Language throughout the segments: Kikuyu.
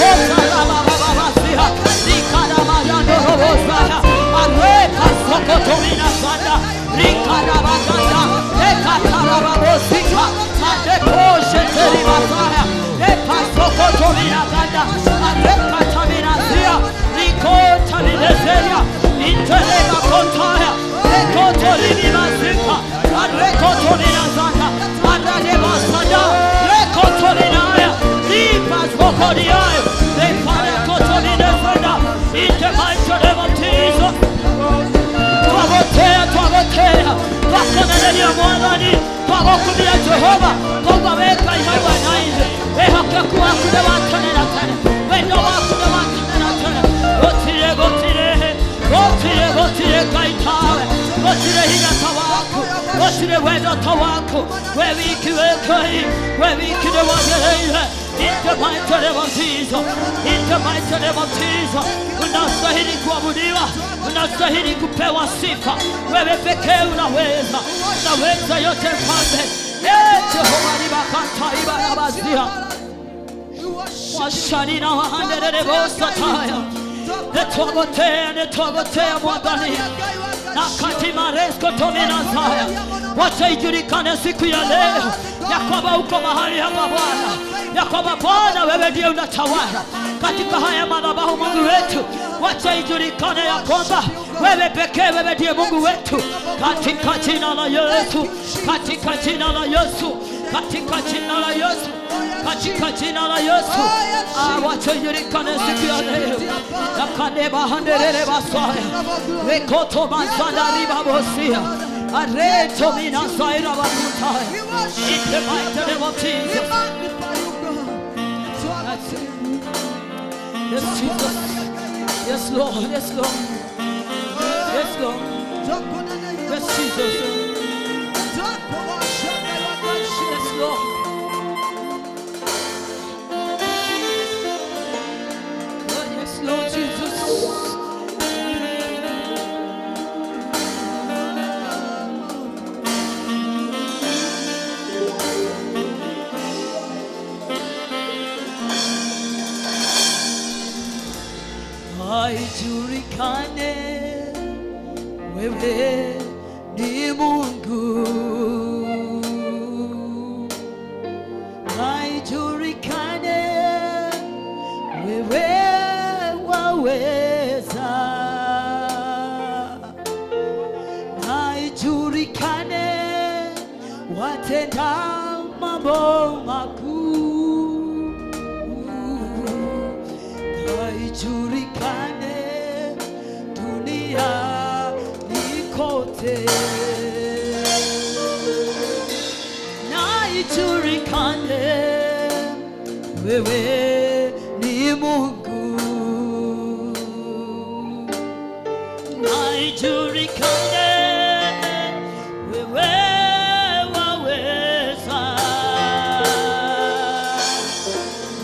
Rekota Rikaramayandorobosaya Areka Sokotomina Sanda Rikarabaganda Rekatarababosika Mandekosheteribasaya Repasokotomina Ganda Arekatabinazia Rikotabineseria Intereba Kontaya Rekotolimimazika Arekotomina Sanda Aradebasanda Rekotolinaya Ripasokodiaya Reparakotolinezenda In the mighty name of Jesus. Twagotea, twagotea, twakonereria Mwathani, twagokumia Jehova, koguo weka ihaiwa na ithe, wĩhokeku waku nĩ wa tene na tene, wendo waku nĩ wa tene na tene, gũtirĩ, gũtirĩ, gũtirĩ, gũtirĩ Ngai tawe, gũtirĩ hinya ta waku, gũtirĩ wendo ta waku, we wiki wĩ Ngai, we wiki nĩ wagĩrĩire. In the mighty name of Jesus, in the mighty name of Jesus, unastahili kuabudiwa, unastahili kupewa sifa. Wewe pekee unaweza, unaweza yote Mfalme. Jehova ribakanta ibarabazia washanina wahanderere bosataya netwagotea, netwagotea Mwathani na katimaresko tominazaya. Wacha ijulikane siku ya leo ya kwamba uko mahali hapa Bwana, ya kwamba Bwana wewe ndiye unatawala katika haya madhabahu Mungu wetu. Wacha ijulikane ya kwamba wewe pekee, wewe ndiye Mungu wetu, katika jina la Yesu, katika jina la Yesu, katika jina la Yesu, katika jina la Yesu. Wacha ijulikane siku ya leo yakadeba handerere basaya rekoto mazanda ribabosia areto minasaira bakutaya. In the mighty name of Jesus. That's it. Yes, Jesus. Yes, Lord. Yes, Lord. Yes, Lord. Yes, Jesus. Yes, Lord. Yes, Lord Jesus. Haijulikane wewe ni Mungu, haijulikane wewe waweza, haijulikane watenda mambo makuu, haijulikane duniani kote, na ijulikane wewe ni Mungu, na ijulikane wewe waweza,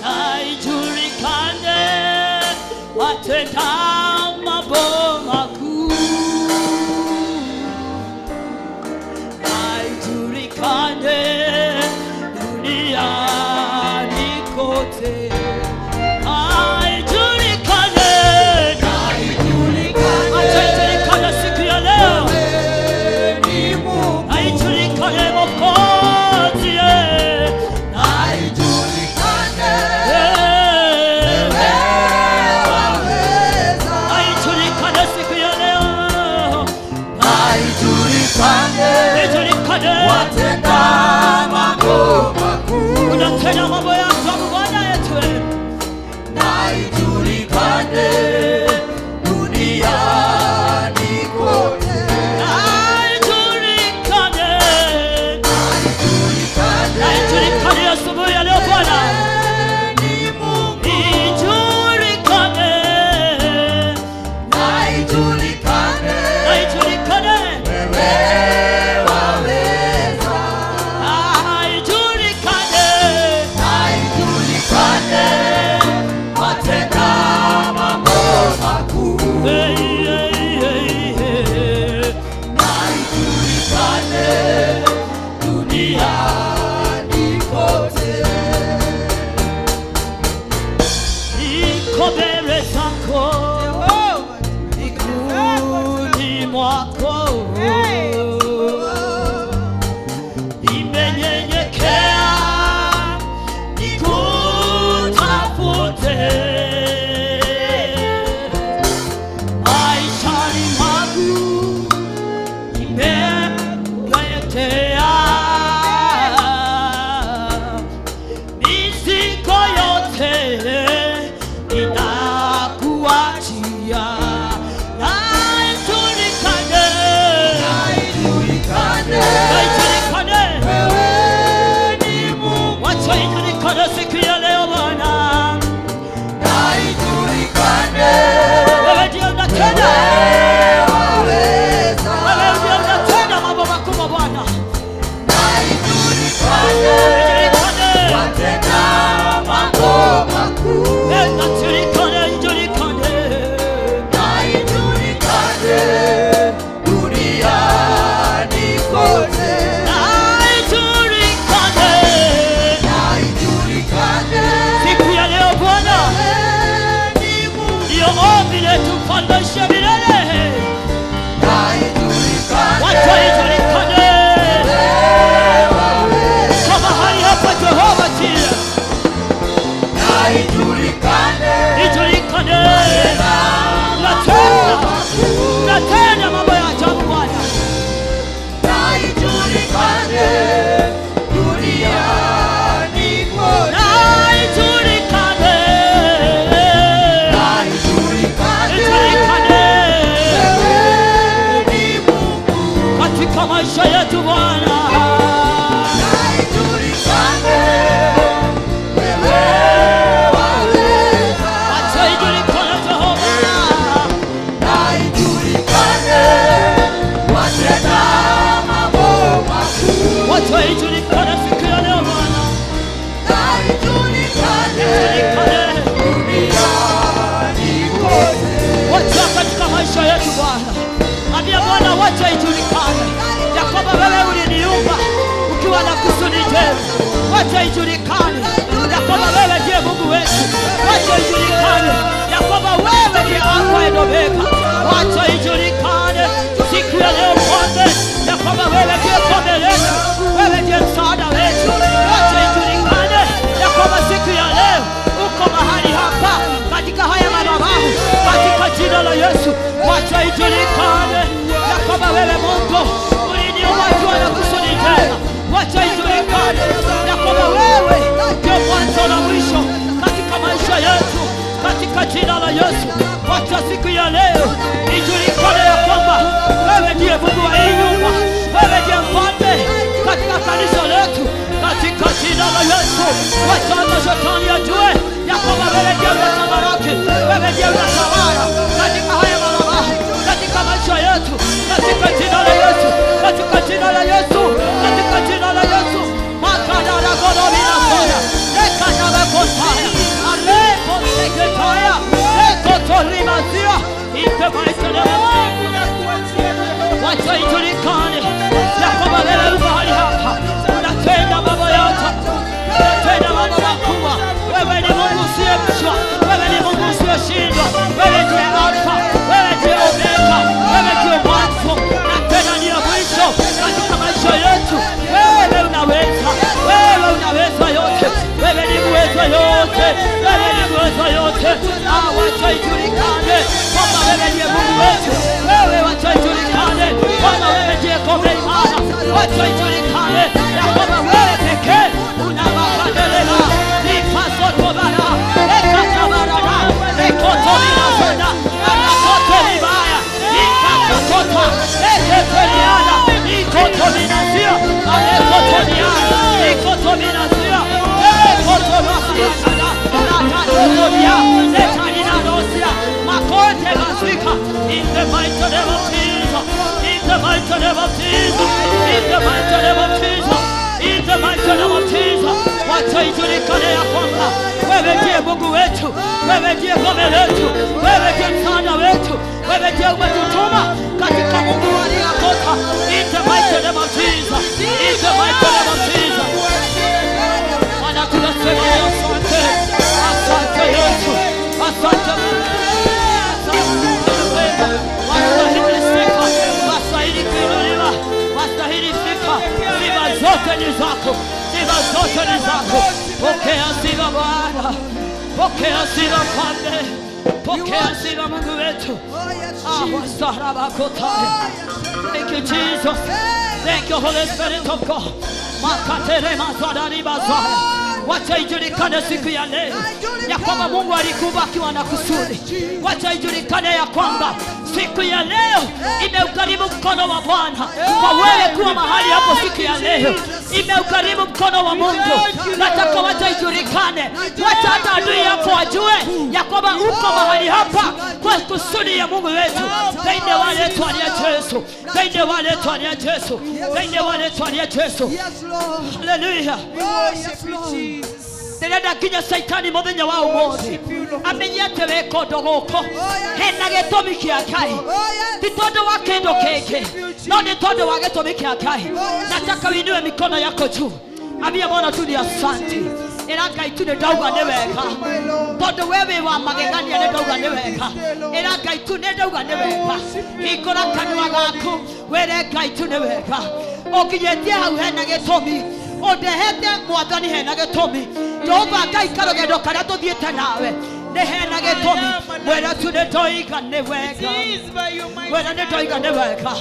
na ijulikane watenda mambo makuu, na ijulikane duniani kote, haijulikane, acha ijulikane siku ya leo, haijulikane Mwokozi, haijulikane siku ya leo, ijulikane Watenda mambo makuu, unatenda mambo ya ajabu Bwana yetu. Na ijulikane duniani kote, Haijulikane, haijulikane asubuhi ya leo Bwana, ni Mungu, ijulikane, na ijulikane haijulikane, wewe waweza, haijulikane, na ijulikane watenda mambo Niko mbele zako miguuni mwako, nimenyenyekea nikutafute. Maishani mwangu nimekuletea mizigo yote, ninakuachia. Na ijulikane, Ijulikane na ijulikane, wewe ni Mungu. wacha ijulikane siku ya leo Bwana, Na ijulikane wewe ndiye unatenda, waweza. wewe ndiye unatenda mambo makubwa Bwana. Na ijulikane Ijulikane, watenda mambo makuu. na ijulikane, ijulikane. Na ijulikane duniani kote. Na ijulikane Na ijulikane siku ya leo Bwana, wewe ni Mungu. ndiyo ombi letu, mfalme wa milele. Na ijulikane Wacha ijulikane waweza. kwa mahali hapa Jehova Jire, Na ijulikane ijulikane unatenda, unatenda mambo ya ajabu Bwana. Na ijulikane duniani kote. Na ijulikane, Na ijulikane ijulikane wewe ni Mungu. katika maisha yetu Bwana. Na ijulikane wewe waweza. Wacha ijulikane Jehova, Na ijulikane watenda mambo makuu. wacha ijulikane siku ya leo Bwana, Na ijulikane ijulikane duniani kote. wacha katika maisha yetu Bwana. Ambia Bwana, wacha ijulikane ya kwamba wewe uliniumba ukiwa na kusudi jema. Wacha ijulikane ya kwamba wewe ndiye Mungu wetu. Wacha ijulikane ya kwamba wewe ndiye Alfa and Omega. Wacha ijulikane siku ya leo Mfalme, ya kwamba wewe ndiye ngome letu, wewe ndiye msaada wetu. Wacha ijulikane ya kwamba siku ya leo uko mahali hapa katika haya madhabahu, katika jina la Yesu. Wacha ijulikane ya kwamba wewe Mungu uliniumba ukiwa na kusudi jema. Wacha ijulikane ya kwamba wewe ndio mwanzo na mwisho katika maisha yetu, katika jina la Yesu. Wacha siku ya leo ijulikane ya kwamba wewe ndiye Mungu wa hii nyumba, wewe ndiye mfalme katika kanisa letu, katika jina la Yesu. Wacha hata shetani ajue ya kwamba wewe ndiye unatamalaki, wewe ndiye unatawala katika haya madhabahu, katika maisha yetu, katika jina la Yesu, katika jina la Yesu, katika jina la Yesu. Makadaragodobinasaya rekadabakosaya arekoseketaya rekotorimazia in the mighty name of Jesus. Wacha ijulikane ya kwamba wewe uko mahali hapa, unatenda mambo yote, unatenda mambo makubwa. Wewe ni Mungu usiyemshwa, wewe ni Mungu usiyeshindwa, wewe ndiye Alfa, wewe ndiye Omega, wewe ndiye mwanzo na tena ndiye mwisho katika maisha yetu. Wewe unaweza, wewe unaweza yote, wewe ni muweza yote, wewe ni muweza yote. Ah, wacha ijulikane kwamba wewe ndiye Mungu wetu, wewe wacha ijulikane kwamba wewe ndiye ngome imara, wacha ijulikane ya kwamba wewe pekee una mapendeleo ipasotobara ekatabarana ekotominasona anakotolibaya ikakakota eketeliana ikotominasia alekotoniana ikotominasia ekotorasakana nakatotonia etaninanosia makote masika. In the mighty name of Jesus, in the mighty name of Jesus, in the mighty name of Jesus, in the mighty name of Jesus. Wacha ijulikane ya kwamba wewe ndiye Mungu wetu, wewe ndiye ngome letu, wewe ndiye msaada wetu, wewe ndiye umetutuma katika Mungu aliyakota. In the mighty name of Jesus, in the mighty name of Jesus. Bwana tunasema asante, asante Yesu, asante. zote ni zako. Pokea sifa Bwana, pokea sifa Mfalme, pokea sifa Mungu wetu. Thank you, Jesus. Thank you, Holy Spirit of God. Makatere mazadari bazaya. Wacha ijulikane siku ya leo ya kwamba Mungu alikuumba akiwa na kusudi. Wacha ijulikane ya kwamba siku ya leo imeukarimu mkono wa Bwana kwa wewe kuwa mahali hapo siku ya leo. Imeukarimu mkono wa Mungu. Nataka wacha ijulikane, wacha hata adui yako ajue ya kwamba uko mahali hapa kwa kusudi ya Mungu wetu. Tende wale twalia Yesu, tende wale twalia Yesu, tende wale twalia Yesu. Hallelujah. Ndĩrenda nginya Saitani mũthenya wa ũmũthĩ amenye atĩ wĩ kũndũ gũkũ hena gĩtũmi kĩa Ngai, ti tondũ wa kĩndũ kĩngĩ, no nĩ tondũ wa gĩtũmi kĩa Ngai. Nataka uinue mikono yako juu, ambia Bwana tu ni asante. Ĩra Ngai tu nĩ ndauga nĩ wega, tondũ we wĩ wa magegania, nĩ ndauga nĩ wega. Ĩra Ngai tu nĩ ndauga nĩ wega. Hingũra kanua gaku wĩre Ngai tu nĩ wega. Ũkinyĩtie hau hena gĩtũmi, ũndehete Mwathani hena gĩtũmi. Jehova Ngai karũgendo karĩa tũthiĩte nawe nĩ hena gĩtũmi. Mwĩre tu nĩ ndoiga nĩ wega, mwĩre nĩ ndoiga nĩ wega.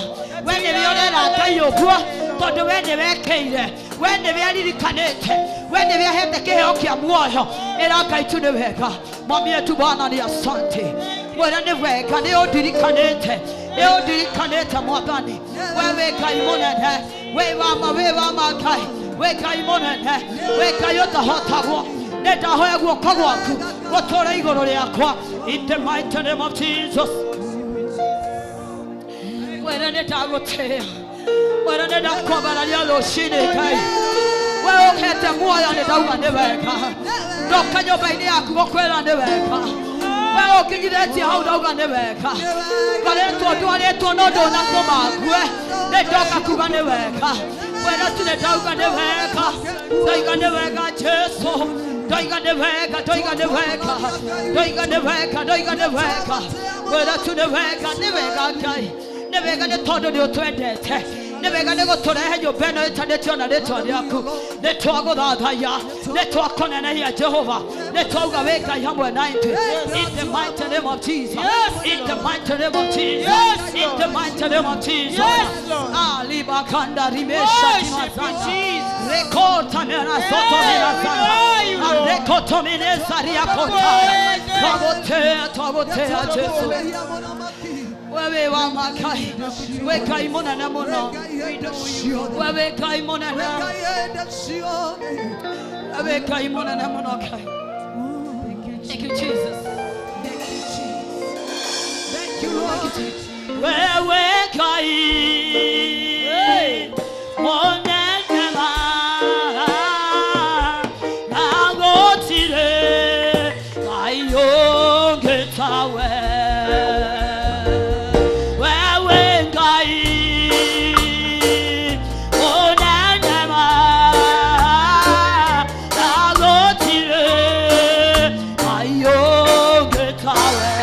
We nĩwe ũrera Ngai ũguo tondũ we nĩwe ekĩire, we nĩwe aririkanĩte, we nĩwe ahete kĩheo kĩa muoyo. Ĩra Ngai tu nĩ wega. Mwambie tu Bwana ni asante. Mwĩre nĩ wega, nĩ ũndirikanĩte, nĩ ũndirikanĩte Mwathani. Wewe Ngai mũnene, wĩ wa ma, wĩ wa ma Ngai, wĩ Ngai mũnene, wĩ Ngai ũtahotagwo. Nĩ ndahoya guoko gwaku gũtũũre igũrũ rĩakwa. In the mighty name of Jesus. Mwĩre nĩ ndagũtĩĩa, mwĩre nĩ ndakwambararia rũcinĩ Ngai. We ũhete muoyo nĩ ndauga nĩ wega. Ndoka nyũmba-inĩ yaku gũkwĩra nĩ wega. We ũkinyithĩtie hau ndauga nĩ wega. Ngoretwo ndwarĩtwo no ndũnatũma ngue, nĩ ndoka kuga nĩ wega. Mwĩre tu nĩ ndauga nĩ wega, ndoiga nĩ wega Jesu, ndoiga nĩ wega, ndoiga nĩ wega, ndoiga nĩ wega, ndoiga nĩ wega. Mwĩre tu nĩ wega, nĩ wega Ngai, nĩ wega nĩ tondũ nĩ ũtwendete, nĩ wega nĩ gũtũrehe nyũmba ĩno ĩtanĩtio na rĩtwa rĩaku. Nĩ twagũthathaiya, nĩ twakũnenehia Jehova, nĩ twauga wĩ Ngai hamwe na ithuĩ. In the mighty name of Jesus. In the mighty name of Jesus. In the mighty name of Jesus. Ali bakanda rimesha kimazana rekota mena soto mena sana rekoto mene saria kota twagotea, twagotea Jesu. Wewe wa makai, we Ngai mũnene mũno, wewe Ngai mũnene, wewe Ngai mũnene mũno Ngai. Thank you, Jesus. Thank you, Lord. Wewe Ngai mũnene ma, na gũtirĩ Ngai ũngĩ tawe. Wewe Ngai mũnene ma, na gũtirĩ Ngai ũngĩ tawe.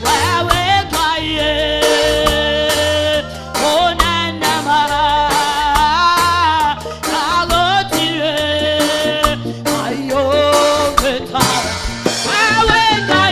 Wewe Ngai mũnene ma, na gũtirĩ Ngai ũngĩ tawe. Wewe Ngai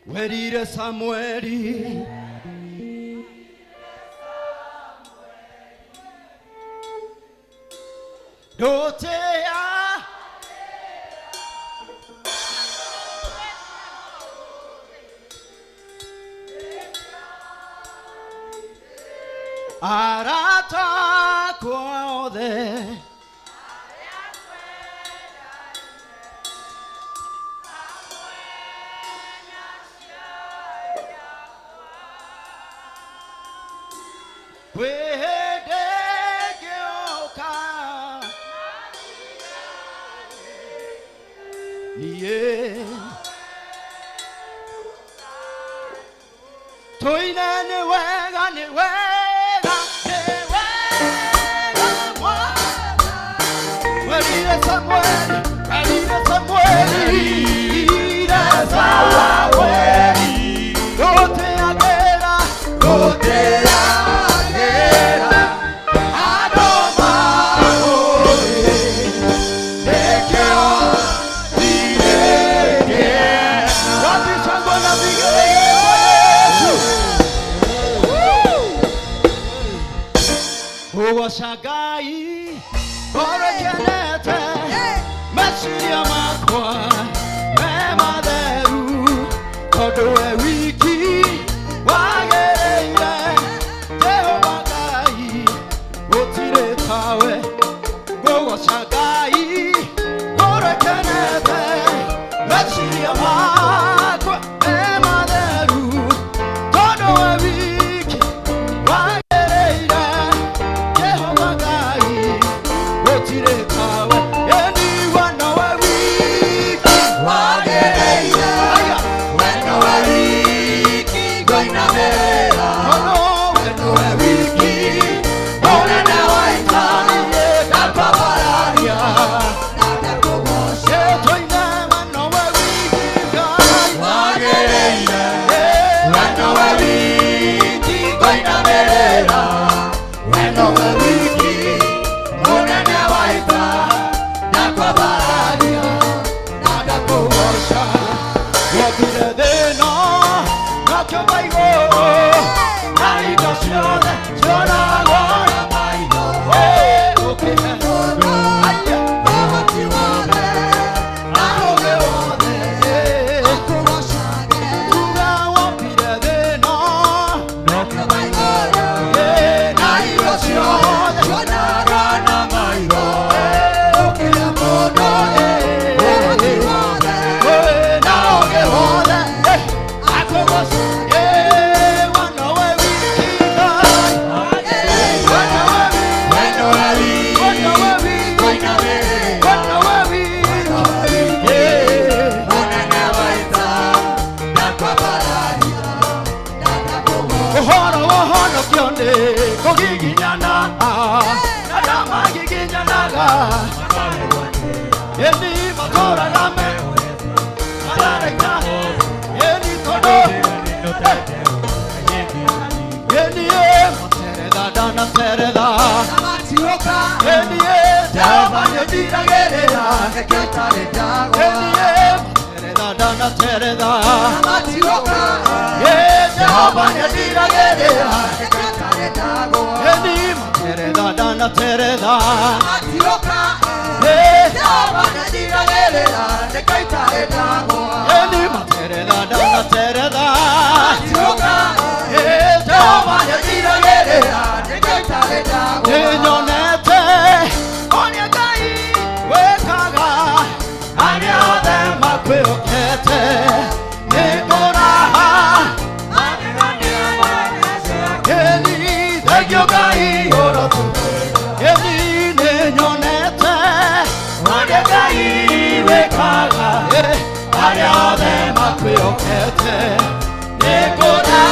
Werire Samueli Dotea Arata kwaothe Shagai, Orokenete, Masiria makwa, Memaderu, Kodoe wiki, Wagereire, Jehovah Gai, Otire tawe, Gogo Shagai, Orokenete, Masiria makwa, Memaderu, Kodoe wiki, Wagereire, Nekora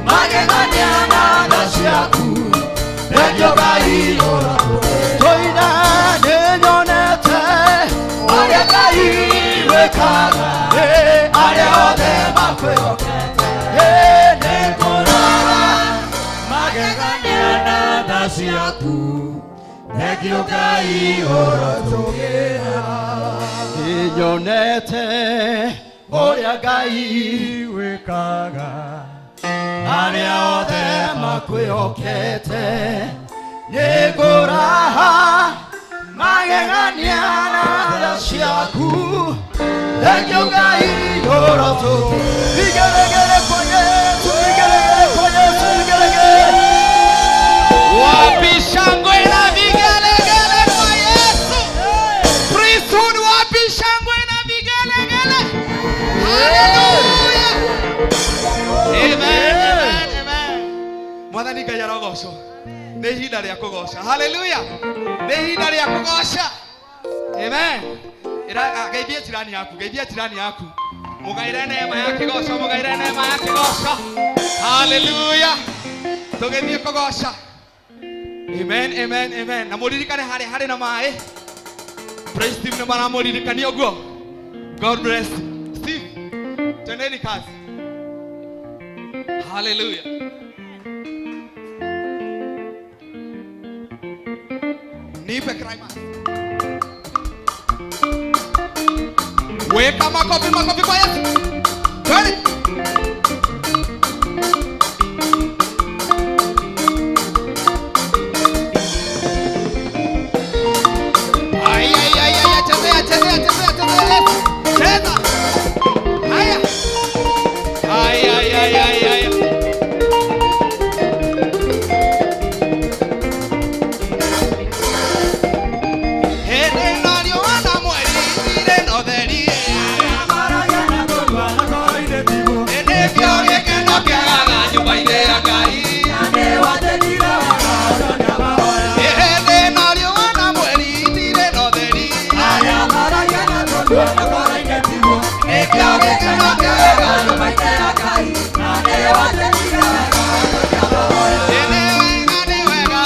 magegania na dashaku. makwĩhokete nĩngũrora magegania na tha ciaku Thengio Ngai ũrotũgĩra Nĩnyonete ũrĩa Ngai wĩkaga arĩa othe makwĩhokete nĩngũraha magegania na tha ciaku Thengio Ngai ũrotũgĩra Vigelegele kwa Yesu, vigelegele kwa Yesu, vigelegele. Wapi shangwe na vigelegele kwa Yesu? Priesthood, wapi shangwe na vigelegele? Hallelujah. Amen, amen, amen. Mwathani Ngai arogocwo. Nĩ ihinda rĩa kũgoca. Hallelujah. Nĩ ihinda rĩa kũgoca. Amen. Ĩra geithia jirani yaku, geithia jirani yaku. Mũgaĩre neema ya kĩgoco, mũgaĩre neema ya kĩgoco. Hallelujah. Tũgĩthiĩ kũgoca. Amen, amen, amen. Na mũririkane harĩa harĩ na maĩ. Praise team nĩ maramũririkania ũguo. God bless you. Steve, twendeni kazi. Hallelujah. Nipe climax. Weka makofi, makofi kwa Yesu. Twende. Ay, ay, ay, ay, chezea, chezea, chezea, chezea. Cheza. Haya. Ay, ay, ay, ay, ay. Hene nario ana mweri ire no theri. Ene kio gĩkeno kĩagaga nyũmba-inĩ ya Ngai. Hene nario ana mweri ire no theri. Nĩkĩo gĩkeno kĩagaga nyũmba-inĩ ya Ngai. Nĩ wega, nĩ wega.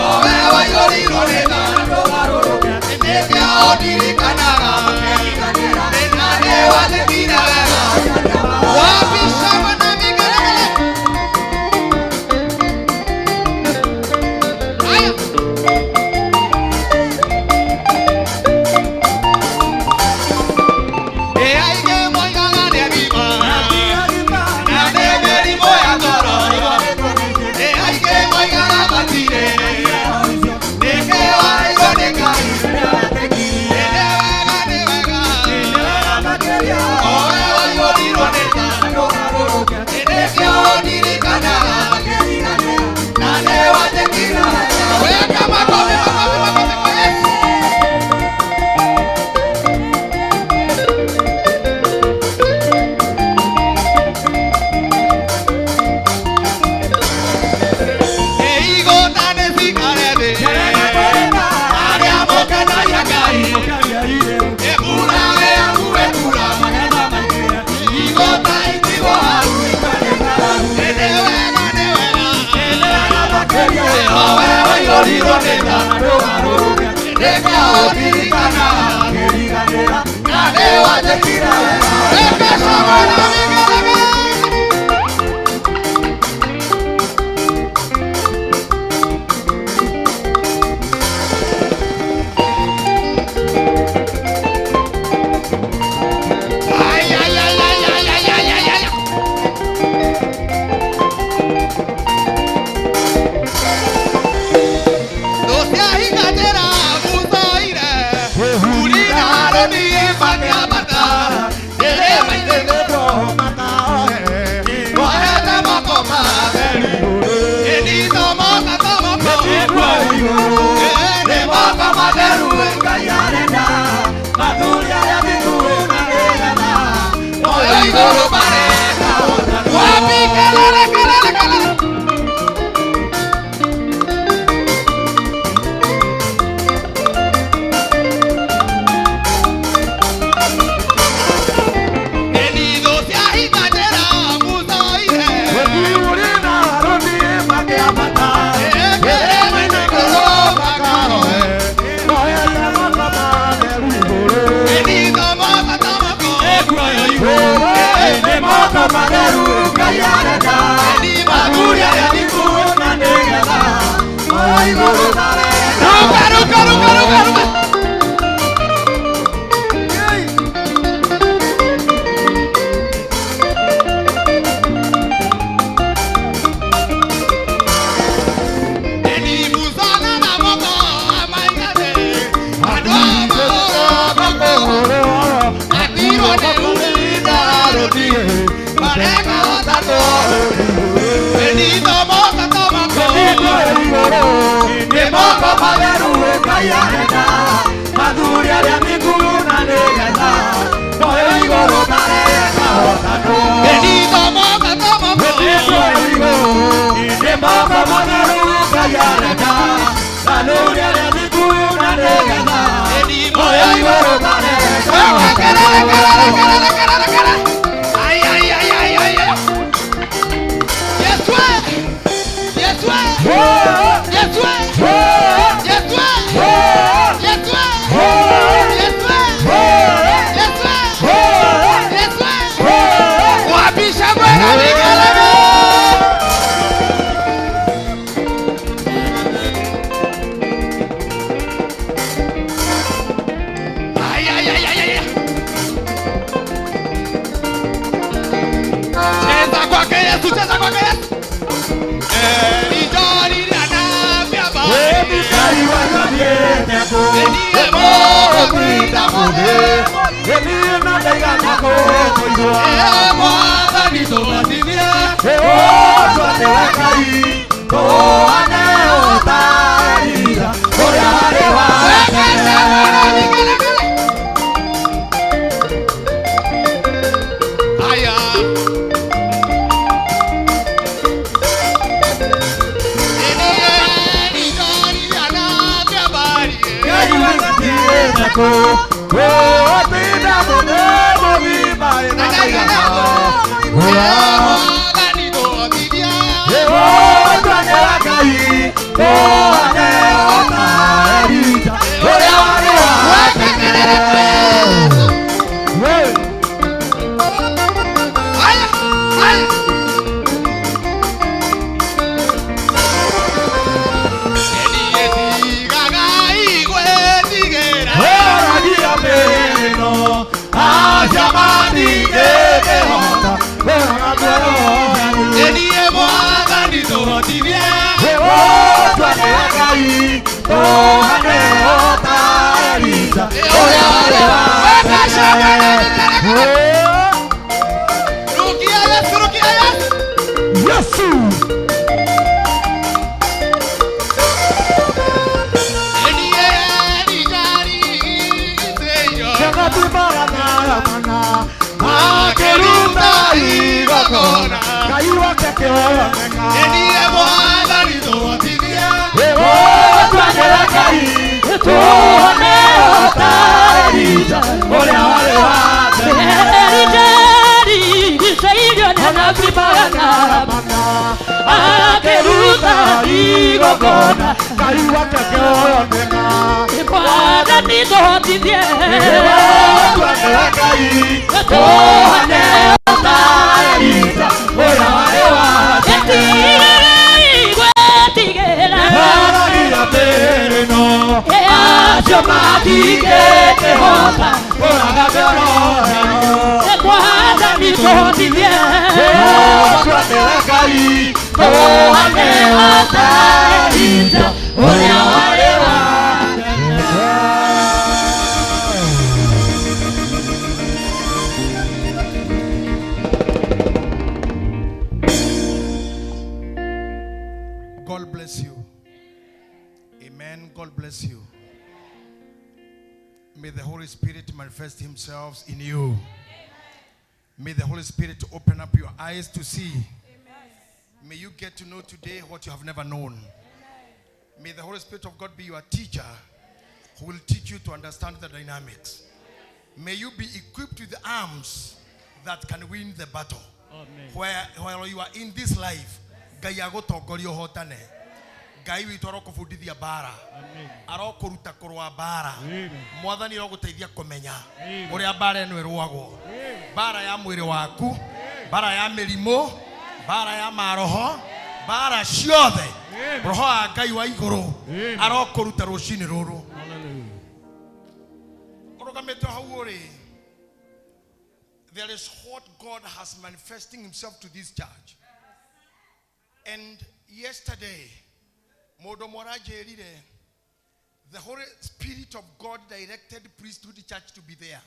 O we waiyũrirwo nĩ tha. Nĩkĩo ũndirikanaga. Na nĩ wanjĩkire wega. Wapi shangwe na vigelegele? Haya. Ĩ aingĩ moigaga nĩ agima. Na nĩ mĩrimũ ya ngoro. Ĩ aingĩ moigaga matirĩ. Nĩkĩo waigwo nĩ Ngai. Nĩ wega, nĩ wega. O we waiyũrirwo nĩ tha. Nĩkĩo ũndirikanaga. Na nĩ wanjĩkire wega. Weka makofi, makofi, makofi kwa Yesu. Igũta nĩ cikare thĩ. Arĩa mũkenagia Ngai. Mbura yaku ĩkura. Igũta itigwo hau. Nĩ wega, nĩ wega. O we waiyũrirwo nĩ tha. Nĩkĩo ũndirikanaga. Na nĩ wanjĩkire wega. Weka shangwe na vigelegele. Ay, ay, ay, ay, ay, ay, ay, ay, ay. Ndũciahingatĩra mũcaire, Uri na Harũni makĩambata, rĩrĩa maithe igũrũ nĩ moko matheru Ngai arenda mathuri arĩa mĩkuru na nĩgetha moyo igũrũ mareka hotano nĩ moko matheru Ngai arenda mathuri arĩa mĩkuru na nĩgetha moyo igũrũ mareka hotano. God bless you. Amen. God bless you. May the Holy Spirit manifest himself in you. May the Holy Spirit open up your eyes to see. May you get to know today what you have never known. May the Holy Spirit of God be your teacher who will teach you to understand the dynamics. May you be equipped with the arms that can win the battle. While you are in this life, Ngai agũtongoria ũhotane. Ngai witũ arokũbundithia mbara, arokũruta kũrũa mbara. Mwathani arogũteithia kũmenya ũrĩa mbara ĩno ĩrũagwo, mbara ya mwĩrĩ waku, mbara ya mĩrimũ, mbara ya maroho, mbara ciothe. Roho wa Ngai wa igũrũ arokũruta rũcinĩ rũrũ. Ũrũgamĩte hau ũrĩ, there is what God has manifesting himself to this church. And yesterday, mũndũ ũmwe aranjĩrire, the Holy Spirit of God directed priesthood church to be there.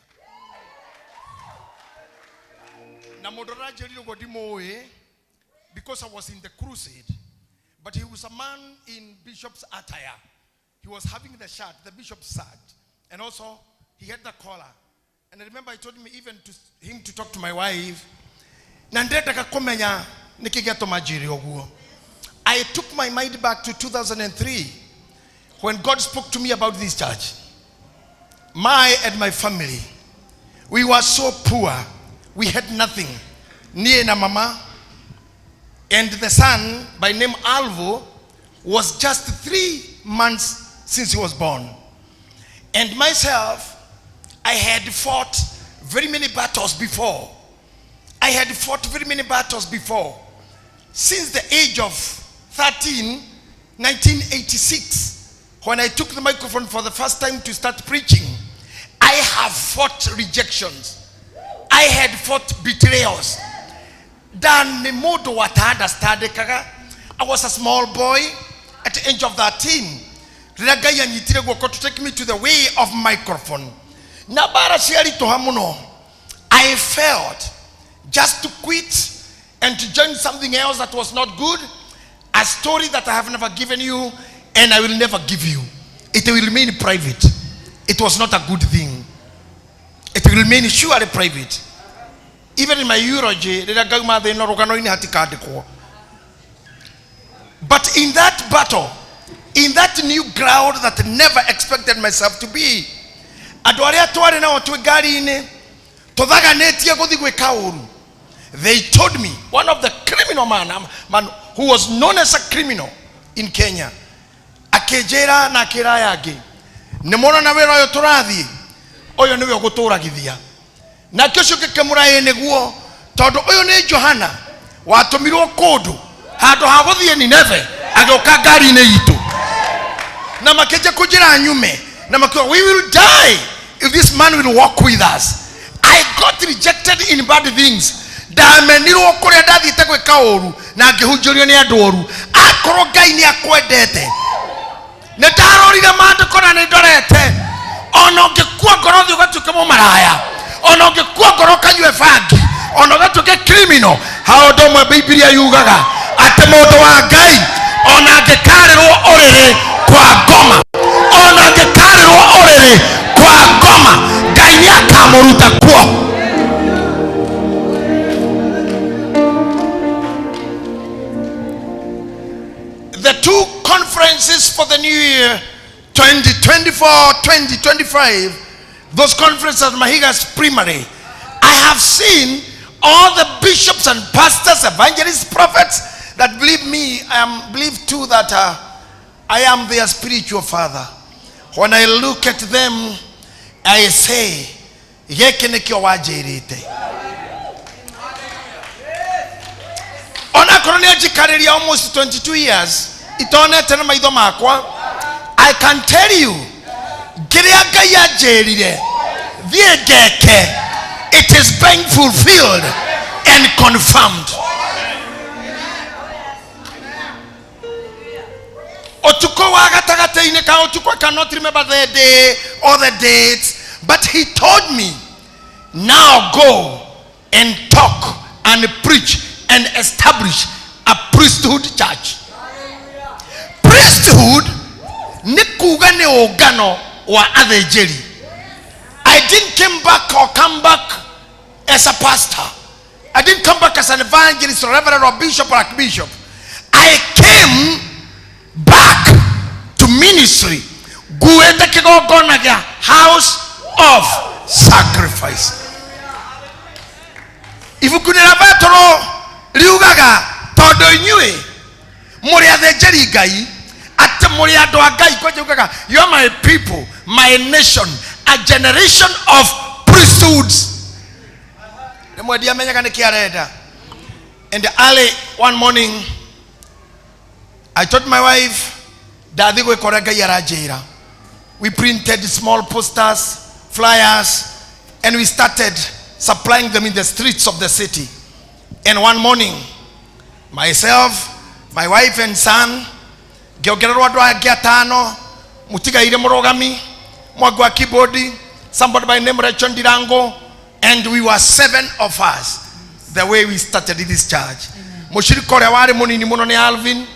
Na mũndũ aranjĩrire ũguo ndimũĩ, because I was in the crusade. But he was a man in bishop's attire. He was having the shirt, the bishop's shirt. And also, he had the collar. And I remember I told him even to him to talk to my wife. Na ndendaga kũmenya nĩkĩ gĩatũma njĩre ũguo. I took my mind back to 2003 when God spoke to me about this church. My and my family, we were so poor. We had nothing. Niĩ na mama and the son by name Alvo was just 3 months since he was born. And myself, I had fought very many battles before. I had fought very many battles before. Since the age of 13, 1986, when I took the microphone for the first time to start preaching, I have fought rejections. I had fought betrayals. Dan nĩ mũndũ wataandastandĩkaga. I was a small boy at the age of 13. Rĩrĩa Ngai anyitire guoko to take me to the way of microphone. Na mbara ciaritũha mũno. I felt just to quit and to join something else that was not good. A story that I have never given you and I will never give you. It will remain private. It was not a good thing. It will remain surely private. Even in my eulogy, rĩrĩa ngauma thĩ ĩno rũgano-inĩ hatikandĩkwo. But in that battle, in that new ground that I never expected myself to be, andũ arĩa twarĩ nao twĩ ngari-inĩ tũthaganĩtie gũthiĩ gwĩka ũru, they told me, one of the criminal man who was known as a criminal in Kenya, akĩnjĩra na akĩra aya angĩ, nĩ mona wĩra ũyũ tũrathiĩ, ũyũ nĩwe ũgũtũragithia. Nake ũcio ngĩkĩmũra ĩ nĩguo, tondũ ũyũ nĩ Johana watũmirwo kũndũ handũ ha gũthiĩ Nineve agĩũka ngari-inĩ itũ na makĩnja kũnjĩra nyume na makiuga, "We will die if this man will walk with us." I got rejected in bad things. Ndamenirwo kũrĩa ndathiĩte gwĩka ũru na ngĩhunjĩrio nĩ andũ oru. Akorwo Ngai nĩ akwendete, nĩ ndarorire maandĩko na nĩ ndorete, ona ũngĩkua ngoro ũthiĩ ũgatuĩke mũmaraya, ona ũngĩkua ngoro ũkanyue bangi, ona ũgatuĩke criminal, ha ũndũ ũmwe Bibilia yugaga atĩ mũndũ wa Ngai ona angĩkarĩrwo ũrĩrĩ kwa ngoma, ona angĩkarĩrwo ũrĩrĩ kwa ngoma, Ngai nĩ akamũruta kuo. The two conferences for the new year 2024 2025, those conferences at Mahiga's Primary, I have seen all the bishops and pastors, evangelists, prophets that believe me. I am believe too that I am their spiritual father. When I look at them, I say, "Gĩkĩ nĩkĩo wanjĩrĩte." Onakorwo nĩ anjikarĩria almost 22 years itonete na maitho makwa, I can tell you, kĩrĩa Ngai anjĩrire thiĩ ngeke, it is being fulfilled and confirmed. Ũtukũ wa gatagatĩ-inĩ ka ũtukũ, I cannot remember the day or the dates, but he told me, "Now go and talk and preach and establish a priesthood church." Priesthood nĩ kuga nĩ ũngano wa athĩnjĩri. I didn't come back or come back as a pastor. I didn't come back as an evangelist or reverend or bishop or archbishop. I came back to ministry nguĩte kĩgongona gĩa house of sacrifice. Ibuku rĩa Petero riugaga tondũ inyuĩ mũrĩ athĩnjĩri Ngai, atĩ mũrĩ andũ a Ngai. Kwanja ugaga, "You are my people, my nation, a generation of priesthoods." Rĩmwe ndiamenyaga nĩkĩ arenda. And early one morning I told my wife, "Ndathi gwĩka ũrĩa Ngai aranjĩra." We printed small posters, flyers, and we started supplying them in the streets of the city. And one morning, myself, my wife and son, ngĩongererwo andũ angĩ atano, mũtigaire mũrũgami mwangu wa keyboard, somebody by name Rachel Ndirango, and we were seven of us, the way we started this church. Mũcirika ũrĩa warĩ mũnini mũno nĩ Alvin.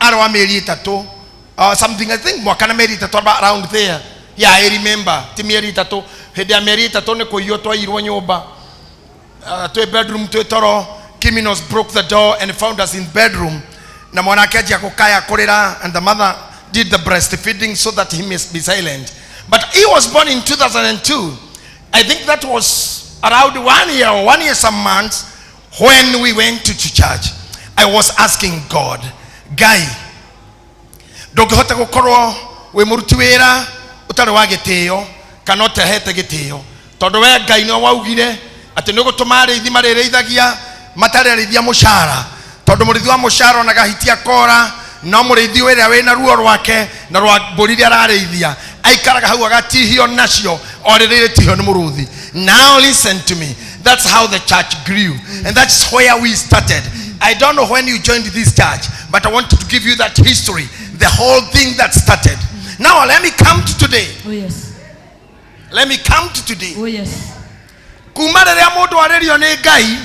Arĩ wa mĩeri 3, something, I think mwaka na mĩeri 3, about around there. Yeah, I remember. Ti mĩeri 3, hĩndĩ ya mĩeri 3 nĩ kũiywo twaiyirwo nyũmba. Twĩ bedroom twĩ toro, criminals broke the door and found us in bedroom. Na mwanake anjia kũkaya kũrĩra, and the mother did the breastfeeding so that he may be silent. But he was born in 2002. I think that was around 1 year or 1 year some months when we went to church. I was asking God, Ngai, ndũngĩhota gũkorwo wĩ mũruti wĩra ũtarĩ wa gĩtĩo kana ũtehete gĩtĩo, tondũ we Ngai nĩwe waugire atĩ nĩ ũgũtũma arĩithi marĩrĩithagia matarĩ arĩithia mũcara, tondũ mũrĩithi wa mũcara onaga hiti akora, no mũrĩithi ũrĩa wĩna ruo rwake na rwa mbũri iria ararĩithia aikaraga hau agatihio nacio o rĩrĩa irĩtihio nĩ mũrũthi. Now listen to me, that's how the church grew, and that's where we started. I don't know when you joined this church, but I want to give you that history, the whole thing that started. Now let me come to today. Oh yes. Let me come to today. Oh yes. Kuma rĩrĩa mũndũ arĩrio nĩ Ngai,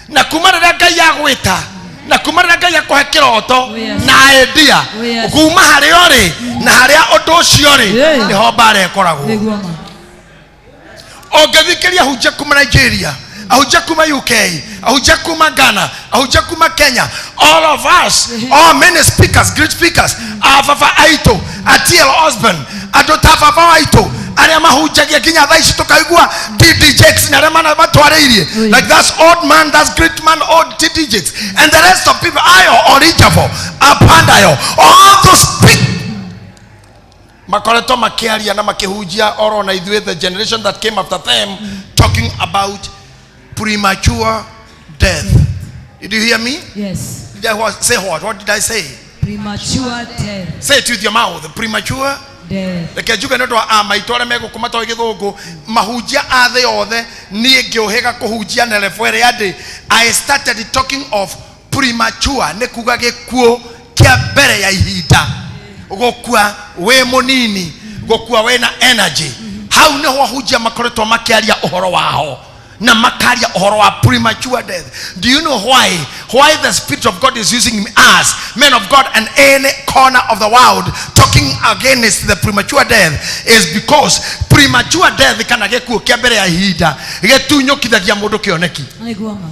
na kuma rĩrĩa Ngai agwĩta, na kuma rĩrĩa Ngai akũhe kĩroto, Oh, yes. na endia, Oh, yes. kuma harĩa ũrĩ na harĩa ũndũ ũcio ũrĩ, Yeah. nĩho mbara ĩkoragwo. Nĩguo ma. Ũngĩthikĩria ahunjia kuma Nigeria, ahunjia kuma UK, ahunjia kuma Ghana, ahunjia kuma Kenya, all of us, all many speakers, great speakers, ababa aitũ, a T.L. Osborn, andũ ta baba aitũ, arĩa mahunjagia nginya thaa ici tũkaigua T.D. Jakes na arĩa matwarĩirie. Oh, yeah. Like that's old man, that's great man, old T.D. Jakes, and the rest of people, Ayo, Orijafo, Apandayo, all those big makoretwo makĩaria na makĩhunjia oro na ithuĩ, the generation that came after them, talking about premature death. Did you hear me? Yes. Did I say what? What did I say? Premature death. Say it with your mouth. Premature Death. Reke njuge nĩ ũndũ wa amaitũ arĩa megũkũ matoĩ gĩthũngũ, mahunjia a thĩ yothe, niĩ ngĩũhĩga kũhunjia na level ĩrĩa ndĩ. I started talking of premature, nĩ kuga gĩkuũ kĩa mbere ya ihinda, gũkua wĩ mũnini, gũkua wĩna energy. Hau nĩho ahunjia makoretwo makĩaria ũhoro waho na makaria ũhoro wa premature death. Do you know why? Why the Spirit of God is using us, men of God, and any corner of the world, talking against the premature death is because premature death kana gĩkuũ kĩa mbere ya ihinda gĩtunyũkithagia mũndũ kĩoneki. Nĩguo ma.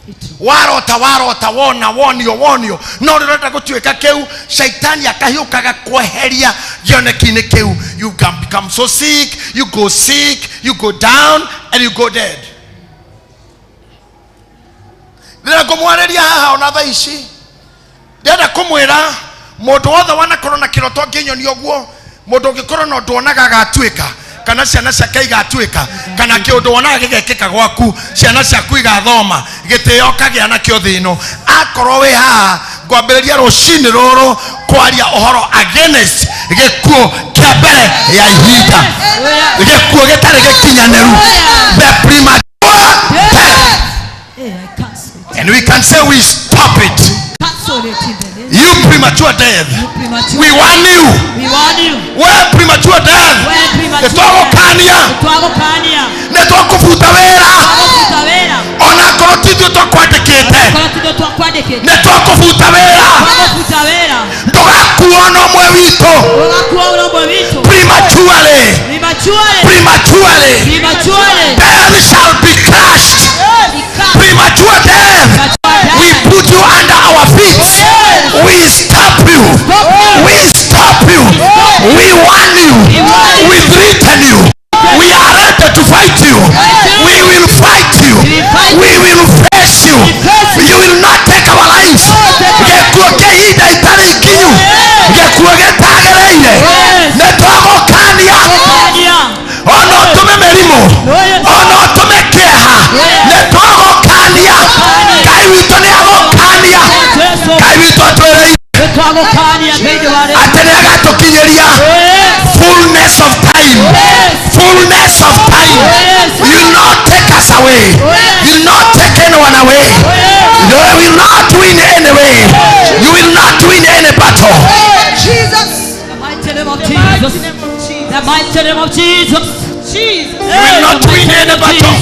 Itu. Warota, warota, wona, wonio, wonio, no rĩrenda gũtuĩka kĩu, shaitani akahiũkaga kweheria kĩoneki-inĩ kĩu. You can become so sick, you go sick, you go down and you go dead. Rĩrĩa ngũmwarĩria haha ona thaa ici, ndĩrenda kũmwĩra mũndũ wothe wanakorwo na kĩroto angĩnyonia ũguo, mũndũ ũngĩkorwo na ũndũ wonaga agatuĩka, kana ciana ciake igatuĩka, kana kĩũndũ wonaga gĩgekĩka gwaku, ciana ciaku igathoma, gĩtĩo ũkagĩa nakĩo thĩ ĩno. Akorwo wĩ haha, ngwambĩrĩria rũcinĩ rũrũ kwaria ũhoro against gĩkuũ kĩa mbere ya ihinda, gĩkuũ gĩtarĩ gĩkinyanĩru, the premature death. Hey, I cancel it. And we can say we stop it. Cancel it in the name. You premature death, You premature. we warn you. We warn you. We premature death, We premature. nĩtwagũkania, Nĩtwagũkania. nĩtwakũbuta wĩra, Twagũbuta wĩra. onakorwo ti ithuĩ twakwandĩkĩte, Korwo ti ithuĩ twakwandĩkĩte. nĩtwakũbuta wĩra, Twagũbuta wĩra. ndũgakua ona ũmwe witũ. Ndũgakua ona ũmwe witũ. Prematurely, Prematurely. prematurely, Prematurely. death shall be crushed. Premature death, we put you under our feet. We stop you. We stop you. We warn you. We threaten you. We are ready to fight you. We will fight you. We will face you. You will not take our lives. Gĩkuũ kĩa ihinda itarĩ ikinyu, gĩkuũ gĩtagĩrĩire, nĩtwagũkania. Kania. Ona ũtũme mĩrimũ, ona ũtũme kĩeha, nĩtwagũkania. Ngai witũ nĩagũkania. Jesu. Ngai witũ atwĩrĩire Nĩtwagũkania thĩinĩ wa rĩĩtwa. atĩ nĩagatũkinyĩria fullness of time. Fullness of time. You will not take us away. You will not take anyone away. You will not win anyway. You will not win any battle. Jesus. The mighty name of Jesus. The mighty name of Jesus. Jesus. You will not win any battle.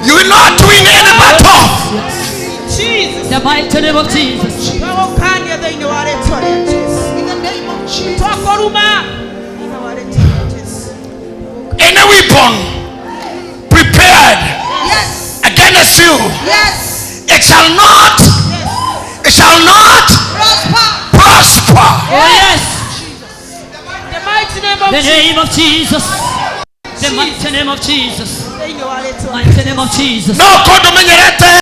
You will not win any battle. Yes. Jesus. The mighty name of Jesus. Twagũkania Thĩinĩ wa rĩĩtwa rĩa Jesu. In the name of Jesus. Twakũruma. Thĩinĩ wa rĩĩtwa rĩa Jesu. Any weapon prepared Yes. against you, Yes. it shall not, it shall not Prosper. prosper. Oh yes. The mighty name of The Jesus. name of Jesus. The mighty name of Jesus. Thĩinĩ wa rĩĩtwa rĩa Mighty name of Jesus. No ko ndumenyerete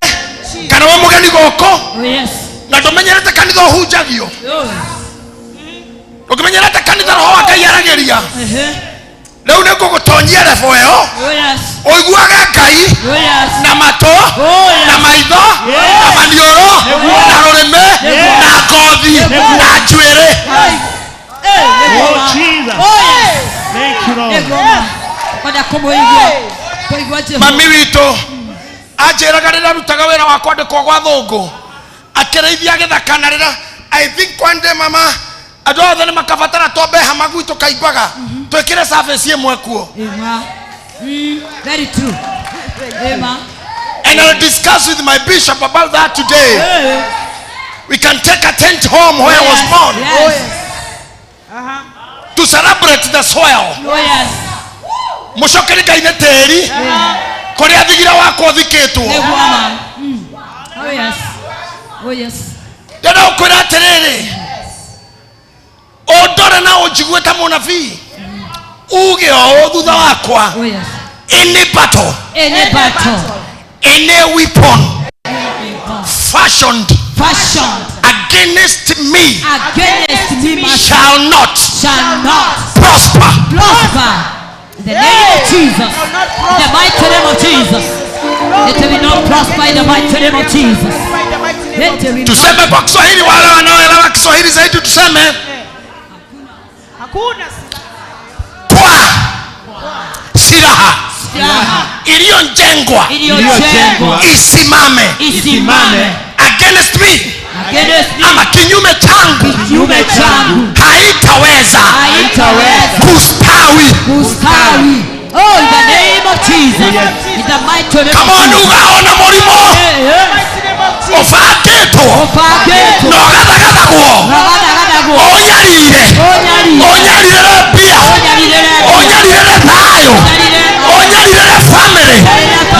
kana we mugeni gũkũ Oh yes. na ndumenyerete kanitha ũhunjagio Oh. ndũngĩmenyerete kanitha roho wa Ngai aragĩria Uh-huh. rĩu nĩ ngũgũtonyia rebo ĩyo Oh yes. ũiguage Ngai Oh yes. na matũ Oh na yes. maitho na maniũrũ na rũrĩmĩ na ngothi na njuĩrĩ. Hey, Oh, Jesus. Oh yes. Thank you, Lord. Egoma. Kwenda kũmũigua. Kũigua Jehova. Mami witũ anjĩraga rĩrĩa arutaga wĩra wa kwandĩkwo gwa thũngũ akĩrĩithia gĩthaka na rĩrĩa I think one day mama andũ othe nĩ makabatara twambe hama gwitũ kaimbaga twĩkĩre service ĩmwe kuo. Ema. Very true. Ema. And I'll discuss with my bishop about that today. Hey. We can take a tent home where I was born Yes. to celebrate the soil. Oh yes. Mũcokeri Ngai nĩ tĩri kũrĩa thigira wakwa ũthikĩtwo. Nĩguo ma. Oh yes. Oh yes. Ndĩrenda gũkwĩra atĩrĩrĩ, ũndore na ũnjigue ta mũnabii uge o ũũ thutha wakwa, Oh yes. any battle, Any battle any weapon fashioned fashioned against me against me master, shall not shall not prosper. prosper. In the name of Jesus. In the mighty name of Jesus. It will not prosper in the mighty name of Jesus. It will not. Tuseme kwa Kiswahili, wale wanaoelewa Kiswahili zaidi tuseme Hakuna silaha kwa silaha Silaha iliyojengwa iliyojengwa isimame isimame against me, against me, ama kinyume changu, kinyume changu, haitaweza haitaweza kustawi. kustawi. Oh, in the name of Jesus. In the mighty name Kama of Jesus. wanugaona mũrimũ Eh, eh. Mighty name of Jesus. ũbangĩtwo Ũbangĩtwo na ũgathagathaguo ũgathagathaguo ũnyarire ũnyarire ũnyarire mbia ũnyarire ũnyarire thayũ ũnyarire family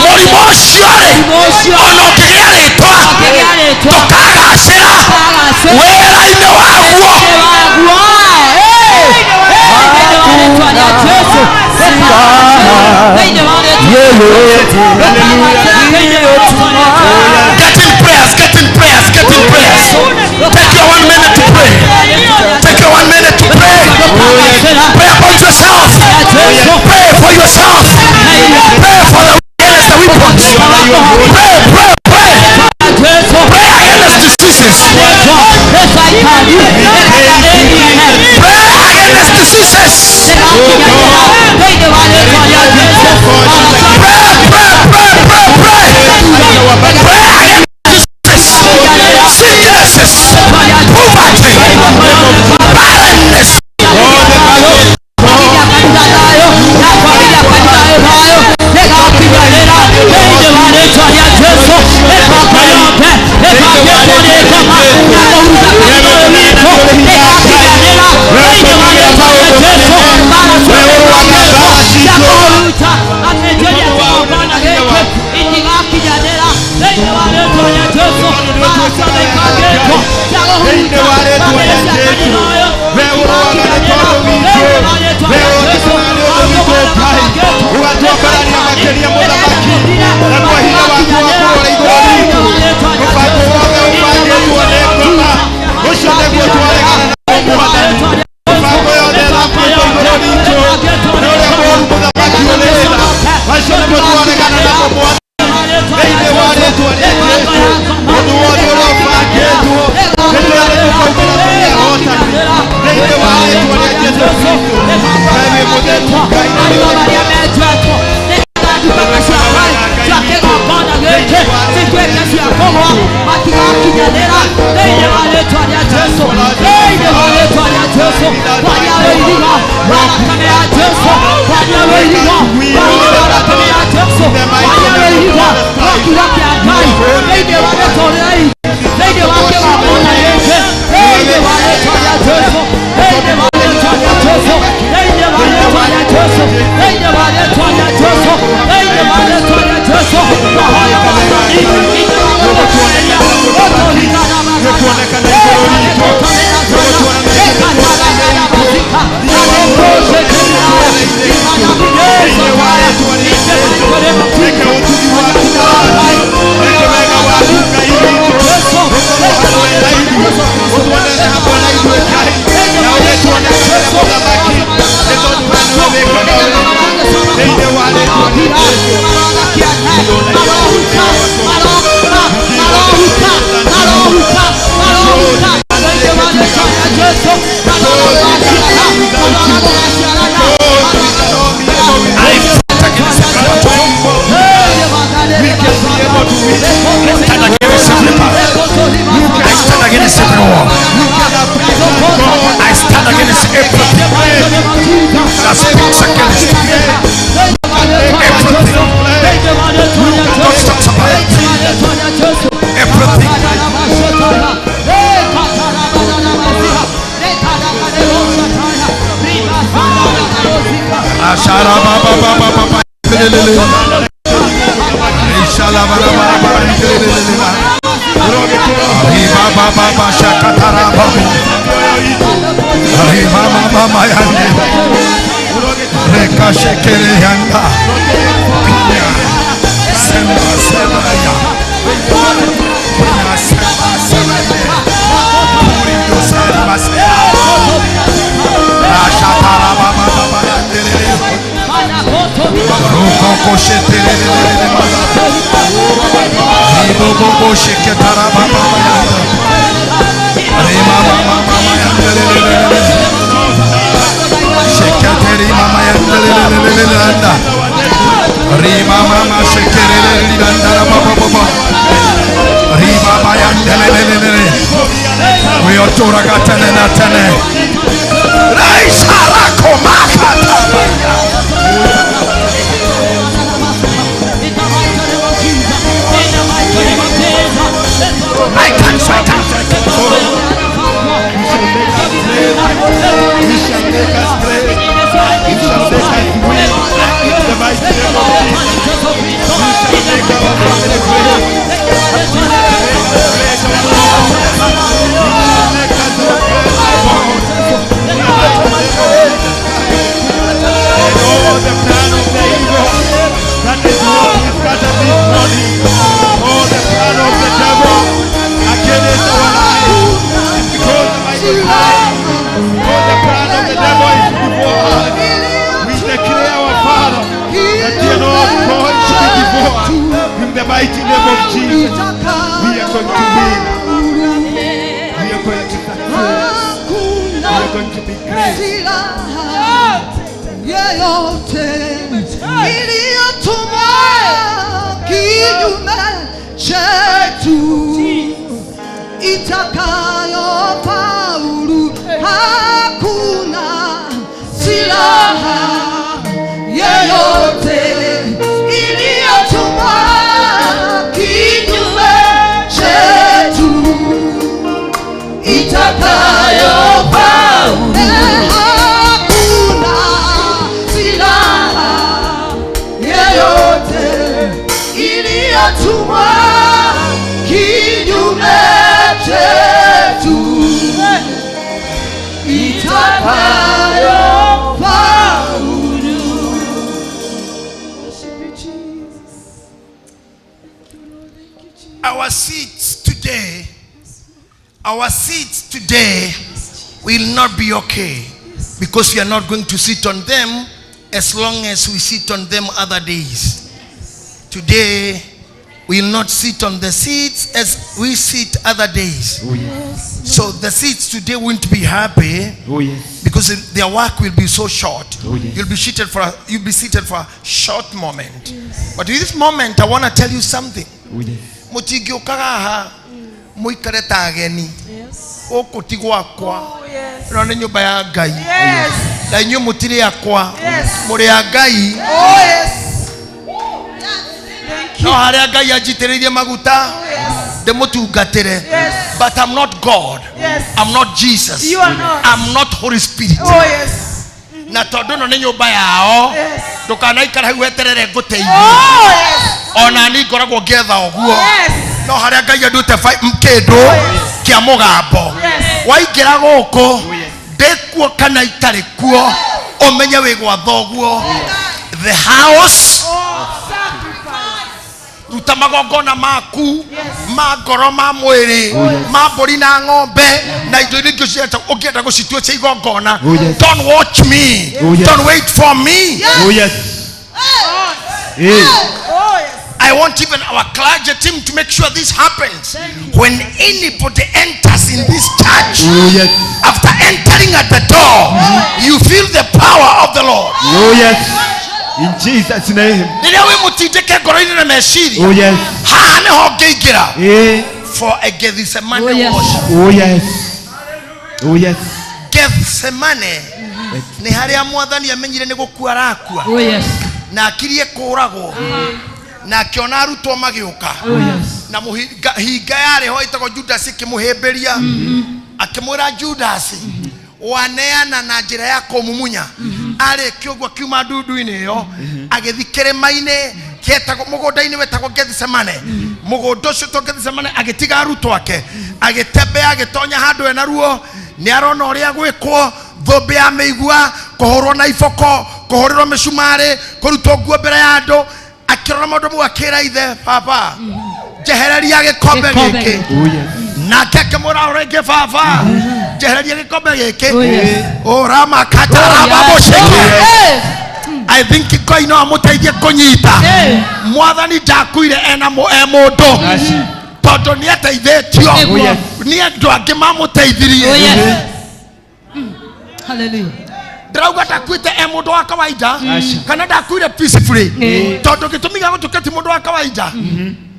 mũrimũ ũcio rĩ ũcio ona ũkĩgĩa rĩtwa ũkĩgĩa rĩtwa ndũkagacĩra ndũkagacĩra wĩra-inĩ waguo waguo. Eh, eh, thĩinĩ wa rĩtwa rĩa Jesu. Thĩinĩ wa rĩtwa Thĩinĩ wa rĩtwa rĩa Jesu. Get in prayers, get in prayers, get in prayers. Take your 1 minute to pray. Take your 1 minute to pray. Pray about yourself. Pray for yourself. Pray for the against the weapons. Pray, pray, pray. Pray against diseases. Pray against diseases. Pray, pray, pray, pray, pray. Pray against diseases, sicknesses, poverty, barrenness. Rashara ba ba ba ba ba. Inshallah ba ba ba. Riba ba ba ba shakatara ba. Riba ba ba ba yande. Reka shekere yanda. Sema sema ya. Sema sema ya. Puri dosari basea. Rashatara ba ba ba yande. Roko koshetere Ribo bobo sheketara ba ba ba yanda. Rima ba ba ba yande. Sheketeri mama yande yanda. Rima mama shekere yanda ba ba ba. Rima ba yande. We are toragatene na tene. Raisha rakomakata. I cancel, I cancel. You shall make us great. You shall make us win. In the mighty name of Jesus. You shall make our family great. You shall make us great, Lord. In the mighty name of Jesus Christ. And all the plan of the evil that is what is scattered this morning. All the plan of the devil against our lives. It's because the Bible says, all the plan of the devil is before us. We declare our Father that we are not going to be before us. In the mighty name of Jesus, we are going to win. We are going to succeed. We are going to be great. Itakayofaulu, hakuna silaha yeyote iliyotumwa kinyume chetu itakayofaulu. Hakuna silaha yeyote iliyotumwa kinyume chetu itakayofaulu. Worship you, Jesus. Thank you, Lord. Thank you, Jesus. Our seats today will not be okay because we are not going to sit on them as long as we sit on them other days. Today, we will not sit on the seats as we sit other days. Oh yes. So the seats today won't be happy. Oh yes. Because their work will be so short. Oh, yes. You'll be seated for a short moment. Yes. But in this moment, I want to tell you something. Oh yes. Mutigĩũkaga haha mũikare ta ageni. Yes. Gũkũ ti gwakwa. Oh, yes. Ĩno nĩ nyũmba ya Ngai. Yes. Na inyuĩ mũtirĩ akwa. Yes. Mũrĩ a Ngai. Oh, yes. Thank you. No harĩa Ngai anjitĩrĩirie maguta Yes. ndĩmũtungatĩre. Yes. But I'm not God. Yes. I'm not Jesus. You are not. I'm not Holy Spirit. Oh, yes. Na tondũ ĩno nĩ nyũmba yao Yes. ndũkanaikara hau weterere ngũteithie. Oh, yes. Ona ni ngoragwo ngĩetha ũguo. Yes. No harĩa Ngai anduĩte kĩndũ kĩa mũgambo. Yes. Waingĩra gũkũ ndĩ kuo kana itarĩ kuo ũmenye wĩ gwa thoguo. The house Oh, sacrifice. ruta magongona maku ma ngoro ma mwĩrĩ ma mbũri na ng'ombe na indo iria ingĩ cienda ũngĩenda gũcitua cia igongona. Oh, yes. Don't watch me. Oh, yes. Don't wait for me. Oh yes. Hey. Oh, yes. I want even our clergy team to make sure this happens. When anybody enters in this church, Oh yes. after entering at the door, you feel the power of the Lord. Oh yes. In Jesus' name. Rĩrĩa wĩ mũtindĩke ngoro-inĩ na meciria, Oh yes. haha nĩho ngĩingĩra Eh. for a Gethsemane Oh, yes. worship. Oh yes. Oh yes. Gethsemane nĩ harĩa mwathani amenyire nĩ gũkua arakua Oh yes. na akirie kũragwo na akĩona arutwo magĩũka. Oh yes. Na hinga yarĩ ho ĩtagwo Judas ĩkĩmũhĩmbĩria akĩmwĩra Judas waneana na njĩra ya kũmumunya Arĩkia ũguo akiuma ndundu-inĩ ĩyo, agĩthiĩ kĩrĩma-inĩ kĩetagwo, mũgũnda-inĩ wetagwo Gethsemane. Mũgũnda ũcio to Gethsemane, agĩtiga arutwo ake, agĩtembea, agĩtonya handũ ena ruo. Nĩ arona ũrĩa gwĩkwo, thũmbĩ ya mĩigua, kũhũrwo na iboko, kũhũrĩrwo mĩcumarĩ, kũrutwo nguo mbere ya andũ. Akĩrora maũndũ mau, akĩra ithe, "Baba, njehereria gĩkombe Gĩkombe gĩkĩ." gĩkĩ. Oh, yes. Nake akĩmwĩra o rĩngĩ, "Baba, njehereria gĩkombe gĩkĩ." Oh, yes. Ũramakatarababũceke. Yes. I think Ngai no amũteithie kũnyita. Eh. Mwathani ndakuire ena e mũndũ, tondũ nĩ ateithĩtio Nĩguo. Yes. nĩ andũ angĩ mamũteithirie. Oh, yes. Hallelujah. Ndĩrauga ndakuĩte e mũndũ wa kawaida Aca. kana ndakuire peacefully, Eh. tondũ gĩtũmi gĩa gũtuĩka ti mũndũ wa kawaida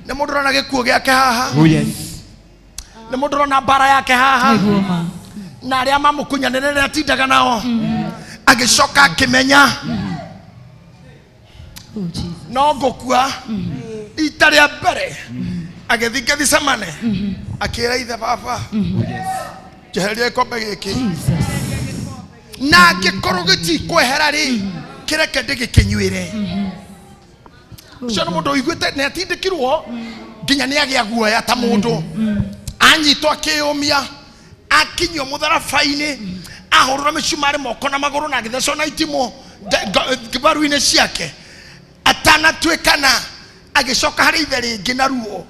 nĩ mũndũ ũrona gĩkuũ gĩake haha, Oh, yes. nĩ mũndũ ũrona mbara yake haha Nĩguo ma. na arĩa mamũkunyanĩre rĩrĩa atindaga nao. Agĩcoka akĩmenya, Oh, Jesus. no ngũkua ita rĩa mbere. Agĩthiĩ Gethisemane, akĩra ithe, "Baba, njehereria gĩkombe gĩkĩ, Jesus. na angĩkorwo gĩtikwehera rĩ, kĩreke ndĩgĩkĩnyuĩre." Ũcio nĩ mũndũ ũiguĩte nĩ atindĩkirwo nginya nĩ agĩa guoya ta mũndũ anyitwo, akĩyũmia, akinyio mũtharaba-inĩ, ahũrũra mĩcumarĩ moko na magũrũ na agĩthecwo na itimũ mbaru-inĩ ciake. Atanatuĩkana, agĩcoka harĩ ithe rĩngĩ na ruo,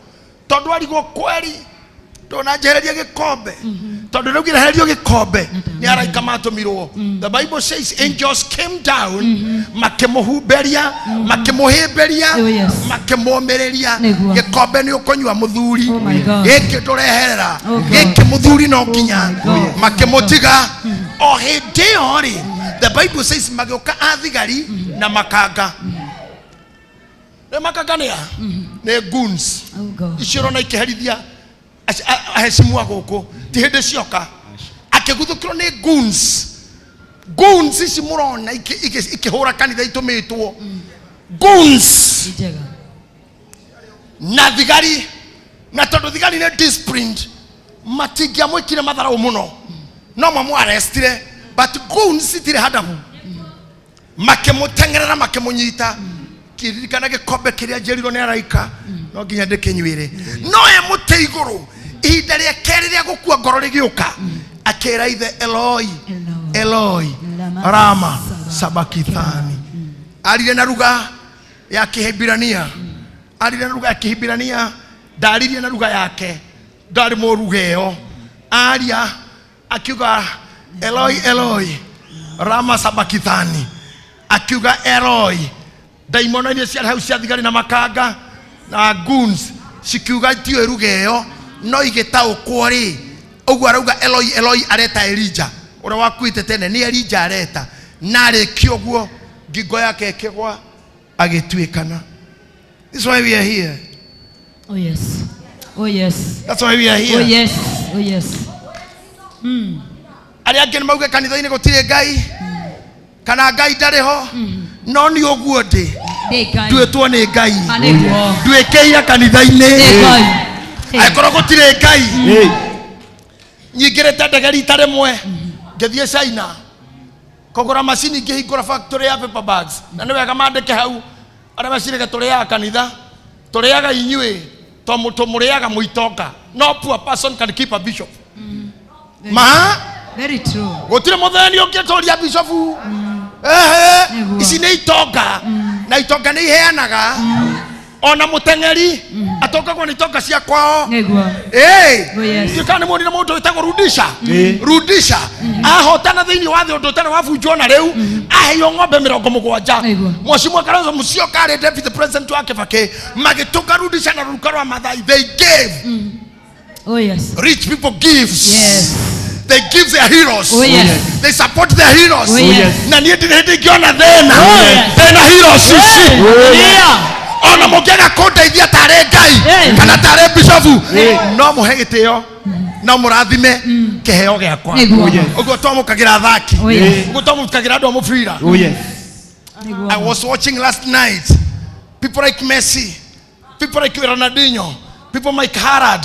tondũ arigwo kweri ndũnanjehereria gĩkombe, tondũ rĩu ngĩrehererio gĩkombe nĩ araika matũmirwo. The Bible says angels came down, makĩmũhumberia, makĩmũhĩmbĩria, Oh, yes. makĩmũmĩrĩria. Nĩguo. Gĩkombe nĩ ũkũnyua, mũthuri. Oh my God. Gĩkĩ ndũreherera. Oh God. Gĩkĩ, mũthuri, no nginya. My God. Makĩmũtiga o hĩndĩ ĩyo rĩ, the Bible says magĩũka athigari na makanga. Nĩ makanga nĩ a nĩ goons. Oh God. Icio ũrona ikĩherithia aheshimwa gũkũ ti hĩndĩ cioka. Akĩguthũkĩrwo nĩ goons. Goons ici mũrona ikĩhũra kanitha itũmĩtwo goons Njega. na thigari, na tondũ thigari nĩ disciplined, matingĩamwĩkire matharau mũno, no mamũarestire, but goons itirĩ hadabu. Makĩmũteng'erera, makĩmũnyita. Kĩririkana gĩkombe kĩrĩa njĩrirwo nĩ araika no nginya ndĩkĩnyuĩre. No e mũtĩ igũrũ, ihinda rĩa kerĩ rĩa gũkua ngoro rĩgĩũka, akĩra ithe, "Eloi, Eloi, Eloi, lama rama sabakithani." Arire na ruga ya Kĩhibirania, arire na ruga ya Kĩhibirania, ndaririe na ruga yake, ndarĩ mũruga ĩyo. Aria akiuga, "Eloi, Eloi, rama sabakithani." Akiuga "Eloi", ndaimono iria ciarĩ hau cia thigari na makanga na goons cikiuga tiũĩ ruga ĩyo, no igĩtaũkwo rĩ, ũguo arauga "Eloi, Eloi" areta Elija ũrĩa wakuĩte tene, nĩ Elija areta. Na arĩkia ũguo, ngingo yake ĩkĩgwa, agĩtuĩkana. This is why we are here. Oh yes. Oh yes. That's why we are Oh here. yes. Oh yes. Arĩa angĩ nĩ mauge kanitha-inĩ gũtirĩ Ngai kana Ngai ndarĩ ho, no nĩ ũguo ndĩ Nĩ Ngai. nduĩtwo nĩ Ngai. Nĩguo. Nduĩkĩire kanitha-inĩ. Nĩ Ngai. Angĩkorwo gũtirĩ Ngai, Hey. nyingĩrĩte ndege rita rĩmwe ngĩthiĩ China kũgũra macini ngĩhingũra factory ya paper bags. Na nĩ wega mandĩke hau arĩa macirĩge tũrĩaga kanitha, tũrĩaga inyuĩ tũmũrĩaga mũitonga. No poor person can keep a bishop ma. Very true. Gũtirĩ mũtheni ũngĩtũria bishofu. Ehe. Nĩguo. Ici nĩ itonga, na itonga nĩ iheanaga. Ona mũteng'eri atongagwo nĩ itonga cia kwao. Nĩguo. Ĩĩ. Oh, yes. Ndiũĩ kana nĩ muonire mũndũ wĩtagwo Rudisha. Ĩĩ. Rudisha ahotana thĩinĩ wa thĩ, ũndũ ũtarĩ wabunjwo na rĩu aheirwo ng'ombe 70. Nĩguo. Mheshimiwa Kalonzo Musyoka arĩ deputy president wa Kibaki, magĩtũnga Rudisha na rũruka rwa Mathai. They gave. Oh yes. Rich people gives. Yes. They give their heroes. Oh yes. They support their heroes. Oh yes. Na niĩ ndirĩ hĩndĩ ingĩona thĩna yes. ndĩna heroes ici. Hallelujah. Ona mũngĩaga kũndeithia tarĩ Ngai Eh. kana tarĩ bishofu, no mũhe gĩtĩo, no mũrathime kĩheo gĩakwa. Nĩguo. Oh, yes. Ũguo twamũkagĩra athaki, Oh yes. ũguo twamũkagĩra andũ a mũbira. Oh yes. Nĩguo. I was watching last night people like Messi, people like Ronaldinho, people like Haaland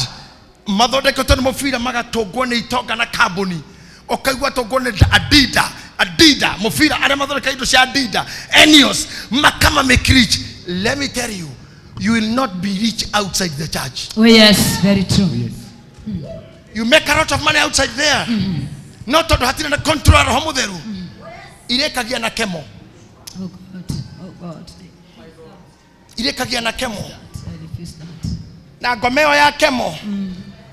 mathondeketwo nĩ mũbira, magatũngwo nĩ itonga na kambuni. Ũkaigua tũngwo nĩ Adida. Adida mubira arĩa mathondeka indo cia Adida Enios makama make rich. Let me tell you, you will not be rich outside the church. Oh yes, very true. You make a lot of money outside there. No tondũ hatirĩ na control ya roho mũtheru. Irĩkagia na kemo. Oh God, oh God. Irĩkagia na kemo. I refuse that. Na ngoma ĩyo ya kemo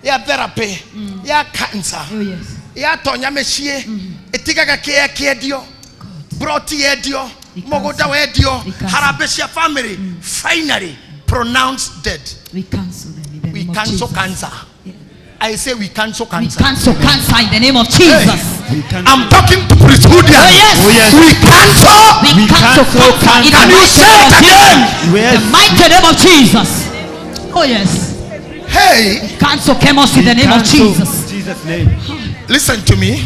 ya therapy ya cancer Oh yes. yatonya mĩciĩ ĩtigaga kĩea kĩendio broti yendio mũgũnda wendio We cancel. harambĩ cia family finally pronounced dead. We cancel them in the We name of cancel Jesus. cancer. Yeah. I say we cancel We cancer. cancel cancer in the name of Jesus. We cancel. I'm talking to priesthoodians. Oh, yes. Oh, yes. We cancel. We We cancel cancel cancer in the Can you mighty say name it of again? Jesus. Yes. The mighty name of Jesus. Oh yes. Hey, Cancel chemos in the name of Cancel. Jesus. Jesus name. listen to me.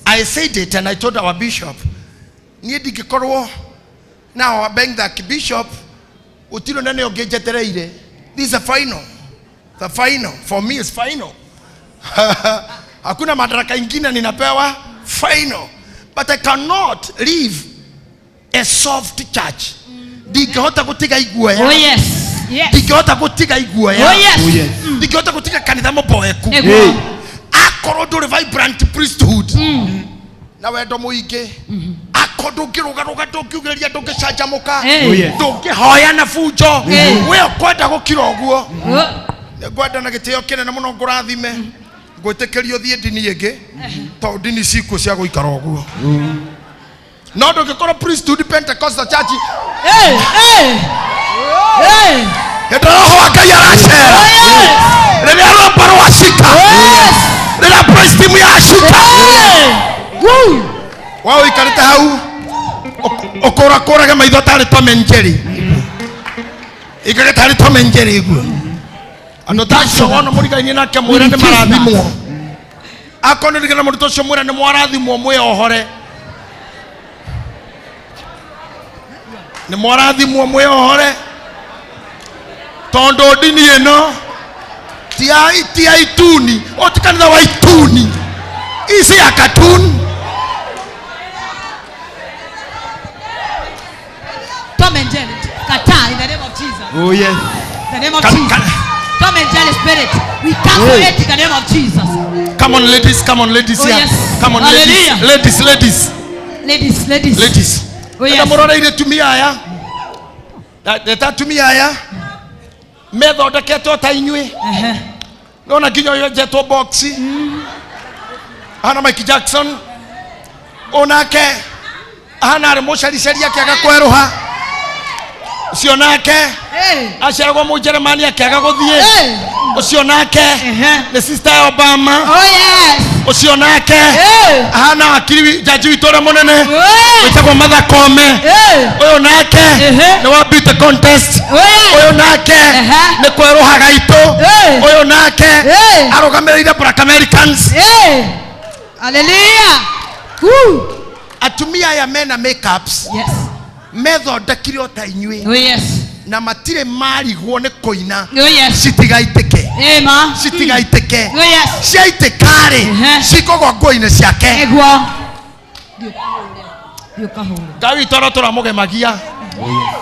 I said it and I told our bishop. Niĩ ndingĩkorwo now I beg that bishop gũtirĩ nene ũngĩ njetereire. This is a final. The final for me is final. Hakuna madaraka ingine ninapewa final. But I cannot leave a soft church. Ndingĩhota gũtiga iguoya. Oh yes. Yes. Ndingĩhota gũtiga iguoya. Oh yes. Oh yes. Ndingĩhota gũtiga kanitha mũboeku. Nĩguo. Akorwo ndũrĩ vibrant priesthood na wendo mũingĩ, akorwo ndũngĩrũgarũga, ndũngiugĩrĩria, ndũngĩcanjamũka, Hey. Oh yes. ndũngĩhoya na bunjo, Hey. we ũkwenda gũkira ũguo. Oh. Ngwenda na gĩtĩo kĩnene mũno ngũrathime, ngwĩtĩkĩrio thiĩ ndini ĩngĩ tondũ ndini cikuo cia gũikara ũguo, no ndũngĩkorwo priesthood Pentecostal church. Hey, hey. Hey. Hĩndĩ roho wa Ngai aracera, Oh yes. rĩrĩa rwĩmbo rwacika, Yes. rĩrĩa praise team yacika. Hey. Woo. We ũikarĩte hau ũkũrakũrage maitho tarĩ Tom and Jerry, ikage tarĩ Tom and Jerry guo andũ ta acio wona mũrigainie nake mwĩre nĩ marathimwo, akorwo nĩ rigana mũrutwo ũcio mwĩre nĩ mwarathimwo, mwĩohore, nĩ mwarathimwo, mwĩohore, tondũ ndini ĩno ti ya ituni, o ti kanitha wa ituni, ici ya cartoon. Tom and Jerry. Kata in the name of Jesus. Oh yes. In the name of Can- Jesus. can- Tom and Jerry spirit. We cancel Hey. it in the name of Jesus. Come on, ladies. Come on, ladies. Oh, here. yes. Come on, ladies. Hallelujah. Ladies, ladies, Ladies, ladies. ladies. Oh, yes. Enda mũroreire atumia aya. Reta atumia aya methondeketwo ta inyuĩ. Uh-huh. Nona nginya ũyũ enjetwo box. Ahana Mike Jackson. Onake ahana arĩ mũcericeri akĩaga kwerũha. Ũcio nake Hey. aciaragwo Mũjeremani akĩaga gũthiĩ. Hey. Ũcio nake Uh-huh. nĩ sister ya Obama. Oh yes. Ũcio nake Hey. ahana wakiri jaji witũ ũrĩa mũnene Oh. wĩtagwo Martha Koome. Hey. Ũyũ nake Ehe. nĩ wa beauty contest. Oh yes. Ũyũ nake Ehe. nĩ kwerũha gaitũ. Hey. Ũyũ nake Hey. arũgamĩrĩire Black Americans. Hey. Hallelujah. Woo. Atumia aya mena makeups Yes. methondekire o ta inyuĩ Oh yes. na matirĩ marigwo nĩ kũina. Oh yes. Citigaitĩke, Hey ma. citigaitĩke. Oh yes. Ciaitĩka-rĩ, Ehe. cikũgwa nguo-inĩ ciake. Egwo. Ndio kahũra. Ngai witũ arotũra mũgemagia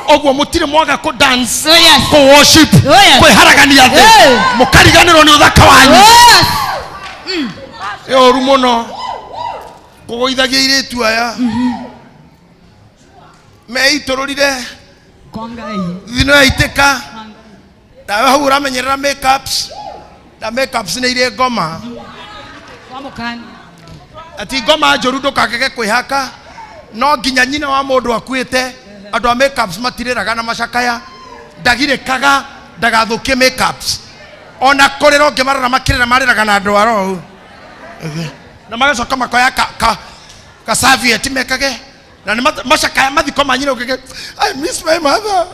ũguo, mũtirĩ mwaga kũ dance, Oh yes. kũ worship, Oh yes. kwĩharagania thĩ, Hey. mũkariganĩrwo nĩ ũthaka wanyu. Oh yes. Nĩ ũru mũno kũgũithagia airĩtu aya meitũrũrire. Kwa Ngai. Thino yaitĩka, nawe hau ũramenyerera makeups, na makeups nĩ irĩ ngoma. Kwa mũkani. Ati ngoma njũru ndũkagege kwĩhaka, no nginya nyina wa mũndũ akuĩte. Andũ a makeups matirĩraga na macakaya, ndagirĩkaga ndagathũkie makeups, ona kũrĩra ũngĩmarora makĩrĩra marĩraga na andũ aro na magacoka makoya ka serviette mekage na nĩ macakaya mathiko ma nyina ũkĩge, "I miss my mother,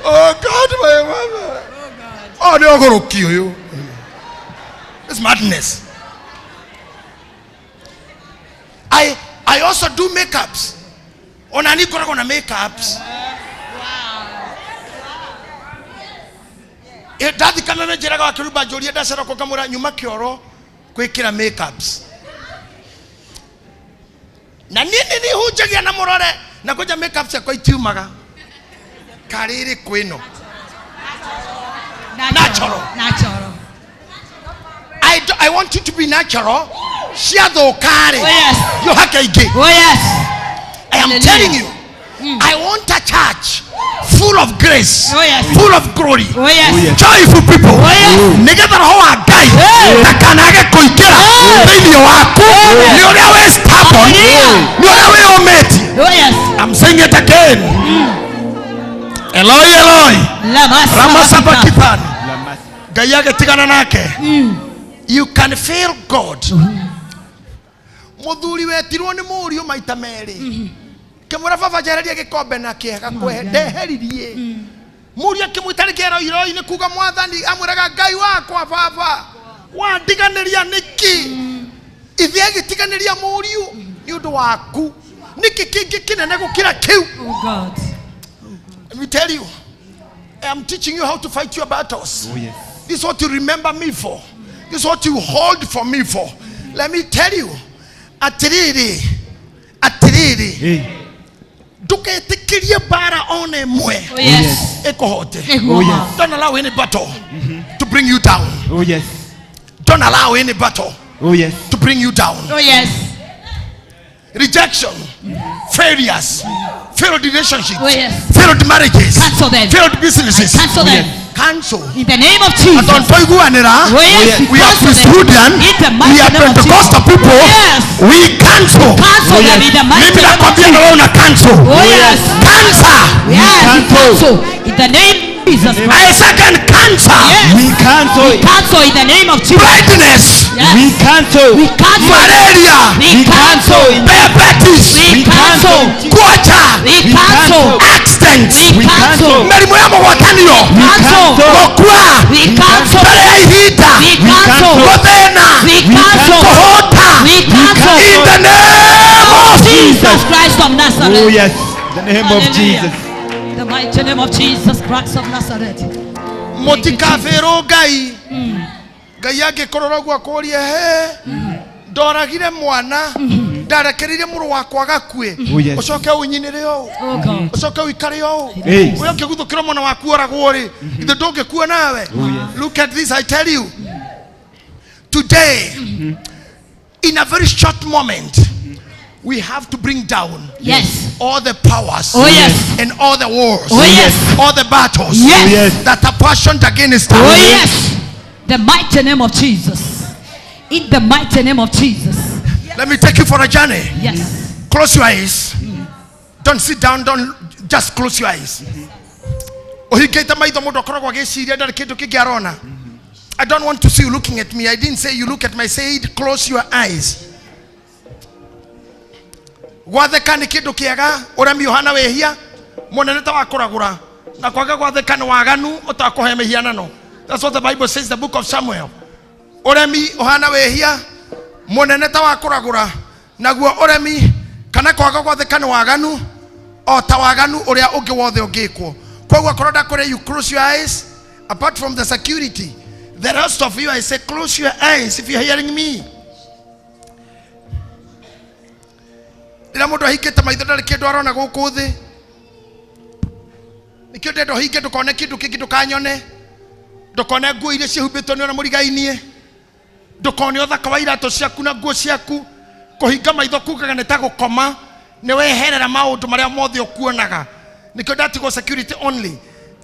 oh God, my mother." Oh, nĩ ũgũrũki ũyũ. It's madness. I also do makeups. Ona ni ngoragwo na makeups. Ndathi kameme njĩraga wakĩrumba njũrie ndacerokwo ngamwĩra nyuma kĩoro gwĩkĩra makeups. Na niĩ nĩ niĩ hunjagia na mũrore na kwanja makeup ciakwa itiumaga. Karĩrĩ kwĩno. Natural. Natural. I want you to be natural. Ciathũka-rĩ, Oh, yes. yohake ingĩ. Oh yes. I am Hallelujah. telling you, I want a church full of grace, Oh, yes. full of glory, Oh yes. Oh, yes. joyful people. Oh, yes. Nĩgetha roho wa Ngai ndakanage kũingĩra thĩinĩ waku nĩ ũrĩa wĩ stubborn, Hallelujah. nĩ ũrĩa wĩyũmĩtie. Oh yes. I'm saying it again. Eloi, Eloi, Lama lama sabachthani. sabachthani. Ngai agĩtigana nake. You can feel God. Mũthuri wetirwo nĩ mũriũ maita merĩ. Kĩmwĩra baba njehereria gĩkombe na kĩega kwehe ndeheririe. Mũriũ akĩmwĩta rĩngĩ Eloi nĩ kuga mwathani amwĩraga Ngai wakwa baba wandiganĩria nĩkĩ? Ithe agĩtiganĩria mũriũ nĩ ũndũ waku. Nĩkĩ kĩngĩ kĩnene gũkĩra kĩu? Oh God. Let me tell you, I am teaching you how to fight your battles. Oh, yes. This is what you remember me for. This is what you hold for me for. Let me tell you, atiriri, atiriri, Hey. ndũgetĩkĩrie mbara ona ĩmwe Oh yes. ĩkũhote. Nĩguo Oh, ma. yes. Don't allow any battle to bring you down. Oh, yes. Don't allow any battle Oh, yes. to bring you down. Oh yes. Rejection, failures, failed relationships, Oh, yes. failed marriages, Cancel them. failed businesses. Cancel them. Cancel. In the name of Jesus. Tontoiguanĩra. Oh yes. We are cancel them. Christian. In the We mighty are name of Pentecostal Jesus. people. Yes. We cancel. Cancel them in the mighty Mimi name of nakwambia na Jesus. wewe una cancel. Oh yes. Cancer. Yes. We Cancel. cancel. In the name of Jesus Christ. I second cancer. Yes. We cancel. We cancel in the name of Jesus. Blindness. Yes. We cancel. We cancel. Malaria. We cancel. Diabetes. We cancel. Kwacha. We cancel. Accidents. We cancel. Mĩrimũ ya mũgwatanio. Cancel. Gũkua. We cancel. Mbere ya ihinda. We cancel. Gũthĩna. We cancel. Kũhũta. We cancel. In the name of Jesus Christ of Nazareth. Oh, yes. The name of Hallelujah. Jesus. The mighty name of Jesus Christ of Nazareth. Mũtikabĩrwo Ngai. Ngai angĩkorwo ũguo akũrie he ndoragire mwana ndarekereirie mũrũ wakwa agakue Oh, yes. ũcoke ũnyinĩre ũũ Oh God. ũcoke ũikare ũũ Hey. ũrĩa ũngĩguthũkĩrwo mwana waku oragwo rĩ ithe ndũngĩkua nawe. Oh, yes. Look at this, I tell you today, in a very short moment, we have to bring down Yes. all the powers. Oh, yes. And all the wars. Oh, yes. All the battles. Yes. Oh, yes. That are fashioned against us. Oh yes. The mighty name of Jesus. In the mighty name of Jesus. Let me take you for a journey. Yes. Close your eyes. Don't sit down. Don't just close your eyes. Ũhingĩte maitho mũndũ akoragwo agĩciria ndarĩ kĩndũ kĩngĩ arona. I don't want to see you looking at me. I didn't say you look at me. I said close your eyes. Gwathĩka nĩ kĩndũ kĩega, ũremi ũhana wĩhia, mũnene ta wa kũragũra, na kwaga gwathĩka nĩ waganu ũtakũhe mĩhianano. That's what the Bible says, the book of Samuel. Ũremi ũhana wĩhia, mũnene ta wa kũragũra, naguo ũremi kana kwaga gwathĩka nĩ waganu o ta waganu ũrĩa ũngĩ wothe ũngĩkwo. Koguo akorwo ndakwĩra you close your eyes, apart from the security, the rest of you I say close your eyes if you're hearing me. Rĩrĩa mũndũ ahingĩte maitho ndarĩ kĩndũ arona gũkũ thĩ. Nĩkĩo ndĩrenda ũhinge ndũkone kĩndũ kĩngĩ, ndũkanyone, ndũkone nguo iria ciĩhumbĩtwo nĩ ũrĩa mũrigainie, ndũkone ũthaka wa iratũ ciaku na nguo ciaku. Kũhinga maitho kugaga nĩ ta gũkoma, nĩ weherera maũndũ marĩa mothe ũkuonaga. Nĩkĩo ndatigwo security only.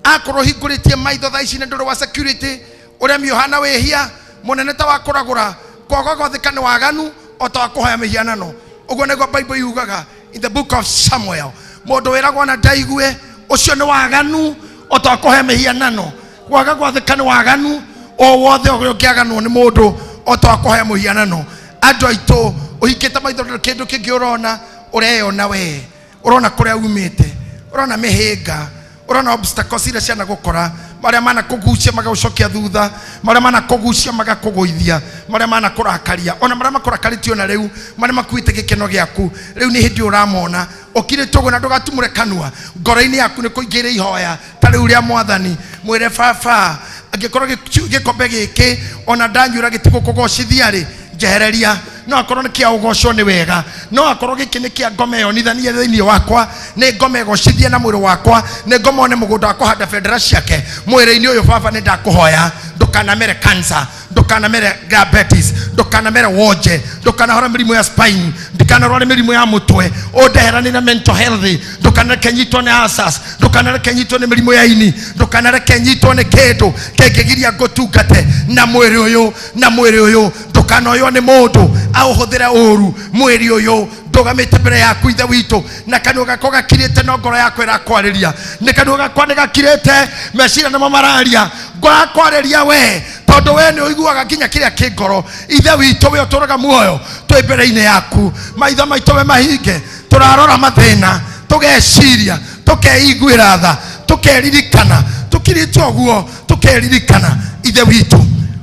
Akorwo hingũrĩtie maitho thaa ici nĩ ndũrĩ wa security, ũremi ũhana wĩhia mũnene ta wa kũragũra, kwaga gwathĩka nĩ waganu o ta wa kũhoya mĩhianano. Ũguo nĩguo Bible yugaga in the book of Samuel. Mũndũ wĩragwo na ndaigue ũcio nĩ waganu o ta wa kũhoya mĩhianano. Kwaga gwathĩka nĩ waganu o wothe ũrĩa ũngĩaganwo nĩ mũndũ o ta wa kũhoya mũhianano. Andũ aitũ ũhingĩte maitho ndũrĩ kĩndũ kĩngĩ ũrona, ũreyona we, ũrona kũrĩa umĩte, ũrona mĩhĩnga, ũrona obstacles iria cianagũkora, marĩa manakũgucia magagũcokia thutha, marĩa manakũgucia magakũgũithia, marĩa manakũrakaria, ona marĩa makũrakarĩtie ona rĩu, marĩa makuĩte gĩkeno gĩaku, rĩu nĩ hĩndĩ ũramona ũkirĩte ũguo na ndũgatumũre kanua, ngoro-inĩ yaku nĩ kũingĩra ihoya ta rĩu rĩa mwathani, mwĩre baba, angĩkorwo gĩkombe gĩkĩ ona ndanyuĩra gĩtigũkũgocithia rĩ, njehereria. No akorwo nĩ kĩa ũgocwo nĩ wega, no akorwo gĩkĩ nĩ kĩa ngoma yonithanie thĩinĩ wakwa, nĩ ngoma ĩgocithie na mwĩrĩ wakwa, nĩ ngoma one mũgũnda wa kũhanda bendera ciake mwĩrĩ-inĩ ũyũ. Baba, nĩ ndakũhoya ndũkanamere cancer, ndũkanamere diabetes, ndũkanamere wonje, ndũkanahore mĩrimũ ya spine, ndikanarware mĩrimũ ya mũtwe, ũndeheranie na mental health, ndũkanareke nyitwo nĩ ulcers, ndũkanareke nyitwo nĩ mĩrimũ ya ini, ndũkanareke nyitwo nĩ kĩndũ kĩngĩgiria ngũtungate na mwĩrĩ ũyũ, na mwĩrĩ ũyũ ndũkanoywo nĩ mũndũ aũhũthĩre ũru. Mwĩrĩ ũyũ ndũgamĩte mbere yaku, Ithe witũ, na kanua gakwa gakirĩte, no ngoro yakwa ĩrakwarĩria. Nĩ kanua gakwa nĩ gakirĩte, meciria nĩmo mararia, ngũrakwarĩria we tondũ we nĩ ũiguaga nginya kĩrĩa kĩ ngoro. Ithe witũ, we ũtũraga muoyo, twĩ mbere-inĩ yaku, maitho maitũ we mahinge, tũrarora mathĩna, tũgeciria, tũkeiguĩra tha, tũkeririkana, tũkirĩte ũguo tũkeririkana. Ithe witũ,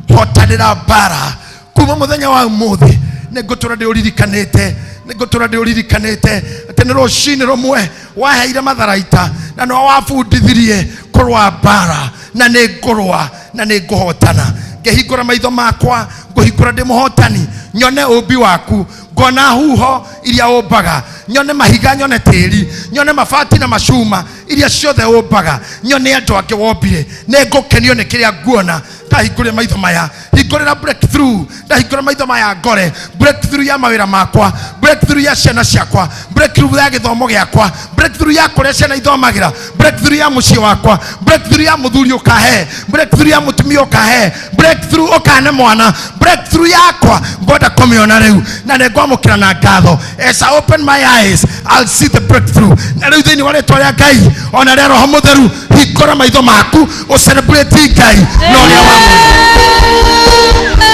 hotanĩra mbara kuma mũthenya wa ũmũthĩ. Nĩ ngũtũra ndĩũririkanĩte, nĩ ngũtũra ndĩũririkanĩte atĩ nĩ rũcinĩ rũmwe waheire matharaita na nĩwe wabundithirie kũrũa mbara, na nĩ ngũrũa na nĩ ngũhotana. Ngĩhingũra maitho makwa, ngũhingũra ndĩ mũhotani, nyone ũmbi waku, ngona huho iria ũmbaga, nyone mahiga, nyone tĩri, nyone mabati na macuma iria ciothe ũmbaga, nyone andũ angĩ wombire. Nĩ ngũkenio nĩ kĩrĩa nguona ndahingũrire maitho maya. Hingũrĩra breakthrough, ndahingũra maitho maya ngore breakthrough ya mawĩra makwa, breakthrough ya ciana ciakwa, breakthrough ya gĩthomo gĩakwa, breakthrough ya kũrĩa ciana ithomagĩra, breakthrough ya mũciĩ wakwa, breakthrough ya mũthuri ũkahe, breakthrough ya mũtumia ũkahe, breakthrough ũkane mwana, breakthrough yakwa ngwenda kũmĩona rĩu na nĩ ngwamũkĩra na ngatho. As I open my eyes, I'll see the breakthrough. Na rĩu thĩinĩ wa rĩtwa rĩa Ngai ona rĩa Roho Mũtheru, hingũra maitho maku ũcelebrate Ngai na ũrĩa wa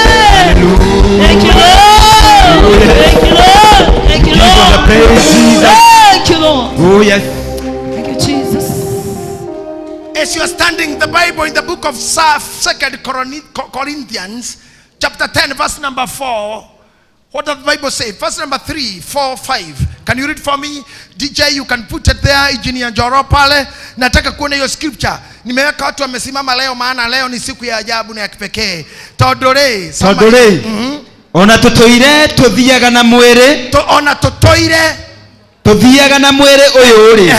Thank you, Lord. Thank you, Lord. Thank you, Give God the Lord. praise, Jesus. Thank you, Lord. Oh, yes. Thank you, Jesus. As you are standing, the Bible in the book of Second Corinthians, chapter 10, verse number 4. What does the Bible say? Verse number 3, 4, 5. Can you read for me? DJ, you can put it there. Engineer Njoro pale. Nataka kuona hiyo scripture. Nimeweka watu wamesimama leo maana leo ni siku ya ajabu na ya kipekee. Tondũ rĩ, soma. Tondũ rĩ, ona tũtũire tũthiaga na mwĩrĩ, Ona tũtũire tũthiaga na mwĩrĩ ũyũ rĩ,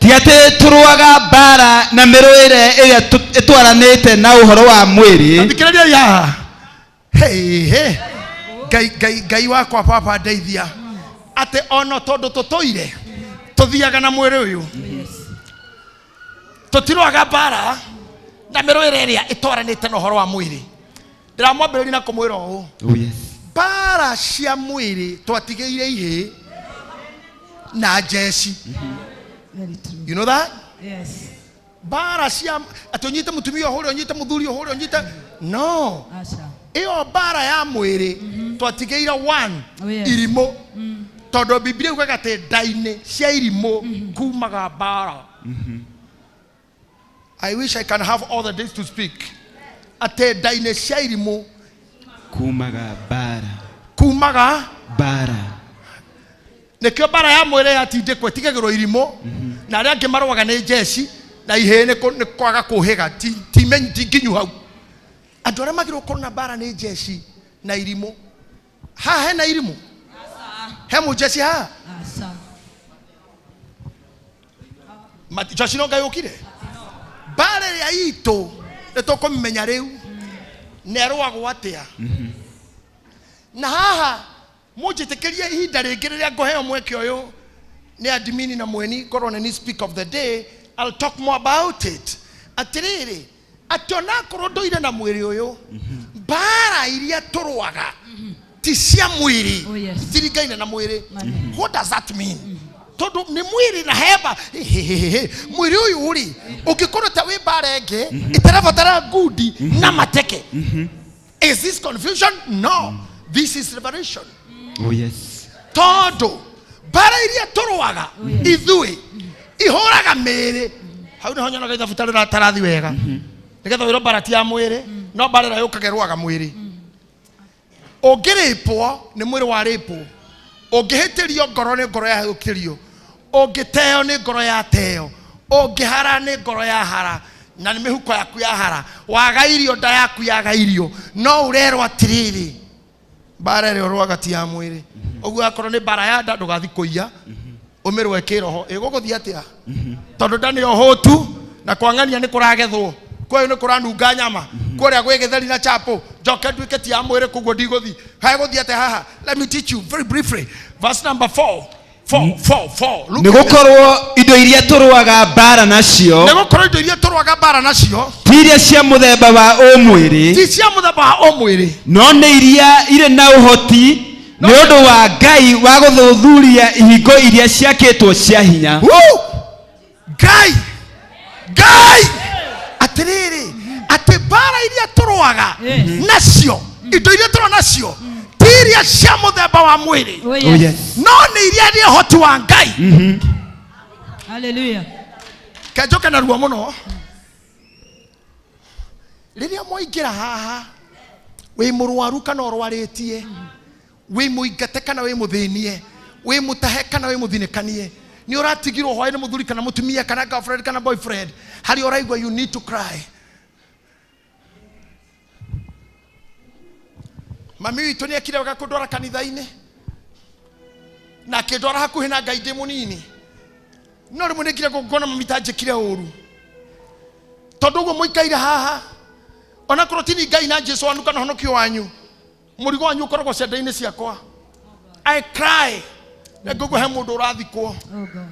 ti atĩ tũrũaga mbara na mĩrũĩre ĩrĩa ĩtwaranĩte na ũhoro wa mwĩrĩ. Thikĩrĩria ya. Hey, hey. Ngai, Ngai, Ngai wakwa, Baba ndeithia. Atĩ ona tondũ tũtũire tũthiaga na mwĩrĩ ũyũ, tũtirũaga mbara na mĩrũĩre ĩrĩa ĩtwaranĩte na ũhoro wa mwĩrĩ. Ndĩramwambĩrĩria na kũmwĩra ũũ: Oh, yes. mbara cia mwĩrĩ twatigĩire ihĩĩ na njeci. Very true. You know that? Yes. Mbara cia atĩ ũnyite mũtumia ũhũre, ũnyite mũthuri ũhũre, ũnyite, no. Asha. Ĩyo mbara ya mwĩrĩ twatigĩire one, Oh, yes. irimũ, tondũ Biblia yugaga atĩ nda-inĩ cia irimũ kumaga mbara. I wish I can have all the days to speak. Atĩ nda-inĩ cia irimũ kumaga mbara. Kumaga mbara. Nĩkĩo mbara ya mwĩrĩ yatindĩkwo ĩtigagĩrwo irimũ, na arĩa angĩ marũaga nĩ njeci na ihĩĩ nĩ kwaga kũhĩga, ti nginyu hau. Andũ arĩa magĩrĩirwo gũkorwo na mbara nĩ njeci na irimũ. Haha hena irimũ, he mũnjeci haha? Asha. Njeci no Ngai ũkire mbara ĩrĩa itũ nĩ tũkũmĩmenya rĩu na ĩrũagwo atĩa. Na haha mũnjĩtĩkĩrie ihinda rĩngĩ rĩrĩa ngũheo mweke ũyũ nĩ admini na mweni ngorwo nĩ ni speak of the day, I'll talk more about it. Atĩrĩrĩ, atĩ onakorwo ndũire na mwĩrĩ ũyũ, mbara iria tũrũaga ti cia mwĩrĩ. Oh, yes. Itiringaine na mwĩrĩ. Amen. What does that mean? Tondũ nĩ mwĩrĩ na hema mwĩrĩ ũyũ rĩ, ũngĩkorwo ta wĩ mbara ĩngĩ ĩtarabatara ngundi na mateke. Is this confusion? No, this is revelation. Oh, yes. Tondũ mbara iria tũrũaga ithuĩ ihũraga mĩĩrĩ. Hau nĩho nyonaga ithabu ta rĩratarathi wega nĩgetha wĩrwo mbara ti ya mwĩrĩ, no mbara ĩrĩa yũkaga ĩrũaga mwĩrĩ. Ũngĩrĩpwo nĩ mwĩrĩ warĩpwo, ũngĩhĩtĩrio ngoro nĩ ngoro yahĩtũkĩrio, ũngĩteo nĩ ngoro yateo, ũngĩhara nĩ ngoro yahara, na nĩ mĩhuko yaku yahara, waga irio nda yaku yaga irio. No ũrerwo atĩrĩrĩ, Mbara ĩrĩa ũrũaga ti ya mwĩrĩ. Ũguo akorwo nĩ mbara ya nda ndũgathiĩ kũiya. Ũmĩrũe kĩroho. Ĩgũgũthiĩ atĩa? Tondũ nda nĩ ũhũtu na kwang'ania nĩ kũragethwo. Kũyũ nĩ kũranunga nyama. Kũrĩa gwĩ gĩtheri na chapo. Njoke nduĩke ti ya mwĩrĩ koguo ndigũthiĩ. Hegũthiĩ atĩa haha? Let me teach you very briefly. Verse number 4. 4, 4, 4. Look Nĩ at this. gũkorwo indo iria tũrũaga mbara nacio Nĩ gũkorwo indo iria tũrũaga mbara nacio ti iria cia mũthemba wa ũmwĩrĩ, ti cia mũthemba wa ũmwĩrĩ, no nĩ iria irĩ na ũhoti nĩ ũndũ wa Ngai wa gũthuthuria ihingo iria ciakĩtwo cia hinya. Woo! Ngai Ngai atĩrĩrĩ atĩ mbara iria tũrũaga nacio indo iria tũrũa nacio ti iria cia mũthemba wa mwĩrĩ, Oh yes. no nĩ iria nĩ ũhoti wa Ngai. Hallelujah. Kenjoke na ruo mũno rĩrĩa mwaingĩra haha wĩ mũrwaru kana ũrwarĩtie, wĩ mũingate kana wĩ mũthĩnie, wĩ mũtahe kana wĩ mũthinĩkanie, nĩ ũratigirwo hwaĩ nĩ mũthuri kana mũtumia kana girlfriend kana boyfriend, harĩa ũraigua you need to cry. Mami witũ nĩ ekire wega kũndwara kanitha-inĩ na akĩndwara hakuhĩ na Ngai ndĩ mũnini, no rĩmwe nĩ ngire ngona mami ta njĩkire ũru tondũ ũguo mũikaire haha onakorwo ti ni Ngai na Jesu wanyu kana honokio wanyu, mũrigo wanyu ũkoragwo ciande-inĩ ciakwa. I cry na ngũguo he mũndũ ũrathikwo. Oh God.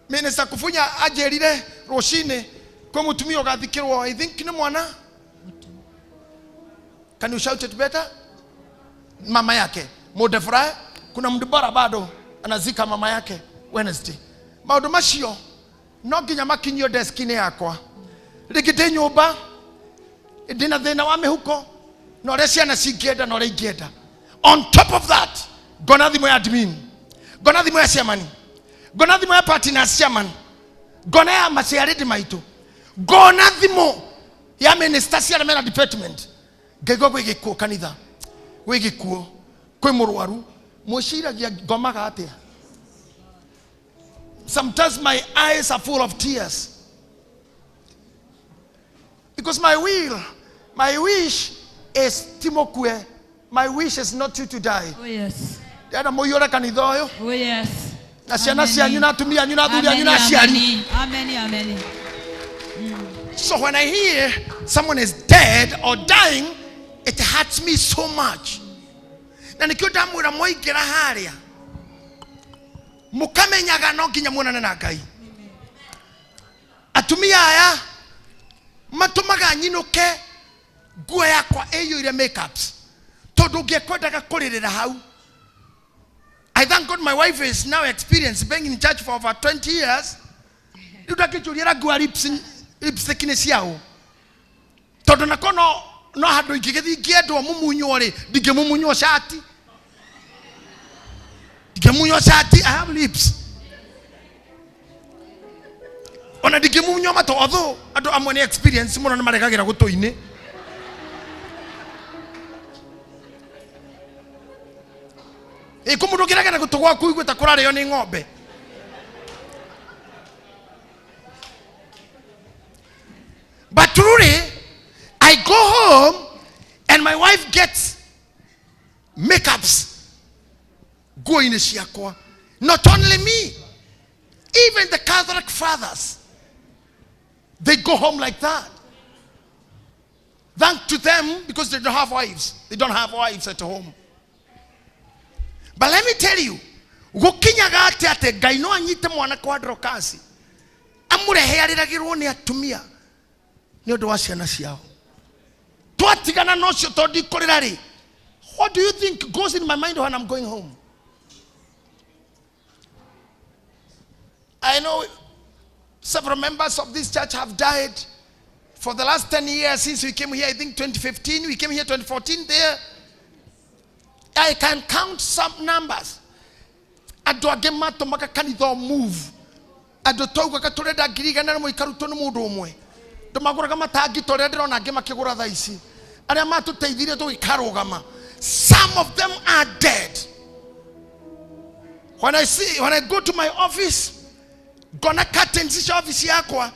Minister Kufunya anjĩrire rũcinĩ kwĩ mũtumia ũgathikĩrwo, I think nĩ mwana. Can you shout it better? Mama yake Mudefurahi, kuna mdibora bado anazika mama yake Wednesday. Maũndũ macio no nginya makinyio desk-inĩ yakwa. Rĩngĩ ndĩ nyũmba ndĩna thĩna wa mĩhuko na ũrĩa ciana cingĩenda na ũrĩa ingĩenda. On top of that, ngona thimũ ya admin, ngona thimũ ya chairman, ngona thimũ ya partners chairman, ngona ya maciarĩndĩ maitũ, ngona thimũ ya minister cia arĩa mena department. Ngaigua gwĩ gĩkuũ kanitha, gwĩ gĩkuũ, kwĩ mũrwaru. Mwĩciragia ngomaga atĩa? Sometimes my eyes are full of tears because my will, my wish is timokue. My wish is not you to die. Oh yes. Ndĩrenda mũiyũre kanitha ũyũ Oh yes. na ciana cianyu na atumia anyu na athuri anyu na aciari. Amen. Amen. So when I hear someone is dead or dying, it hurts me so much. Na nikio ndamwĩra mwaingĩra harĩa mũkamenyaga no nginya muonane na Ngai. Atumia aya matũmaga nyinũke nguo yakwa ĩiyũire makeups tondũ ngĩkwendaga kũrĩrĩra hau. I thank God my wife is now experienced being in church for over 20 years. Rĩu ndangĩnjũria rangi wa lipstick nĩ ciaũ tondũ nako no handũ ingĩgĩthiĩ ingĩendwo mumunywo rĩ, ndingĩmumunywo cati, ndingĩmunywo cati. I have lips. Ona ndingĩmunywo matũ, although andũ amwe nĩ experience mũno nĩ maregagĩra gũtũ-inĩ. Ĩ kũ mũndũ ũngĩregera gũtũ gwaku igue ta kũrarĩo nĩ ng'ombe. But truly, I go home and my wife gets makeups nguo-inĩ ciakwa. Not only me, even the Catholic fathers, they go home like that. Thank to them because they don't have wives. They don't have wives at home. But let me tell you, gũkinyaga atĩ atĩ Ngai no anyite mwana kwa Dorcas amũrehe arĩragĩrwo nĩ atumia nĩ ũndũ wa ciana ciao. Twatigana na ũcio tondũ ndikũrĩra rĩ, what do you think goes in my mind when I'm going home? I know several members of this church have died for the last 10 years since we came here. I think 2015, we came here 2014 there. I can count some numbers. Andũ angĩ matũmaga kanitha move. Andũ twaugaga tũrenda 100,000 ikarutwo nĩ mũndũ ũmwe. Ndũmagũraga matangi ta ũrĩa ndĩrona angĩ makĩgũra thaa ici. Arĩa matũteithirie tũgĩkarũgama. Some of them are dead. When I go to my office, ngona curtains cia office yakwa,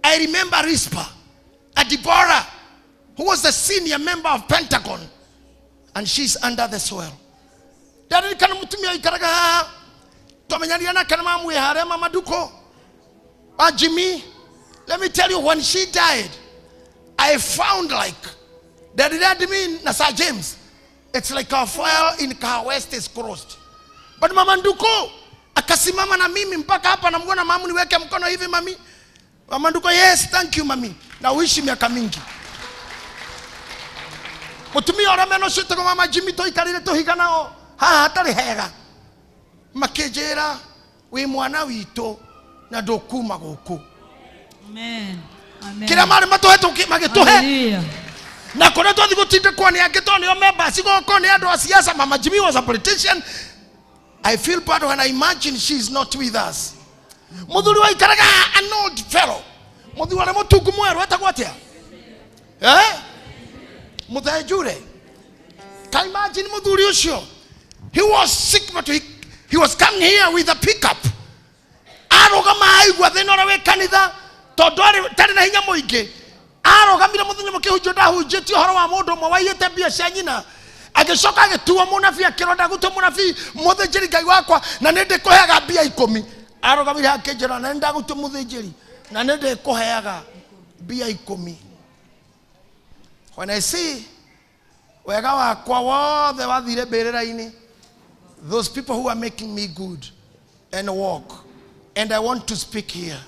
I remember Rispa, a Deborah, who was the senior member of Pentagon. And she's under the soil. Ndaririkana mutumia aikaraga haha twamenyanire nake na mamu haria mama Nduko wa Jimmy. Let me tell you, when she died, I found like Daddy me na Sir James, it's like our file in Kahawa West is crossed. But mama Nduko akasimama na mimi mpaka hapa, namuona mamu, niweke mkono hivi mami. Mama Nduko, yes, thank you mami. Na uishi miaka mingi. Mutumia ũrĩa mena ũcio wĩtagwo mama Jimmy tũikarire tũhiga nao haha hatarĩ hega, makĩnjĩra wĩ mwana witũ na ndũkuma gũkũ. Amen. Amen. Kĩrĩa marĩ matũhe magĩtũhe. Hallelujah. Na kũrĩa twathiĩ gũtindĩkwo nĩ angĩ tondũ nĩo members gũkũ nĩ andũ a siasa. Mama Jimmy was a politician. I feel bad when I imagine she is not with us. Mũthuri waikaraga an old fellow, mũthuri warĩ mũtungu mwerũ etagwo atĩa? Eh? Mũthenjure. Can you imagine mũthuri ũcio? He was sick, but he was coming here with a pickup. Arũgama aigua thĩna ũrĩa wĩ kanitha tondũ tarĩ na hinya mũingĩ. Arũgamire mũthenya mũkĩhunjio ndahunjĩtie ũhoro wa mũndũ ũmwe waiyĩte mbia cia nyina. Agĩcoka agĩtuo mũnabii akĩronda gũtua mũnabii mũthĩnjĩri Ngai wakwa na nĩ ndĩkũheaga mbia 10. Arũgamire akĩnjĩra na nĩ ndagũtua mũthĩnjĩri na nĩ ndĩkũheaga mbia 10. When I see wega wakwa wothe wathire mbĩrĩra-inĩ, those people who are making me good and walk, and I want to speak here.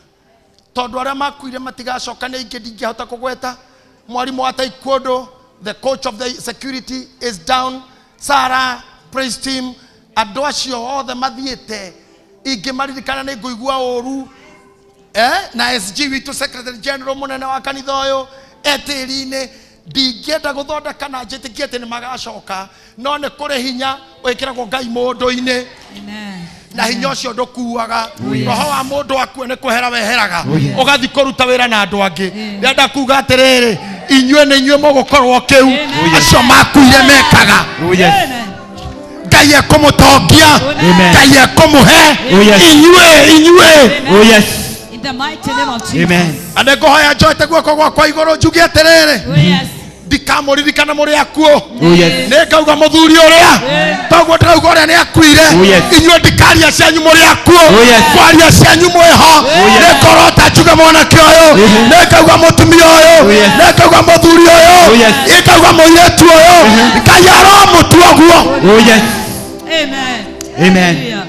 Tondũ arĩa makuire matigacoka nĩ aingĩ ndingĩhota kũgweta. Mwarimũ wa taekwondo, the coach of the security is down, Sarah, praise team, andũ acio othe mathiĩte ingĩmaririkana nĩ ngũigua ũru. Na SG witũ secretary general mũnene wa kanitha ũyũ etĩri-inĩ, ndingĩenda gũthondeka na njĩtĩkie atĩ nĩ magacoka, no nĩ kũrĩ hinya wĩkĩragwo Ngai mũndũ-inĩ. Amen. Na hinya ũcio ndũkuaga. Roho wa mũndũ akue nĩ kwehera weheraga, ũgathiĩ kũruta wĩra na andũ angĩ. Ndĩrenda kuga atĩrĩrĩ, inyuĩ nĩ inyuĩ mũgũkorwo kĩu acio makuire mekaga. Amen. Ngai ekũmũtongia, Amen. Ngai ekũmũhe inyuĩ, inyuĩ. Oh yes. In the mighty name of Jesus. Amen. Na nĩngũhoya njoete guoko gwakwa igũrũ njuge atĩrĩrĩ, Oh yes. ndikamũririkana mũrĩ akuũ. Oh yes. Nĩ ngauga mũthuri ũrĩa toguo ndĩrauga ũrĩa nĩ akuire. Oh yes. Inyuĩ ndikaria cianyu mũrĩ akuũ, Oh yes. kwaria cianyu mwĩho. Nĩ ngorota njuge mwanake ũyũ, nĩ ngauga mũtumia ũyũ, Oh yes. nĩ ngauga mũthuri ũyũ, Oh yes. nĩ ngauga mũirĩtu ũyũ. Ngai aromũtua guo. Oh yes. Amen. Amen. Hallelujah.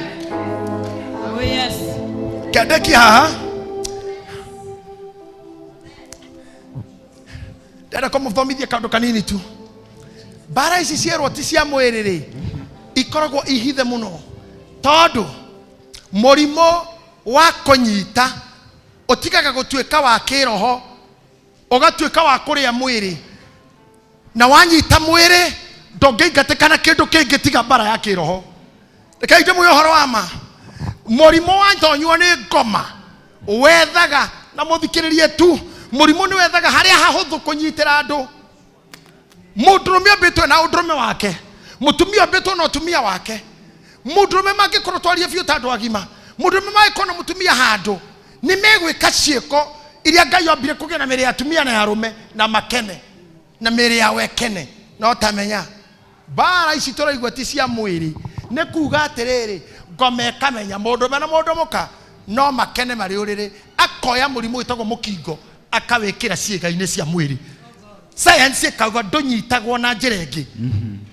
Oh yes. Kĩandĩki haha ndĩrenda kũmũthomithia kaũndũ kanini tu. Mbara ici cierwo ti cia mwĩrĩ rĩ, ikoragwo ihithe mũno tondũ mũrimũ wa kũnyita ũtigaga gũtuĩka wa kĩroho ũgatuĩka wa kũrĩa mwĩrĩ, na wanyita mwĩrĩ ndũngĩingatĩka na kĩndũ kĩngĩ tiga mbara ya kĩroho. Rekei ndĩmwĩre ũhoro wa ma, mũrimũ wa ntonywo nĩ ngoma wethaga, na mũthikĩrĩrie tu, mũrimũ nĩ wethaga harĩa hahũthũ kũnyitĩra andũ. Mũndũrũme ambĩtwo na ũndũrũme wake, mũtumia ambĩtwo na ũtumia wake. Mũndũrũme mangĩkorwo twarie biũ ta andũ agima, mũndũrũme mangĩkorwo na mũtumia handũ nĩ megwĩka ciĩko iria Ngai ombire kũgĩa na mĩĩrĩ ya atumia na ya arũme na makene na mĩĩrĩ yao ĩkene. No tamenya mbara ici tũraigua ti cia mwĩrĩ, nĩ kuga atĩrĩrĩ, ngoma ĩkamenya mũndũrũme na mũndũ mũka no makene marĩ ũrĩrĩ, akoya mũrimũ wĩtagwo mũkingo akawĩkĩra ciĩga-inĩ cia mwĩrĩ. Science ĩkauga ndũnyitagwo na njĩra ĩngĩ.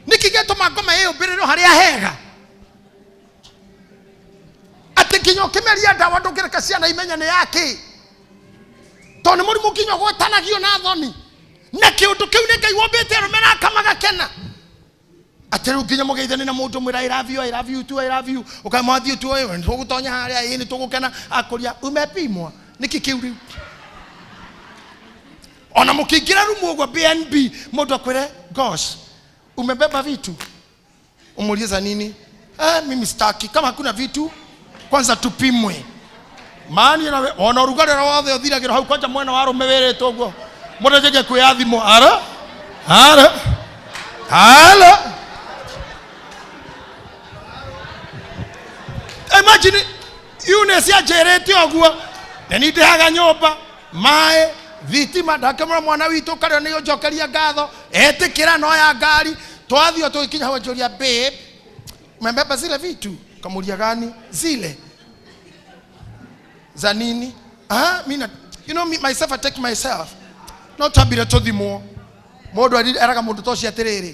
Nĩkĩ gĩatũma ngoma ĩyũmbĩrĩrwo harĩa hega atĩ nginya ũkĩmeria ndawa ndũngĩreka ciana imenye nĩ yakĩ, tondũ nĩ mũrimũ nginya ũgwatanagio na thoni, na kĩũndũ kĩu nĩ Ngai wombĩte arũme na akamagakena. Atĩ rĩu nginya mũgeithanie na mũndũ mwĩra I love you, I love you too, I love you, ũkamwathiĩ tu nĩ tũgũtonya harĩa, ĩ nĩ tũgũkena, akũria umepimwa nĩkĩ kĩu rĩu. Ona mũkĩingĩra rumu ũguo BNB mũndũ akwĩre gosh umebeba vitu, umuulize za nini? Mimi sitaki, kama hakuna vitu kwanza tupimwe. Maana ona ũrugarĩ ũrĩa wothe ũthiragĩrwo hau kwanja mwena wa arũme wĩrĩtwo ũguo, mũndũ anjagia kwĩya thimũ, ara ara ara. Imagine Eunice anjĩrĩte ũguo, na niĩ ndĩhaga nyũmba maĩ thitima, ndakĩmũra mwana witũ karĩa nĩ ũnjokeria ngatho, etĩkĩra no ya ngari, Twathio tũgĩkinya hau anjũria, babe, umebeba zile vitu? Kamuria gani? Zile za nini? Ah, mi na, you know me, myself, I take myself. No twambire tũthimwo. Mũndũ eraga mũndũ ta ũcio atĩrĩrĩ,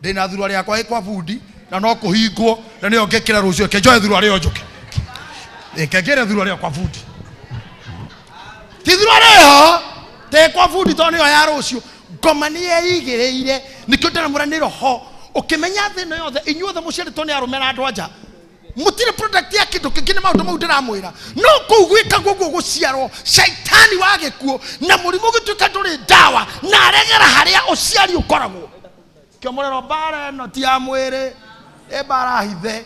ndĩna thurua rĩakwa ĩ kwa bundi na no kũhingwo na nĩyo ngĩkĩra rũciũ, reke njoe thurua rĩo njũke. Reke ngĩre thurua rĩo kwa bundi. Ti thurua rĩho, te kwa bundi tondũ nĩyo ya rũciũ. Ngoma nĩ yeigĩrĩire, nĩkĩo ndĩramwĩra nĩ roho. Ũkĩmenya thĩ ĩno yothe, inyuothe mũciarĩtwo nĩ arũme na andũ anja. Mũtirĩ product ya kĩndũ kĩngĩ nĩ maũndũ mau ndĩramwĩra. No kũu gwĩtagwo ũguo gũciarwo, caitani wa gĩkuũ na mũrimũ ũgĩtuĩka ndũrĩ ndawa na aregera harĩa ũciari ũkoragwo. Kĩo mũrero mbara ĩno ti ya mwĩrĩ, ĩ mbara hithe.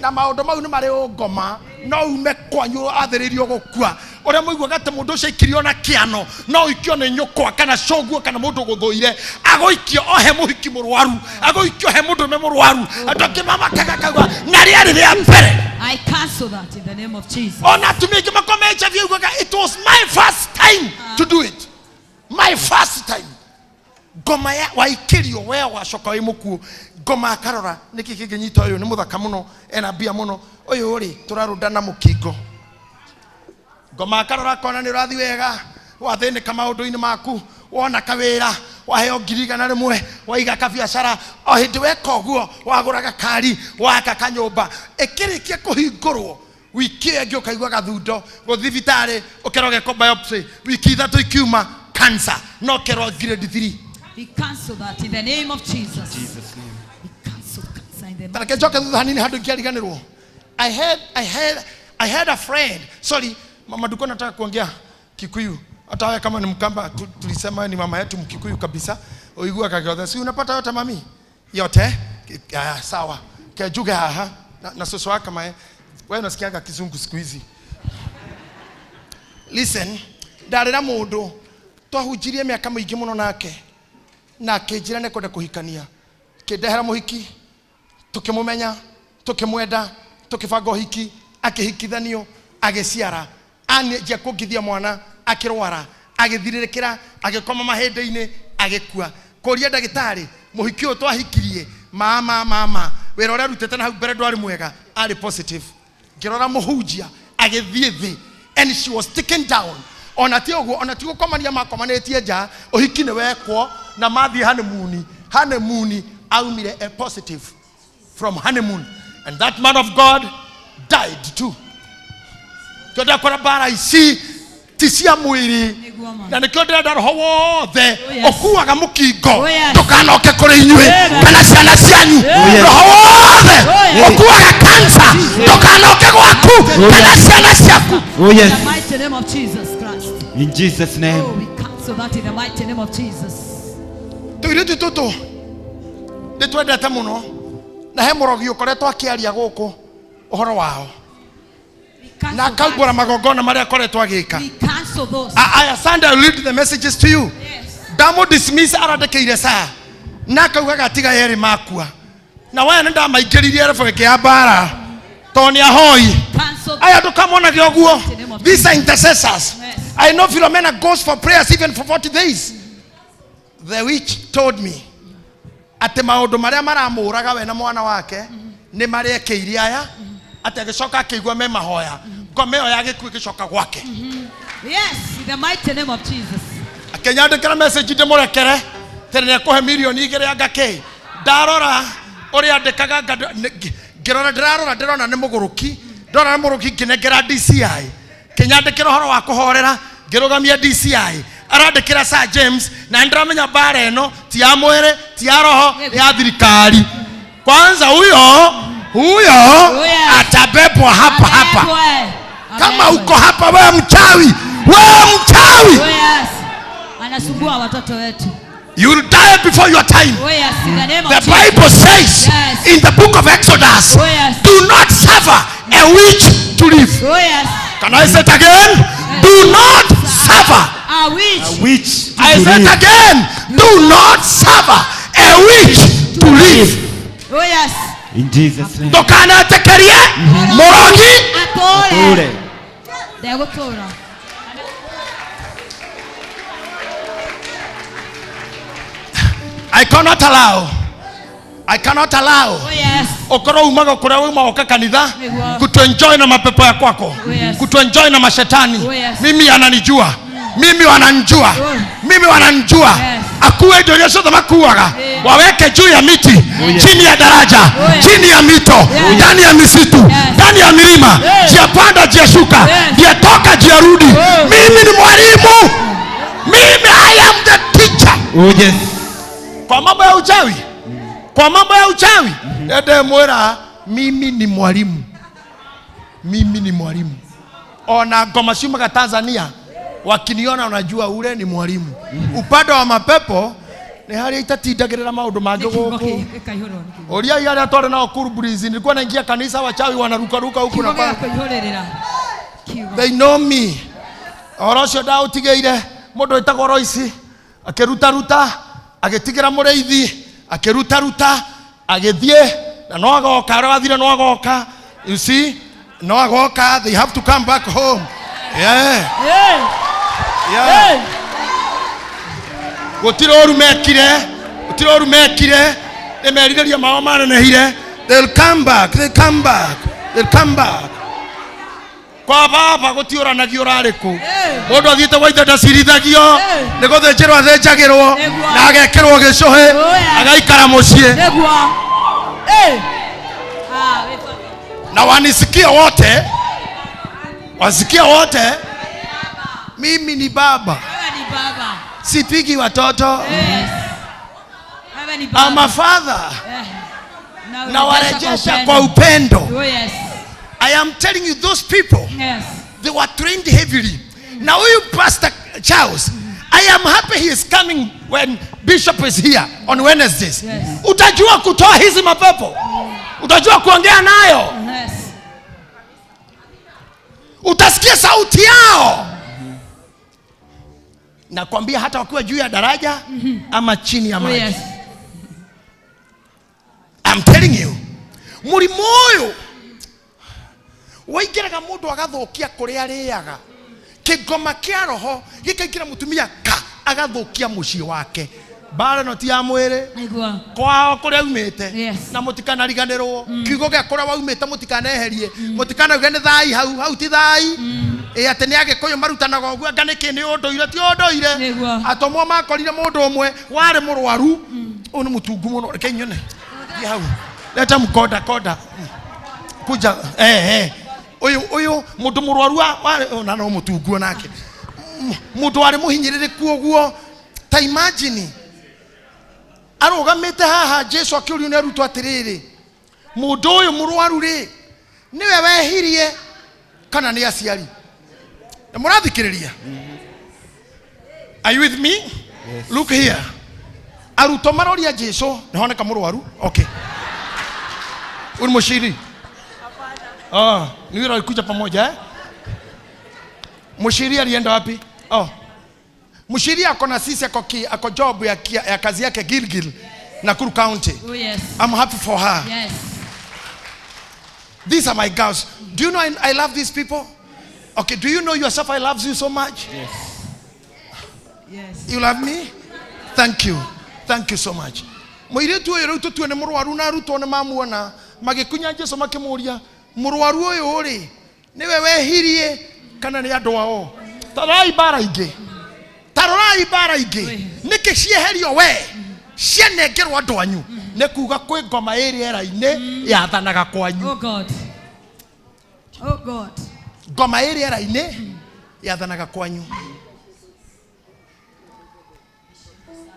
Na maũndũ mau nĩ marĩ ũngoma, no ume kwanyu athĩrĩirio gũkua. Ũrĩa mũiguaga atĩ mũndũ ũcio aikirio na kĩano, no ũikio nĩ nyũkwa kana cũguo kana mũndũ ũgũthũire, agũikio ohe mũhiki mũrwaru, agũikio he mũndũrũme mũrwaru. Andũ angĩ mamakaga akauga, na rĩarĩ rĩa mbere. I cancel that in the name of Jesus. Ona atumia aingĩ makoma HIV augaga, it was my first time to do it. My first time. Ngoma ya waikĩrio we wacoka wĩ mũkuũ. Ngoma akarora nĩkĩ kĩngĩnyita ũyũ nĩ mũthaka mũno, ena mbia mũno, ũyũ rĩ tũrarũnda na mũkingo. Ngoma akarora akona nĩ ũrathiĩ wega, wathĩnĩka maũndũ-inĩ maku, wona kawĩra, waheo 100,000, waiga kabiacara, o hĩndĩ weka ũguo wagũra gakari, waka kanyũmba, ĩkĩrĩkia kũhingũrwo wiki ĩyo ĩngĩ ũkaigua gathundo, gũthiĩ thibitarĩ ũkerwo gekwo biopsy, wiki 3 ikiuma cancer, no kerwo grade 3. We cancel that in the name of Jesus. Jesus name. We cancel cancer in the Ta reke njoke thutha hanini handũ ingĩariganĩrwo. I had a friend. Sorry, mama Duko nataka kuongea Kikuyu. Hata wewe kama ni Mkamba, tulisema ni mama yetu Mkikuyu kabisa. Uigua kagiothe. Si unapata yote mami? Yote? Sawa. Kejuge haha. Na soso waka mae. Wewe unasikiaga kizungu siku hizi. Listen, ndarĩra mũndũ twahunjirie mĩaka mĩingĩ mũno nake. Na akĩnjĩra nĩ kwenda kũhikania. Kĩndehera mũhiki, tukĩmũmenya, tukĩmwenda, tukĩbanga ũhiki, akĩhikithanio, agĩciara. Anjia kũngithia mwana, akĩrwara, agĩthirĩrĩkĩra, agĩkoma mahĩndĩ-inĩ, agĩkua. Kũria ndagĩtarĩ, mũhiki ũyũ twahikirie, mama, mama, wĩra ũrĩa arutĩte na hau mbere ndwarĩ mwega, arĩ positive. Ngĩrora mũhunjia, agĩthiĩ thĩ, and she was taken down. Ona ti ũguo, ona ti gũkomania makomanĩtie nja, ũhiki nĩ wekwo, na mathiĩ honeymoon. Honeymoon, aumire a positive from honeymoon. And that man of God died too. Kĩo ndakora mbara ici ti cia mwĩrĩ. Na nĩkĩo ndĩrenda roho wothe ũkuaga mũkingo ndũkanoke kũrĩ inyuĩ kana ciana cianyu. Roho wothe ũkuaga cancer ndũkanoke gwaku kana ciana ciaku. Oh yes. In the mighty name of Jesus Christ. In Jesus name. Oh, we cancel that in the mighty name of Jesus. Tũirĩtu tũtũ nĩtwendete mũno na he mũrogi ũkoretwo akĩaria gũkũ ũhoro wao. Na akaumbũra magongona marĩa akoretwo agĩka. We cancel those. Aya, Sunday I read the messages to you. Yes. Ndamũ dismiss arandĩkĩire saa na akaugaga tiga yerĩ makua. Na we nĩndamaingĩririe rebu ĩngĩ ya mbara tondũ nĩ ahoi. Cancel. Aya ndũkamonage ũguo. These are intercessors. Yes. I know Philomena goes for prayers even for 40 days. The witch told me atĩ maũndũ marĩa maramũraga we na mwana wake nĩ marĩekĩire aya, atĩ agĩcoka akĩigua me mahoya, ngoma ĩyo ya gĩkuũ ĩgĩcoka gwake. Yes, in the mighty name of Jesus. Akĩnyandĩkĩra message ndĩmũrekere tene nĩekũhe mirioni igĩrĩ anga kĩ. Ndarora ũrĩa andĩkaga ngĩrora ndĩrarora ndĩrona nĩ mũgũrũki, ndĩrona nĩ mũgũrũki ngĩnengera DCI. Kĩnyandĩkĩra ũhoro wa kũhorera, ngĩrũgamia DCI. Arandĩkĩra Sir James na nĩndĩramenya mbara ĩno ti ya mwĩrĩ, ti ya roho, nĩ ya thirikari. Kwanza huyo huyo atabebwa hapa hapa. Kama uko hapa wewe mchawi, wewe mchawi. Yes. Anasumbua watoto wetu. You will die before your time. Oh yes, in the name of The Jesus. Bible says yes. in the book of Exodus, oh yes, do not suffer a witch to live. Oh yes. Can I say it again? Yes. Do not suffer a witch. A witch to I live. said again, do not suffer a witch to live. Oh yes. In Jesus name. Ndũkanetekerie mũrogi Atũre. Ndegũtũra. I cannot allow I cannot allow Oh yes. ukorwo umaga kuria uma uka kanitha Nĩguo. kutuenjoy na mapepo ya kwako, Oh, yes. kutuenjoy na mashetani. Oh, yes. Mimi ananijua, mimi wananijua, Oh. mimi wananijua. Yes. Akuwe indo iria ciothe makuaga, Yeah. waweke juu ya miti, chini ya daraja, Oh, yes. chini ya mito, Yes. ndani ya misitu, ndani ya milima, Yes. njia panda, njia shuka, Yes. njia toka, njia rudi. Oh. Mimi ni mwalimu, mimi I am the teacher Oh yes. kwa mambo ya uchawi, kwa mambo ya uchawi ende mwira mimi ni mwalimu, mimi ni mwalimu. Ona ngoma ciumaga Tanzania, wakiniona wanajua ule ni mwalimu. Upande wa mapepo nĩ harĩa itatindagĩrĩra maũndũ mangĩ Nĩ kiugo gũkũ. gĩkaihũrwo nĩ kiugo. Ũria arĩa twarĩ nao Kurubrizi, nilikuwa naingia kanisa, wachawi wanarukaruka huku na Kiugo pale. gĩgakũihũrĩrĩra. Kiugo. They know me. Ũhoro ũcio ndaũtigĩire mũndũ wĩtagwo Royce akĩrutaruta, agĩtigĩra mũrĩithi, akĩrutaruta, agĩthiĩ na no agoka, arĩa wathire no agoka. You see, no agoka, they have to come back home. Yeah. Hey. Yeah. Hey. Gũtirĩ ũru mekire, gũtirĩ ũru mekire, nĩ merirĩria mao manenehire. They'll come back, they'll come back, they'll come back. Kwa baba gũtiũranagio ũrarĩ kũ. Mũndũ athiĩte gwa ithe ndacirithagio, nĩ gũthĩnjĩrwo athĩnjagĩrwo Nĩguo. na agekĩrwo gĩcũhĩ, Oh, yeah. agaikara mũciĩ. Nĩguo. Hey. Ah, wĩ baba. Na wanisikie wote, wasikie wote, mimi ni baba, Wewe ni baba. sipigi watoto. Yes. Wewe ni baba. I'm a father. Eh. Na Na urejesha warejesha kwa upendo. Oh yes. I am telling you, those people, Yes. they were trained heavily. Now huyu Pastor Charles, I am happy he is coming when Bishop is here on Wednesdays. Yes. Utajua kutoa hizi mapepo, utajua kuongea nayo, Yes. utasikia sauti yao. Nakwambia hata wakiwa juu ya daraja ama chini ya Oh maji. yes. I'm telling you, mũrimũ ũyũ waingĩraga mũndũ agathukia kũrĩa arĩaga, kĩngoma kĩa roho gĩkaingĩra mũtumia ka agathukia mũciĩ wake. Mbara ĩno ti ya mwĩrĩ, Nĩguo. kwao kũrĩa aumĩte. Yes. Na mũtikanariganĩrwo kiugo gĩa kũrĩa waumĩte, mũtikaneherie, mũtikanauge nĩ thai hau hau ti thai. Ĩ atĩ nĩ Agĩkũyũ marutanaga ũguo, anga nĩkĩ nĩ ũndũire? Ti ũndũire. Nĩguo. Atũmwo makorire mũndũ ũmwe warĩ mũrwaru, ũyũ nĩ mũtungu mũno, reke nyone. Thiĩ hau, leta mkonda konda kuja. Eh, ũyũ ũyũ mũndũ mũrwaru warĩ na no mũtungu onake, mũndũ warĩ mũhinyĩrĩrĩku ũguo. Ta imagine arũgamĩte haha, Jesu akĩũrio nĩ arutwo atĩrĩrĩ, mũndũ ũyũ mũrwaru rĩ, nĩwe wehirie kana nĩ aciari? Na mũrathikĩrĩria? Are you with me? Yes. Look here, arutwo maroria Jesu, nĩhoneka mũrwaru. Okay, huyu ni mũciri. Ah, ni yule alikuja pamoja, eh? Mshiri alienda wapi? Oh. Mshiri ako na sisi, ako job ya kazi yake Gilgil, Nakuru County. Oh yes. I'm happy for her. Yes. These are my girls. Do you know I love these people? Okay, do you know yourself I love you so much? Yes. Yes. You love me? Thank you. Thank you so much. Mũirĩtu ũyũ rĩu tũtue nĩ mũrwaru, na arutwo nĩ mamuona magĩkunya Jesu makĩmũria, mũrwaru ũyũ rĩ, nĩwe wehirie kana nĩ andũ ao? Tarorai mbara ingĩ, tarorai mbara ingĩ, nĩkĩ cieherio we cianengerwo andũ anyu? Nĩ kuga kwĩ ngoma ĩ rĩera-inĩ yathanaga kwanyu. Oh God. Oh God. Ngoma ĩ rĩera-inĩ yathanaga kwanyu.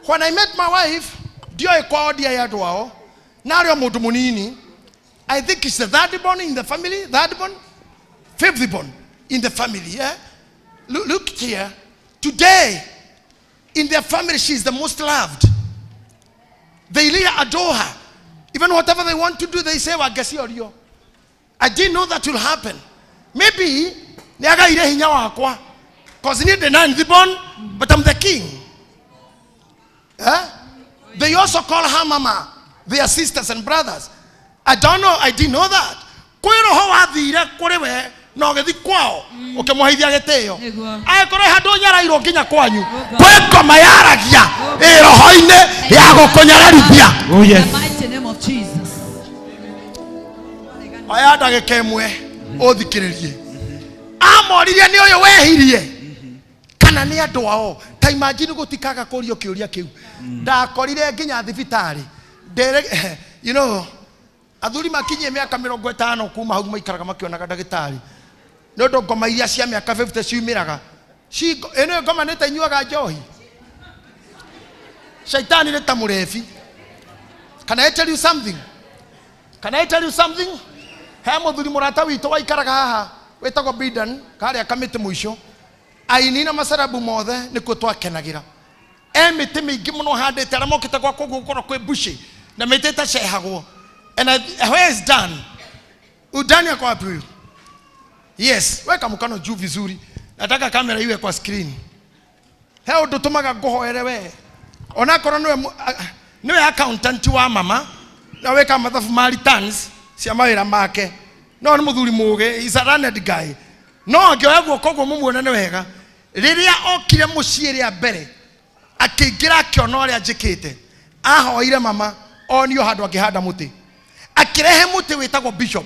When I met my wife, ndioĩ kwao, ndiaĩ andũ ao, na arĩ o mũndũ mũnini. I think it's the third born in the family, third born, fifth born in the family. Yeah? Look, look here. Today, in their family, she's the most loved. They really adore her. Even whatever they want to do, they say, well, guess you're. I didn't know that will happen. Maybe, nĩagaire hinya wakwa. Because niĩ ndĩ ninth born, but I'm the king. Eh? They also call her mama, their sisters and brothers. I don't know, I didn't know that. Kwĩ roho wathire kũrĩ we na ũgĩthi kwao ũkĩmũheithia gĩtĩo. Nĩguo. Angĩkorwo he handũ ũnyarairwo nginya kwanyu, God. kwĩ ngoma yaragia ĩ roho-inĩ ya gũkũnyararithia. Oh yes. The mighty mighty name of Jesus. Oya ndagĩka ĩmwe ũthikĩrĩrie. Amoririe nĩ ũyũ wehirie kana nĩ andũ ao. Ta imagine gũtikaga kũrio kĩũria kĩu. Ndakorire nginya thibitarĩ. Ndere, you know, athuri makinyie mĩaka 50 kuma hau maikaraga makĩonaga ndagĩtarĩ. Nĩ ũndũ ngoma iria cia mĩaka 50 ciumĩraga. Ĩno ngoma nĩ ta inyuaga njohi. Shaitani nĩ ta mũrebi. Can I tell you something? Can I tell you something? He mũthuri mũrata witũ waikaraga haha wĩtagwo Bidan karĩa kamĩtĩ mũico. Aini na macarabu mothe nĩkuo twakenagĩra. E mĩtĩ mĩingĩ mũno handĩte arĩa mokĩte gwakwa ũguo gũkorwo kwĩ bushi na mĩtĩ ĩtacehagwo. And where is Dan? Udani ako wapi huyu? Yes, weka mkono juu vizuri. Nataka kamera iwe kwa screen. He ũndũ tũmaga ngũhoere we. Onakorwo nĩwe accountant wa mama na weka mathabu ma returns cia mawĩra make. No nĩ mũthuri mũũgĩ, he's a learned guy. No angĩoya guoko ũguo mũmuone nĩ wega. Rĩrĩa okire mũciĩ rĩa mbere, akĩingĩra akĩona ũrĩa njĩkĩte. Ahoire mama onio handũ angĩhanda mũtĩ. Akĩrehe mũtĩ wĩtagwo bishop.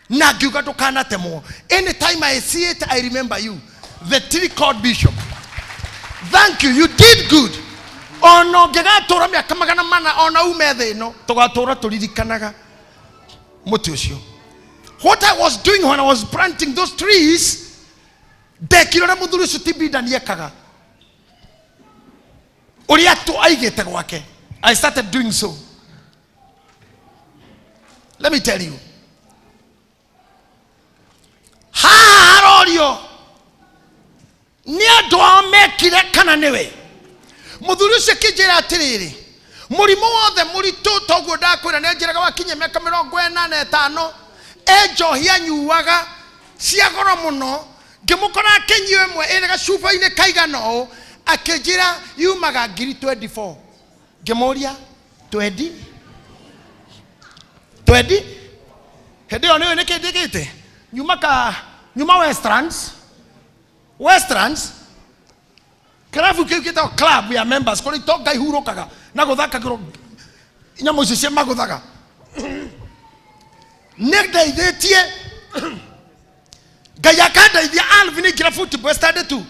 Na ngiuga ndũkanatemwo. Anytime I see it, I remember you. The tree called bishop. Thank you, you did good. Ona ũngĩgatũra mĩaka 400 ona ume thĩ ĩno, tũgatũra tũririkanaga mũtĩ ũcio. What I was doing when I was planting those trees, ndekire ũrĩa mũthuri ũcio ti Bida ekaga. Ũrĩa tu aigĩte gwake. I started doing so. Let me tell you. Haha harorio nĩ andũ ao mekire kana nĩwe. Mũthuri ũcio akĩnjĩra atĩrĩrĩ, mũrimũ wothe mũritũ toguo ndakwĩra nĩ anjĩraga wakinyia mĩaka 45, e njohi anyuaga cia goro mũno. Ngĩmũkora akĩnyua ĩmwe ĩrĩ gacuba-inĩ kaigana ũũ, akĩnjĩra yumaga ngiri 24. Ngĩmũria 20? 20? Hĩndĩ ĩyo nĩũĩ nĩkĩ njĩkĩte? Nyuma Westlands. Westlands kĩrabu kĩu gĩtagwo club ya members kũrĩa itonga ihurũkaga na gũthakagĩrwo nyamũ icio cia magũthaga. Nĩ ndeithĩtie Ngai akandeithia Alvin aingĩra football standard 2.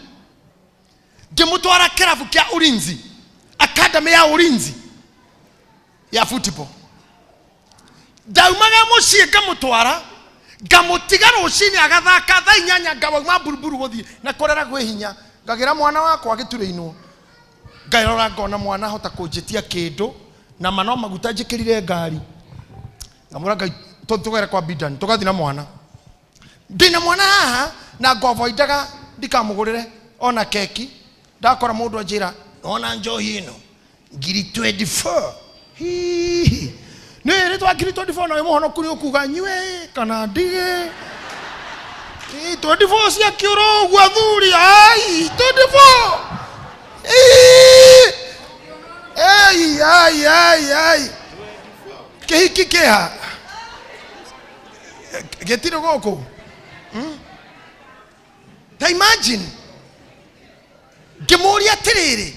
Ngĩmũtwara kĩrabu kĩa Ulinzi, academy ya Ulinzi ya football. Ndaumaga mũciĩ ngamũtwara, ngamũtiga rũcinĩ agathaka thaa inyanya ngauma mburuburu gũthiĩ na kũrera kwĩ hinya. Ngagĩra mwana wakwa gĩturĩ-inwo. Ngarora ngona mwana ahota kũnjĩtia kĩndũ na ma no maguta njĩkĩrire ngari. Ngamwĩra Ngai tũgere kwa Bidan, tũgathiĩ na mwana. Ndĩna mwana haha na ngovoidaga ndikamũgũrĩre ona keki. Ndakora mũndũ anjĩra ona njohi ĩno ngiri 24. Hihi. Nĩ rĩtwa ngiri 24 na wĩ mũhonoku nĩ ũkuga nyue kana ndige. 24 cia kĩũro ũguo athuri, ai 24. Ii. Ei, ai, ai, ai. Kĩhiki kĩha? Gĩtirĩ gũkũ. Ta imagine. Ngĩmũria atĩrĩrĩ,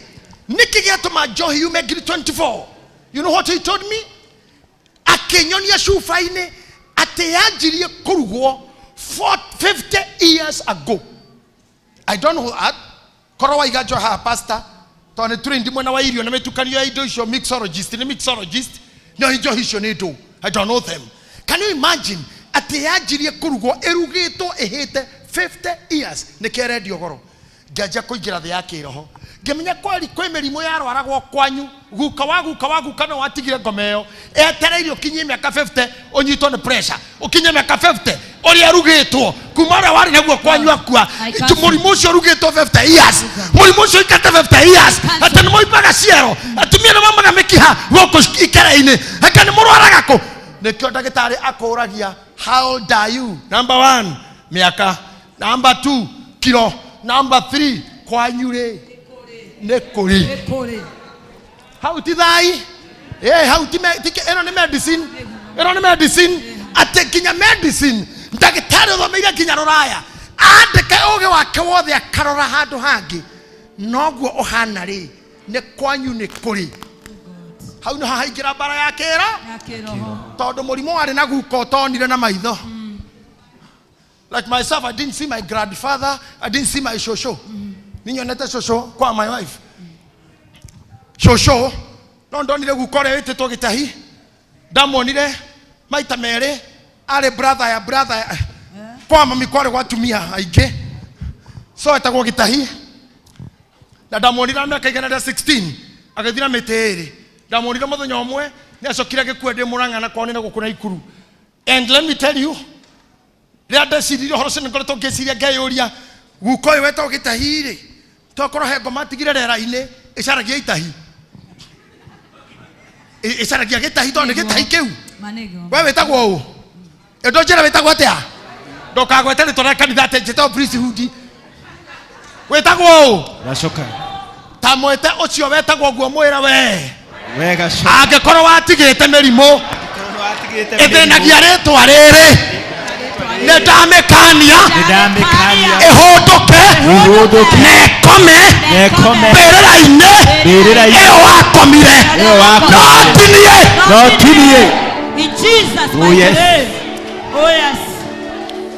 nĩkĩ gĩatũma njohi yume ngiri 24? You know what he told me? Akĩnyonia cuba-inĩ atĩ yanjirie kũrugwo 50 years ago. I don't know that. Korwo waiga njohi haha pastor, tondũ nĩ trained mwena wa irio na mĩtukanio ya indo icio, mixologist, nĩ mixologist, no njohi icio nĩ ndũ. I don't know them. Can you imagine atĩ yanjirie kũrugwo ĩrugĩtwo ĩhĩte 50 years nĩkĩo ĩrendio goro. Ngĩanjia kũingĩra thĩ ya kĩroho. Ngĩmenya kweri kwĩ mĩrimũ yarwaragwo kwanyu. Guka wa guka wa guka no watigire ngoma ĩyo. Etereire ũkinyie mĩaka 50 ũnyitwo nĩ pressure. Ũkinyie mĩaka 50 ũrĩa ĩrugĩtwo kuma ũrĩa warĩ naguo kwanyu akua. I cancel. Mũrimũ ũcio ũrugĩtwo 50 years. Mũrimũ ũcio ũikate 50 years. Cancel. Atĩ nĩ moimbaga ciero. Atumia nĩ maumaga mĩkiha gũkũ ikere-inĩ. Anga nĩ mũrwaraga kũ? Nĩkĩo ndagĩtarĩ akũragia how old are you? Number 1, mĩaka. Number 2, kilo. Number 3, kwanyu rĩ nĩ kũrĩ. Nĩ kũrĩ. Hau ti thai. Hau ti ti ĩno nĩ medicine. Ĩno nĩ medicine. Atĩ nginya medicine ndagĩtarĩ ũthomeire nginya rũraya andĩke ũgĩ wake wothe akarora handũ hangĩ noguo ũhana rĩ nĩ kwanyu nĩ kũrĩ. Hau nĩho haingĩra mbara ya kĩra Ya kĩroho. tondũ mũrimũ warĩ na guka ũtonire na maitho. Like myself, I didn't see my grandfather, I didn't see my shosho. Ninyonete shosho kwa my wife. Shosho no ndonire guka ũrĩa wĩtĩtwo gĩtahi, ndamuonire maita merĩ, arĩ brother ya brother ya kwa mami, kwarĩ gwa atumia aingĩ, so etagwo gĩtahi, na ndamuonire na mĩaka 116 agĩthira mĩtĩ ĩrĩ. Ndamuonire mũthenya ũmwe, nĩ acokire agĩkua ndĩ Mũrang'a na kwao nĩ na gũkũ Naikuru. And let me tell you, rĩrĩa ndeciririe ũhoro ũcio, nĩngoretwo ngĩciria ngeyũria, guka ũyũ wetagwo gĩtahi rĩ, tokorwo he ngoma atigire rĩera-inĩ ĩcaragia itahi, ĩcaragia gĩtahi, tondũ nĩ gĩtahi kĩu. Manego. We wĩtagwo ũ? Ĩndũ njĩra wĩtagwo atĩa? Ndũkagwete rĩtwa rĩa kanitha atĩ njĩtagwo priesthood. Wĩtagwo ũ? Gacoka. Ta mwĩte ũcio wetagwo guo, mwĩre we We gacoka. Angĩkorwo watigĩte mĩrimũ Watigĩte ĩthĩnagia rĩtwa rĩrĩ, nĩ ndamĩkania. Nĩndamĩkania. Ĩhũndũke. Ĩhũndũke. Na ĩkome. Na ĩkome. Mbĩrĩra-inĩ. Mbĩrĩra-inĩ. Ĩyo wakomire. Ĩyo wakomire. No tinie. No tinie. In Jesus' Oh, mighty yes. name. Oh yes.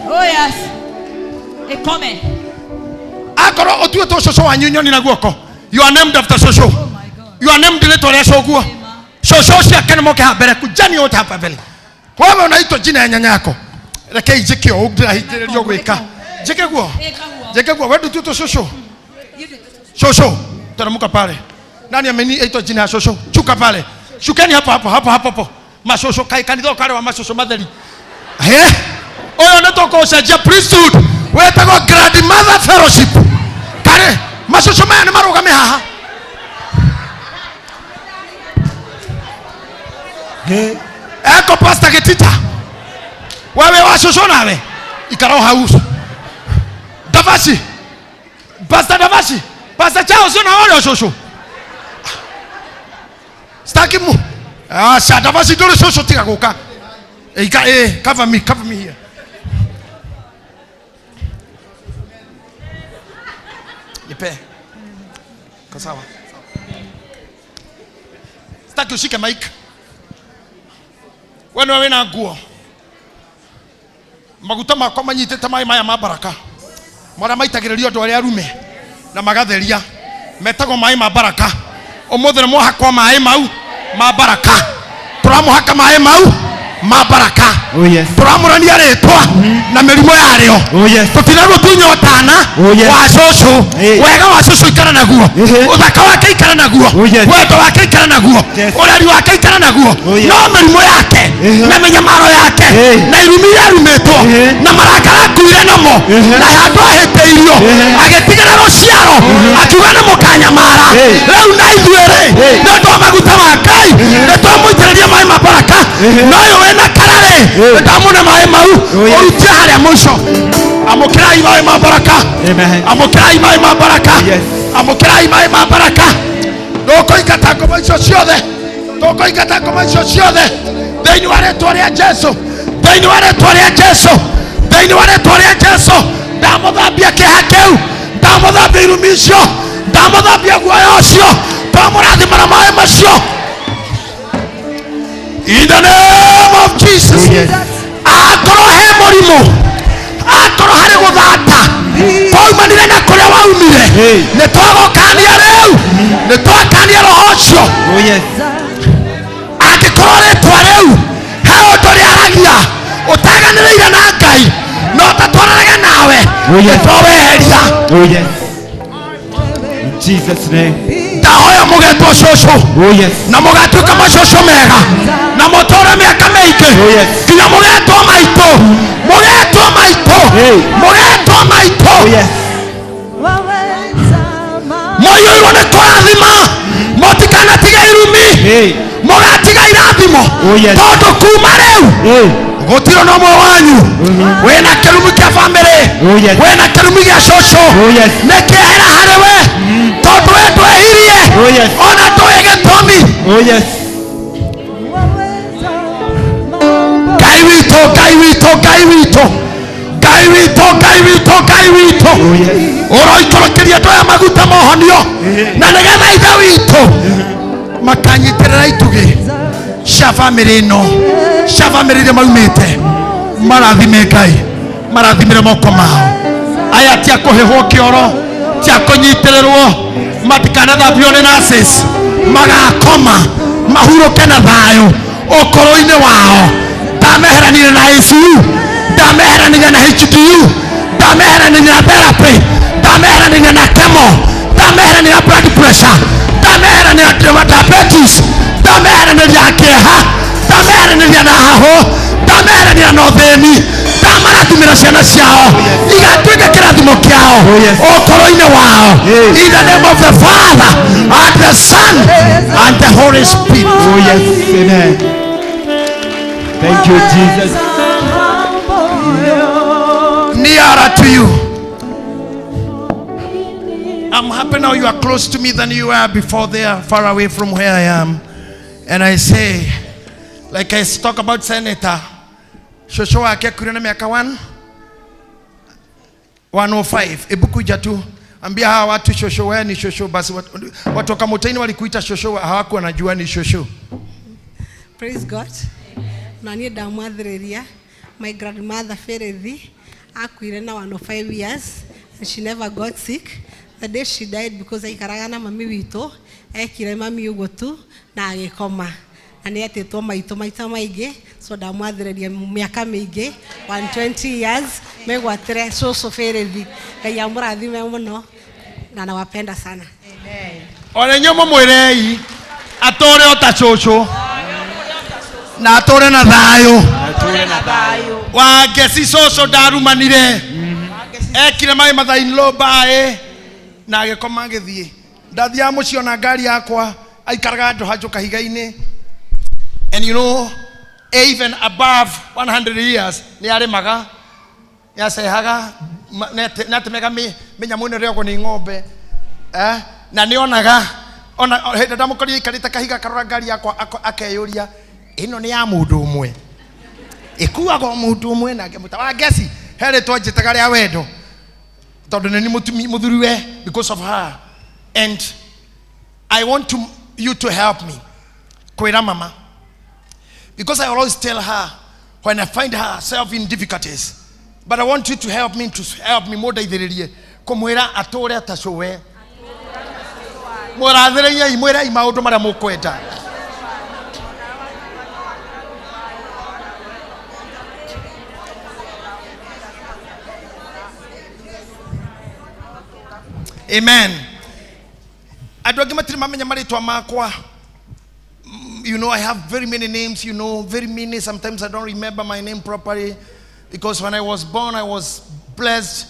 Oh yes. Ikome. Akorwo ũtuĩtwo cũcũ wanyu nyoni na guoko, you are named after cũcũ. Oh my God. You are named rĩtwa rĩa cũguo, cũcũ ciake nĩ moke haha mbere, kujani wote hapa mbere. Wewe unaitwa jina ya nyanya yako. Rekei njĩke ũũ ndĩrahingĩrĩrio gwĩka, njĩke guo. Ĩka guo. Njĩke guo. We ndutuĩtwo cũcũ, cũcũ teremka pale. Nani ameniitwa jina ya cũcũ? Shuka pale, shukeni hapo hapo hapo hapo hapo. Macũcũ kai kanitha ũkarĩ wa macũcũ matheri. He ũyũ nĩ tũkũcenjia priesthood, wĩtagwo grandmother fellowship. Karĩ macũcũ maya nĩ marũgame haha. Hey. Eko pastor Gitita, wewe wa cũcũ nawe ikara o hau. Davashi, pastor Davashi, pastor chao sio na wale wa cũcũ, staki mu ah Davashi ndũrĩ cũcũ, tiga gũka. Ika cover me, cover me here. Nipe kwa sawa, sitaki ushike mic. We nĩwe wĩna nguo, maguta makwa manyitĩte maĩ maya ma baraka marĩa maitagĩrĩrio andũ arĩa arume na magatheria, metagwo maĩ ma baraka. Ũmũthĩ nĩ mwahakwo maĩ mau ma baraka, tũramũhaka maĩ mau ma baraka. Oh yes. Tũramũrania rĩtwa na mĩrimũ yarĩo. Oh yes. Tũtinagũtunya ũtana. Oh, yes. Wa cũcũ. Hey. Wega wa cũcũ ikara naguo. Ehe. Ũthaka wake ikara naguo. Oh, yes. Wendo wake ikara naguo. Yes. Ũreri wake ikara naguo. Oh, yes. No mĩrimũ yake Ehe. na mĩnyamaro yake Hey. na irumi iria arumĩtwo Ehe. na marakara akuire namo Ehe. na handũ ahĩtĩirio Ehe. agĩtigĩra rũciaro akiuga nĩ mũkanyamara. Hey. Rĩu na ithuĩ rĩ, Hey. nĩ ũndũ wa maguta ma Ngai nĩ twamũitĩrĩria maĩ ma baraka. Ehe. No ũyũ wĩna kararĩ, Hey. nĩ ndamũne maĩ mau. Oh, yes. Ũrutie harĩa mũico. Amũkĩrai maĩ ma baraka. Amen. Amũkĩrai maĩ ma baraka. Yes. Amũkĩrai maĩ ma baraka. Tũkũingata ngoma icio ciothe, tũkũingata ngoma icio ciothe thĩinĩ wa rĩtwa rĩa Jesu, thĩinĩ wa rĩtwa rĩa Jesu, thĩinĩ wa rĩtwa rĩa Jesu. Ndamũthambia kĩeha kĩu, ndamũthambia irumi icio, ndamũthambia guoya ũcio, twamũrathima na maĩ macio in the name of Jesus. Oh, yes. Akorwo he mũrimũ, akorwo harĩ gũthata kwaumanire na kũrĩa waumire, Hey. nĩ twagũkania rĩu, nĩ twakania roho ũcio. Oh yes. Angĩkorwo rĩtwa rĩu he ũndũ rĩaragia ũtaganĩrĩire na Ngai no ũtatwaranaga nawe, Oh, yes. nĩ twaweheria. Oh yes. In Jesus' name. Ndahoya mũgetwo cũcũ Oh yes. na mũgatuĩka macũcũ mega na mũtũre mĩaka mĩingĩ. Oh, yes. Nginya mũgetwo maitũ, mũgetwo maitũ, Hey. mũgetwo maitũ. Oh yes. Mũiyũirwo nĩ kũrathima, mũtikanatige irumi. Hey. Mũgatiga irathimo. Oh, yes. Tondũ kuma rĩu Hey. gũtirĩ na ũmwe wanyu wĩna kĩrumi kĩa bamĩrĩ. Oh, yes. Wĩna kĩrumi gĩa cũcũ, Oh, yes. nĩ kĩehera harĩ we, tondũ we ndwehirie. Oh, yes. Ona ndũĩ gĩtũmi. Oh yes. Ngai witũ, Ngai witũ, Ngai witũ, Ngai witũ, Ngai witũ, Ngai witũ, Oh yes. ũroikũrũkĩria andũ aya maguta mohonio na nĩgetha ithe witũ Makanyitĩrĩra itugĩ cia bamĩrĩ ĩno, cia bamĩrĩ iria maumĩte. Marathime Ngai, marathimĩre moko mao. Aya ti a kũhĩhwo kĩoro, ti a kũnyitĩrĩrwo, matikanathambio nĩ nurses, magakoma mahurũke na thayũ ũkũrũ-inĩ wao. Ndameheranire na ICU, ndameheranire na HDU, ndameheranire na therapy, ndameheranire na chemo, ndameheranire na blood pressure, ndameheranire na diabetes, ndameheranire na kĩeha, ndameheranire na hahũ, ndameheranire na ũthĩni. Ndamarathimĩra ciana ciao igatuĩka kĩrathimo kĩao ũkũrũ-inĩ wao. In the name of the Father and the Son and the Holy Spirit. Oh yes, amen. Thank you, Jesus. Nearer to you. I'm happy now you are close to me than you were before there, far away from where I am. And I say, like I talk about Senator, shosho wake akuire na miaka 1 105. Ebu kuja tu ambia hawa watu shosho, wewe ni shosho. Basi watu wa Kamutaini walikuita shosho, hawakuwa wanajua ni shosho. Praise God. Na niĩ ndamwathĩrĩria my grandmother Ferethi akuire na 105 years and she never got sick. The day she died, because aikaraga na mami witũ, ekire mami ũguo tu na agĩkoma. Na nĩ etĩtwo maitũ maita maingĩ, so ndamwathĩrĩria mĩaka mĩingĩ 120 years megwatĩre cũcũ Ferethi. Ngai amũrathime mũno na nawapenda sana. Ona inyuĩ mũmwĩrei atũre o ta cũcũ na atũre na thayũ. Wa ngeci cũcũ ndarumanire, ekire my mother in law bae na agĩkoma agĩthiĩ. Ndathiaga mũciĩ ona ngari yakwa, aikaraga handũ hanjũ kahiga-inĩ. And you know, even above 100 years nĩ arĩmaga, nĩ acehaga, nĩ atemega mĩnyamũ ĩno ĩrĩagwo nĩ ng'ombe. Na nĩ onaga, ona hĩndĩ ndamũkorire aikarĩte kahiga akarora ngari yakwa, akeyũria ĩno nĩ ya mũndũ ũmwe, ĩkuaga o mũndũ ũmwe. Na ngĩmwĩta wa ngeci, he rĩtwa njĩtaga rĩa wendo tondũ nĩ niĩ mũthuriwe because of her. And I want you to help me kwĩra mama, because I always tell her when I find herself in difficulties, but I want you to help me, to help me mũndeithĩrĩrie kũmwĩra atũre ta cũwe. Mũrathĩrĩriei, mwĩrei maũndũ marĩa mũkwenda. Amen. Andũ angĩ matirĩ mamenya marĩtwa makwa. You know, I have very many names, you know, very many. Sometimes I don't remember my name properly because when I was born, I was blessed,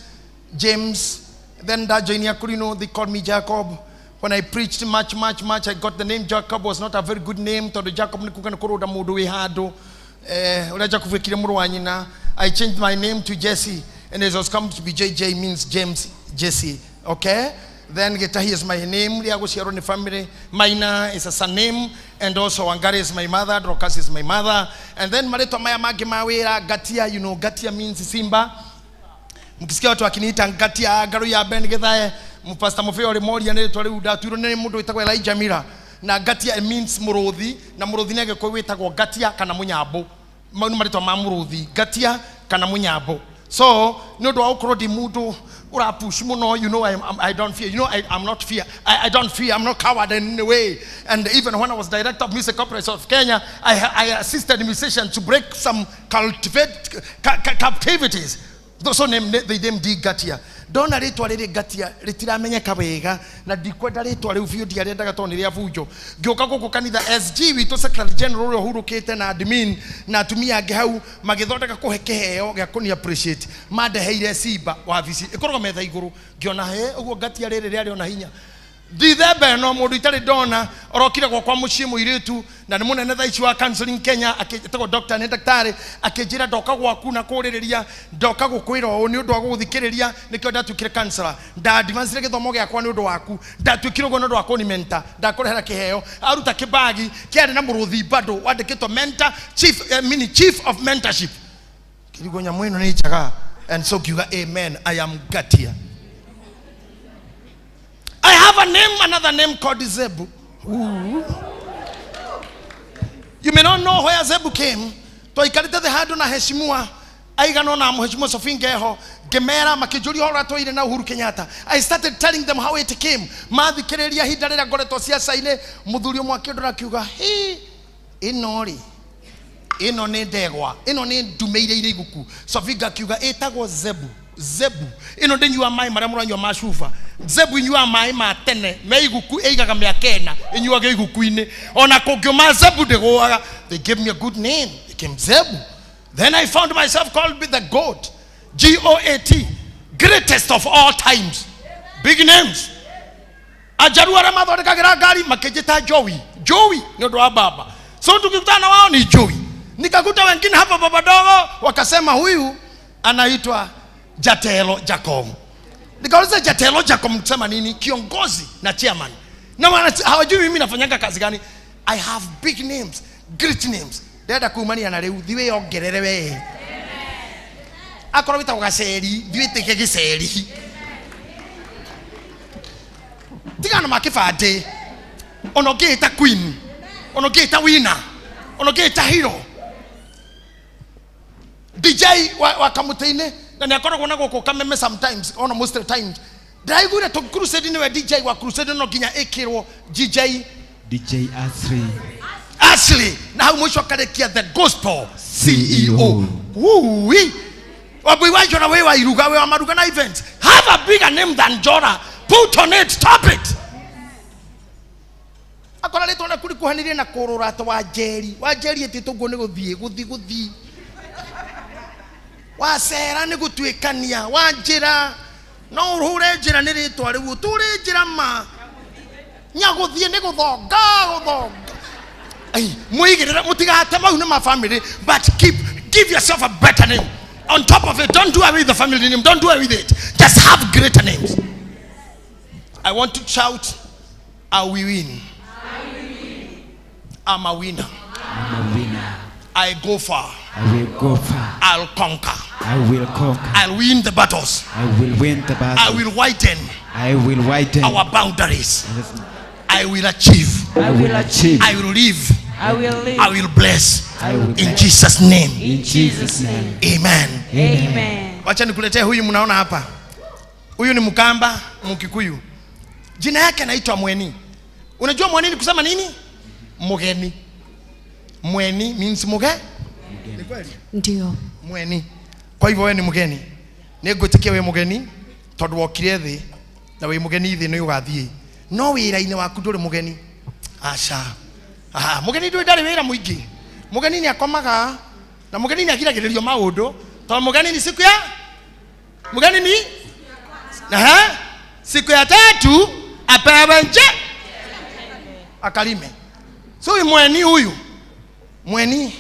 James. Then that joined Akurino, they called me Jacob. When I preached much, much, much, I got the name Jacob. Was not a very good name. Tondũ Jacob nĩ kuga nĩ kũrũnda mũndũ wĩ handũ. Ũrĩa Jacob ekire mũrũ wa nyina. I changed my name to Jesse, and it was come to be JJ, means James Jesse. Okay? Then Gitahi is my name. Rĩa gũciarwo nĩ family. Maina is a surname, and also Wangari is my mother, Dorcas is my mother. And then marĩtwa maya mangĩ ma wĩra, Ngatia, you know, Ngatia means Simba. Mkisikia watu wakiniita Ngatia, Ngaru ya Ben Githae, Pastor Mufeo Moria nĩ rĩtwa rĩu ndatuirwo nĩ mũndũ wĩtagwo Elijah Mira. Na Ngatia it means mũrũthi, na mũrũthi nĩ Gĩkũyũ wĩtagwo Ngatia kana mũnyambũ. Mau nĩ marĩtwa ma mũrũthi, Ngatia kana mũnyambũ. So, nĩ ũndũ wa gũkorwo ndĩ mũndũ ũrapush mũno, you know, I don't fear. You know, I'm not fear. I don't fear. I'm not coward in any way. And even when I was director of Music Corporation of Kenya, I assisted musicians to break some captivities. Those name, they named D Ngatia. Ndona rĩtwa rĩrĩ Ngatia rĩtiramenyeka wega na ndikwenda rĩtwa rĩu biũ, ndiarĩendaga tondũ nĩ rĩa bunjo. Ngĩũka gũkũ kanitha SG witũ secretary general ũrĩa ũhurũkĩte na admin na atumia angĩ hau magĩthondeka kũhe kĩheo gĩa kũni appreciate, mandeheire simba wabici ĩkoragwo metha igũrũ. Ngĩona he ũguo Ngatia rĩrĩ rĩarĩ ona hinya. Ndithemba ĩno mũndũ itarĩ ndona orokire gwakwa mũciĩ mũirĩtu na nĩ mũnene thaa ici wa counseling Kenya, etagwo doctor, nĩ ndagĩtarĩ, akĩnjĩra ndoka gwaku na kũrĩrĩria, ndoka gũkwĩra ũũ nĩ ũndũ wa gũgũthikĩrĩria, nĩkĩo ndatuĩkire counselor. Ndadivancire gĩthomo gĩakwa nĩ ũndũ waku, ndatuĩkire ũguo nĩ ũndũ wa kũni mentor, ndakũrehera kĩheo. Aruta kĩbagi kĩarĩ na mũrũthi bado wandĩkĩtwo mentor chief, mini chief of mentorship. Kĩrigwo nyamũ ĩno nĩ njega, and so ngiuga amen, I am Ngatia. I have a name, another name called Zebu. Ooh. You may not know where Zebu came. Twaikarĩte thĩ handũ na heshimua aigana ona mheshimiwa Sophie Ngeho ngĩmera makĩnjũria ũhoro atwaire na Uhuru Kenyatta. I started telling them how it came. Mathikĩrĩria ihinda rĩrĩa ngoretwo ciaca-inĩ, mũthuri ũmwe akĩndora akiuga, "Hĩ, ĩno rĩ, ĩno nĩ ndegwa, ĩno nĩ ndume iria irĩ iguku." Sophie akiuga ĩtagwo Zebu. Zebu ĩno ndĩnyuaga maĩ marĩa mũranyua ma cuba. Zebu inyuaga maĩ ma tene me iguku, ĩigaga mĩaka ĩna ĩnyuaga iguku-inĩ, ona kũngĩũma Zebu ndĩgũaga. They gave me a good name. It came Zebu. Then I found myself called with the goat, Goat, greatest of all times. Big names. Ajaruo arĩa mathondekagĩra ngari makĩnjĩta Joey. Joey nĩ ũndũ wa baba. So tukikutana wao ni Joey. Nikakuta wengine hapa baba dogo wakasema huyu anaitwa Jatelo Jacob. Nikauliza Jatelo Jacob msema nini? Kiongozi na chairman. Na hawajui mimi nafanyanga kazi gani. I have big names, great names. Ndĩrenda kumania na rĩu thiĩ wĩongerere we. Akorwo wĩtagwo gaceri, thiĩ wĩtĩke gĩceri. Tigana ma kĩbandĩ. Ona ũngĩĩta queen, ona ũngĩĩta winner, ona ũngĩĩta hero. DJ wa kamũtĩ-inĩ na nĩ akoragwo na gũkũ Kameme sometimes, ona most of the times. Ndĩraiguire tũ crusade nĩwe DJ wa crusade no nginya ĩkĩrwo DJ DJ Ashley. Ashley na hau mũico akarĩkia the gospel CEO. Wui. Wambui wa Njora wĩ wa iruga, wĩ wa maruga na events. Have a bigger name than Njora. Put on it, stop it. Akora rĩtwa rĩaku rĩkuhanĩrie na kũrũra ta wa Njeri. Wa Njeri ĩtĩtwo ũguo nĩ gũthiĩ, gũthiĩ, gũthiĩ. Wacera nĩ gũtuĩkania, wa njĩra. No ũhũre njĩra nĩ rĩtwa rĩu, ũtũre njĩra ma. Nyagũthiĩ nĩ gũthonga, gũthonga. Ai, mwigirira mutigate mau nĩ ma family, but give yourself a better name. On top of it, don't do away with the family name, don't do away with it. Just have greater names. I want to shout, I will win. I'm a winner. I'm a winner. I go far. I will go far. I'll conquer. I will conquer. I'll win the battles. I will win the battles. I will widen. I will widen our boundaries. I will achieve. I will achieve. I will live. I will live. I will bless. I will In bless. Jesus name. In Jesus name. Amen. Amen. Wacha nikuletee huyu mnaona hapa. Huyu ni Mkamba, Mkikuyu. Jina yake anaitwa Mweni. Unajua Mweni ni kusema nini? Mgeni. Mweni means muge? Ni kweli? Ndio. Mweni. Kwa hivyo wewe ni mgeni. Nĩngwĩtĩkia wĩ mũgeni tondũ wokire thĩ na wĩ mũgeni thĩ nĩ ũgathiĩ. No wĩra-inĩ waku ndũrĩ mũgeni. Aca. Aha, mũgeni ndũrĩ ndarĩ wĩra mũingĩ. Mũgeni nĩ akomaga na mũgeni nĩ agiragĩrĩrio maũndũ tondũ mũgeni ni siku ya mũgeni ni Aha, siku ya tatu apewe nje akalime. So huyu mweni huyu mweni,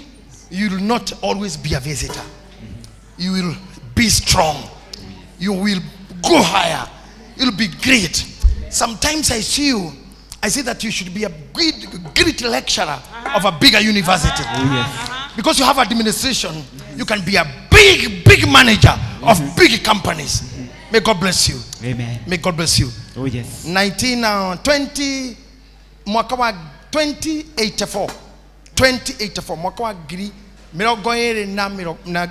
you will not always be a visitor. You will be strong. You will go higher. You'll be great. Sometimes I see you. I see that you should be a great lecturer of a bigger university. Oh, yes. Because you have administration, you can be a big, big manager of big companies. May God bless you. Amen. May God bless you. Oh, yes. 19, mwaka wa 2084. 2084 mwaka wa ngiri mĩrongo ĩrĩ na mĩrongo na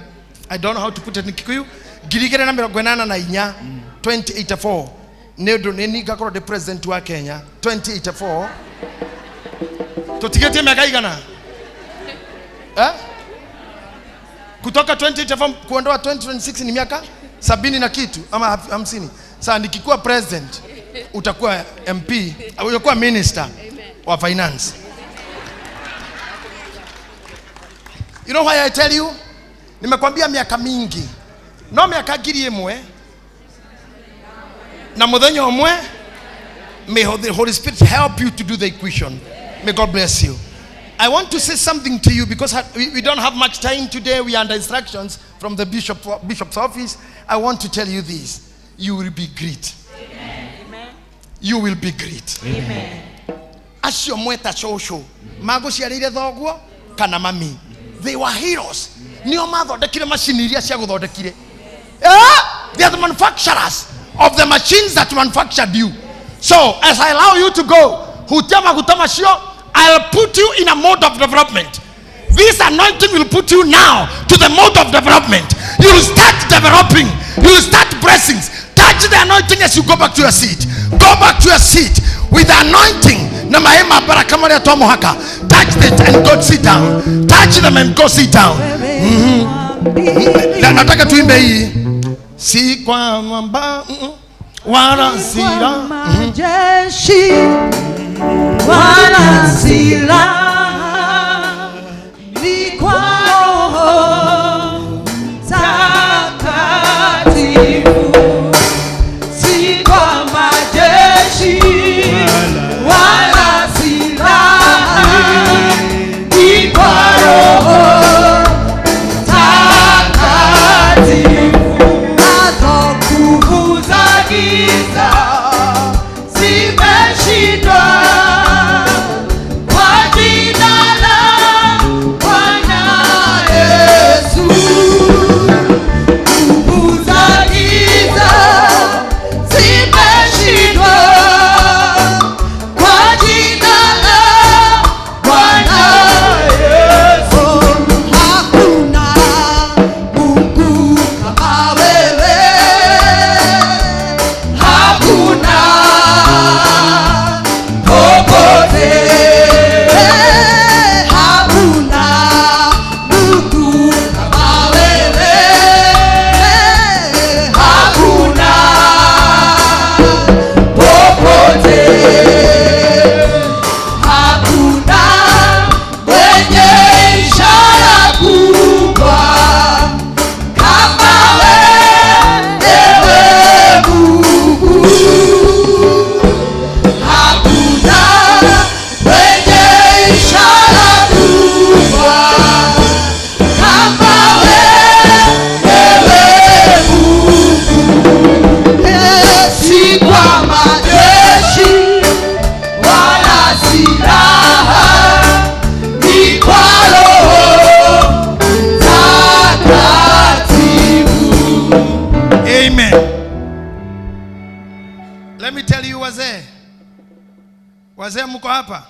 I don't know how to put it in Kikuyu, 2084, 2084 nĩ ũndũ nĩ niĩ ngakorwo ndĩ president wa Kenya 2084. Tũtigĩtie mĩaka igana? Eh? Kutoka 2084 kuondoa 2026 ni miaka 70 na kitu ama 50. Sasa nikikuwa president utakuwa MP, utakuwa minister wa finance. You know why I tell you? Nimekwambia miaka mingi. No miaka ngiri ĩmwe na muthenya ũmwe. May the Holy Spirit help you to do the equation. May God bless you. I want to say something to you because we don't have much time today. We are under instructions from the bishop's office. I want to tell you this. You will be great. Amen. You will be great. Amen. Acio mweta shosho. Maguciarĩire thoguo kana mami. They were heroes. Nio mathondekire machine iria ciagũthondekire. They are the manufacturers of the machines that manufactured you. So as I allow you to go, hutia maguta macio I'll put you in a mode of development. This anointing will put you now to the mode of development. You'll start developing. You'll start blessings. Touch the anointing as you go back to your seat. Go back to your seat with the anointing. Na mahema baraka maria twamuhaka. Touch it and go sit down. Touch them and go sit down. Na nataka tuimbe hii. Si kwa mwamba wala sila majeshi wala silaha, ni kwa Roho Mtakatifu. Si kwa majeshi wala silaha, ni kwa Roho Mtakatifu. Nazo nguvu za giza zimeshindwa kwa jina la Bwana Yesu. Nguvu za giza zimeshindwa kwa jina la Bwana Yesu. Hakuna Mungu kama wewe, hakuna popote, hakuna Mungu kama wewe, hakuna popote, hakuna mwenye ishara kubwa kama wewe Mungu. Hakuna mwenye ishara kubwa kama wewe Mungu. Si kwa majeshi wala silaha, ni kwa Roho Mtakatifu. Amen. Let me tell you wazee. Wazee mko hapa?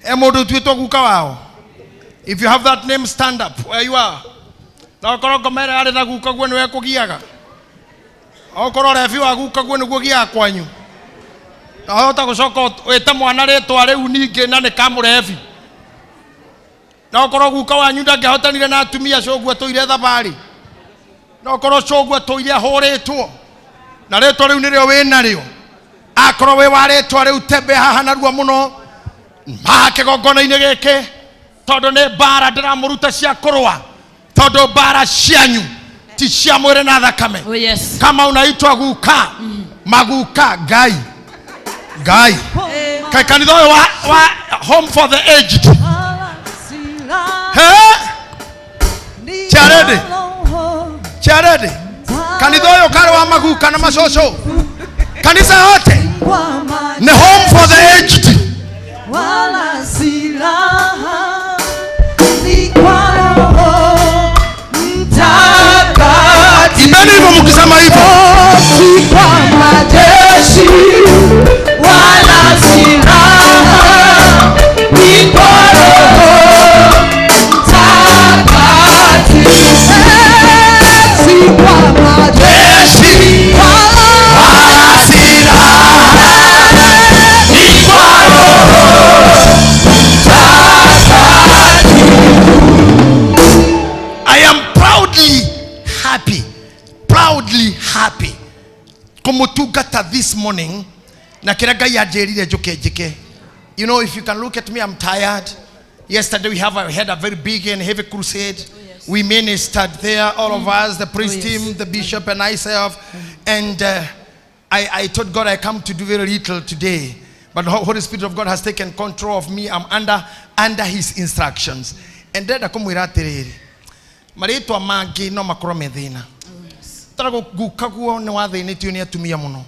E mundu tuitwo guka wao. If you have that name, stand up where you are. Na okorwo ngomere arĩ na guka guo nĩwe kũgiaga. Okorwo rebi wa guka guo nĩguo giaga kwanyu. Na hota gũcoka wĩte mwana rĩtwa rĩu ningĩ na nĩ kamũrebi. Na okorwo guka wanyu ndangĩahotanire na atumia cũguo atũire thabarĩ. Na okorwo cũguo atũire ahũrĩtwo. Na rĩtwa rĩu nĩrĩo wĩ narĩo. Akorwo wĩ wa rĩtwa rĩu tembe haha narua mũno. Haha kĩgongona-inĩ gĩkĩ tondũ nĩ mbara ndĩramũruta cia kũrũa, tondũ mbara cianyu ti cia mwĩrĩ na thakame. Oh yes. Kama unaitwa guka, maguka ngai ngai Kai kanitha ũyũ wa home for the aged. He Charede. Charede kanitha ũyũ karĩ wa maguka na macoco, kanitha yote ni home for the aged. Wala silaha, ni kwa Roho Mtakatifu. Imbeni hivyo mkisema hivyo. Si kwa majeshi wala silaha, ni kwa Roho Mtakatifu. Si kwa majeshi wala silaha, ni kwa Roho Mtakatifu. I am proudly happy, proudly happy kumutungata this morning na kĩrĩa Ngai anjĩrire njũke njĩke. You know, if you can look at me, I'm tired. Yesterday we had a very big and heavy crusade. We ministered there, all of us, the priest team, the bishop and myself. And I told God I come to do very little today. But the Holy Spirit of God has taken control of me. I'm under his instructions. And then akamwĩra atĩrĩrĩ, marĩtwa mangĩ no makorwo me thĩna. Tara guka guo nĩ wathĩnĩtio nĩ atumia mũno.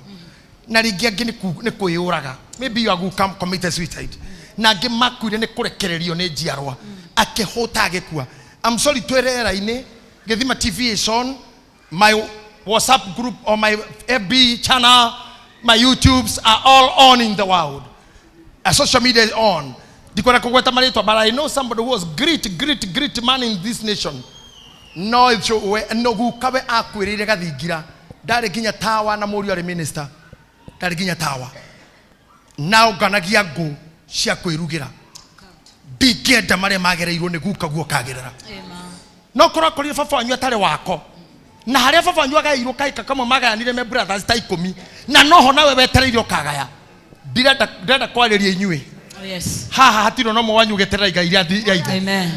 Na rĩngĩ angĩ nĩ kwĩyũraga. Maybe your guka committed suicide. Na angĩ makuire nĩ kũrekererio nĩ njiarwa. Akĩhũta agĩkua. I'm sorry, twĩ rĩera-inĩ, Gĩthima TV is on, my WhatsApp group or my FB channel, my YouTubes are all on in the world. Social media is on. Ndikwenda kũgweta marĩtwa, but I know somebody who was great, great, great man in this nation. No we no gukawe akwĩrĩire gathingira, ndarĩ nginya tawa na mũriũ arĩ minister, ndarĩ nginya tawa, na ũnganagia ngũ cia kwĩrugĩra. Ndingĩenda marĩa magereirwo nĩ guka guo kagerera. No korwo akorire baba wanyu atarĩ wako, na harĩa baba wanyu agaĩirwo kaika kamwe magayanire me brothers ta 10, na noho nawe wetereire ũkagaya. Ndirenda kwarĩria inyuĩ. Oh, yes. Haha hatirĩ ona ũmwe wanyu ũgeterera igai rĩa ithe. Amen.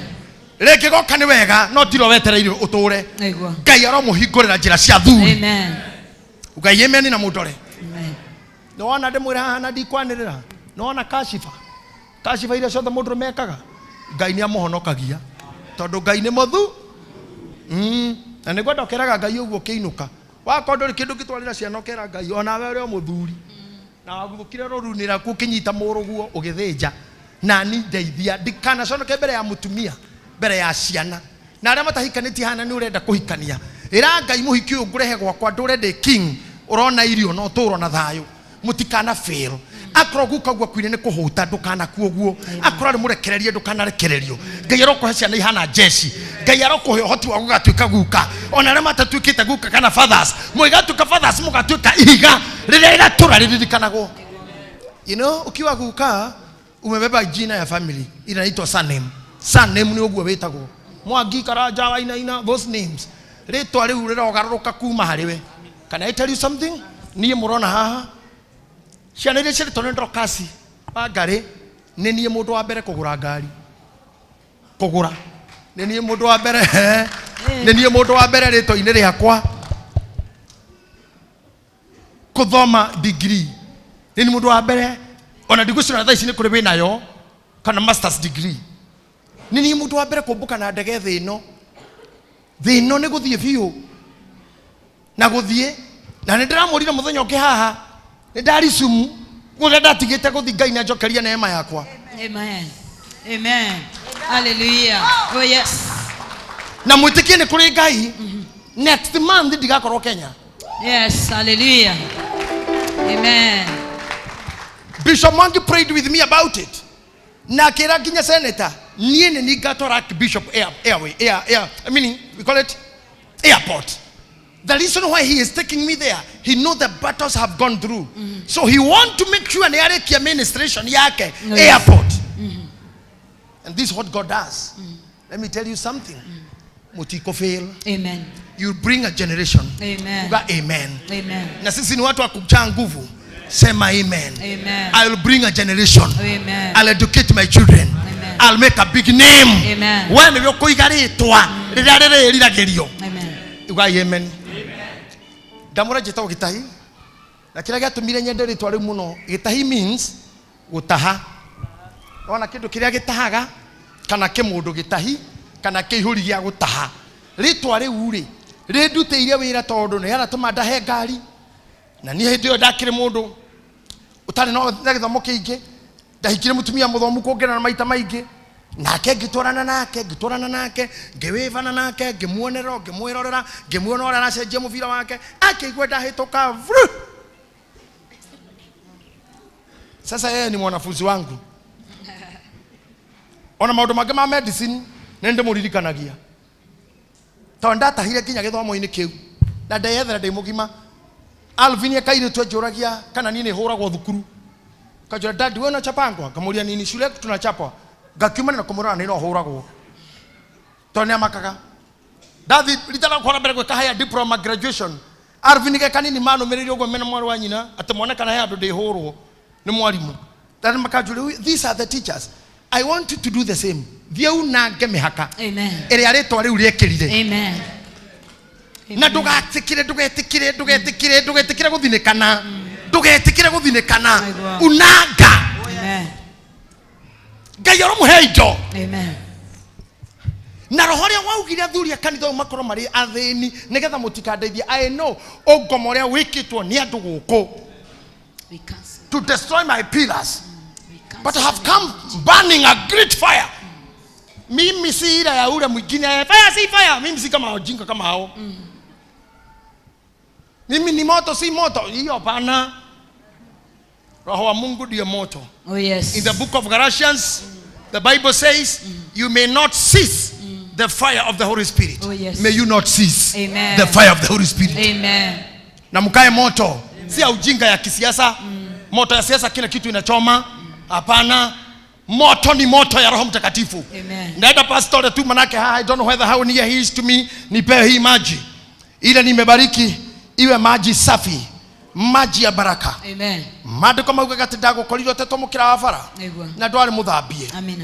Rĩngĩ goka nĩ wega, no tirĩ wetereire ũtũre. Nĩguo. Ngai aromũhingũrĩra njĩra cia thuri. Amen. Ngai amen na mũndore. Amen. Nĩwona ndĩmwĩra haha na ndikwanĩrĩra, nĩwona kashiba kashiba iria ciothe mũndũ mekaga, Ngai nĩ amũhonokagia tondũ Ngai nĩ mũthu. Na nĩngwenda ũkeraga Ngai ũguo ũkĩinũka, wakorwo ndũrĩ kĩndũ ũngĩtwarĩra ciana ũkera Ngai onawe ũrĩ o mũthuri na waguthũkire rũru-inĩ rwaku ũkĩnyita mũrũguo ũgĩthĩnja, nani ndeithia ndikanaconoke mbere ya mũtumia, mbere ya ciana na arĩa matahikanĩtie hana nĩ ũrenda kũhikania. Ĩra Ngai mũhiki ũyũ ngũrehe gwakwa ndũre ndĩ king, ũrona irio na ũtũũro na thayũ, mũtikana fail. Akorwo guka guo akuire nĩ kũhũta, ndũkanakue ũguo. Akorwo arĩ mũrekererie, ndũkanarekererio. Ngai arokũhe ciana ihana jeshi, Ngai arokũhe ũhoti wa gũgatuĩka guka, ona arĩa matatuĩkĩte guka kana fathers, mũgĩgatuĩka fathers mũgatuĩka ihiga rĩrĩa rĩgatũra rĩririkanagwo. You know, ukiwa guka umebeba jina ya family inaitwa surname. Surname nĩ ũguo wĩtagwo Mwangi, Karanja, Wainaina, those names. Rĩtwa rĩu rĩrogarũrũka kuma harĩ we. Can I tell you something? Niĩ mũrona haha ciana iria ciĩrĩtwo nĩ Dorcas Wangari, nĩ niĩ mũndũ wa mbere kũgũra ngari, kũgũra nĩ niĩ mũndũ wa mbere, nĩ niĩ mũndũ wa mbere rĩtwa-inĩ rĩakwa kũthoma degree, nĩ niĩ mũndũ wa mbere ona ndigũcira thaa ici nĩ kũrĩ wĩnayo kana masters degree. Nĩ niĩ mũndũ wa mbere kũmbũka na ndege thĩ ĩno. Thĩ ĩno nĩ gũthiĩ biũ na gũthiĩ, na nĩ ndĩramũrire mũthenya ũngĩ haha nĩ ndarisumu kũrĩa ndatigĩte gũthiĩ, Ngai nĩ anjokeria neema yakwa. Amen. Amen. Hallelujah. Oh yes. Na mwĩtĩkie nĩ kũrĩ Ngai. Next month ndigakorwo Kenya. Yes, hallelujah. Amen. Bishop Mwangi prayed with me about it. Na akĩra nginya senator, niĩ nĩ niĩ ngatwara Bishop air, airway, air, air, I mean, we call it airport. The reason why he is taking me there, he know the battles have gone through. So he want to make sure nĩ arĩkia administration yake Yes. airport. And this is what God does. Let me tell you something. Mutiko fail. Amen. You bring a generation. Amen. Uga amen. Amen. Na sisi ni watu wa kuchaa nguvu. Sema amen. Amen. I will bring a generation. Amen. I'll educate my children. Amen. I'll make a big name. Amen. We nĩwe ũkũiga rĩtwa rĩrĩa rĩrĩriragĩrio. Amen. Ugai amen. Ndamũra njĩtagwo Gĩtahi, na kĩrĩa gĩatũmire nyende rĩtwa rĩu mũno, Gĩtahi means gũtaha. Wona kĩndũ kĩrĩa gĩtahaga, kana kĩmũndũ gĩtahi, kana kĩihũri gĩa gũtaha. Rĩtwa rĩu rĩ rĩndutĩire wĩra tondũ nĩ aratũma ndahe ngari, na niĩ hĩndĩ ĩyo ndakĩrĩ mũndũ ũtarĩ na gĩthomo kĩingĩ, ndahikire mũtumia mũthomu kũngĩra maita maingĩ, nake ngĩtwarana nake, ngĩtwarana nake, ngĩwĩvana nake, ngĩmuonerera, ngĩmwĩrorera, ngĩmuona ũrĩa aracenjia mũbira wake, akĩigua ndahĩtũka vru. Sasa yeye ni mwanafunzi wangu. Ona maũndũ mangĩ ma medicine nĩ ndĩmũririkanagia, tondũ ndatahire nginya gĩthomo-inĩ kĩu na ndeyethera ndĩ mũgima. Alvin akairĩtu anjũragia kana niĩ nĩ hũragwo thukuru, kanjũra dadi wewe unachapangwa, ngamũria nini shule tunachapwa, ngakiuma na kũmũrora nĩ no hũragwo tondũ nĩ amakaga. Ndathi rita rĩakwa rĩa mbere gwĩka higher diploma graduation, Alvin ge kanini manũmĩrĩire ũguo mena mwarĩ wa nyina atĩ mone kana he handũ ndĩhũrwo nĩ mwarimũ. Then makanjũria, these are the teachers, I want you to do the same. Thiĩ unange mĩhaka Amen. ĩrĩa rĩtwa rĩu rĩekĩrire. Amen. Na ndũgatĩkĩre, ndũgetĩkĩre, ndũgetĩkĩre, ndũgetĩkĩre gũthinĩkana, ndũgetĩkĩre gũthinĩkana. Unanga. Amen. Ngai aromũhe indo. Amen. Na roho ũrĩa waugire athuri a kanitha ũyũ makorwo marĩ athĩni nĩgetha mũtikandeithie. I know ũngoma ũrĩa wĩkĩtwo nĩ andũ gũkũ We cancel. to destroy my pillars, We cancel. but have come burning a great fire. Mimi si ila ya ule mwingine, fire si fire. Mimi si kama wajinga kama hao. Mimi ni moto si moto. Hiyo hapana. Roho wa Mungu ndiye moto. Oh yes. In the book of Galatians The Bible says you may not cease the fire of the Holy Spirit. Oh, yes. May you not cease Amen. the fire of the Holy Spirit. Amen. Na mkae moto, si ya ujinga ya kisiasa. Moto ya siasa kila kitu inachoma. Hapana, moto ni moto ya Roho Mtakatifu. Amen. Ndaenda pastor tu manake I don't know whether how near he is to me. Nipewe hii maji ile nimebariki iwe maji safi, maji ya baraka. Amen. Maandĩko maugaga atĩ ndagũkorirwo ũtetwo mũkĩra wa bara Nĩguo. na ndwarĩ mũthambie Amina.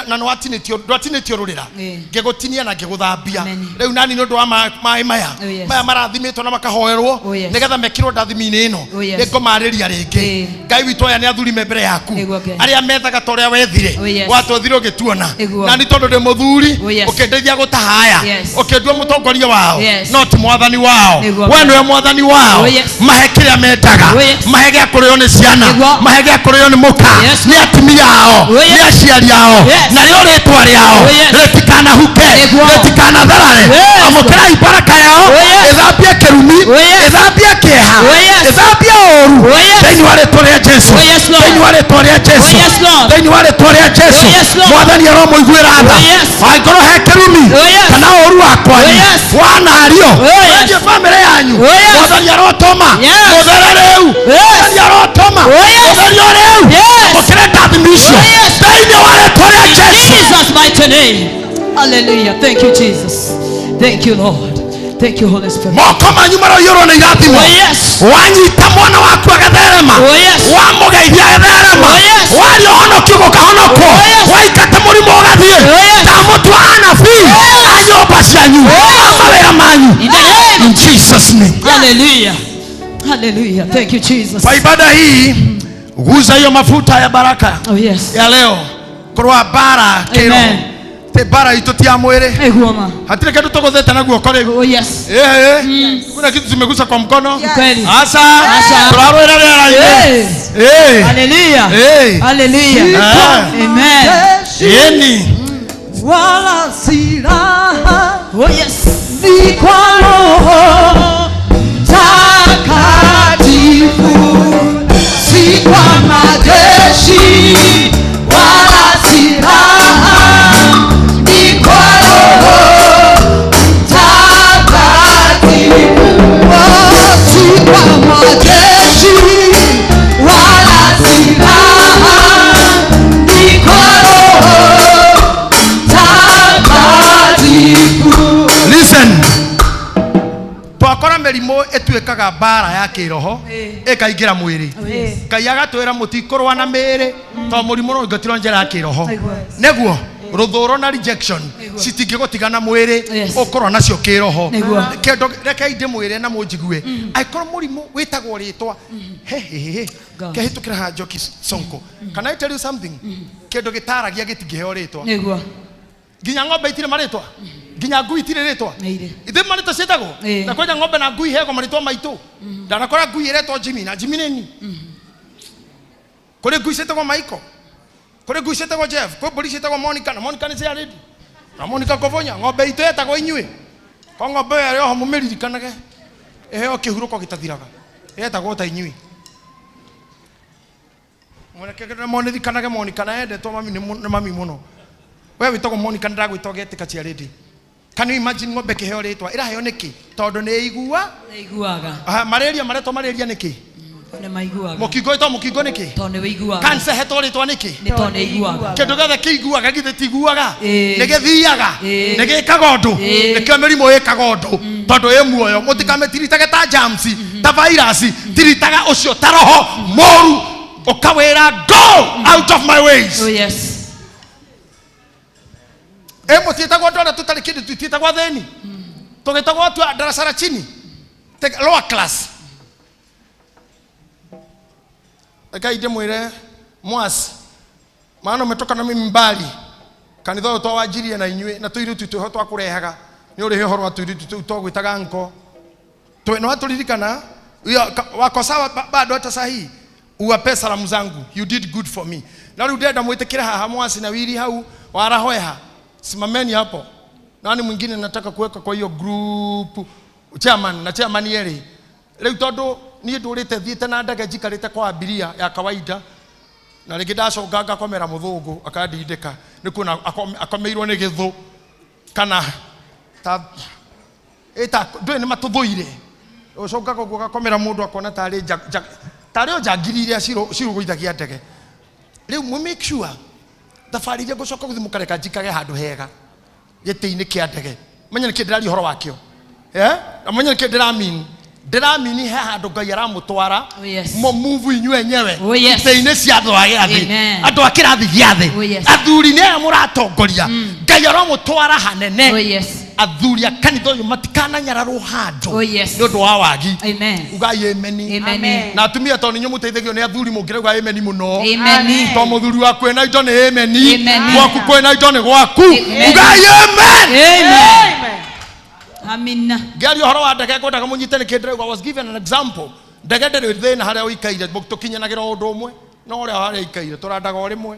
na ndwatinĩtio rũrĩra Ĩĩ. ngĩgũtinia na ngĩgũthambia. Amen. Rĩu nani nĩ ũndũ wa maĩ maya Oh, yes. maya marathimĩtwo na makahoerwo Oh, yes. nĩgetha mekĩrwo ndathimi-inĩ ĩno, Oh, yes. nĩngũmarĩria rĩngĩ. Ĩĩ. Ngai witũ, aya nĩ athuri me mbere yaku Nĩguo, Ngai. arĩa methaga ta ũrĩa wethire. Oh, yes. Watwethire ũgĩtuona Nĩguo. nani tondũ ndĩ mũthuri, Oh, yes. ũkĩndeithia gũtaha aya, Yes. ũkĩndua mũtongoria wao, Yes. no ti mwathani wao. Nĩguo, We nĩwe mwathani wao. Oh, yes. Mahe kĩrĩa mendaga, Oh, yes. mahe gĩa kũrĩo nĩ ciana, Nĩguo. mahe gĩa kũrĩo nĩ mũka, Yes. nĩ atumia ao, Oh, yes. nĩ aciari ao, Yes. narĩo rĩtwa rĩao Oh, yes. rĩtikanahuke, Nĩguo. rĩtikanatharare. Yes. Amũkĩrai baraka yao, Oh, yes. ĩthambie kĩrumi, Oh, yes. ĩthambie kĩeha, Oh, yes. ĩthambie ũũru Oh, yes. thĩinĩ wa rĩtwa rĩa Jesu. Oh, yes, Lord. Thĩinĩ wa rĩtwa rĩa Jesu. Oh, yes, Lord. Thĩinĩ wa rĩtwa rĩa Jesu. Oh, yes, Lord. Mwathani aromũiguĩra tha. Oh, yes. Angĩkorwo he kĩrumi Oh, yes. kana ũũru wa kwanyu Oh, yes. wanario Oh, yes. wĩgiĩ bamĩrĩ yanyu, Oh, yes. Mwathani arotũma Yes. mũthere rĩu. Yes. Mwathani arotũma Oh, yes. mũtherio rĩu. Yes. Mũkĩre ndathimi icio Oh, yes. thĩinĩ wa rĩtwa rĩa Jesu. Jesus' mighty name. Hallelujah. Thank you, Jesus. Thank you, Lord. Thank you, Holy Spirit. Moko manyu maroiyũrwo nĩ irathimo. Oh, yes. Wanyita mwana waku agatherema, Oh, yes. wamũgeithia agatherema, Oh, yes. waria ũhonokio gũkahonokwo, Oh, yes. waingata mũrimũ ũgathiĩ. Oh, yes. Ndamũtua anabii a nyũmba cianyu, a mawĩra manyu. In the name. In Jesus' name. Hallelujah. Hallelujah. Thank you, Jesus. Kwa ibada hii guza hiyo mafuta ya baraka Oh, yes. ya leo kũrũa mbara kĩroho, Amen. ti mbara itũ ti ya mwĩrĩ. Nĩguo ma. Hatirĩ kĩndũ tũgũthĩte na guoko rĩu. Oh, yes. Kuna kitu zimegusa kwa mkono. Kweli. Asa. Asa. Turarwĩra rĩera-inĩ. Yes. Eh. Hallelujah. Eh. Hallelujah. Ah. Amen. Yeni. Wala silaha Oh, yes. ni kwa Roho Mtakatifu, si kwa majeshi wala silaha, ni kwa Roho Mtakatifu. Oh, si kwa majeshi wala silaha, ni kwa Roho Mtakatifu. Listen. Twakora mĩrimũ ĩtuĩkaga mbara ya kĩroho ĩkaingĩra mwĩrĩ. Ngai agatwĩra mũtikũrũa na mĩĩrĩ tondũ mũrimũ no ũingatirwo njĩra ya kĩroho. Nĩguo rũthũro na rejection citingĩgũtigana mwĩrĩ, Yes. ũkũrũa nacio kĩroho. Nĩguo. Kĩndũ rekei ndĩmwĩre na mũnjigue, angĩkorwo mũrimũ wĩtagwo rĩtwa hehehe God. kehĩtũkĩra haha Njoki Sonko. Can I tell you something? Kĩndũ gĩtaragia gĩtingĩheo rĩtwa. Nĩguo. Nginya ng'ombe itirĩ marĩtwa, nginya ngui itirĩ rĩtwa. Nĩ irĩ. Ithe marĩtwa ciĩtagwo Ĩĩ. na kwanja ng'ombe na ngui iheagwo marĩtwa maitũ. Ndanakora ngui ĩretwo Jimmy na Jimmy nĩ ni. Kũrĩ ngui ciĩtagwo Michael, kũrĩ ngui ciĩtagwo Jeff, kwĩ mbũri ciĩtagwo Monica na Monica nĩ cia rĩndi na Monica Kobonya. Ng'ombe itũ yetagwo inyuĩ ko ng'ombe ĩyo ĩrĩ oho mũmĩririkanage ĩheo kĩhurũko gĩtathiraga, yetagwo ta inyuĩ. Monirikanage Monica na endetwo mami nĩ mami mũno. We wĩtagwo Monica nĩndagwĩta ũgetĩka cia rĩndi. Can you imagine ng'ombe kĩheo rĩtwa ĩraheo nĩkĩ? Tondũ nĩ ĩigua. Nĩiguaga. Aha, malaria maretwo malaria nĩkĩ? Nĩ maiguaga. Mũkingo ĩtwo mũkingo nĩkĩ? Tondũ nĩ wĩiguaga. Cancer hetwo rĩtwa nĩkĩ? Nĩ tondũ nĩ iguaga. Kĩndũ gĩothe kĩiguaga githĩ tiguaga? Ĩĩ. Nĩ gĩthiaga, Ĩĩ. nĩ gĩkaga ũndũ. Ĩĩ. Nĩkĩo mĩrimũ ĩkaga ũndũ tondũ ĩ muoyo. Mũtikamĩtiritage ta germs, ta virus, tiritaga ũcio ta roho mũru, ũkawĩra go out of my ways. Oh, yes. Ĩ mũtiĩtagwo andũ arĩa tũtarĩ kĩndũ, tũtiĩtagwo athĩni, tũgĩtagwo watu wa darasa la chini, lower class. Rekei ndĩmwĩre mwasi, maana umetoka na mimi mbali, kanitha ũyũ twawanjirie na inyuĩ na tũirĩtu twĩho twakũrehaga nĩ ũrĩhe ũhoro wa tũirĩtu tũu twagwĩtaga nko. Nĩ watũririkana wako sawa bado hata sahi uwape salamu zangu, you did good for me. Na rĩu ndĩrenda mwĩtĩkĩre haha mwasi na wiri hau warahoeha, simameni hapo. Nani mwingine nataka kuweka kwa hiyo group? Chairman na chairman yerĩ rĩu tondũ niĩ ndũrĩte thiĩte na ndege njikarĩte kwa abiria ya kawaida. Na rĩngĩ ndacoka ngakomera mũthũngũ akandindĩka nĩ kuona akomeirwo nĩ gĩthũ kana ta ĩta ndũĩ nĩ matũthũire. Ũcokaga ũguo ũgakomera mũndũ akona tarĩ tarĩ o njangiri iria cirũgũithagia ndege. Rĩu mũ make sure thabarĩ iria ngũcoka gũthiĩ mũkareka njikage handũ hega gĩtĩ-inĩ kĩa ndege. Menye nĩkĩ ndĩraria ũhoro wakĩo. Na menye nĩkĩ ndĩramini. Ndĩramini he handũ Ngai aramũtwara. Oh, yes. Mũmove inyuĩ enyewe. Oh, yes. Itĩ-inĩ cia andũ a gĩathĩ. Amen. Andũ a kĩrathi gĩa thĩ. Oh, yes. Athuri nĩ aya mũratongoria. Ngai aramũtwara hanene. Oh, yes. Athuri a kanitha ũyũ matikananyararwo handũ. Oh, yes. Nĩ ũndũ wa wagi. Amen. Ugai ameni. Amen. Na atumia tondũ nĩ inyuĩ mũteithagio nĩ athuri mũngĩrauga ameni mũno. Amen. To mũthuri waku ena indo nĩ ameni. Amen. Gwaku kwĩna indo nĩ gwaku. Amen. Ugai amen. Amen. Amina. Ngĩaria ũhoro wa ndege ngwendaga mũnyite nĩkĩ ndĩrauga. I was given an example. Ndege ndĩrĩ thĩna harĩa ũikaire, tũkinyanagĩra o ũndũ ũmwe na ũrĩa harĩa ũikaire, tũrandaga o rĩmwe.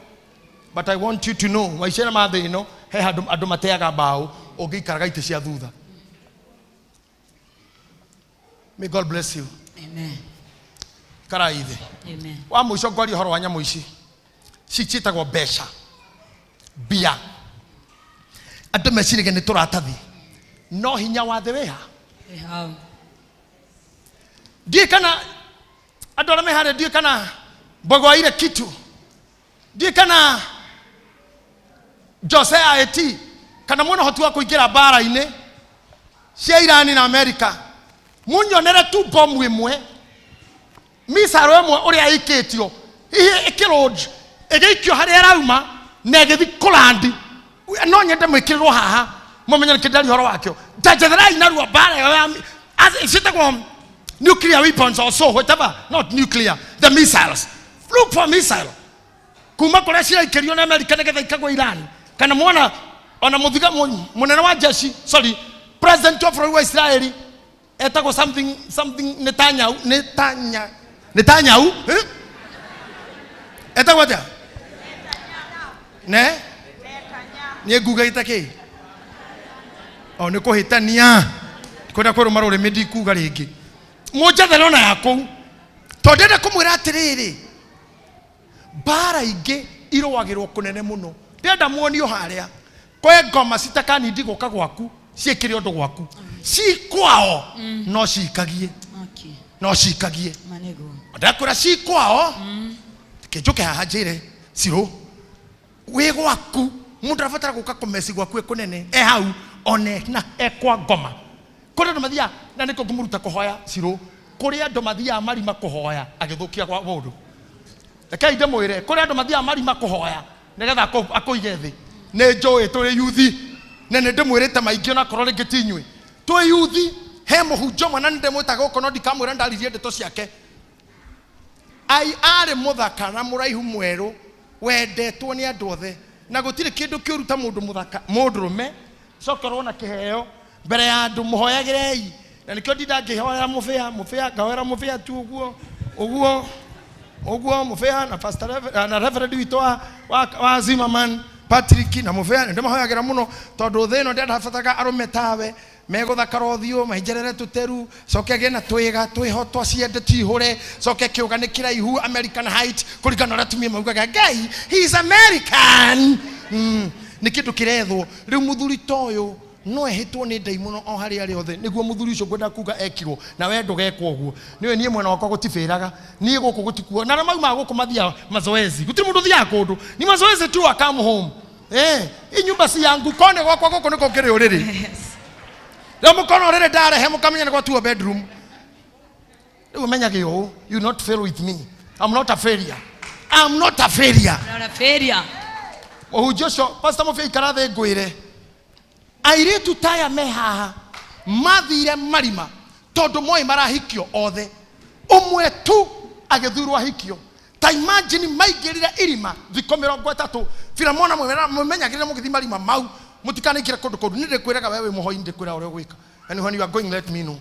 But I want you to know, maica ma thĩ ĩno he handũ andũ mateaga mbaũ ũngĩikaraga itĩ cia thutha. May God bless you. Amen. Karai thĩ. Amen. Wa mũico ngwaria ũhoro wa nyamũ ici ciĩtagwo mbeca, mbia. Andũ meciragia nĩ tũratathi, no hinya wa thĩ wĩ ha? Wĩ hau. Ndiũĩ kana andũ arĩa me harĩa, ndiũĩ kana Mbogo aire kitu, ndiũĩ kana Jose IT, kana mwena ũhoti wa kũingĩra mbara-inĩ cia Irani na Amerika, munyonere tu bomu ĩmwe, missile ĩmwe ũrĩa ĩikĩtio, hihi ĩkĩlaunch, ĩgĩikio harĩa ĩrauma na ĩgĩthiĩ kũlandi. No nyende mwĩkĩrĩrwo haha mũmenye nĩkĩ ndĩraria ũhoro wakĩo. Ta njetherai narua mbara ĩyo ya as ciĩtagwo nuclear weapons or so, whatever, not nuclear, the missiles. Look for missile kuma kũrĩa ciraikĩrio nĩ Amerika nĩgetha ikagwo Iran. Kana mwona ona mũthiga mũnene wa jeshi, sorry, president wa bũrũri wa Israeli etagwo something something Netanyahu, Netanyahu, eh? Etagwo atĩa? Ne? Niĩ ngugĩte kĩ? O nĩ kũhĩtania. Kwenda kwĩrũma rũrĩmĩ ndikuga rĩngĩ. Mũnjethere ona ya kũu. Tondũ ndĩrenda kũmwĩra atĩrĩrĩ, mbara ingĩ irũagĩrwo kũnene mũno. Ndĩrenda muonio harĩa kwĩ ngoma citakanindi gũka gwaku ciĩkĩre ũndũ gwaku, ci kwao no cikagie. Okay. No cikagie. Manego. Ndakwĩra ci kwao. Reke njũke haha njĩre Cirũ, wĩ gwaku mũndũ arabatara gũka kũmeci gwaku kũnene, e hau one na e kwa ngoma. Kũrĩ andũ mathiaga, na nĩkĩo ngũmũruta kũhoya Cirũ, kũrĩ andũ mathiaga marima kũhoya agĩthũkia kwa mũndũ. Rekei ndĩmwĩre, kũrĩ andũ mathiaga marima kũhoya nĩgetha akũige thĩ. Nĩ njũĩ tũrĩ yuthi, na nĩ ndĩmwĩrĩte maingĩ onakorwo rĩngĩ ti inyuĩ. Twĩ yuthi, he mũhunjia ũmwe na nĩ ndĩmwĩtaga gũkũ no ndikamwĩra ndaririe ndeto ciake. Ai arĩ mũthaka na mũraihu mwerũ, wendetwo nĩ andũ othe, na gũtirĩ kĩndũ kĩũru ta mũndũ mũthaka, mũndũrũme cokerwo na kĩheo mbere ya andũ, mũhoyagĩrei. Na nĩkĩo ndinda ngĩhoera mũbĩa, mũbĩa, ngahoera mũbĩa tu ũguo, ũguo, ũguo, mũbĩa na pastor na reverend witũ wa Zimmerman Patrick na mũbĩa, nĩ ndĩmahoyagĩra mũno tondũ thĩ ĩno ndĩrabataraga arũme tawe megũthakara ũthiũ, mainjerere tũteru, coke agĩe na twĩga twĩho twa ciende tihũre, coke kĩũga nĩ kĩraihu American height, kũringana na ũrĩa atumia maugaga Ngai, he is American. Nĩ kĩndũ kĩrethwo. Rĩu mũthuri ta ũyũ no ehĩtwo nĩ ndaimono o harĩa arĩ othe, nĩguo mũthuri ũcio ngwenda kuga ekirwo, na we ndũgekwo ũguo. Nĩũĩ niĩ mwena wakwa gũtibĩraga, niĩ gũkũ gũtikuo, na arĩa maumaga gũkũ mathiaga mazoezi, gũtirĩ mũndũ ũthiaga kũndũ, ni mazoezi tu, I come home. Hii nyumba si yangu, kone gwakwa gũkũ nĩko kĩrĩ ũrĩrĩ. Rĩu mũkona ũrĩrĩ ndarehe mũkamenya nĩ gwatuo bedroom. Rĩu menyage ũũ, you not fail with me. I'm not a failure. I'm not a failure. Not a failure. Mũhunjia ũcio, Pastor Mũbĩa, ikara thĩ ngwĩre. Airĩtu taya me haha mathire marima tondũ moĩ marahikio othe, ũmwe tu agĩthurwo ahikio. Ta imagine maingĩrire irima thikũ mĩrongo ĩtatũ. Filamona mwĩmenyagĩrĩre mũgĩthiĩ marima mau, mũtikanaingĩre kũndũ kũndũ. Niĩ ndĩkwĩraga we wĩ mũhoi, ndĩkwĩraga ũrĩa ũgwĩka. And when you are going, let me know.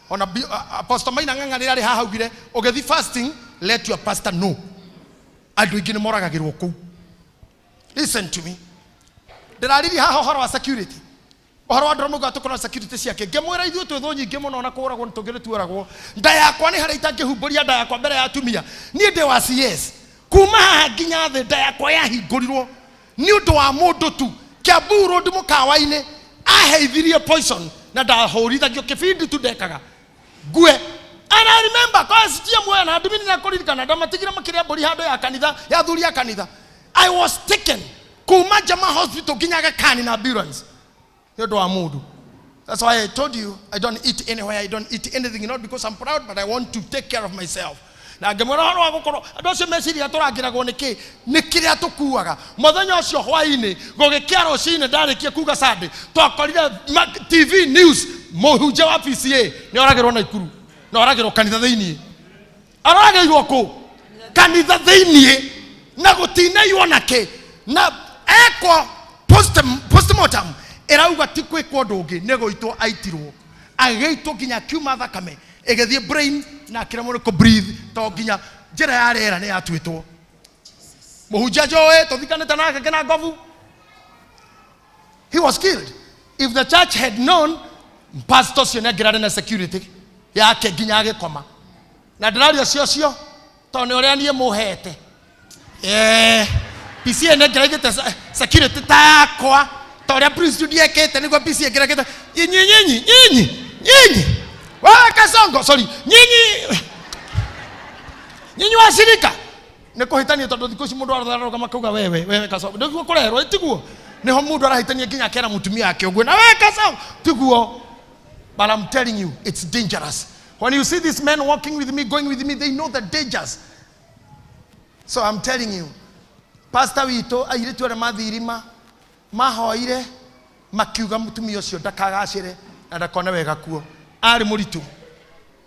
Ona Apostle Maina Ng'ang'a rĩrĩa arĩ haha augire, ũgĩthiĩ fasting, let your pastor know. Andũ aingĩ nĩ moragagĩrwo kũu. Listen to me. Ndĩraririe haha ũhoro wa security. Ũhoro wa andũ arĩa maugaga tũkorwo na security ciake. Ngĩmwĩra ithuĩ twĩ thũ nyingĩ mũno na kũũragwo nĩ tũngĩ nĩ tuoragwo. Nda yakwa nĩ harĩa itangĩhumbũria nda yakwa mbere ya atumia. Niĩ ndĩ wa CS. Kuma haha nginya thĩ nda yakwa yahingũrirwo nĩ ũndũ wa mũndũ tu. Kiambu Road mũkawa-inĩ aheithirie poison na ndahũrithagio kĩbindi tu ndekaga ngue. And I remember kwa sitia muoyo na ndumini na kũririkana ndamatigire makĩrĩa mbũri handũ ya kanitha ya thuri ya kanitha. I was taken kuma Jama Hospital nginya Aga Khan na ambulance nĩ ũndũ wa mũndũ. That's why I told you I don't eat anywhere, I don't eat anything, not because I'm proud, but I want to take care of myself. Na ngĩmwĩra ũhoro wa gũkorwo andũ acio meciria tũrangĩragwo nĩ kĩ nĩ kĩrĩa tũkuaga. Mũthenya ũcio hwainĩ gũgĩkĩa rũcinĩ ndarĩkia kuga Sunday twakorire TV news mũhunjia wa PCA nĩ oragĩrwo Naikuru na oragĩrwo kanitha thĩiniĩ. Aroragĩirwo kũ? Kanitha thĩiniĩ na gũtinaiywo na kĩ na ekwo postmortem ĩrauga ti gwĩkwo ũndũ ũngĩ nĩ gũitwo aitirwo agĩitwo nginya akiuma thakame ĩgĩthiĩ brain na akĩremwo nĩ kũ breathe to nginya njĩra ya rĩera nĩ yatuĩtwo. Mũhunjia njũĩ tũthikanĩte nake kĩna ngobu. He was killed. If the church had known, pastor ũcio nĩ angĩrarĩ na security yake nginya agĩkoma. Na ndĩraria cio cio tondũ nĩ ũrĩa niĩ mũhete. PCA nĩ ngĩraigĩte security ta yakwa ta ũrĩa priesthood yekĩte nĩguo PCA ngĩraigĩte. Nyinyi nyinyi nyinyi nyinyi wewe Kasongo, sorry, nyinyi nyinyi washirika nĩ kũhĩtania tondũ thikũ ici mũndũ ararũgama akauga wewe wewe Kasongo nĩguo kũrerwo tiguo nĩho mũndũ arahĩtania nginya akera mũtumia wake ũguo na wewe Kasongo tiguo. But I'm telling you, it's dangerous. When you see these men walking with me, going with me, they know the dangers. So I'm telling you, pastor witũ airĩtu arĩa mathirima mahoire makiuga mũtumia ũcio ndakagacĩre na ndakone wega kuo. Arĩ mũritũ,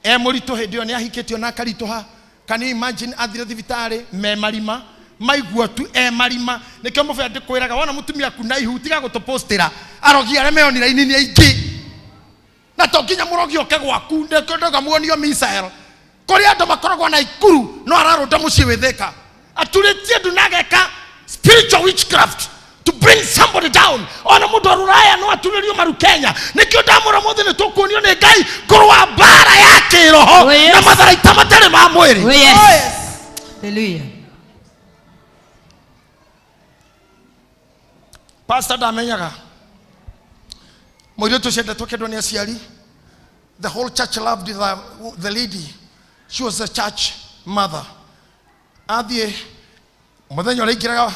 e mũritũ hĩndĩ ĩyo nĩ ahikĩtio na akaritũha. Can you imagine athire thibitarĩ me marima maigua tu e marima. Nĩkĩo mũbĩa ndĩkwĩraga wona mũtumia aku na ihu tiga gũtũpostĩra arogi arĩa meonire ini nĩ aingĩ na to nginya mũrogi oke gwaku nĩkĩo ndauga muonio missile. Kũrĩ andũ makoragwo na ikuru no ararũnda mũciĩ wĩ Thĩka aturĩtie ndu na ageka spiritual witchcraft to bring somebody down. Ona mũndũ wa rũraya no aturĩrio maru Kenya. Nĩkĩo ndamũra mũthĩ nĩ tũkuonio nĩ Ngai kũrũa mbara ya kĩroho Oh, yes. na matharaita matarĩ ma mwĩrĩ. Oh, yes. Hallelujah. Pastor ndamenyaga mũirĩtu ũcio endetwo kendwo nĩ aciari. The whole church loved the lady. She was a church mother. Athiĩ mũthenya ũrĩa aingĩraga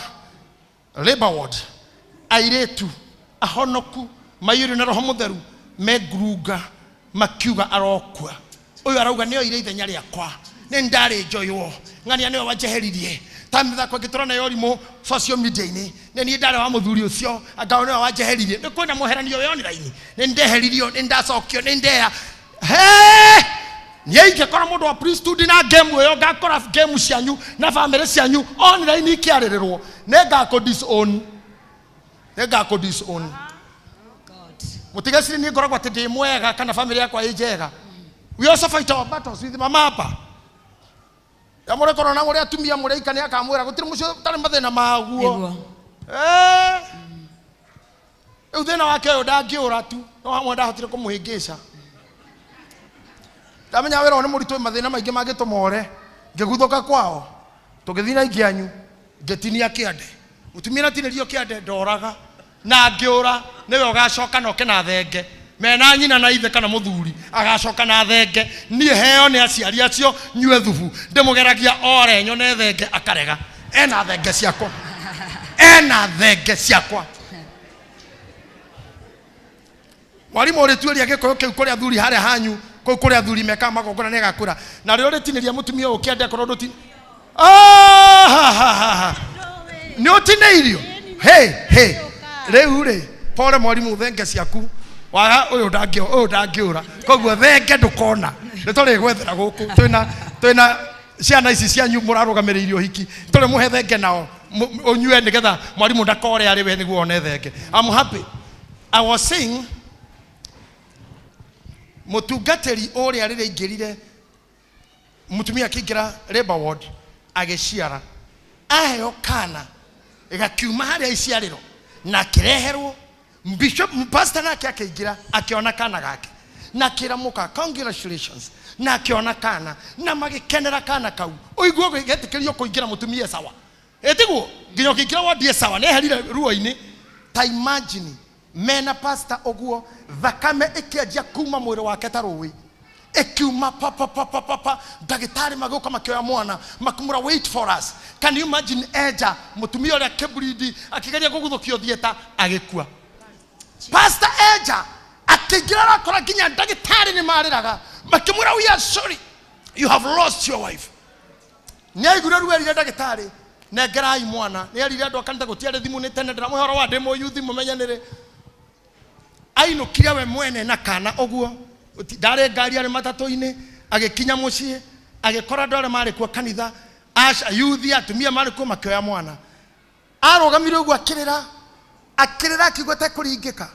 labor ward, airĩtu ahonoku maiyũirwo na roho mũtheru mengurunga makiuga arokua. Ũyũ arauga nĩ oire ithenya rĩakwa, nĩ ndarĩ njoywo ng'ania nĩwe wanjeheririe. Ta mĩthako ĩngĩ tũrona ya ũrimũ social media-inĩ, nĩ niĩ ndarĩ wa mũthuri ũcio anga nĩwe wanjeheririe. Nĩ kwĩna mũheranio wĩ online, nĩ ndeheririo, nĩ ndacokio, nĩ ndeya. He! Niĩ ingĩkora mũndũ wa priesthood na game ĩyo, ngakora game cianyu na family cianyu online ikĩarĩrĩrwo, nĩ ngakũ disown. Nĩ ngakũ disown. Mũtigeciri niĩ ngoragwo atĩ ndĩ mwega kana family yakwa ĩ njega. We also fight our battles with mama hapa. Ya mũrĩ na mũrĩ atumia mũrĩ aika nĩ akamwĩra gũtirĩ mũciĩ ũtarĩ mathĩna maguo. Nĩguo. Rĩu thĩna wake ũyũ ndangĩũra tu, no hamwe ndahotire kũmũhĩngĩca. Ndamenya wĩra ũyũ nĩ mũritũ, mathĩna maingĩ mangĩtũma ũre. Ngĩguthũka kwao, tũgĩthiĩ na ingĩ anyu, ngĩtinia kĩande. Mũtumia natinĩrio kĩande ndoraga na ngĩũra, nĩwe ũgacoka na oke na thenge. Mena nyina na ithe kana mũthuri agacoka na thenge. Niĩ heo nĩ aciari acio nyue thubu, ndĩmũgeragia ore nyone thenge akarega. Ena thenge ciakwa, ena thenge ciakwa. Mwarimũ ũrĩtuĩria gĩkũyũ kĩu kũrĩa athuri harĩa hanyu, kũu kũrĩa athuri mekaga magongona nĩ agakwĩra na rĩo rĩtinĩria mũtumia ũyũ kĩande akorwo ndũti. Nĩ ũtinĩirio. Hey, hey. Rĩu rĩ, pole mwarimũ, thenge ciaku waga ũyũ ũyũ ndangĩũra, koguo thenge ndũkona. Nĩ tũrĩgwethera gũkũ, twĩna ciana ici cianyu mũrarũgamĩrĩire ũhiki, tũrĩmũhe thenge nao ũnyue nĩgetha mwarimũ ndakore arĩ we nĩguo one thenge. I'm happy. I was saying mũtungatĩri ũrĩa rĩrĩa aingĩrire mũtumia akĩingĩra labor ward agĩciara, aheo kana gakiuma harĩa iciarĩro na akĩreherwo bishop pastor nake akĩingĩra akĩona kana gake. Na akĩra mũka congratulations, na akĩona kana na magĩkenera kana kau. Ũigue getĩkĩrio kũingĩra mũtumia sawa, ĩtiguo nginya ũkĩingĩra wandie sawa, nĩeherire ruo-inĩ. Ta imagine mena pastor ũguo, thakame ĩkĩanjia kuma mwĩrĩ wake ta rũĩ, ĩkiuma pa pa pa pa pa pa. Ndagĩtarĩ magĩũka makĩoya mwana, makĩmwĩra wait for us. Can you imagine? Eja mũtumia ũrĩa akĩburindi, akĩgeria kũguthũkio thieta, agĩkua. Pastor eja akĩingĩra, arakora nginya ndagĩtarĩ nĩ marĩraga, makĩmwĩra we are sorry, you have lost your wife. Nĩ aiguire ruo, erire ndagĩtarĩ nengerai mwana. Nĩ erire andũ a kanitha, gũtiarĩ thimũ, nĩ tene, ndĩramũhe ũhoro wa ndĩ mũyuthi mũmenyanĩre. Ainũkire we mwene na kana ũguo. Ndarĩ ngari, arĩ matatũ-inĩ. Agĩkinya mũciĩ, agĩkora andũ arĩa marĩ kuo kanitha, yuthi, atumia marĩ kuo, makĩoya mwana. Arũgamire ũguo akĩrĩra, akĩrĩra, akiuga tekũringĩka.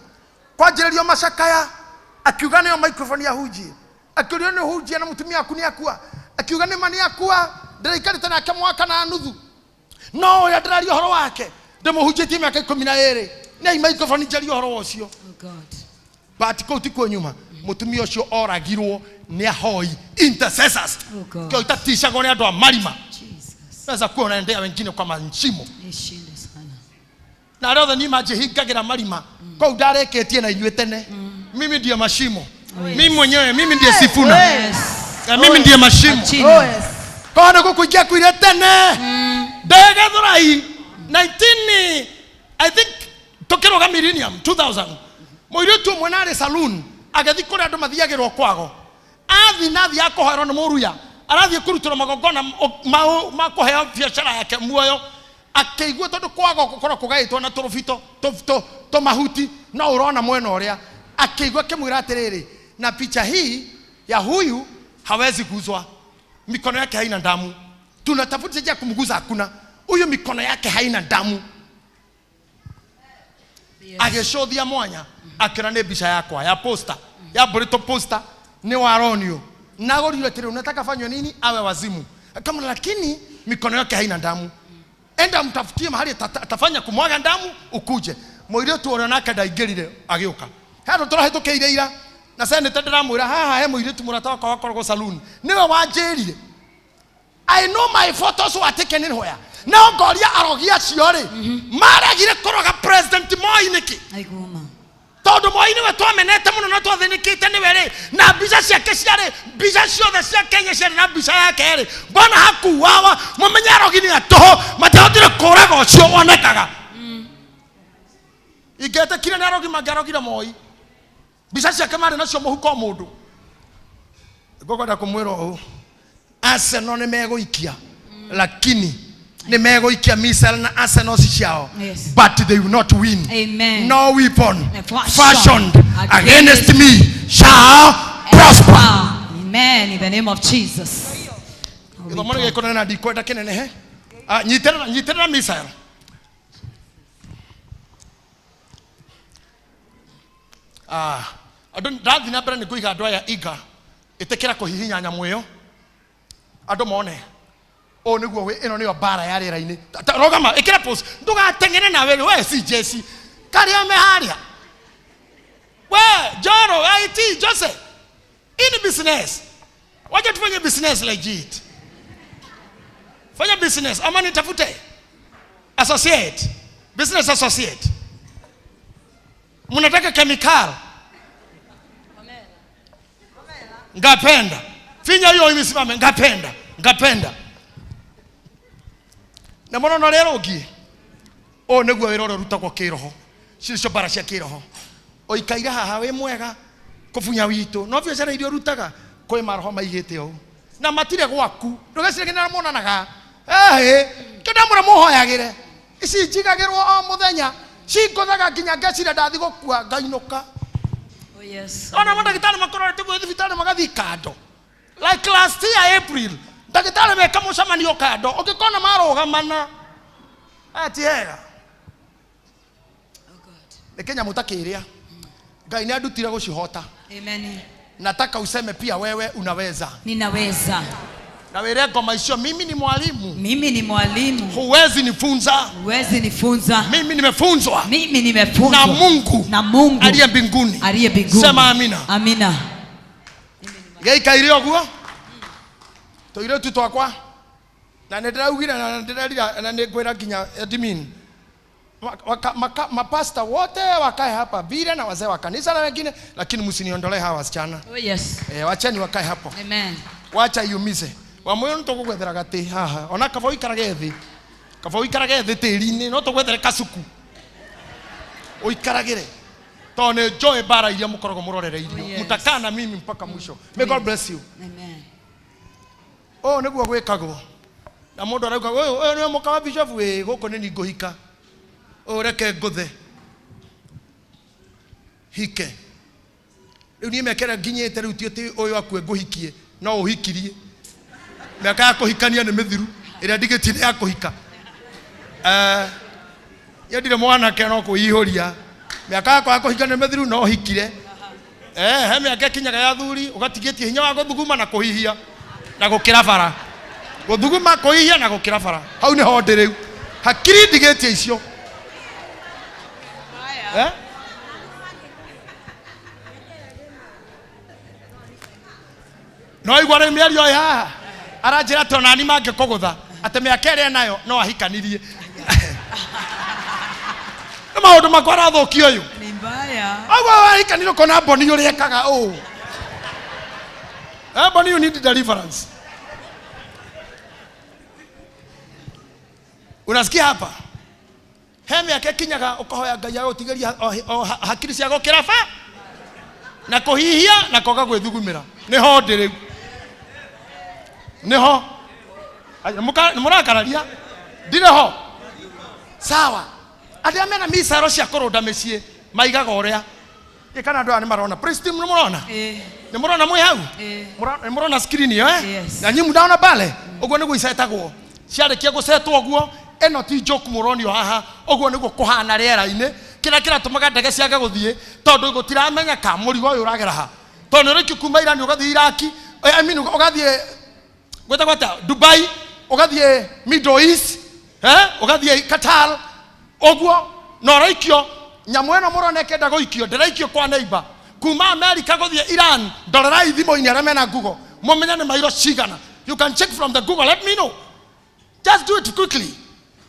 Kwanjĩrĩrio macakaya, akiuga nĩyo microphone ahunjie. Akĩũrio nĩ ũhunjie na mũtumia waku nĩ akua? Akiuga nĩ ma nĩ akua, ndĩraikarĩte nake mwaka na nuthu, no ũrĩa ndĩraria ũhoro wake ndĩmũhunjĩtie mĩaka 12. Nĩ microphone njarie ũhoro wa ũcio. Oh God. But kũu tikuo nyuma. Mũtumia ũcio oragirwo nĩ ahoi intercessors. Oh God. Kĩo itaticagwo nĩ andũ a marima. Jesus. Naweza kuwa unaendea wengine kwa mashimo. Nishinde sana. Na arĩa othe niĩ manjĩhingagĩra marima kũu ndarĩkĩtie na inyuĩ tene. Mimi ndiye mashimo, mimi mwenyewe, mimi ndiye Sifuna. Yes. Na mimi ndiye mashimo. Achina. Korwo nĩ gũkũingĩa kuire tene ndegethũrai 19, I think, tũkĩrũga millennium 2000, mũirĩtu ũmwe narĩ saloon agĩthiĩ kũrĩa andũ mathiagĩrwo kwago. Athi na athiĩ akũhoerwo nĩ mũruya, arathiĩ kũrutĩrwo magongona ma kũheo biacara yake muoyo. Akĩigua tondũ kwago gũkorwo kũgaĩtwo na tũrũbito tũmahuti, no ũrona mwena ũrĩa, akĩigua akĩmwĩra atĩrĩrĩ, na picha hii ya huyu hawezi guzwa, mikono yake haina damu, tunatafuta njia ya kumguza, hakuna, huyu mikono yake haina damu. Agĩcũthia mwanya, akĩona nĩ mbica yakwa ya poster, ya mbũrĩtwo poster nĩ waronio nagũrire atĩrĩ, unataka fanywe nini awe wazimu? Akamwona lakini mikono yake haina damu, enda mtafutie mahali atafanya kumwaga damu ukuje. Mũirĩtu ũrĩa nake ndaingĩrire, agĩũka handũ tũrahĩtũkĩire ira na seneta, ndĩramwĩra haha he mũirĩtu mũrata wakwa wakoragwo saloon, nĩwe wanjĩrire. I know my photos were taken in where. No ngoria arogi acio rĩ, maregire kũroga President Moi nĩkĩ? Aiguma. Tondũ Moi nĩwe twamenete mũno na twathĩnĩkĩte nĩwe rĩ, na mbica ciake ciarĩ, mbica ciothe cia Kenya ciarĩ na mbica yake rĩ, mbona hakuawa? Mũmenye arogi nĩ atũhũ, matiahotire kũraga ũcio wonekaga. Ingĩetĩkire nĩ arogi mangĩarogire Moi, mbica ciake marĩ nacio mũhuko o mũndũ. Ngũkwenda kũmwĩra ũũ, Arsenal nĩ megũikia, lakini nĩ megũikia missile na Arsenal ciao, Yes. but they will not win. Amen. No weapon Fashioned fashioned against me shall prosper. Amen. In the name of Jesus. Gĩthomo nĩ gĩkũnene na ndikwenda kĩnenehe. Ah, nyitĩrĩra, nyitĩrĩra missile. Ah, andũ ndathiĩ na mbere nĩ ngũiga andũ aya iga ĩtĩkĩra kũhihinya nyamũ ĩyo andũ mone ũũ nĩguo ĩno nĩyo mbara ya rĩera-inĩ. Rũgama, ĩkĩra pause, ndũgateng'ere nawe we si jesi karĩa me harĩa we Joro IT Jose, hii ni business, wacha tufanye business legit. Fanya business ama nitafute associate, business associate. Mnataka chemical, ngapenda finya hiyo imisimame, ngapenda, ngapenda na mbona no rero ngie ũyũ nĩguo wĩra ũrĩa ũrutagwo kĩroho. Ici nĩcio mbara cia kĩroho. Ũikaire haha wĩ mwega kũbunya witũ, no biacara iria ũrutaga kwĩ maroho maigĩte ũũ na matirĩ gwaku, ndũgecirie nginya monanaga ĩhĩ kĩo ndamwĩra mũhoyagĩre. Ici njigagĩrwo o mũthenya, cingũthaga nginya ngeciria ndathi gũkua ngainũka. Oh yes. Ona mandagĩtarĩ makororete gwĩ thibitarĩ magathiĩ kando, like last year April, ndagĩtarĩ meka mũcemanio kando, ũngĩkona marũgamana aya ti hega. Oh God. Nĩ kĩnyamũ ta kĩrĩa Ngai nĩ andutire gũcihota. Amen. Nataka useme pia wewe unaweza. Ninaweza. Na wĩre ngoma icio, mimi ni mwalimu. Mimi ni mwalimu. Huwezi nifunza. Huwezi nifunza. Mimi nimefunzwa. Mimi nimefunzwa. Na Mungu. Na Mungu. Aliye mbinguni. Aliye mbinguni. Sema amina. Amina. Gĩikaire ũguo tũirĩtu twakwa na nĩ ndĩraugire na nĩ ndĩrerira na nĩ ngwĩra nginya admin mapasta wote wakae hapa vile na wazee wa kanisa na wengine, lakini msiniondolee hawa wasichana. Oh yes. Eh, wacheni wakae hapo. Amen. Wacha iumize wamwe no tũgũgwethera gatĩ haha ona kaba ũikarage thĩ, kaba ũikarage thĩ tĩri-inĩ, no tũgwethere kacuku ũikaragĩre tondũ nĩ njũĩ mbara iria mũkoragwo mũrorereirio. Oh, yes. Mtakaa na mimi mpaka mwisho. May God bless you. Amen. Ũũ nĩguo gwĩkagwo na mũndũ arauga ũyũ ũyũ nĩwe mũka wa bishop ĩ gũkũ nĩ niĩ ngũhika, ũyũ reke ngũthe hike. Rĩu niĩ mĩaka ĩrĩa nginyĩte rĩu ti atĩ ũyũ akue ngũhikie, no ũhikirie. Mĩaka ya kũhikania nĩ mĩthiru, ĩrĩa ndigĩtie nĩ ya kũhika. Eh, niĩ ndirĩ mwanake no kwĩihũria. Mĩaka yakwa ya kũhikania nĩ mĩthiru no hikire. Eh, he mĩaka ĩkinyaga ya thuri ũgatigĩtie hinya wa gũthuguma na kũhihia na gũkĩra bara, gũthuguma kũhihia na gũkĩra bara, hau nĩho ndĩ rĩu, hakiri ndigĩtie icio. Eh? No igua rĩu mĩario ĩ haha aranjĩra atĩ onani mangĩkũgũtha atĩ mĩaka ĩrĩa enayo no ahikanirie. Nĩ maũndũ makwa arathũkia ũyũ. Ni mbaya. Aguo wahikanire ũkona mboni ũrĩa ekaga ũũ. Eh, Mboni, you need deliverance. Unasikia hapa? He mĩaka ĩkinyaga ũkahoya Ngai agũtigĩria o hakiri cia gũkĩra ba na kũhihia na kwaga gwĩthugumĩra. Nĩho ndĩ rĩu. Nĩho. Aya, nĩmũrakararia? Ndirĩ ho. Sawa. Arĩa mena micaro cia kũrũnda mĩciĩ maigaga ũrĩa. Ĩ, kana andũ aya nĩmarona? Praise team, nĩmũrona? Eh. Nĩmũrona mwĩ hau? Eh. Nĩmũrona screen ĩyo, eh? Yes. Na nyinyi mũndona pale? Ũguo nĩguo icetagwo. Ciarĩkia gũcetwo ũguo, ĩno ti joke mũronio haha, ũguo nĩguo kũhana rĩera-inĩ. Kĩrĩa kĩratũmaga ndege ciage gũthiĩ, tondũ gũtiramenyeka mũrigo ũyũ ũragera ha. Tondũ nĩ ũrĩkia kuma Iran ũgathiĩ Iraki, I mean, ũgathiĩ gwĩtagwo atĩa? Dubai, ũgathiĩ Middle East, eh? Ũgathiĩ Qatar, ũguo na ũraikio nyamũ ĩno mũrona ĩkĩenda gũikio, ndĩraikio kwa neighbor. Kuma America gũthiĩ Iran, ndorerai thimũ-inĩ arĩa mena Google, mũmenye nĩ mairo cigana. You can check from the Google, let me know. Just do it quickly.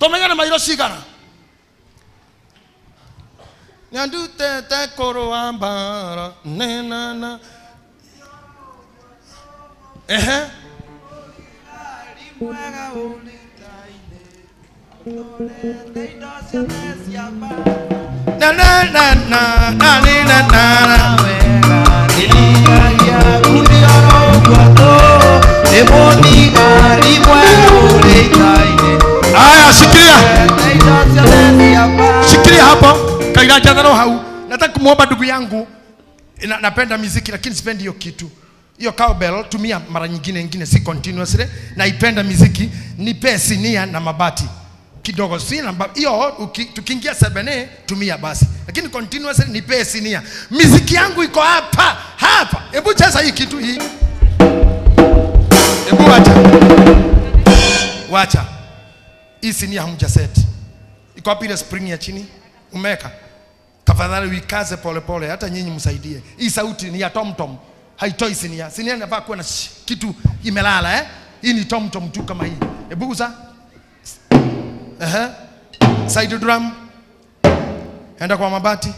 Tũmenye nĩ mairo cigana. Nyandutete kũrũa mbara nenana. Ehe. Na na na na na ni na na na. Aya, shikilia. Shikilia hapo. Kaira jadaro hau. Nataka kumwomba ndugu yangu. Napenda muziki lakini sipendi hiyo kitu. Hiyo cowbell tumia mara nyingine nyingine, si continuously. Naipenda muziki, nipe sinia na mabati kidogo, si na hiyo tukiingia 7A tumia basi, lakini continuously nipe sinia. Muziki yangu iko hapa hapa. Hebu cheza hii kitu hii. Hebu wacha. Wacha. Hii sinia hamja set. Iko wapi ile spring ya chini? Umeweka? Tafadhali uikaze pole pole, hata nyinyi msaidie. Hii sauti ni ya tom tom. Haitoi sinia. Sinia inafaa kuwa na kitu imelala, eh? Hii ni tom tom tu kama hii. Hebu gusa. Ehe. Side drum. Enda kwa mabati.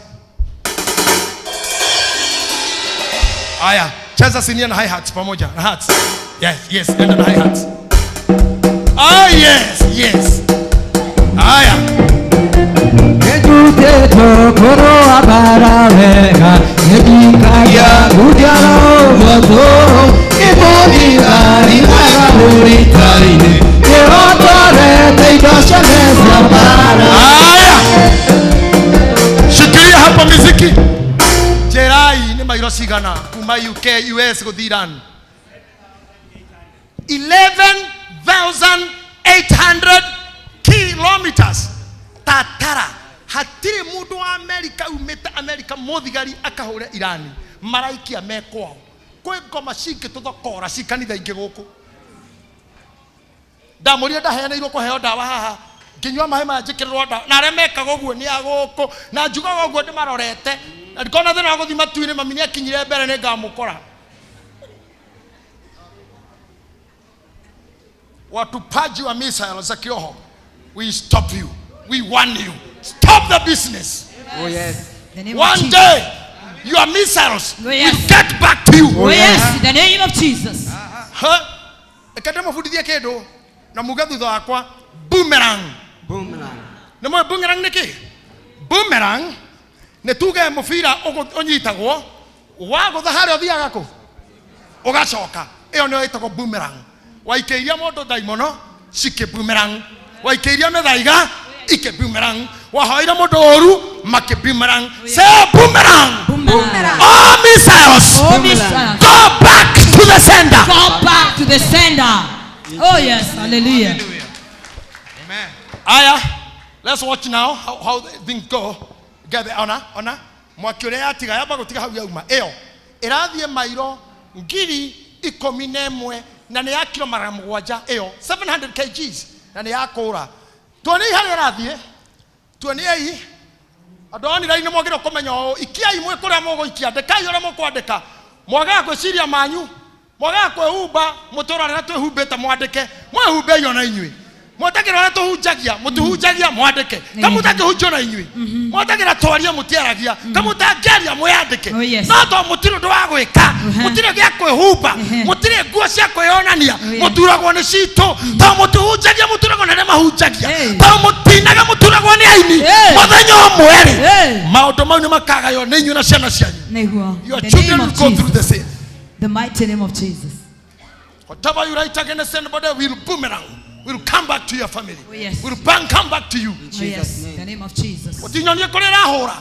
Aya, cheza sinia na hi-hats pamoja. Na hats. Yes, yes, enda na hi-hats. Ah, yes, yes. Aya. Aya. Shikilia hapo muziki. Jerai ni mairo cigana kuma UK, US gũthiĩ Iran? 11,800 kilometers. Tatara. Hatirĩ mũndũ wa Amerika umĩte Amerika mũthigari akahũre Irani. Maraikia me kwao. Kwĩ ngoma cingĩtũthokora ci kanitha ingĩ gũkũ. Ndamũrire ndaheanĩirwo kũheo ndawa haha. Ngĩnyua maĩ maya njĩkĩrĩrwo ndawa. Na arĩa mekaga ũguo nĩ a gũkũ. Na njugaga ũguo ndĩmarorete. Na ndikona thĩna wa gũthiĩ matu-inĩ, mami nĩakinyire mbere nĩngamũkora. Watupaji wa missile za kiroho, we stop you, we warn you, stop the business. Oh yes. The name of One Jesus. day your missiles Oh, yes. will get back to you. Oh yes, in the name of Jesus. Huh? Reke ndĩmũbundithie kĩndũ na muge thutha wakwa, boomerang. Boomerang. Nĩ mũĩ boomerang nĩ kĩ? Boomerang nĩ tuge mũbira ũnyitagwo wagũtha harĩa ũthiaga kũ ũgacoka. Ĩyo nĩyo ĩtagwo boomerang. Waikĩiria mũndũ ndaimono cikĩ boomerang, waikĩiria mĩthaiga ikĩ boomerang, wahoire mũndũ ũru makĩ boomerang. Say boomerang. Boomerang. All missiles Oh, missiles. go back to the sender. Go back to the sender. Oh yes, hallelujah. Hallelujah. Amen. Aya, let's watch now how the things go. Get the honor, honor. Mwaki ũrĩa yatiga yamba gũtiga hau yauma. Ĩyo ĩrathiĩ mairo 11,000 na nĩ ya kilo 700 ĩyo 700 kgs na nĩ ya kũra. Tuoniei harĩa ĩrathiĩ. Tuoniei. Andũ a online mwagĩrĩirwo kũmenya ũũ, ikiai mwĩ kũrĩa mũgũikia, andĩkai ũrĩa mũkwandĩka. Mwagaga gwĩciria manyu, mwagaga kwĩhumba mũtũũra rĩrĩa twĩhumbĩte mwandĩke, mwĩhumbei ona inyuĩ. Mwetagĩra ũrĩa tũhunjagia, mũtihunjagia mwandĩke. Kamũtangĩhunjia ona inyuĩ. Mwetagĩra twarie mũtiaragia, kamũtangĩaria mwĩandĩke. Oh, yes. No to mũtirĩ ũndũ wa gwĩka, mũtirĩ gĩa kwĩhumba, mũtirĩ nguo cia kwĩonania, Oh, yes. mũturagwo nĩ citũ. To mũtihunjagia mũturagwo nĩ arĩa mahunjagia. Hey. To mũtinaga mũturagwo nĩ aini. Hey. Mũthenya ũmwe rĩ, Hey. maũndũ mau nĩ makagaywo nĩ inyuĩ na ciana cianyu. Nĩguo. Your The children name will of go through Jesus. the same. The mighty name of Jesus. Whatever you write against anybody will boomerang, will come back to your family. Oh, yes. Will bang come back to you. Oh yes, the name of Jesus. Ũtinyonie kũrĩa ĩrahũra.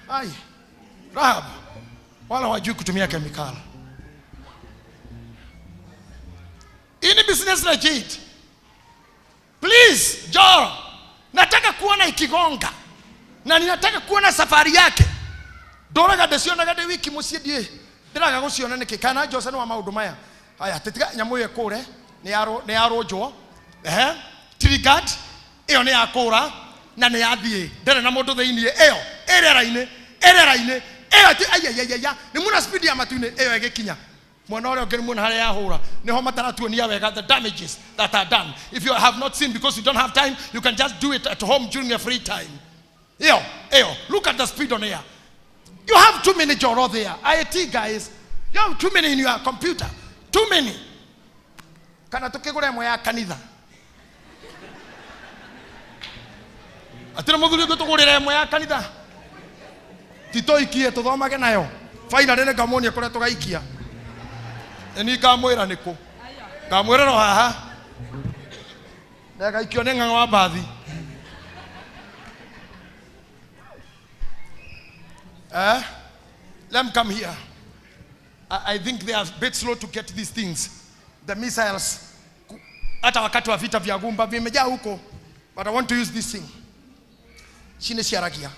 Ai, Rahab, wala hawajui kutumia kemikali. Hii ni business legit. Please, Joro, nataka kuona ikigonga na ninataka kuona safari yake. Ndoraga ndĩcionaga ndĩ wiki mũciĩ ndiĩ ndĩraga gũciona nĩkĩ kana Jose nĩ wa maũndũ maya. Haya, tĩtiga nyamũ ĩyo ĩkũre nĩ yarũnjwo. Ehe, triggered ĩyo nĩ yakũra na nĩ yathiĩ ndĩrĩ na mũndũ thĩiniĩ. Ĩyo ĩ rĩera-inĩ, ĩ rĩera-inĩ ĩyo ti aiaiaiaia nĩ muona speed ya matu-inĩ ĩyo ĩgĩkinya mwena ũrĩa ũngĩ nĩ muona harĩa yahũra nĩho mataratuonia wega the damages that are done. If you have not seen because you don't have time, you can just do it at home during your free time. Ĩyo ĩyo, look at the speed on air. You have too many Joro there. IT guys, you have too many in your computer. Too many. Kana tukigura ĩmwe ya kanitha. Atĩrĩ mũthuri ũngĩ tũgũrĩre ĩmwe ya kanitha. Titoikie tũthomage nayo. Finally nĩngamuonia kũrĩa tũgaikia. Nĩ ngamwĩra nĩkũ. Ngamwĩra no haha. Ndagaikio nĩ ng'ang'a wa mbathi. Let me come here. I think they are a bit slow to get these things. The missiles. Hata wakati wa vita vya gumba vimejaa huko. But I want to use this thing. Cine ciaragia.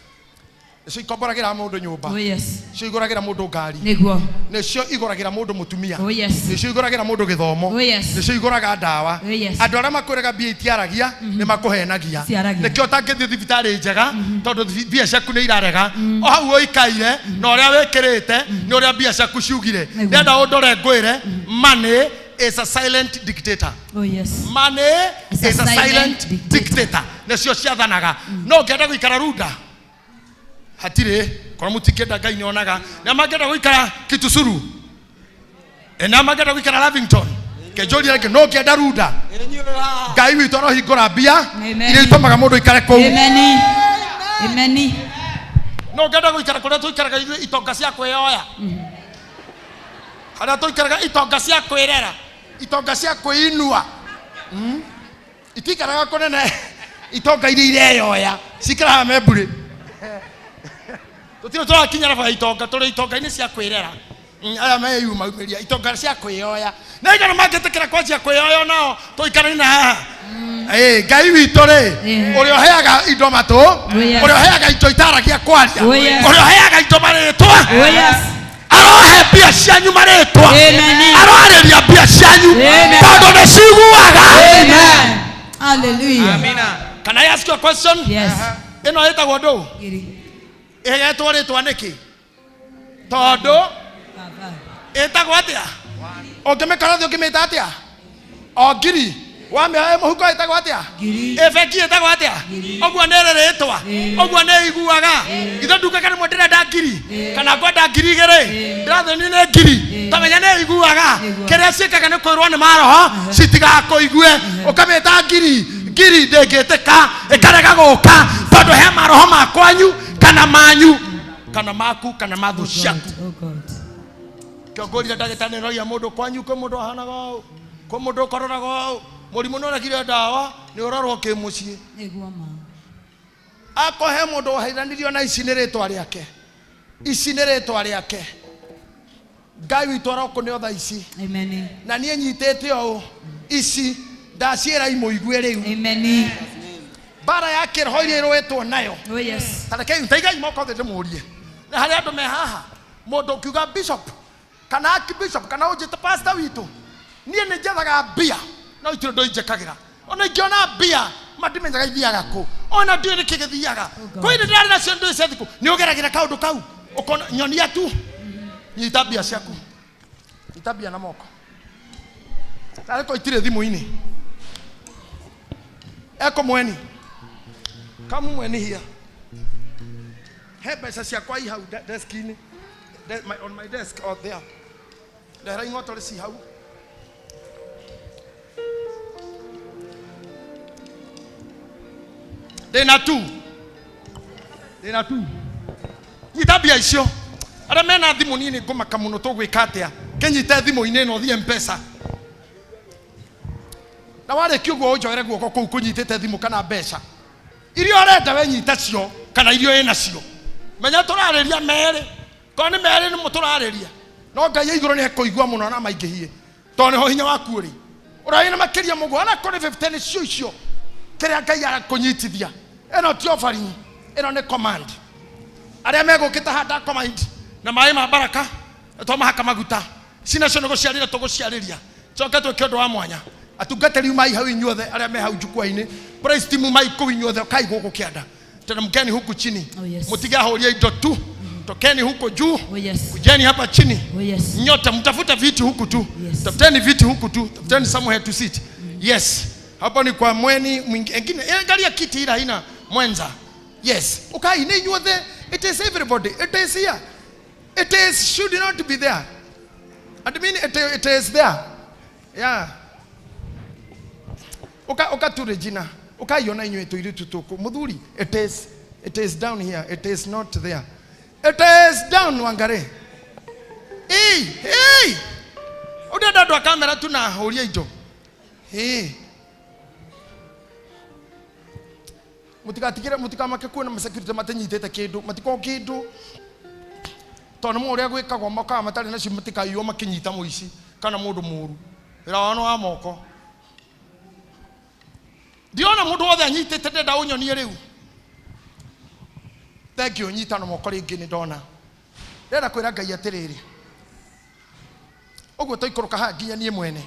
Nĩcio ikomboragĩra mũndũ nyũmba. Oh yes. Nĩcio igũragĩra mũndũ ngari. Nĩguo. Nĩcio igũragĩra mũndũ mũtumia. Oh yes. Nĩcio igũragĩra mũndũ gĩthomo. Oh yes. Nĩcio igũraga ndawa. Oh yes. Andũ arĩa makwĩraga mbia itiaragia nĩ makũhenagia. Ciaragia. Nĩkĩo ũtangĩthiĩ thibitarĩ njega tondũ mbia ciaku nĩ irarega. O hau ũikaire na ũrĩa wĩkĩrĩte nĩ ũrĩa mbia ciaku ciugire. Nĩguo. Ndĩrenda ũndore ngwĩre, money is a silent dictator. Oh yes. Money It's is a silent dictator. Nĩcio ciathanaga. No ũngĩenda gũikara Runda hatirĩ korwo mũtingĩenda Ngai nĩonaga. Na mangĩenda gũikara Kitusuru, na mangĩenda gũikara Lavington, kenjũria rĩngĩ, no ũngĩenda Runda Ngai witũ arohingũra mbia Amen. iria itũmaga mũndũ aikare kũu. Amen. Amen. No ũngĩenda gũikara kũrĩa tũikaraga ithuĩ itonga cia kwĩyoya, harĩa tũikaraga itonga cia kwĩrera, itonga cia kwĩinua, itikaraga kũnene, itonga iria ireyoya cikaraga membũrĩ. Tũtirĩ tũrakinya raba ya itonga, tũrĩ itonga-inĩ cia kwĩrera. Aya meyumaumiria itonga cia kwĩyoya. Na aigana mangĩtĩkĩra kwanjia kwĩyoya onao tũikaranie na haha. Ngai witũ rĩ, ũrĩa ũheaga indo matũ, Oh, yes. ũrĩa ũheaga indo itaragia kwaria, Oh, yes. ũrĩa ũheaga indo marĩtwa, Oh yes. arohe mbia cianyu marĩtwa, Amen. aroarĩria mbia cianyu Amen. tondũ nĩ ciguaga. Amen. Hallelujah. Amina. Can I ask you a question? Yes. Ĩno ĩtagwo ndũ? Ngiri. Ĩgetwo rĩtwa nĩkĩ? Tondũ Baba. ĩtagwo atĩa? Ũngĩmĩkora thĩ ũngĩmĩta atĩa? O ngiri. Wamĩoya mũhuko ĩtagwo atĩa? Ngiri. Ĩ bengi ĩtagwo atĩa? Ũguo nĩ ĩrĩ rĩtwa. Ũguo nĩ iguaga. Ithe ndukaga rĩmwe ndĩrenda ngiri kana ngwenda 2000, ndĩrathĩnio nĩ ngiri, tamenya nĩ iguaga. Kĩrĩa ciĩkaga nĩ kwĩrwo nĩ maroho citigakũigue. Ũkamĩta ngiri, ngiri ndĩngĩtĩka, ĩkarega gũka tondũ he maroho ma kwanyu kana manyu kana maku kana ma thũ ciaku. Oh God. Kĩongũrire ndagĩtarĩ nĩroia mũndũ kwanyu kwĩ mũndũ ahanaga ũũ, kwĩ mũndũ ũkororaga ũũ, mũrimũ nĩ ũregire ndawa nĩ ũrorwo kĩmũciĩ. Nĩguo ma. Akorwo he mũndũ waheithanirio na ici nĩ rĩtwa rĩake, ici nĩ rĩtwa rĩake. Ngai witũ arokũneo thaa ici. Amen. Na niĩ nyitĩte ũũ ici ndaciĩra imũigue rĩu. Amen. Mbara ya kĩroho iria ĩrũĩtwo nayo. Oh yes. Ta rekei ntaigai moko thĩ ndĩmũrie. Nĩ harĩ andũ me haha mũndũ ũkiuga bishop kana archbishop kana ũnjĩte pastor witũ, niĩ nĩ njethaga mbia no itirĩ ũndũ injĩkagĩra. Ona ingĩona mbia mandimenyaga ithiaga kũ, ona ndiũĩ nĩkĩ gĩthiaga. Kwĩ hĩndĩ ndĩrarĩ nacio ndũĩ cia thikũ, nĩ ũgeragĩra kaũndũ kau ũkona nyonia tu. Nyita mbia ciaku, nyita mbia na moko. Tarĩ ko itirĩ thimũ-inĩ. Eko mweni kamu mweni hia he mbeca ciakwa i hau desk-inĩ. On my desk out there. Ndehera ing'otore ci hau. Ndĩna tu. Ndĩna tu. Nyita mbia icio. Arĩa mena thimũ niĩ nĩ ngũmaka mũno tũgwĩka atĩa. Kĩnyite thimũ-inĩ ĩno ũthiĩ M-Pesa. Na warĩkia ũguo ũnjoere guoko kũu kũnyitĩte thimũ kana mbeca. Iria ũrenda we nyita cio kana iria wĩ nacio. Menya tũrarĩria merĩ. Korwo nĩ merĩ nĩmo tũrarĩria. No Ngai ya igũrũ nĩ ekũigua mũno na maingĩhie. Tondũ nĩho hinya waku ũrĩ. Ũrarĩ na makĩria mũguo ona kũrĩ 50 nĩ cio icio. Kĩrĩa Ngai arakũnyitithia. Ĩno ti offering, ĩno nĩ command. Arĩa megũkĩte haha nda command na maĩ ma baraka twamahaka maguta. Ici nacio nĩ gũciarĩra tũgũciarĩria. Coke twĩke ũndũ wa mwanya. Atungatĩri umai hau inyuothe arĩa me hau jukwaa-inĩ. Praise team umai kũu inyuothe, ũkai gũkũ kĩanda. Teremkeni huku chini. Oh, yes. Mtigahũrie indo tu. Tokeni huko juu. Oh yes. Kujeni hapa chini. Oh yes. Nyote mtafuta viti huku tu. Yes. Tafuteni viti huku tu. Tafuteni somewhere to sit. Yes. Hapo ni kwa mweni mwingine. Angalia kiti ila haina mwenza. Yes. Ukai ni inyuothe. It is everybody. It is here. It is should not be there. I mean it is there. Yeah. Uka tu Regina. Ukaiona inyuĩ tũirĩtu tũkũ. Mũthuri, it is down here. It is not there. It is down Wangare. Hey, hey. Ũndenda andũ a kamera tu na hũria indo. Hey. Mũtigatigĩre, mũtikamake kuona masecurity matenyitĩte kĩndũ, matikorwo kĩndũ. Tondũ nĩ ũrĩa gwĩkagwo mokaga matarĩ nacio matikaiywo makĩnyita mũici kana mũndũ mũru. Wĩra wao nĩ wa moko. Ndiona mũndũ wothe anyitĩte ndenda ũnyonie rĩu. Thank you, nyita na moko rĩngĩ nĩ ndona. Ndĩrenda kwĩra Ngai atĩrĩrĩ. Ũguo twaikũrũka haha nginya niĩ mwene.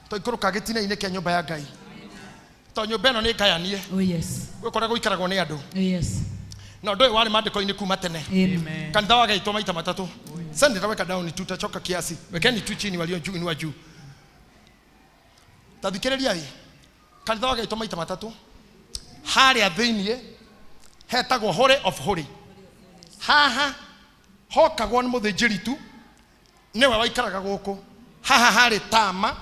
Twaikũrũka gĩtina-inĩ kĩa nyũmba ya Ngai. Tondũ nyũmba ĩno nĩ ngayanie. Oh yes. Gwĩ kũrĩa gũikaragwo nĩ andũ. Oh yes. Na ũndũ ũyũ warĩ maandĩko-inĩ kuma tene. Amen. Kanitha wagaitwo maita matatũ. Sasa nitaweka down tu, tutachoka kiasi. Wekeni tu chini walio juu, inua juu. Tathikĩrĩria ĩ. Kanitha wagaitwo maita matatũ. Harĩa thĩiniĩ hetagwo Holy of Holy. Haha hokagwo nĩ mũthĩnjĩri tu, nĩwe waikaraga gũkũ. Haha harĩ tama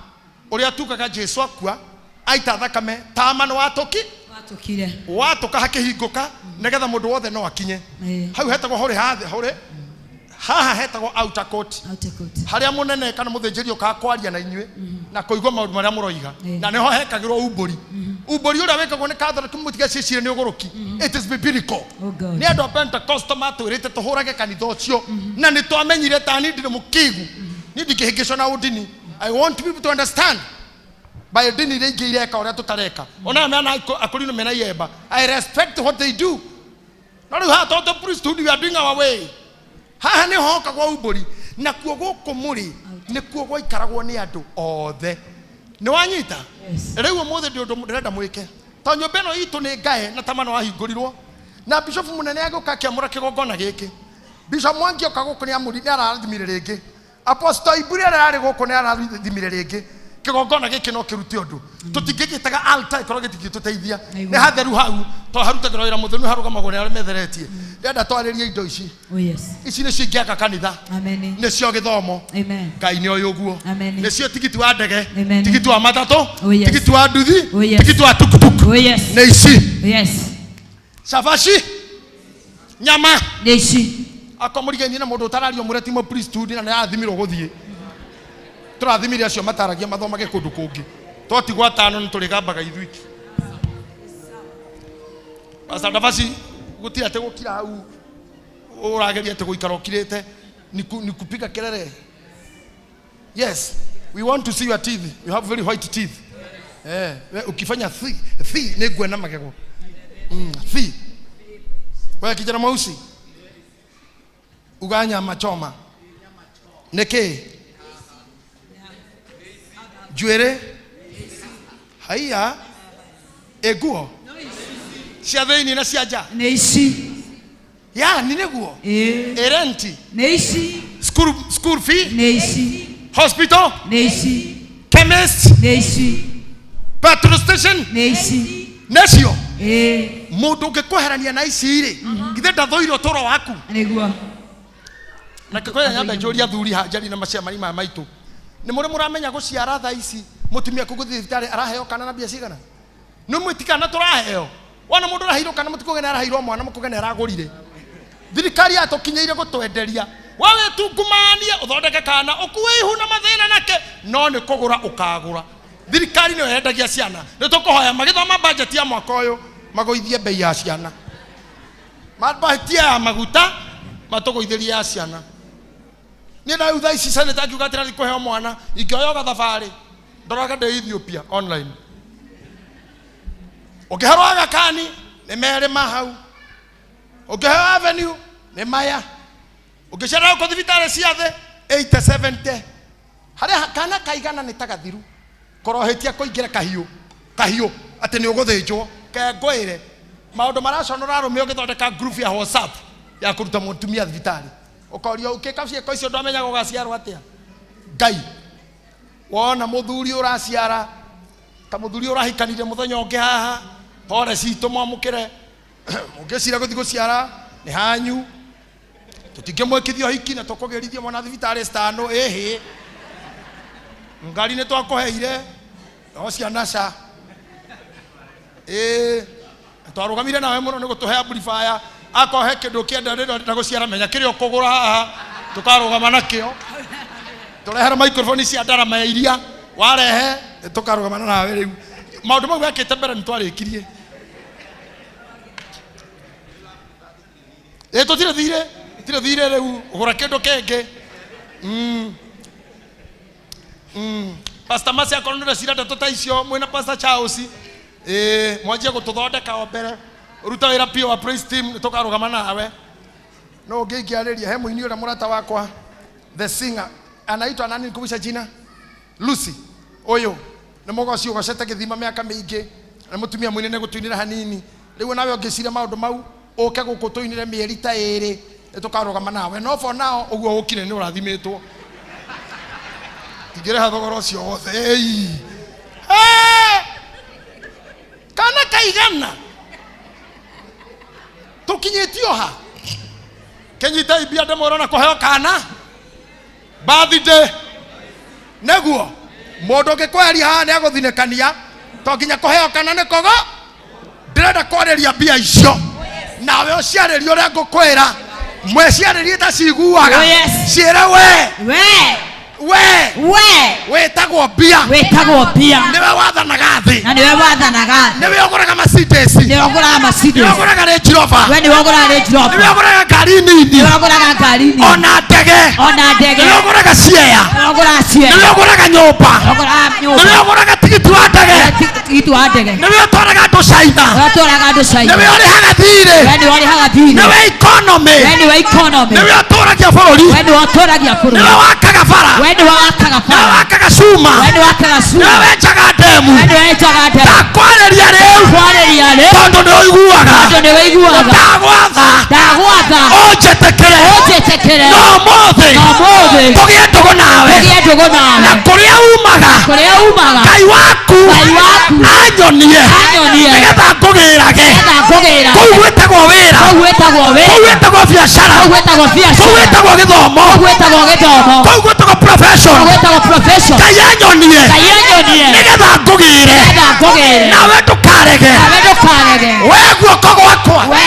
ũrĩa tugaga Jesu akua aita thakame, tama nĩ watũki Watũkire. watũka hakĩhingũka nĩgetha mũndũ wothe no akinye. Hau hetagwo Holy Holy. Haha hetagwo outer court. Outer court. Harĩa mũnene kana mũthĩnjĩri ũkaga kwaria na inyuĩ na kũigua maũndũ marĩa mũroiga. Na nĩho hekagĩrwo umbũri. Umbũri ũrĩa wĩkagwo nĩ Catholic mũtigecirie nĩ ũgũrũki. It is biblical. Oh God. Nĩ andũ a Pentecostal matwĩrĩte tũhũrage kanitha ũcio. Na nĩ twamenyire ta niĩ ndirĩ mũkĩgu. Niĩ ndingĩhĩngĩcwo na ũndini. I want people to understand. By ndini iria ingĩ ireka ũrĩa tũtareka. Ona mena akũrinũ mena iemba. I respect what they do. No rĩu haha tondũ priesthood we are doing our way. Haha nĩ hokagwo umbũri. Nakuo gũkũ mũrĩ nĩkuo gwaikaragwo nĩ andũ othe. Nĩ wanyita? Yes. Rĩu ũmũthĩ ndĩ ũndũ ndĩrenda mwĩke. Tondũ nyũmba ĩno itũ nĩ ngae na tama nĩ wahingũrirwo. Na bishop mũnene agĩũka akĩamũra kĩgongona gĩkĩ. Bishop Mwangi oka gũkũ nĩ amũri, nĩ ararathimire rĩngĩ. Apostle Iburi arĩa arĩ gũkũ nĩ arathimire rĩngĩ kĩgongona gĩkĩ no kĩrute ũndũ tũtingĩgĩtaga altar ĩkorwo gĩtingĩtũteithia nĩ hatheru hau to harutagĩrwo wĩra mũtheru harũgamagwo nĩ arĩa metheretie ndĩrenda twarĩrie indo ici. Oh yes. Ici nĩcio ingĩaka kanitha. Amen. Nĩcio gĩthomo. Amen. Ngai nĩ oĩ ũguo. Amen. Nĩcio tigiti wa ndege. Amen. Tigiti wa matatũ. Oh, yes. Tigiti wa nduthi. Oh, yes. Tigiti wa tukutuku. Oh yes. Nĩ ici. Yes. Cabaci nyama. Nĩ ici. Akorwo mũrigainie na mũndũ ũtararia mũre ti priesthood na nĩ arathimirwo gũthiĩ tũrathimire acio mataragia mathomage kũndũ kũngĩ twatigwo atano nĩ tũrĩgambaga ithuiki. Pastor Ndavaci gũtirĩ atĩ gũkira hau ũrageria atĩ gũikara ũkirĩte ni kupiga kelele. Yes, we want to see your teeth. You have very white teeth. Eh, we ukifanya thi thi nĩ nguona magego. Thi. Wewe kijana mweusi uga nyama choma nĩkĩ njuĩrĩ haiya ĩnguo cia thĩinĩ na cia nja Nĩ ici. yani nĩguo Ĩĩ. ĩrenti Nĩ ici. School fee. Nĩ ici. Hospital. Nĩ ici. Chemist. Nĩ ici. Petrol station. Nĩ ici. Nĩcio. Ĩĩ. Mũndũ ũngĩkweherania na ici rĩ githĩ ndathũire ũtũũro waku. Nĩguo. Na kĩkoya nyambe njũrie athuri hanjari na maciamani maya maitũ nĩ mũrĩ mũramenya gũciara thaa ici mũtumia kũgũthiĩ thibitarĩ araheo kana na mbia cigana nĩ mwĩtikana tũraheo wona mũndũ ũraheirwo kana mũtikũgene araheirwo mwana mũkũgene aragũrire thirikari yatũkinyĩire gũtwenderia we wĩtungumanie ũthondeke kana ũkue ihu na mathĩna nake no nĩ kũgũra ũkagũra thirikari nĩyo yendagia ciana nĩ tũkũhoya magĩthoma budget ya mwaka ũyũ magũithie bei ya ciana mabatie ya maguta matũgũithĩrie ya ciana niĩ na thaa ici seneta akiuga atĩ ndathiĩ kũheo mwana ingĩoya gathabarĩ ndoraga ndĩ Ethiopia online ũngĩherwo Aga Khan nĩ merĩ ma hau ũngĩheo Avenue nĩ maya ũngĩcerera gũkũ thibitarĩ cia thĩ 80 70 harĩa kana kaigana nĩ ta gathiru korohĩtia kũingĩra kahiũ kahiũ atĩ nĩ ũgũthĩnjwo kengwĩre maũndũ maraconora arũme ũgĩthondeka group ya WhatsApp ya kũruta mũtumia thibitarĩ ũkorio ũkĩka ciĩko icio ndwamenyaga ũgaciarwo atĩa Ngai wona mũthuri ũraciara ta mũthuri ũrahikanire mũthenya ũngĩ haha pore citũ mwamũkĩre mũngĩcira gũthiĩ gũciara nĩ hanyu tũtingĩmwĩkithia ũhiki na tũkũgĩrithia mwana thibitarĩ citano ĩhĩ ngari nĩ twakũheire no ciana ca ĩĩ twarũgamire nawe mũno nĩ gũtũhe amplifier akorwo he kĩndũ ũkĩenda rĩrĩa gũciara menya kĩrĩa ũkũgũra haha tũkarũgama nakĩo tũrehere microphone cia ndarama ya iria warehe tũkarũgamana nawe rĩu maũndũ mau wekĩte mbere nĩ twarĩkirie ĩ tũtirĩ thirĩ tũtirĩ thirĩ rĩu gũra kĩndũ kĩngĩ. Pastor Mercy akorwo nĩ ũrecira ndeto ta icio mwĩna Pastor Charles ĩ mwanjie gũtũthondeka o mbere ruta wĩra pio wa praise team nĩ tũkarũgama nawe no ũngĩ ingĩarĩria he mũini ũrĩa mũrata wakwa the singer anaitwa nani nikumbusha jina Lucy ũyũ nĩ mũgoci ũgocete gĩthima mĩaka mĩingĩ na mũtumia mũinĩ nĩ gũtũinĩra hanini rĩu nawe ũngĩciria maũndũ mau ũke gũkũ tũinĩre mĩeri ta ĩrĩ nĩ tũkarũgama nawe no for now ũguo ũkire nĩ ũrathimĩtwo tingĩrĩha thogora ũcio wothe ĩi kana kaigana tũkinyĩtio ha kĩnyitei mbia ndĩmwĩrwo na kũheo kana birthday nĩguo mũndũ ũngĩkweheria haha nĩ agũthinĩkania to nginya kũheo kana nĩ kogo ndĩrenda kwarĩria mbia icio nawe ũciarĩrie ũrĩa ngũkwĩra mweciarĩrie ta ciguaga Oh, yes. ciĩre we We. we We. wĩtagwo mbia Wĩtagwo mbia. nĩwe wathanaga thĩ Na nĩwe wathanaga thĩ. nĩwe ũgũraga Mercedes Nĩwe ũgũraga Mercedes. nĩwe ũgũraga Range Rover We nĩwe ũgũraga Range Rover. nĩwe ũgũraga ngari nini Nĩwe ũgũraga ngari nini. ona ndege Ona ndege. nĩwe ũgũraga ciea Nĩwe ũgũraga ciea. nĩwe ũgũraga nyũmba Nĩwe ũgũraga nyũmba. nĩwe ũgũraga tigiti wa ndege Tigiti wa ndege. nĩwe ũtwaraga andũ China Nĩwe ũtwaraga andũ China. nĩwe ũrĩhaga thirĩ We nĩwe ũrĩhaga thirĩ. nĩwe economy We nĩwe economy. nĩwe ũtũragia bũrũri We nĩwe ũtũragia bũrũri. nĩwe wakaga bara We nĩwe wakaga bara. nĩwe wakaga cuma We nĩwe wakaga cuma. nĩwe wenjaga ndemu We nĩwe wenjaga ndemu. Ndakwarĩria rĩu Ndakwarĩria rĩu. tondũ nĩ ũiguaga Tondũ nĩ ũiguaga. Ndagwatha Ndagwatha. Ũnjĩtĩkĩre Ũnjĩtĩkĩre. Na ũmũthĩ Na ũmũthĩ. Tũgĩe ndũgũ Ndũgũ Na nawe. kũrĩa umaga. Kũrĩa umaga. Ngai waku. Ngai waku. Anyonie. Anyonie. Nĩgetha ngũgĩrage. Nĩgetha ngũgĩrage. Kũu gwĩtagwo wĩra. Kũu gwĩtagwo Kũu wĩra. gwĩtagwo biacara. Kũu gwĩtagwo Kũu biacara. gwĩtagwo gĩthomo. Kũu gwĩtagwo gĩthomo. Kũu gwĩtagwo profession. Kũu gwĩtagwo profession. Ngai anyonie. Ngai anyonie. Nĩgetha ngũgĩre. Nĩgetha ngũgĩre. Nawe ndũkarege. Nawe ndũkarege. We guoko gwakwa. We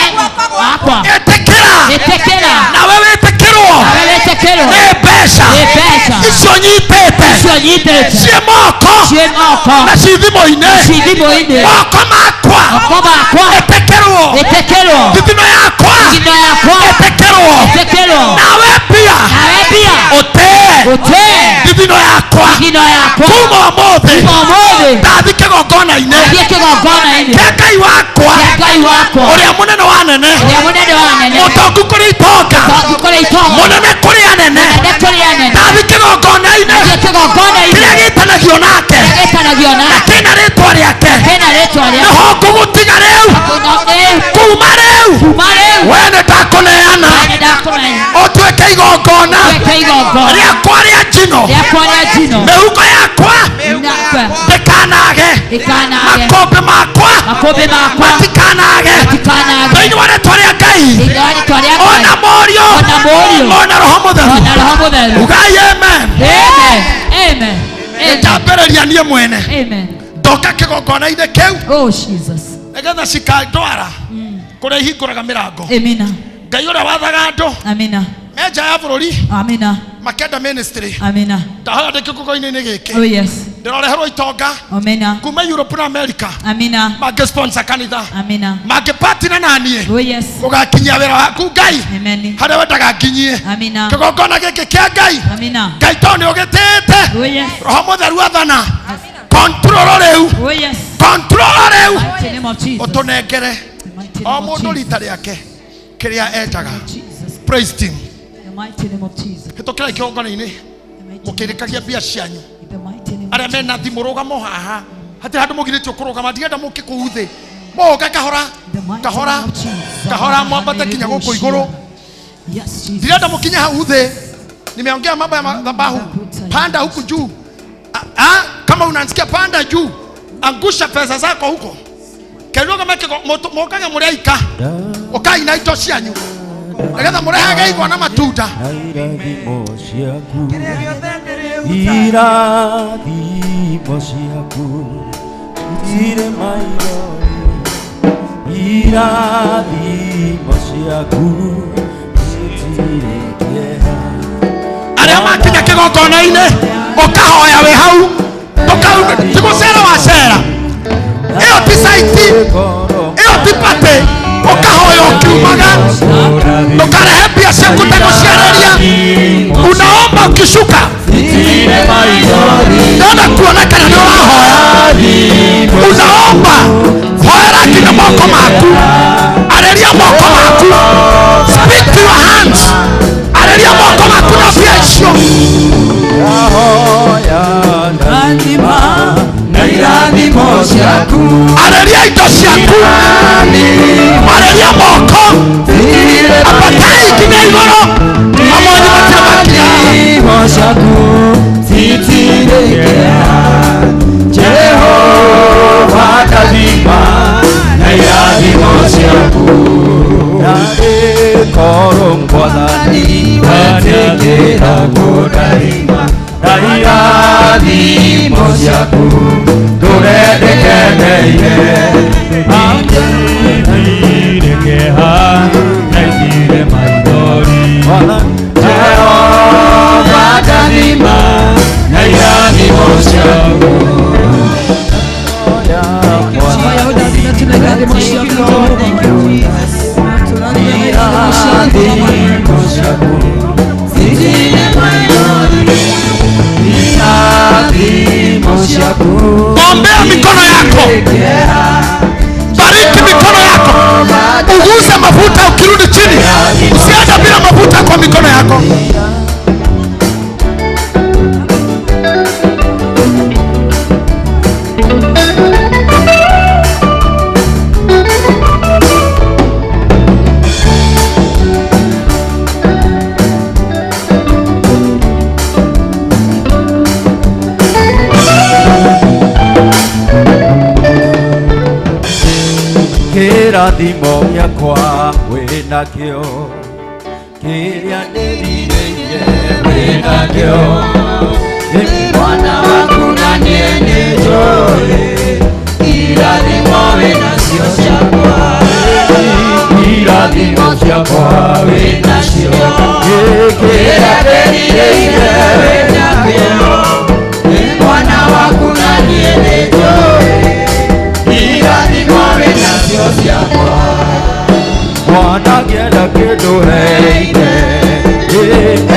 wakwa. Ĩtĩkĩra. Ĩtĩkĩra. Nawe wĩtĩkĩrwo. Nawe wĩtĩkĩrwo. Nĩ mbeca. Nĩ mbeca. Icio nyitĩte. Icio nyitĩte. Ciĩ moko. Ciĩ moko. Na ci thimũ-inĩ. Ci thimũ-inĩ. Moko makwa. Moko makwa. Ĩtĩkĩrwo. Ĩtĩkĩrwo. Thithino yakwa. Thithino yakwa. Ĩtĩkĩrwo. Ĩtĩkĩrwo. Nawe mbia. Nawe mbia. Ũtĩe. Ũtĩe. Thithino yakwa. Thithino yakwa. Kuma ũmũthĩ. Kuma ũmũthĩ. Ndathi kĩgongona-inĩ. Ndathiĩ kĩgongona-inĩ. Kĩa Ngai wakwa. Kĩa Ngai wakwa. Ũrĩa mũnene wa nene. Ũrĩa mũnene wa nene. Mũtongu kũrĩ itonga. Mũtongu kũrĩ itonga. Mũnene kũrĩ anene. Mũnene kũrĩ anene. Ndathi kĩgongona-inĩ. Ndathiĩ kĩgongona-inĩ. Kĩrĩa gĩtanagio nake. Kĩrĩa gĩtanagio Na nake. kĩna rĩtwa rĩake. Kĩna rĩtwa rĩake. Nĩho ngũgũtiga rĩu. Kuma rĩu. Kuma rĩu. We nĩndakũneana. We nĩndakũneana. Ũtuĩke igongona. Ũtuĩke igongona. Rĩakwa rĩa njino. Rĩakwa rĩa njino. Mĩhuko yakwa. Ndĩkanage. Ndĩkanage. Makũmbĩ makwa. Makũmbĩ makwa. Matikanage. Matikanage. Thĩinĩ wa rĩtwa rĩa Ngai. Thĩinĩ wa rĩtwa rĩa Ngai. Ona Mũriũ. Ona Mũriũ. Ona Roho Mũtheru. Ona Roho Mũtheru. Ugai amen. Amen. Amen. Nĩndambĩrĩria niĩ mwene. Amen. Ndoka kĩgongona-inĩ kĩu. Oh Jesus. Nĩgetha cikandwara kũrĩa ihingũraga mĩrango. Amina. Ngai ũrĩa wathaga andũ. Amina. Me nja ya bũrũri. Amina. Makenda ministry. Amina. Ndahoya ndĩ kĩgongona-inĩ gĩkĩ. Oh yes. Ndĩroreherwo itonga. Amina. Kuma Europe na America. Amina. Mangĩ sponsor kanitha. Amina. Mangĩpatina na niĩ. Oh yes. Ũgakinyia wĩra waku Ngai. Amen. Harĩa wendaga nginyie. Amina. Kĩgongona gĩkĩ kĩa Ngai. Amina. Ngai tondũ nĩ ũgĩtĩĩte. Oh yes. Roho Mũtheru athana. Control rĩu. Oh yes. Control rĩu. Mighty name of Jesus. Ũtũnengere. Mighty O name of mũndũ Jesus. rita rĩake kĩrĩa endaga. Praise team. The mighty name of Jesus. Hĩtũkĩrai kĩgongona-inĩ mũkĩrĩkagia mbia cianyu. The mighty name. Arĩa mena thimũ rũgamo haha. Hatirĩ handũ mũgirĩtio kũrũgama. Ndirenda mũke kũu thĩ. Mũũke kahora. Kahora. Kahora mwambate kinya gũkũ igũrũ. Yes, Jesus. Ndirenda mũkinye hau thĩ. Nimeongea mambo ya madhabahu. Panda huku juu. Kama unanisikia panda juu. Angusha pesa zako huko. Keruga meke mokage mũrĩ aika. Ũkai na indo cianyu. Nĩgetha mũrehage igwa na matunda. Irathimo ciaku. Irathimo ciaku. Itirĩ maithori. Irathimo ciaku. Itirĩ kĩeha. Arĩa makinya kĩgongona-inĩ ũkahoya wĩ hau. Ti gũcera wacera. Ĩyo ti saiti. Ĩyo ti patĩ. Ũkahoya ũkiumaga. Ndũkarehe mbia ciaku ta gũciarĩria. Unaomba ukishuka. Ndĩrenda kuona kana nĩ ũrahoya. Unaomba. Hoera nginya moko maku. Arĩria moko maku. Speak to your hands. Arĩria moko maku na mbia icio. Arĩria indo ciaku. Arĩria moko. Ambatai nginya igũrũ. Amwe anyu matirĩ makinya. Irathimo ciaku ndũrendekeneire. Jehova ndathima na irathimo ciaku. Irathimo ciaku itirĩ maithori. Irathimo ciaku. Ombea mikono yako. Bariki mikono yako. Uguze mafuta ukirudi chini. Usiende bila mafuta kwa mikono yako. Kĩrathimo gĩakwa wĩnakĩo kĩrĩa ndĩrirĩire wĩnakĩo nĩ mwana waku na niĩ nĩnjũĩ irathimo wĩnacio ciakwa irathimo ciakwa wĩnacio kĩrĩa ndĩrirĩire wĩnakĩo nĩ mwana waku na niĩ nĩnjũĩ irathimo wĩnacio ciakwa mwana ngĩenda kĩndũ heire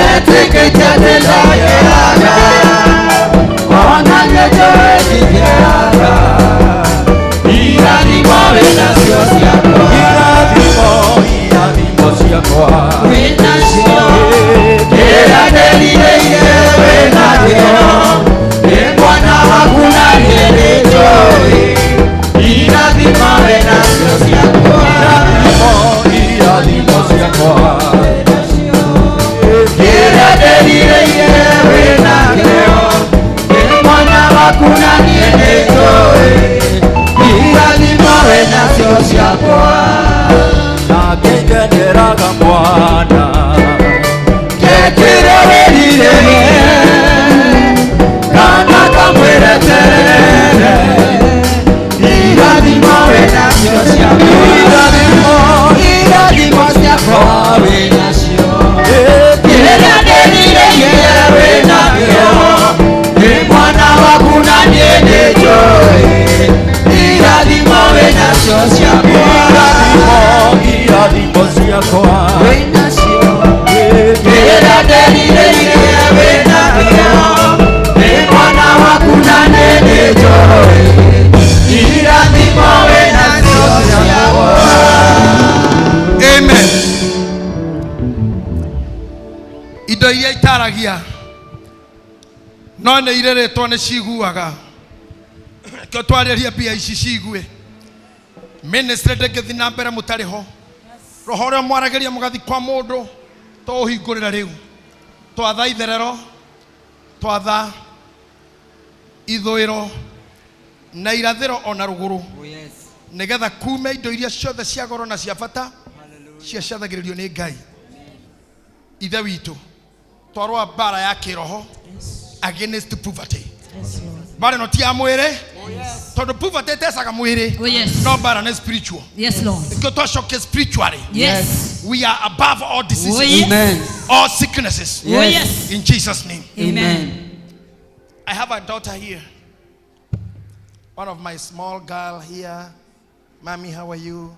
etĩkĩtie atĩ ndagĩaga ona nĩnjũĩ ndingĩaga irathimo wĩnacio ciakwa irathimo irathimo ciakwa wĩnacio kĩrĩa ndĩrirĩire wĩnakĩo nĩ mwana waku na niĩ nĩnjũĩ irathimo wĩnacio ciakwa irathimo irathimo ciakwa kĩrĩa ndĩrirĩire wĩnakĩo nĩ mwana waku na niĩ nĩnjũĩ irathimo wĩnacio ciakwa nakĩngeneraga mwana kĩkĩrĩa wĩrirĩire kana kamwĩre terere irathimo wĩnacio ciakwa irathimo irathimo ciakwa wĩnacio kĩrĩa ndĩrirĩire wĩnakĩo nĩ mwana waku na niĩ nĩnjũĩ irathimo wĩnacio ciakwa irathimo irathimo ciakwa wĩnacio kĩrĩa ndĩrirĩire wĩnakĩo nĩ mwana waku na niĩ nĩnjũĩ irathimo wĩnacio ciakwa. Amen. Indo iria itaragia no nĩ irĩrĩtwo nĩ ciguaga kĩo twarĩrie mbia ici cigue ministry ndĩngĩthiĩ na mbere mũtarĩ ho roho ũrĩa mwaragĩria mũgathiĩ kwa mũndũ tũũhingũrĩra rĩu twatha itherero twatha ithũĩro na irathĩro ona rũgũrũ nĩgetha kume indo iria ciothe cia goro na cia bata cia ciathagĩrĩrio nĩ Ngai ithe witũ twarũa mbara ya kĩroho against poverty mbara ĩno ti ya mwĩrĩ tondũ poverty ĩtecaga mwĩrĩ Oh, yes. no mbara nĩ spiritual. Yes, Lord. Nĩkĩo twacokia spiritually. Yes. We are above all diseases. Oh, yes. Amen. All sicknesses. Oh, yes. In Jesus' name. Amen. I have a daughter here. One of my small girl here. Mommy, how are you?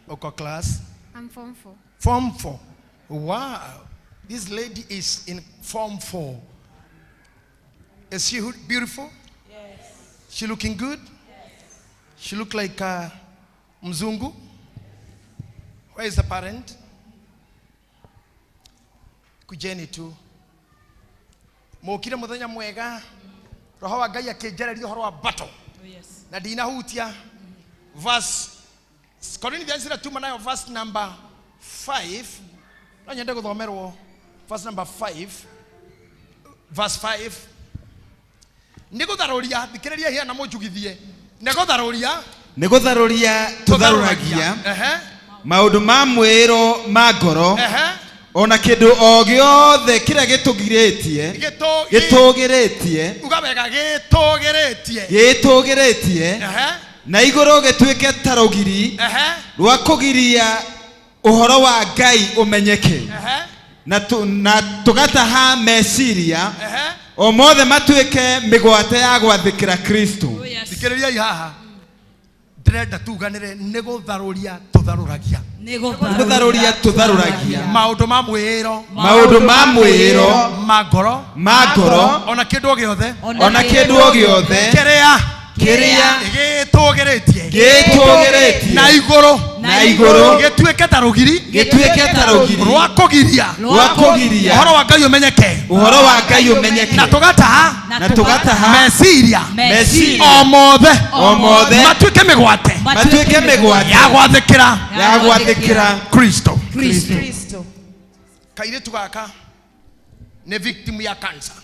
Oko class? I'm Form 4. Form 4. Wow. This lady is in Form 4. Is she beautiful? Yes. She looking good? Yes. She look like a Mzungu? Where is the parent? Kujeni tu. Mokire muthenya mwega. Roho wa Ngai akĩnjarĩria ũhoro wa battle. Oh, yes. Na ndinahutia verse Corinthians ĩrĩa tuma nayo verse number 5 no nyende gũthomerwo verse number 5 verse 5 nĩ gũtharũria thikĩrĩria hiana mũnjugithie nĩ gũtharũria nĩ gũtharũria tũtharũragia ehe maũndũ ma mwĩĩro ma ngoro ehe ona kĩndũ o gĩothe kĩrĩa gĩtũgirĩtie gĩtũgĩrĩtie uga wega gĩtũgĩrĩtie gĩtũgĩrĩtie ehe na igũrũ gĩtuĩke ta rũgiri ehe rwa kũgiria ũhoro wa Ngai ũmenyeke ehe na tũgataha meciria ehe o mothe matuĩke mĩgwate ya gwathĩkĩra Kristo. Oh, yes. thikĩrĩriai haha ndĩrenda tuganĩre nĩ gũtharũria tũtharũragia Nĩ Gũtharũria tũtharũragia maũndũ ma mwĩĩro maũndũ ma mwĩĩro ma ngoro ma ngoro ona kĩndũ o gĩothe ona kĩndũ o gĩothe kĩrĩa kĩrĩa gĩtũgĩrĩtie gĩtũgĩrĩtie na igũrũ na igũrũ gĩtuĩke ta rũgiri gĩtuĩke ta rũgiri rwa kũgiria rwa kũgiria ũhoro wa Ngai ũmenyeke ũhoro wa Ngai ũmenyeke na tũgataha na tũgataha meciria meciria o mothe o mothe matuĩke mĩgwate matuĩke mĩgwate ya gwathĩkĩra ya gwathĩkĩra Kristo. Kristo. Kairĩtu gaka nĩ victim ya cancer.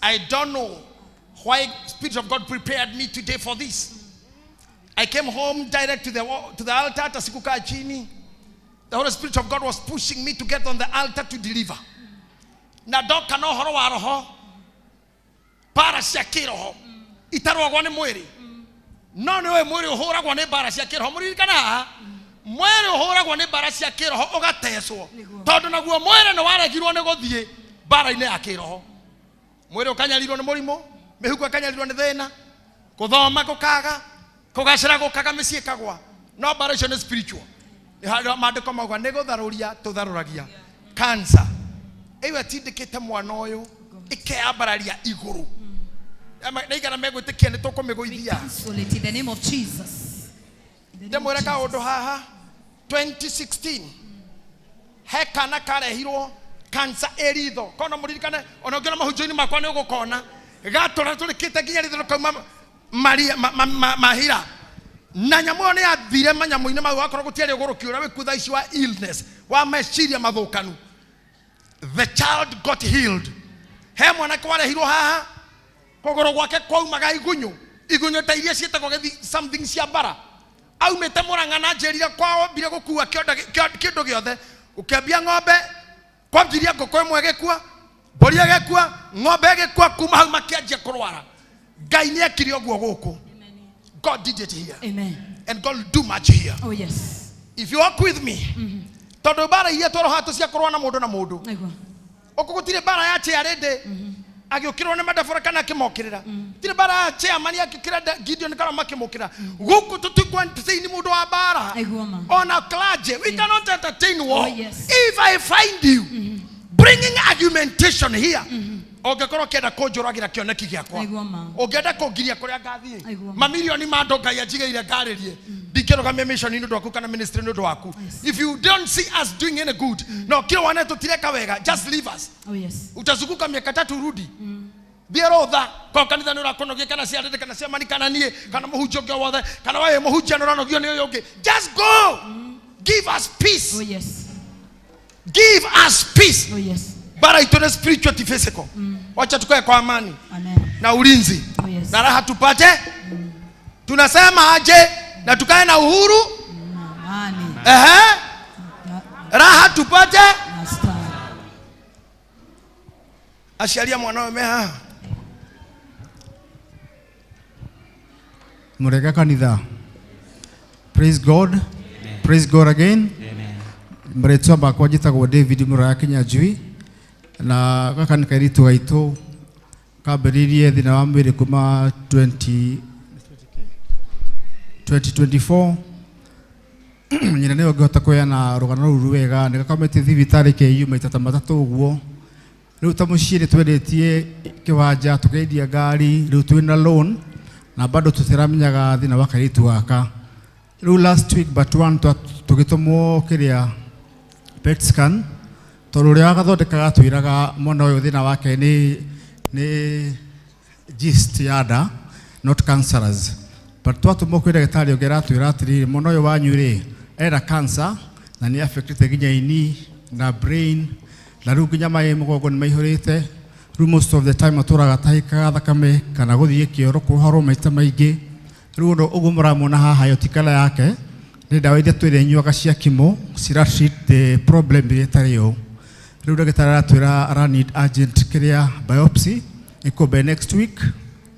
I don't know why Spirit of God prepared me today for this. I came home direct to the altar, hata sikukaa chini. The Holy Spirit of God was pushing me to get on the altar to deliver. Na ndoka na ũhoro wa roho, mbara cia kĩroho itarũagwo nĩ mwĩrĩ. No nĩ ũĩ mwĩrĩ ũhũragwo nĩ mbara cia kĩroho. Mũririkana haha, mwĩrĩ ũhũragwo nĩ mbara cia kĩroho ũgatecwo, tondũ naguo mwĩrĩ nĩ waregirwo nĩ gũthiĩ mbara-inĩ ya kĩroho. Mwĩrĩ ũkanyarirwo nĩ mũrimũ, mĩhuko ĩkanyarirwo nĩ thĩna, gũthoma gũkaga, kũgacĩra gũkaga, mĩciĩ ĩkagwa. No mbara icio nĩ spiritual. Nĩ harĩa maandĩko mauga nĩ gũtharũria tũtharũragia cancer ĩyo ĩtindĩkĩte mwana ũyũ ĩkeyambararia igũrũ. Na igana megwĩtĩkia nĩ tũkũmĩgũithia. Cancel it in the name of Jesus. In the name of Ndĩmwĩre Jesus. kaũndũ haha, 2016 he kana karehirwo cancer ĩ ritho. Kona mũririkane, ona ũngĩona mahunjio-inĩ makwa nĩ ũgũkona gatũra tũrĩkĩte nginya ritho rĩkauma maria mahira. Na nyamũ ĩyo nĩ yathire manyamũ-inĩ mau, wakorwo gũtiarĩ ũgũrũki ũrĩa wĩkuo thaa ici wa illness, wa meciria mathũkanu. The child got healed. He mwanake warehirwo haha, kũgũrũ gwake kwaumaga igunyũ, igunyũ ta iria ciĩtagwo gĩthi something cia mbara. Aumĩte Mũrang'a na njĩrire kwao mbire gũkua kĩndũ gĩothe, ũkĩambia ng'ombe, kwambirie ngũkũ ĩmwe ĩgĩkua, mbũri ĩgĩkua, ng'ombe ĩgĩkua, kuma hau makĩanjia kũrwara. Ngai nĩ ekire ũguo gũkũ. God did it here. Amen. And God will do much here. Oh yes. If you walk with me, tondũ mbara iria twaroha tũ cia kũrũa na mũndũ na mũndũ. Aigua. Ũkũ gũtirĩ mbara ya chairlady agĩũkĩrĩrwo nĩ madabora kana akĩmokĩrĩra. Gũtirĩ mbara ya chairman akĩũkĩrĩra Gideon kana makĩmũkĩrĩra. Gũkũ tũtikũ entertain mũndũ wa mbara. Aigua ma. Ona clergy, we cannot entertain war. Oh, yes. If I find you bringing argumentation here, ũngĩkorwo ũkĩenda kũnjũragĩra kĩoneki gĩakwa, Aigua ma. ũngĩenda kũngiria kũrĩa ngathiĩ, Aigua ma. mamirioni ma andũ Ngai anjigĩire ngarĩrie, ndingĩrũgamia mission nĩ ũndũ waku kana ministry nĩ ũndũ waku. If you don't see us doing any good, na ũkĩrĩ wone tũtireka wega, just leave us. Oh yes. Utazunguka miaka tatu urudi. Thiĩ rũtha kwa kanitha nĩ ũrakũnogia, kana cia rĩrĩ, kana cia mani, kana niĩ, kana mũhunjia ũngĩ o wothe, kana wewe mũhunjia nĩ ũranogio nĩ ũyũ ũngĩ. Just go. Give us peace. Oh yes. Give us peace. Oh yes. Bara itũ nĩ spiritual ti physical. Wacha tukae kwa amani Amen. na ulinzi. Oh yes. Na raha tupate. Tunasema aje na tukae na uhuru. Amani. Ehe. Raha tupate. Na star. Aciari a mwana ũyũ me haha. Murega kanitha. Praise God. Praise God again. Marĩtwa makwa njĩtagwo David Mũraya Kĩnyanjui, na gaka nĩ kairĩtu gaitũ kambĩrĩirie thĩna wa mwĩrĩ kuma 2024. Nyina nĩwe ũngĩhota kũheana rũgano rũu wega. Nĩ gakomete thibitarĩ KU maita ta matatũ ũguo. Rĩu ta mũciĩ nĩ twendetie kĩwanja, tũkendia ngari, rĩu twĩna loan na bado tũtiramenyaga thĩna wa kairĩtu gaka. Rĩu last week but one tũgĩtũmwo kĩrĩa PET scan, tondũ ũrĩa wagathondekaga atwĩraga mwana ũyũ thĩna wake nĩ gist ya nda, not cancerous. But twatũmwo kwĩ ndagĩtarĩ ũngĩ aratwĩra atĩrĩrĩ, mwana ũyũ wanyu rĩ ena cancer na nĩ affectĩte nginya ini na brain, na rĩu nginya maĩ mũgongo nĩ maihũrĩte. Rĩu most of the time atũraga atahĩkaga thakame kana gũthiĩ kĩoro kũhorwo maita maingĩ. Rĩu ũndũ ũguo mũramuona haha ĩyo ti kala yake, nĩ ndawa iria twĩrenyuaga cia chemo cira treat the problem ĩrĩa ĩtarĩ yo. Rĩu ndagĩtarĩ aratwĩra ara need urgent kĩrĩa biopsy ĩkwo by next week,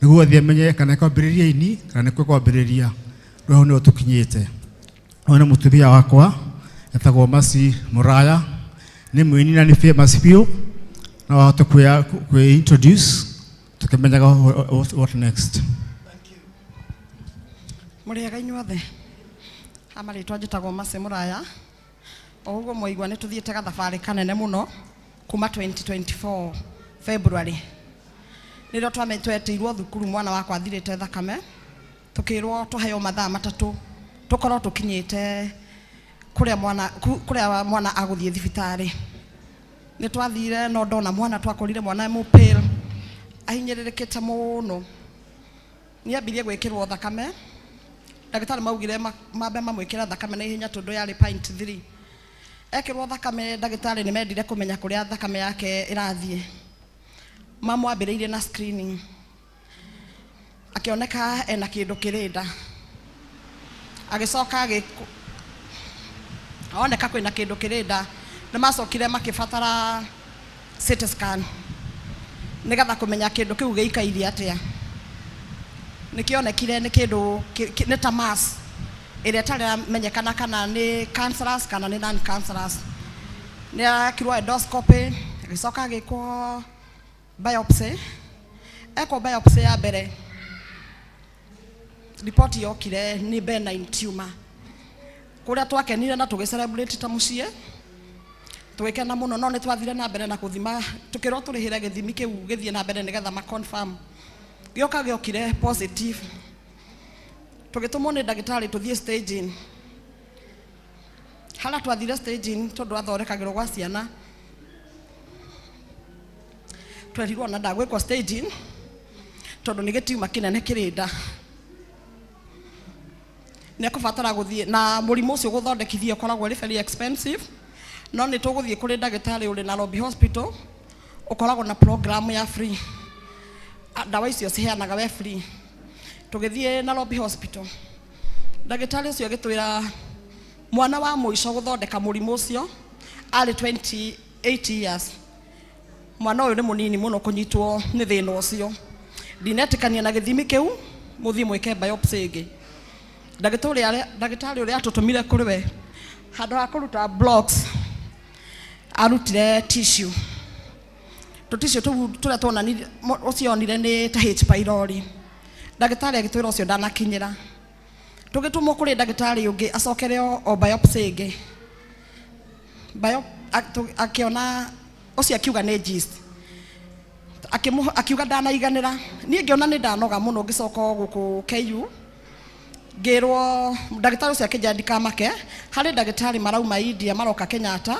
nĩguo athiĩ amenye kana ĩkwambĩrĩria ini kana nĩ kwambĩrĩria. Rĩu hau nĩho tũkinyĩte. Ũyũ nĩ mũtumia wakwa etagwo Mercy Mũraya, nĩ mũini na nĩ famous biũ, no ahote kwĩ introduce tũkĩmenyaga what next. Mũrĩega inyuothe. Ha marĩtwa njĩtagwo Mercy Mũraya. O ũguo mwaigua nĩ tũthiĩte gathabarĩ kanene mũno kuma 2024 February. Nĩrĩo twetĩirwo thukuru mwana wakwa athirĩte thakame, tũkĩrwo tũheo mathaa matatũ tũkorwo tũkinyĩte kũrĩa mwana agũthiĩ thibitarĩ. Nĩ twathire no ndona mwana, twakorire mwana e mũpale, ahinyĩrĩrĩkĩte mũno. Nĩambirie gwĩkĩrwo thakame. Ndagĩtarĩ maugire mambe mamwĩkĩre thakame na ihenya tondũ yarĩ point three. Ekĩrwo thakame, ndagĩtarĩ nĩ mendire kũmenya kũrĩa thakame yake ĩrathiĩ. Mamwambĩrĩirie na screening, akĩoneka ena kĩndũ kĩrĩ nda. Agĩcoka oneka kwĩna kĩndũ kĩrĩ nda. Nĩ macokire makĩbatara CT scan nĩgetha kũmenya kĩndũ kĩu gĩikaire atĩa. Nĩkĩonekire nĩ kĩndũ nĩ ta mass ĩrĩa ĩtarĩ ĩramenyekana kana nĩ cancerous kana nĩ non cancerous. Nĩ arekirwo endoscopy, agĩcoka agĩkwo biopsy. Ekwo biopsy ya mbere, ripoti yokire nĩ benign tumor. Kũrĩa twakenire na tũgĩ celebrate ta mũciĩ, tũgĩkena mũno, no nĩ twathire na mbere na kũthima, tũkĩrwo tũrĩhĩre gĩthimi kĩu gĩthiĩ na mbere nĩgetha ma confirm. Gĩoka gĩokire positive. Tũgĩtũmwo nĩ ndagĩtarĩ tũthiĩ staging. Harĩa twathire staging, tondũ athondekagĩrwo gwa ciana, twerirwo ona ndagwĩkwo staging tondũ nĩ gĩtiuma kĩnene kĩrĩ nda, nĩ ekũbatara gũthiĩ na mũrimũ ũcio gũthondekithia ũkoragwo ũrĩ very expensive, no nĩ tũgũthiĩ kũrĩ ndagĩtarĩ ũrĩ Nairobi Hospital ũkoragwo na program ya free. Ndawa icio ciheanaga we free. Tũgĩthiĩ Nairobi Hospital, ndagĩtarĩ ũcio agĩtwĩra mwana wa mũico gũthondeka mũrimũ ũcio arĩ 28 years. Mwana ũyũ nĩ mũnini mũno kũnyitwo nĩ thĩna ũcio. Ndinetĩkania na gĩthimi kĩu, mũthiĩ mwĩke biopsy ĩngĩ. Ndagĩtarĩ ũrĩa atũtũmire kũrĩ we, handũ ha kũruta blocks arutire tissue. Tũtissue tũu tũrĩa tuonanirie ũcio onire nĩ ta H pylori. Ndagĩtarĩ agĩtwĩra ũcio ndanakinyĩra. Tũgĩtũmwo kũrĩ ndagĩtarĩ ũngĩ acokere o biopsy ĩngĩ. Akĩona ũcio akiuga nĩ GIST. Akiuga ndanaiganĩra. Niĩ ngĩona nĩ ndanoga mũno, ngĩcoka o gũkũ KU, ngĩrwo ndagĩtarĩ ũcio akĩnjĩra ndikamake, harĩ ndagĩtarĩ marauma India maroka Kenyatta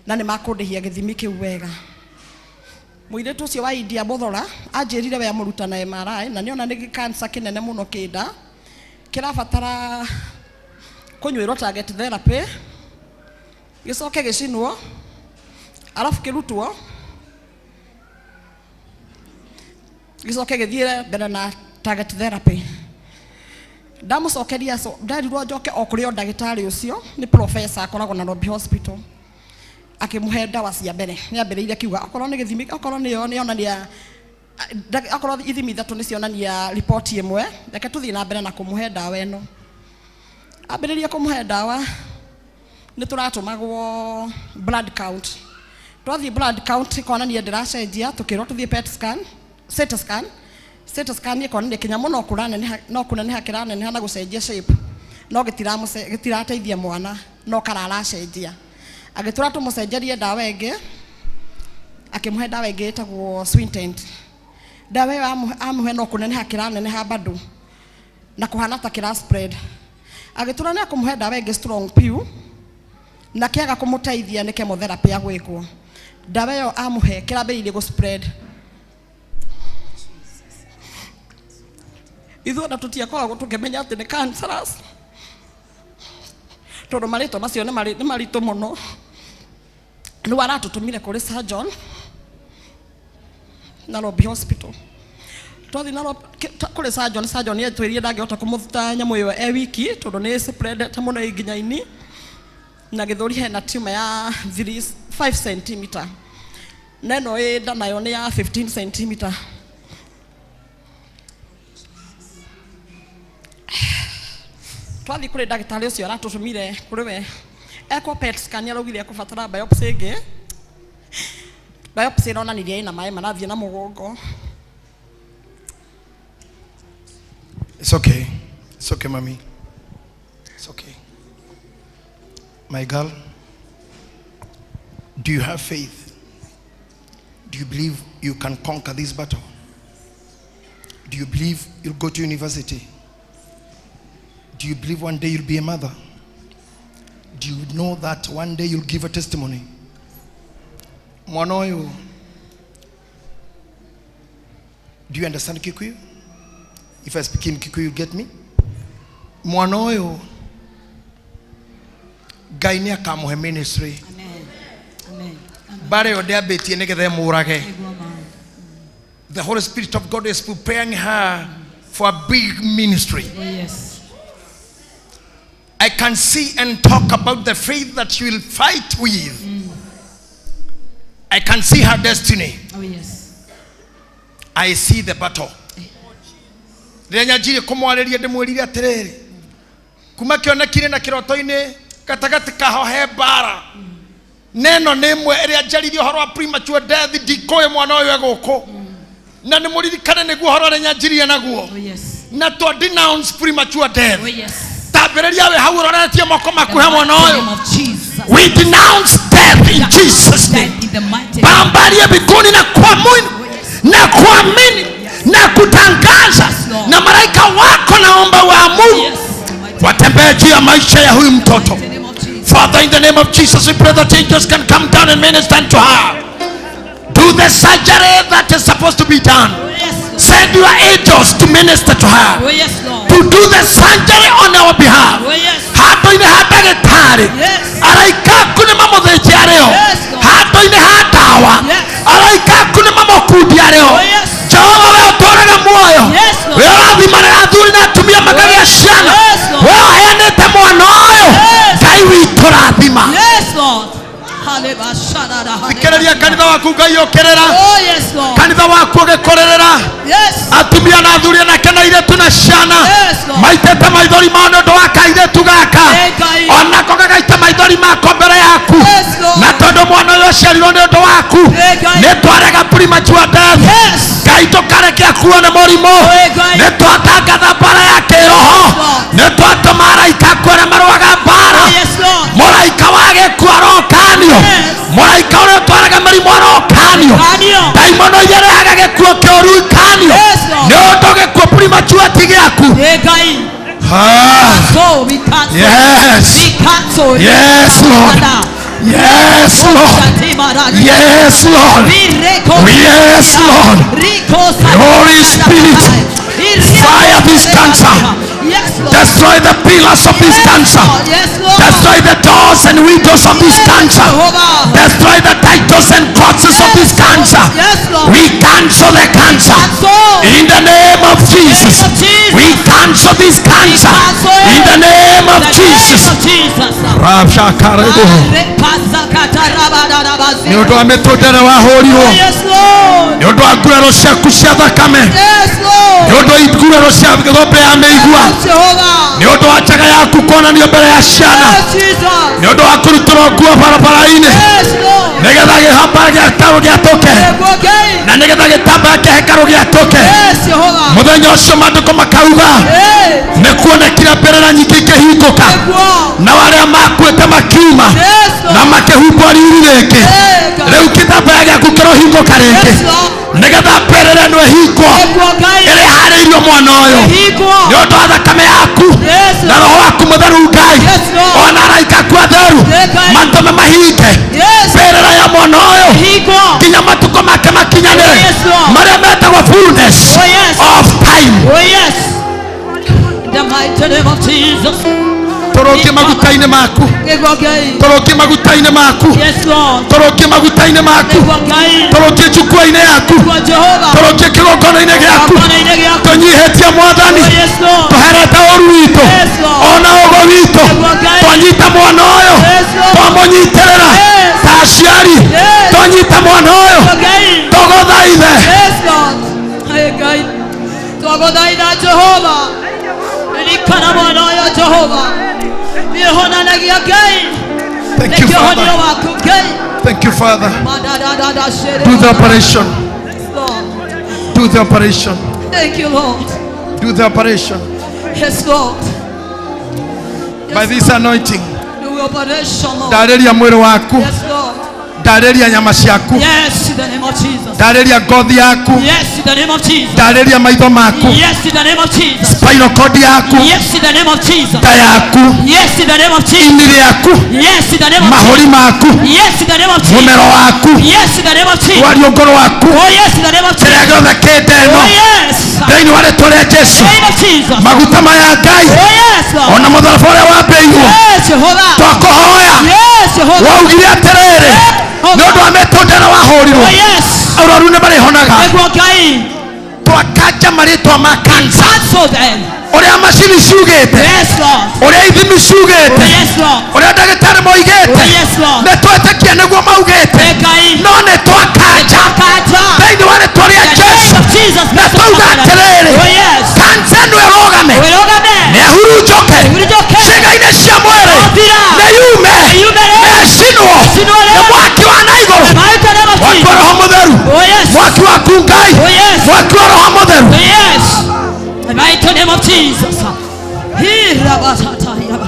na nĩ makũndĩhia gĩthimi kĩu wega. Mũirĩtu ũcio wa India mũthora anjĩrire we amũruta na MRI na nĩona nĩ cancer kĩnene mũno kĩnda kĩrabatara kũnyuĩrwo target therapy, gĩcoke gĩcinwo, arabu kĩrutwo, gĩcoke gĩthiĩ mbere na target therapy. Ndamũcokeria, nderirwo njoke o kũrĩ o ndagĩtarĩ ũcio, nĩ professor akoragwo Nairobi Hospital. Akĩmũhe ndawa cia mbere. Nĩ ambĩrĩirie akiuga okorwo nĩ gĩthimi, okorwo nĩyo nĩyonania, okorwo ithimi ithatũ nĩ cionania riboti ĩmwe, reke tũthiĩ na mbere na kũmũhe ndawa ĩno. Ambĩrĩria kũmũhe ndawa, nĩ tũratũmagwo blood count. Twathiĩ blood count ĩkonania ndĩracenjia, tũkĩrwo tũthiĩ PET scan, CT scan. CT scan ĩkonania kĩnyamũ no kũraneneha, no kũneneha kĩraneneha na gũcenjia shape, no gĩtirateithia mwana, no kararacenjia. Agĩtwĩra tũmũcenjerie ndawa ĩngĩ, akĩmũhe ndawa ĩngĩ ĩtagwo Swintent. Ndawa ĩyo amũhe no kũneneha kĩraneneha bado na kũhana ta kĩra spread. Agĩtwĩra nĩ akũmũhe ndawa ĩngĩ strong piũ, na kĩaga kũmũteithia nĩ chemotherapy ya gwĩkwo. Ndawa ĩyo amũhe kĩrambĩrĩirie gũ spread. Ithuĩ ona tũtiakoragwo tũkĩmenya atĩ nĩ cancerous, tondũ marĩtwa macio nĩ maritũ mũno. Rĩu aratũtũmire kũrĩ surgeon Nairobi Hospital. Twathiĩ Nairobi kũrĩ surgeon, surgeon etwĩrire ndangĩhota kũmũruta nyamũ ĩyo e wiki tondũ nĩ spreadete mũno ĩ nginya ini na gĩthũri hena tumor ya 3 5 centimeter, na ĩno ĩ nda nayo nĩ ya 15 centimeter. Twathiĩ kũrĩ ndagĩtarĩ ũcio aratũtũmire kũrĩ we, ekwo PET scan araugire ekũbatara biopsy ĩngĩ. Biopsy ĩronanirie ĩna maĩ marathiĩ na mũgongo. It's okay. It's okay, mommy. It's okay. My girl, do you have faith? Do you believe you can conquer this battle? Do you believe you'll go to university? Do you believe one day you'll be a mother? Do you know that one day you'll give a testimony? Mwana ũyũ, do you understand Kikuyu? If I speak in Kikuyu, you get me? Mwana ũyũ, Ngai nĩ akamũhe ministry. Amen. Amen. Mbara ĩyo ndĩambĩtie nĩgetha ĩmũrage. Nĩguo ma. The Holy Spirit of God is preparing her for a big ministry. Oh, yes. I can see and talk about the faith that she will fight with. I can see her destiny. Oh yes. I see the battle. Rĩrĩa nyanjirie kũmwarĩria ndĩmwĩrire atĩrĩrĩ, kuma kĩonekire na kĩroto-inĩ gatagatĩ kaho he mbara, neno nĩ ĩmwe ĩrĩa njaririe ũhoro wa premature death, ndikũĩ mwana ũyũ e gũkũ, na nĩ mũririkane nĩguo ũhoro ũrĩa nyanjirie naguo. Oh yes. Na twa denounce premature death. Oh yes. Tambĩrĩria wĩ hau ũroretie moko maku he mwana In the ũyũ. name of Jesus. We denounce death in Jesus name. In the mighty name. Pambalie mbinguni na kuamini na kuamini na kutangaza, na malaika wako naomba waamuru Yes. The mighty watembee juu ya maisha ya huyu mtoto. name of Jesus. Father, in the name of Jesus, we pray that angels can come down and minister to her. Do the surgery that is supposed to be done. Oh yes, Lord. Send your angels to minister to her, Oh yes, Lord. to do the surgery on our behalf. Oh yes. Handũ-inĩ ha ndagĩtarĩ, Yes. araika aku nĩ mamũthĩnje arĩo. Yes, Lord. Handũ-inĩ ha ndawa, Yes. araika aku nĩ mamũkundi arĩo. Oh yes. Jehova, we ũtũũraga muoyo, Yes, Lord. we ũrathimanaga athuri na atumia makagĩa ciana, Yes, Lord. we ũheanĩte mwana ũyũ, Yes. Ngai witũ rathima. Yes, Lord. Hallelujah. Thikĩrĩria kanitha waku Ngai ũkĩrĩra, Oh yes, Lord. kanitha waku ũgĩkũrĩrĩra, Yes. atumia na athuri anake na airĩtu na ciana Yes, Lord. maitĩte maithori mao nĩ ũndũ wa kairĩtu gaka, Hey, Ngai. onako gagaita maithori mako mbere yaku. Yes, Lord. Na tondũ mwana ũyũ ũciarirwo nĩ ũndũ waku, Hey, Ngai. nĩ twarega premature death. Yes. Ngai tũkareke akuo nĩ mũrimũ. Hey, Ngai. Nĩ twatangatha mbara ya kĩroho, Lord. nĩ twatũma araika aku arĩa marũaga mbara. Oh yes, Lord. Mũraika wa gĩkuũ arokanio, Yes. mũraika ũrĩa ũtwaraga mĩrimũ arokanio, Kanio. ndaimono iria irehaga gĩkuũ kĩũru ikanio, Yes, Lord. nĩ ũndũ gĩkuũ premature ti gĩaku. Hey, Ngai. Ah, So we cancel. yes. We cancel. Yes, Lord. Yes, Lord. Yes, Lord. Yes, Lord. Holy Spirit, fire this cancer. Yes, Lord. Destroy the pillars of this Yes, cancer. Lord. Yes, Lord. Destroy the doors and windows of this Yes, cancer. Jehovah. Destroy the titles and causes of this cancer. Yes, Lord. We cancel the cancer. Cancel. In the name of Jesus. Name of Jesus. We cancel this cancer. Cancel it. In the name of The Jesus. name of Jesus. Nĩ ũndũ wa mĩtũndĩre wahũrirwo, Oh, yes, Lord. nĩ ũndũ wa nguraro ciaku cia thakame, Yes, Lord. nĩ ũndũ wa nguraro cia thũmbĩ ya mĩigua, Yes, Jehovah. nĩ ũndũ wa njaga yaku kuonanio mbere ya ciana, Yes, Jesus. nĩ ũndũ wa kũrutũrwo nguo barabara-inĩ, Yes, Lord. nĩgetha gĩhamba gĩa hekarũ gĩatũke, Yes, na nĩgetha gĩtambaya kĩa hekarũ gĩatũke. Jehovah. Mũthenya ũcio maandĩko makauga Hey. nĩ kuonekire mbĩrĩra nyingĩ ikĩhingũka, Nĩguo. na arĩa makuĩte makiuma Yes, Lord. na makĩhumbwo riri rĩngĩ. Hey, God. Rĩu gĩtambaya gĩaku kĩrohingũka rĩngĩ, Yes, Lord. nĩgetha mbĩrĩra ĩno ĩhingwo Nĩguo Ngai. ĩrĩa ĩharĩirio mwana ũyũ, Ĩhingwo. nĩ ũndũ wa thakame yaku Yes, na Lord. roho waku mũtheru Ngai, Yes, Lord. ona araika aku atheru Yes, Ngai. matũme mahinge Yes. mbĩrĩra ya mwana ũyũ Ĩhingwo. nginya matukũ make makinyanĩre, Yes, Lord. marĩa metagwo fullness Oh, yes. of time. Oh, yes. In the mighty name of Jesus. Tũrũkie maguta-inĩ maku, Nĩguo Ngai. tũrũkie maguta-inĩ maku, Yes, Lord. tũrũkie maguta-inĩ maku, Nĩguo Ngai. tũrũkie njukua-inĩ yaku, Nĩguo Jehovah. tũrũkie kĩgongona-inĩ gĩaku. Kĩgongona-inĩ gĩaku. Tũnyihĩtie Mwathani, Oh, yes, Lord. tũherete ũru witũ Yes, Lord. ona ũgo witũ, Nĩguo Ngai. twanyita mwana ũyũ, Yes, Lord. twamũnyitĩrĩra Yes. ta aciari, Yes. twanyita mwana ũyũ, Nĩguo Ngai. tũgũthaithe. Yes, Lord. Hey, Ngai. Twagũthaitha Jehova. Ririkana mwana ũyũ Jehova. Nĩhonanagia Ngai. Thank you, Nĩ Father. kĩhonio waku Ngai. Thank you, Father. Madadadada shere. Do the operation. Yes, Lord. Do the operation. Thank you, Lord. Do the operation. Yes, Lord. By this anointing, Do the operation, Lord. ndarĩria mwĩrĩ waku, Yes, Lord. ndarĩria nyama ciaku, Yes, in the name of Jesus. ndarĩria ngothi yaku, Yes, in the name of Jesus. ndarĩria maitho maku, Yes, in the name of Jesus. spinal cord yaku, Yes, in the name of Jesus. nda yaku, Yes, in the name of Jesus. ini rĩaku, Yes, in the name of mahũri Jesus. maku, Yes, in the name of Jesus. mũmero waku, Yes, in the name of Jesus. rwariũngũ rwaku, Oh, yes, in the name of kĩrĩa Jesus. gĩothe kĩ nda ĩno, Oh, yes. thĩinĩ wa rĩtwa rĩa Jesu, Name of Jesus. maguta maya Ngai, Oh, yes, Lord. ona mũtharaba ũrĩa wambĩirwo, Yes, Jehovah. twakũhoya, Yes, Jehovah. waugire atĩrĩrĩ, nĩ ũndũ wa mĩtũndero wahũrirwo, Oh, yes. arwaru nĩ marĩhonaga. Nĩguo Ngai. Twakanja marĩtwa ma cancer. Cancel them. Ũrĩa macini ciugĩte. Yes, Lord. Ũrĩa ithimi ciugĩte. Oh, yes, Lord. Ũrĩa ndagĩtarĩ moigĩte. Oh, yes, Lord. Nĩ twetĩkia nĩguo maugĩte. Ngai. No nĩ twakanja. Twakanja. Thĩinĩ wa rĩtwa rĩa The name Jesu. of Jesus Na Christ of twauga Nazareth. atĩrĩrĩ. Oh, yes. Kansa ĩno ĩrũgame. Ĩrũgame. Nĩ ahurunjũke. Ĩhurunjũke. Ciĩga-inĩ cia mwĩrĩ. Athira. Nĩ yume. Nĩ yume rĩu. Nĩ ĩcinwo. Ĩcinwo rĩu. Nĩ mwaki wa na igũrũ. The mighty name of Mwaki wa Jesus. Roho Mũtheru. Oh, yes. Mwaki waku Ngai. Oh, yes. Mwaki wa Roho Mũtheru. Oh, yes. The mighty name of Jesus. Hirabasatayaba.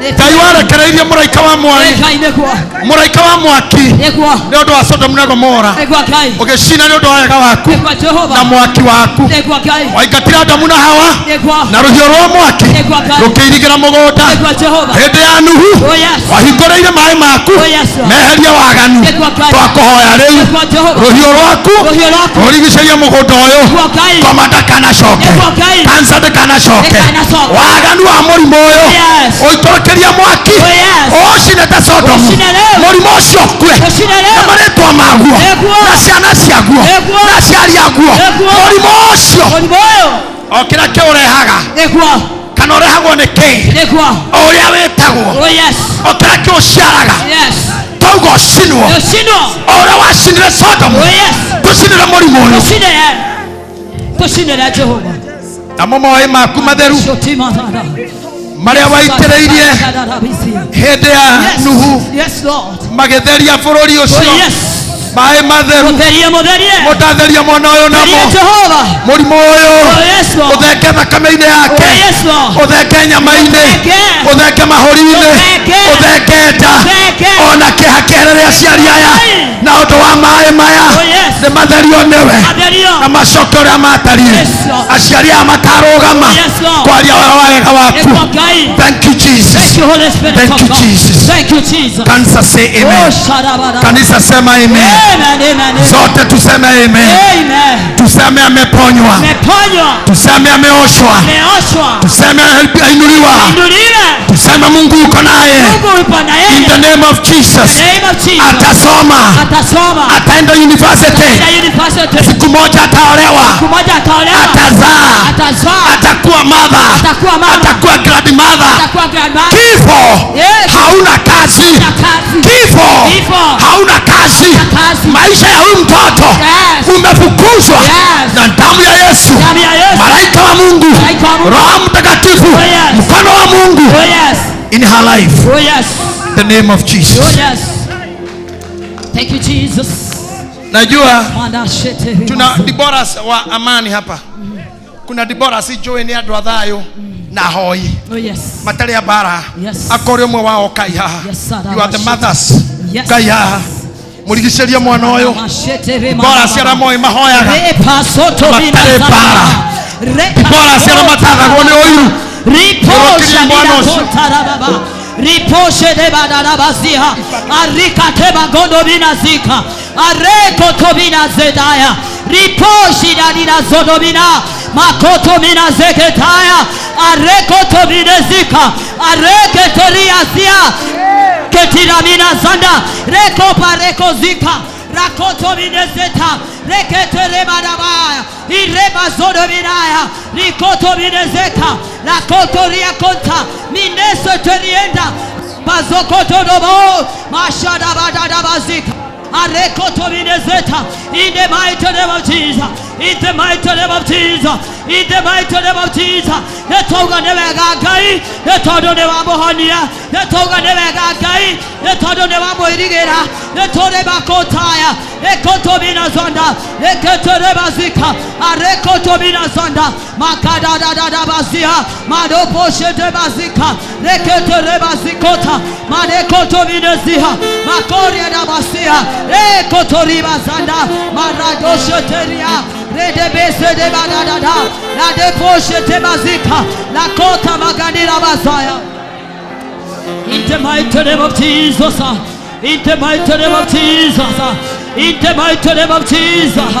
Ngai warekereirie mũraika wa mwaki. Ngai nĩguo. Mũraika wa mwaki. Nĩguo. Nĩ ũndũ wa Sodomu na Gomora. Nĩguo Ngai. Ũgĩcina nĩ ũndũ wa wega waku Nĩguo Jehova. na mwaki waku. Nĩguo Ngai. Waingatire Adamu na Hawa Nĩguo. na rũhiũ rwa mwaki Nĩguo Ngai. rũkĩirigĩra mũgũnda. Nĩguo Jehova. Hĩndĩ ya Nuhu Oh, yes. wahingũrĩire maĩ maku Oh, yes, Lord. meherie waganu. Nĩguo Ngai. Twakũhoya rĩu Nĩguo Jehova. rũhiũ rwaku Rũhiũ rwaku. rũrigicĩrie mũgũnda ũyũ. Nĩguo Ngai. Koma ndakanacoke. Nĩguo Ngai. Kansa ndĩkanacoke. Ndĩkanacoke. Waganu wa mũrimũ ũyũ Yes. ũitũrũkĩrie mwaki Oh, yes. ũcine ta Sodomu. Ũcine rĩu. Mũrimũ ũcio ũkue Ũcine rĩu. na marĩtwa maguo Nĩguo. na ciana ciaguo Nĩguo. na aciari aguo. Nĩguo. Mũrimũ ũcio Mũrimũ ũyũ. o kĩrĩa kĩũrehaga Nĩguo. kana ũrehagwo nĩ kĩĩ Nĩguo. o ũrĩa wĩtagwo Oh, yes. o kĩrĩa kĩũciaraga Yes. twauga ũcinwo Ũcinwo. o ũrĩa wacinire Sodomu Oh, yes. tũcinire mũrimũ ũyũ. Tũcinĩre. Tũcinĩre Jehova. Namo maĩ maku matheru Shotimatara. marĩa waitĩrĩirie hĩndĩ ya Yes. Nuhu Yes, Lord. magĩtheria bũrũri Oh, ũcio yes. maĩ matheru Mũtherie, mũtherie. mũtatheria mwana ũyũ Mũtherie namo Jehova. mũrimũ ũyũ Oh, yes, Lord. ũthenge thakame-inĩ yake Oh, yes, Lord. ũthenge nyama-inĩ Ũthenge. ũthenge mahũri-inĩ Ũthenge. ũthenge nda Ũthenge. ona kĩeha kĩeherere aciari aya Aye. na ũndũ wa maĩ maya Oh, yes. nĩ matherio nĩwe Matherio. na macoke ũrĩa matariĩ Yes, Lord. aciari aya makarũgama Oh, yes, Lord. kwaria ũhoro wa wega waku. Nĩguo Ngai. Thank you, Jesus. Thank you, Holy Spirit Thank of you, God. Jesus. Thank you, Jesus. Kanisa say amen. Oh, sharabara. Kanisa sema amen. Amen, amen, amen. Zote tuseme amen. Amen. Tuseme ameponywa. Ameponywa. Tuseme ameoshwa. Ameoshwa. Tuseme ainuliwa. Inuliwe. Tuseme Mungu yuko naye. Mungu yupo na In the yeye. name of Jesus. In the name of Jesus. Atasoma. Atasoma. Ataenda university. Ataenda university. Siku moja ataolewa. Siku moja ataolewa. Atazaa. Atazaa. Atakuwa mother. Atakuwa mama. Atakuwa grandmother. Atakuwa grandma. Kifo Yes. hauna kazi. Hauna kazi. Kifo Kifo. hauna kazi. Hauna kazi. Maisha ya huyu mtoto Yes. umefukuzwa Yes. na damu ya Yesu. Damu ya Yesu. Malaika wa Mungu. Malaika wa Mungu. Roho Mtakatifu. Oh, yes. Mkono wa Mungu Oh, yes. in her life. Oh, yes. The name of Jesus. Oh, yes. Thank you, Jesus. Najua Manda shete. tuna Deborah wa amani hapa. Kuna Deborah sijui ni andũ a thayũ na hoi Oh, yes. matarĩ a mbara. Yes. Akorwo ũmwe wao kai haha. Yes, sir. You are the mothers. Yes. Kai haha. Mũrigicĩrie mwana ũyũ. Mashete re Deborah ciara moĩ mahoyaga. Repa soto Matarĩ mbara. Deborah ciara matathagwo nĩ ũiru. Riposha Ũrokĩrie mwana ũcio. kotarababa. Riposhe de badarabaziha. Arika teba gondo binazika. Areko tobina zedaya. Riposhi dalina zodomina. Makoto mina zeketaya. Areko tobinezika. Areke toriazia. Ketiramina zanda. Reko pareko zika. Rakoto minezeta. Rekete remadabaya. Ireba zodominaya. Rikoto minezeka. Rakoto riakonta. Mineso terienda. Bazokoto dobo. Mashadabadadabazika. Arekoto minezeta. In the mighty name of Jesus. In the mighty name of Jesus. In the mighty name of Jesus. Netoga newega Ngai. Netondo newamuhonia. Netoga newega Ngai. Netondo newamuirigĩra. Netore makotaya. Ekoto minazonda. Eketere bazika. Arekoto minazonda. Makadadadadabazia. Madoposhete bazika. Reketere bazikota. Madekoto mineziha. Makoria dabasia. Ekotori bazanda. Maradosheteria. Redebese de badadada. La deposhete bazika. La kota maganira bazaya. In the mighty name of Jesus. In the mighty name of Jesus. In the mighty name of Jesus.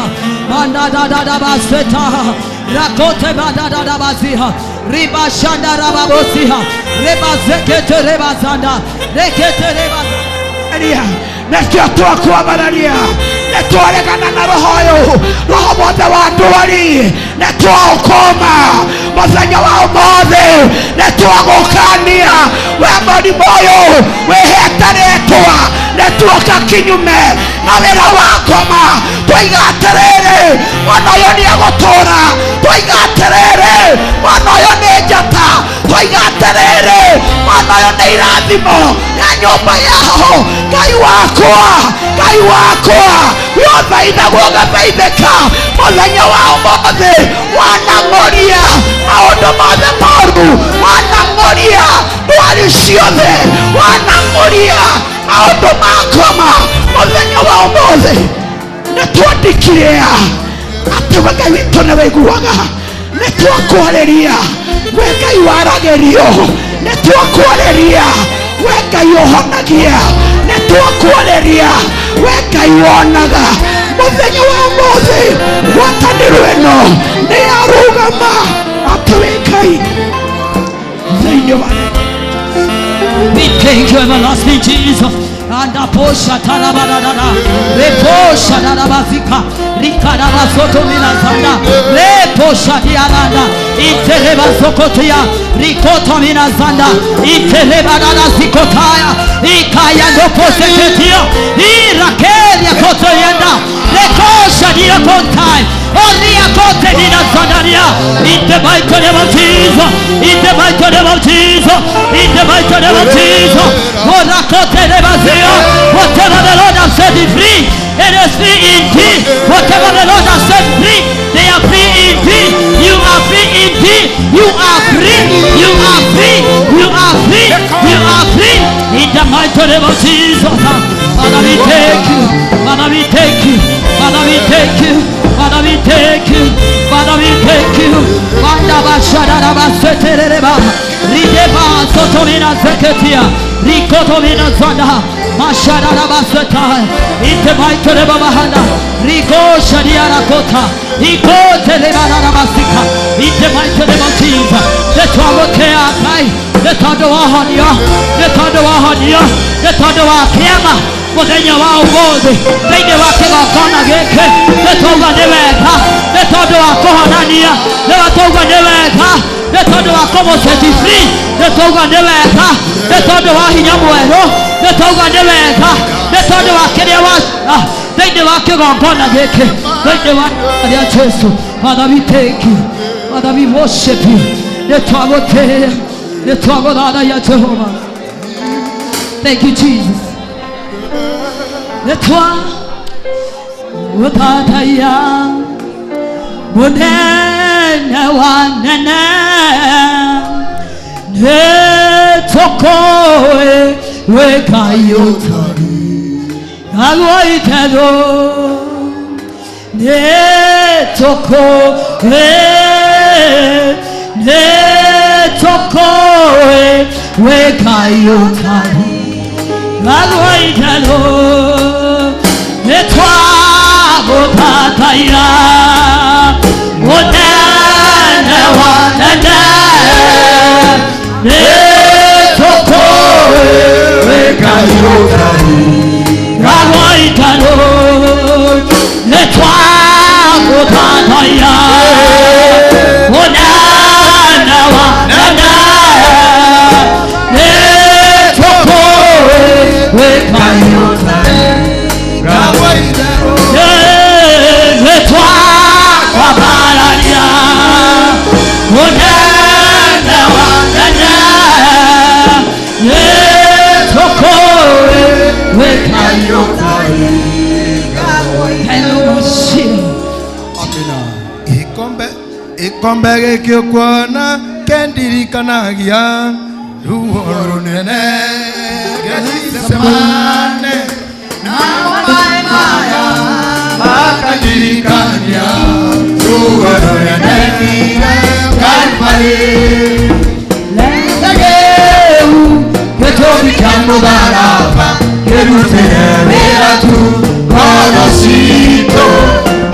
Mandadadadabaseta. Rakote badadadabaziha. Ribashanda rababosiha. Rebazekete rebazanda. Rekete rebazanda. Nakio twakwamararia Nĩtwaregana na roho ũyũ, roho wothe wa ndwari nĩtwaũkũma mũthenya wa ũmũthĩ, nĩtwagũkania we mũrimũ ũyũ wĩhete rĩtwa, nĩtuoka kinyume na wĩra wa ngoma. Twoiga atĩrĩrĩ, mwana ũyũ nĩegũtũũra. Twoiga atĩrĩrĩ, mwana ũyũ nĩ njata. Twoiga atĩrĩrĩ, mwana ũyũ nĩ irathimo ya nyũmba yao. Ngai wakwa, Ngai wakwa, wothaithagwo ũgathaithĩka mũthenya wa ũmũthĩ. Wanang'oria maũndũ mothe moru, wanang'oria ndwari ciothe, wanang'oria maũndũ ma ngoma mũthenya wa ũmũthĩ. Nĩtwandĩkire atĩ we Ngai witũ nĩwaiguaga, nĩtwakwarĩria we Ngai waragĩrio, nĩtwakwarĩria we Ngai ũhonagia, nĩtwakwarĩria we Ngai wonaga. Mũthenya wa ũmũthĩ ngwatanĩro ĩno nĩyarũgama atĩ wĩ Ngai thĩinĩ wa We thank you, everlasting Jesus. And posha tarabadada, reposha darabazika, rikarabasoto minazanda, reposha diaranda, iterebazokotia, rikota minazanda, iterebadada zikotaya, ikaya ndoposeketia, irakelia kotoyenda, rekosha diakontai, oria kote minazandaria, in the mighty name of Jesus, in the mighty name of Jesus, in the mighty name of Jesus, orakote rebazia. Whatever the Lord has set free, it is free indeed. Whatever the Lord has set free, they are free indeed. You are free indeed. You are free. You are free. You are free. You are free. In the mighty name of Jesus. Father, we thank you. Father, we thank you. Father, we thank you. Father, we thank you. Father, we thank you. Rideba sotomina zeketia. Rikotomina zanda. Masharabaseta. Ite maito bahana. Riko shadiara kota. Iko telebarabasika. Ite maito neba Netwagotea kai. Netwadowahonia. Netwadowahonia. Netwadowakiama. Muthenya wa ũmũthĩ thĩinĩ wa kĩgongona gĩkĩ nĩtwauga nĩ wega nĩ tondũ wa kũhonania, nĩtwauga nĩ wega nĩ tondũ wa kũmũseti free, nĩtwauga nĩ wega nĩ tondũ wa hinya mwerũ, nĩtwauga nĩ wega nĩ tondũ wa kĩrĩa wa thĩinĩ wa kĩgongona gĩkĩ thĩinĩ wa rĩa Jesu. Father, we thank you. Father, we worship you. Nĩtwagũtĩĩa, nĩtwagũthathaiya Jehova. Thank you, Jesus. Netwa utataya munene wanene netokoe wekayotari agoitero netokoe netokoe wekayotari agoitero netwagotataya onene wanene netokoe wekayotari agoitero netwagotataya onene wanene netokoe wekayotari Ikombe gĩkĩ ũkuona kĩndirikanagia ruo rũnene Gethsemane namo maĩ maya makandirikania ruo rũnene Kalvari. Ndageu gĩtũmi kĩa mũtharaba kĩrutĩre wĩra tu ngoro citũ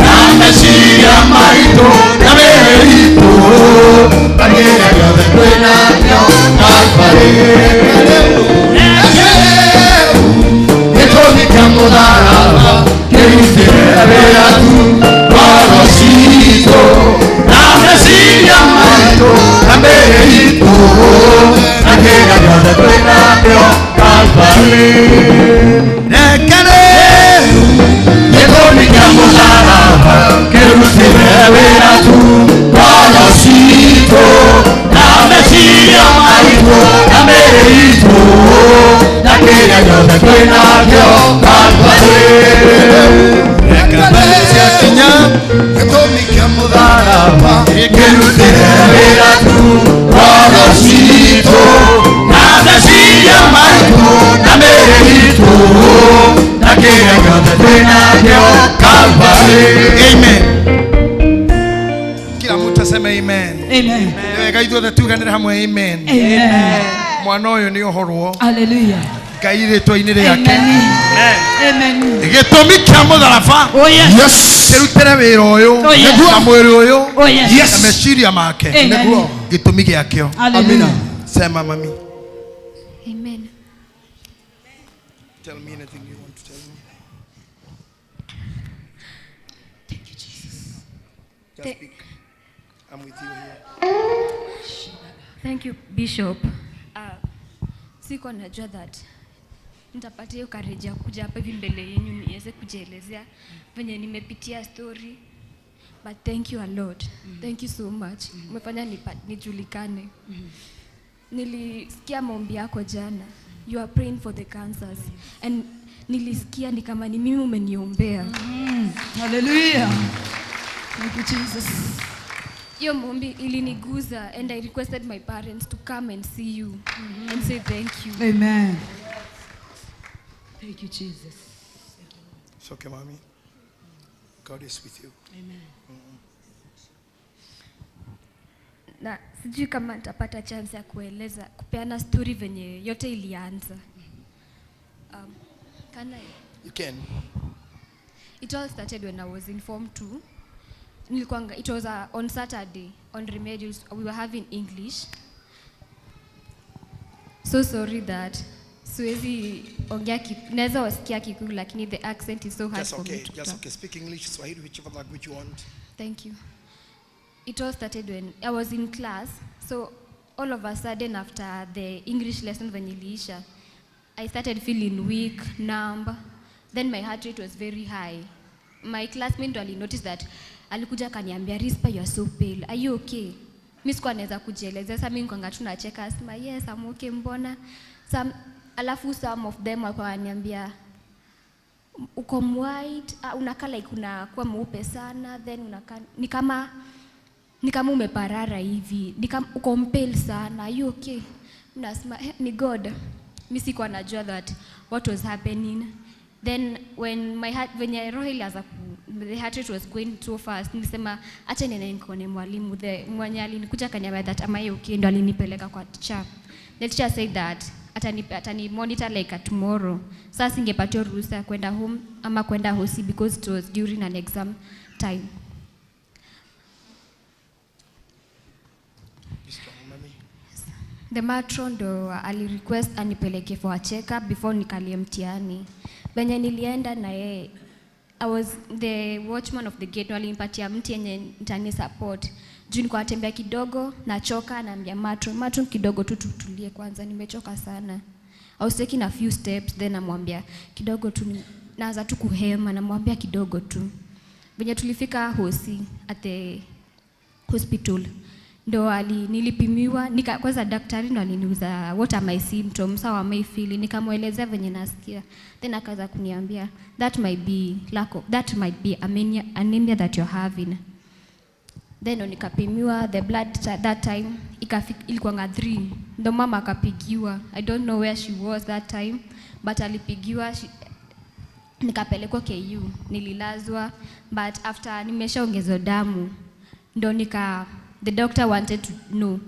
na meciria maitũ na mĩĩrĩ itũ na kĩrĩa gĩothe twĩnakĩo Kalvari. Gĩtũmi kĩa mũtharaba Kĩrutĩre wĩra tu ngoro citũ na meciria maitũ na mĩĩrĩ itũ na kĩrĩa gĩothe twĩ nakĩo Kalvarĩ. Reke rĩu gĩtũmi kĩa mũtharaba kĩrutĩre wĩra tu ngoro citũ na meciria maitũ na mĩĩrĩ itũ na kĩrĩa gĩothe twĩ nakĩo Kalvarĩ. Reke ciakinya gĩtũmi kĩa mũtharaba kĩrutĩre wĩra tu ngoro citũ na meciria maitũ na mĩĩrĩ itũ na kĩrĩa gĩothe twĩ nakĩo Kalvarĩ. Amen. Kila mtu aseme amen. Amen. Nĩ wega ithuothe tuganĩre hamwe amen. Amen. Mwana ũyũ nĩ ohorwo Hallelujah. Ngai rĩtwa-inĩ rĩake. Amen. Gĩtũmi kĩa mũtharaba Oh yes. kĩrutĩre wĩra ũyũ Oh, yes. na mwĩrĩ ũyũ Oh yes. na meciria make Amen. nĩguo gĩtũmi gĩakĩo. Hallelujah. Sema mami. Amen. Tell me anything you want to tell me. Thank you, Jesus. Just speak. I'm with you here. Thank you, Bishop. Sikuwa najua that nitapata hiyo courage ya kuja hapa hivi mbele yenu niweze kujielezea venye nimepitia story. But thank you a lot. Thank you so much. Umefanya nijulikane. Nilisikia maombi yako jana. You are praying for the cancers. And nilisikia ni kama ni mimi umeniombea. Hallelujah. Thank you, Jesus. Hiyo maombi iliniguza and I requested my parents to come and see you and say thank you. Amen. Thank you, Jesus. It's okay, mommy. God is with you. Amen. Na sijui kama nitapata chance ya kueleza, kupeana story venye yote ilianza. Can I? You can. It all started when I was in Form 2. It was on Saturday, on remedials, we were having English. So sorry that siwezi ongea, naweza wasikia Kikuyu lakini the accent is so hard Just for me okay. to Just talk. okay. Speak English, Swahili, whichever language you want. Thank you. It all started when I was in class. So all of a sudden after the English lesson venye iliisha, I started feeling weak, numb. Then my heart rate was very high. My classmate ndo alinotice that, alikuja akaniambia, "Rispa, you are so pale. Are you okay?" Mi sikuwa naweza kujielezea. Sasa mimi nikaanga tu nacheka, asema yes, I'm okay, mbona? Some, alafu some of them walikuwa wananiambia uko white, unakaa like unakuwa mweupe sana, then unakaa ni kama umeparara hivi, ni kama uko mpale sana. Are you okay? Nasema eh, ni God. Mi sikuwa najua that what was happening. Then when my heart, venye roho ilianza the heart rate was going too fast, nilisema acha niende nikaone mwalimu. The mwenye alinikuja akaniambia that am I okay, ndo alinipeleka kwa teacher. The teacher said that atani monitor like a tomorrow. Sasa singepatiwa ruhusa ya kwenda home ama kwenda hosi because it was during an exam time. Be strong, mommy. The matron ndo ali request anipeleke for a checkup before nikalie mtihani. Venye nilienda na yeye, I was the watchman of the gate, ndo alinipatia mti yenye nitani support. Juu nilikuwa natembea kidogo, nachoka, naambia matron, "Matron, kidogo tu tutulie kwanza, nimechoka sana." I was taking a few steps, then namwambia kidogo tu, naanza tu kuhema, namwambia kidogo tu. Venye tulifika hosi, at the hospital, ndo nilipimiwa kwanza daktari ndo aliniuliza what are my symptoms, how am I feeling. Nikamwelezea venye nasikia, then akaanza kuniambia that might be lack of, that might be anemia that you're having. Then ndo nikapimiwa the blood that time ilikuwanga 3. Ndo mama akapigiwa. I don't know where she was that time, but alipigiwa. Nikapelekwa KU, nililazwa, but after nimeshaongezwa damu ndo the doctor wanted to know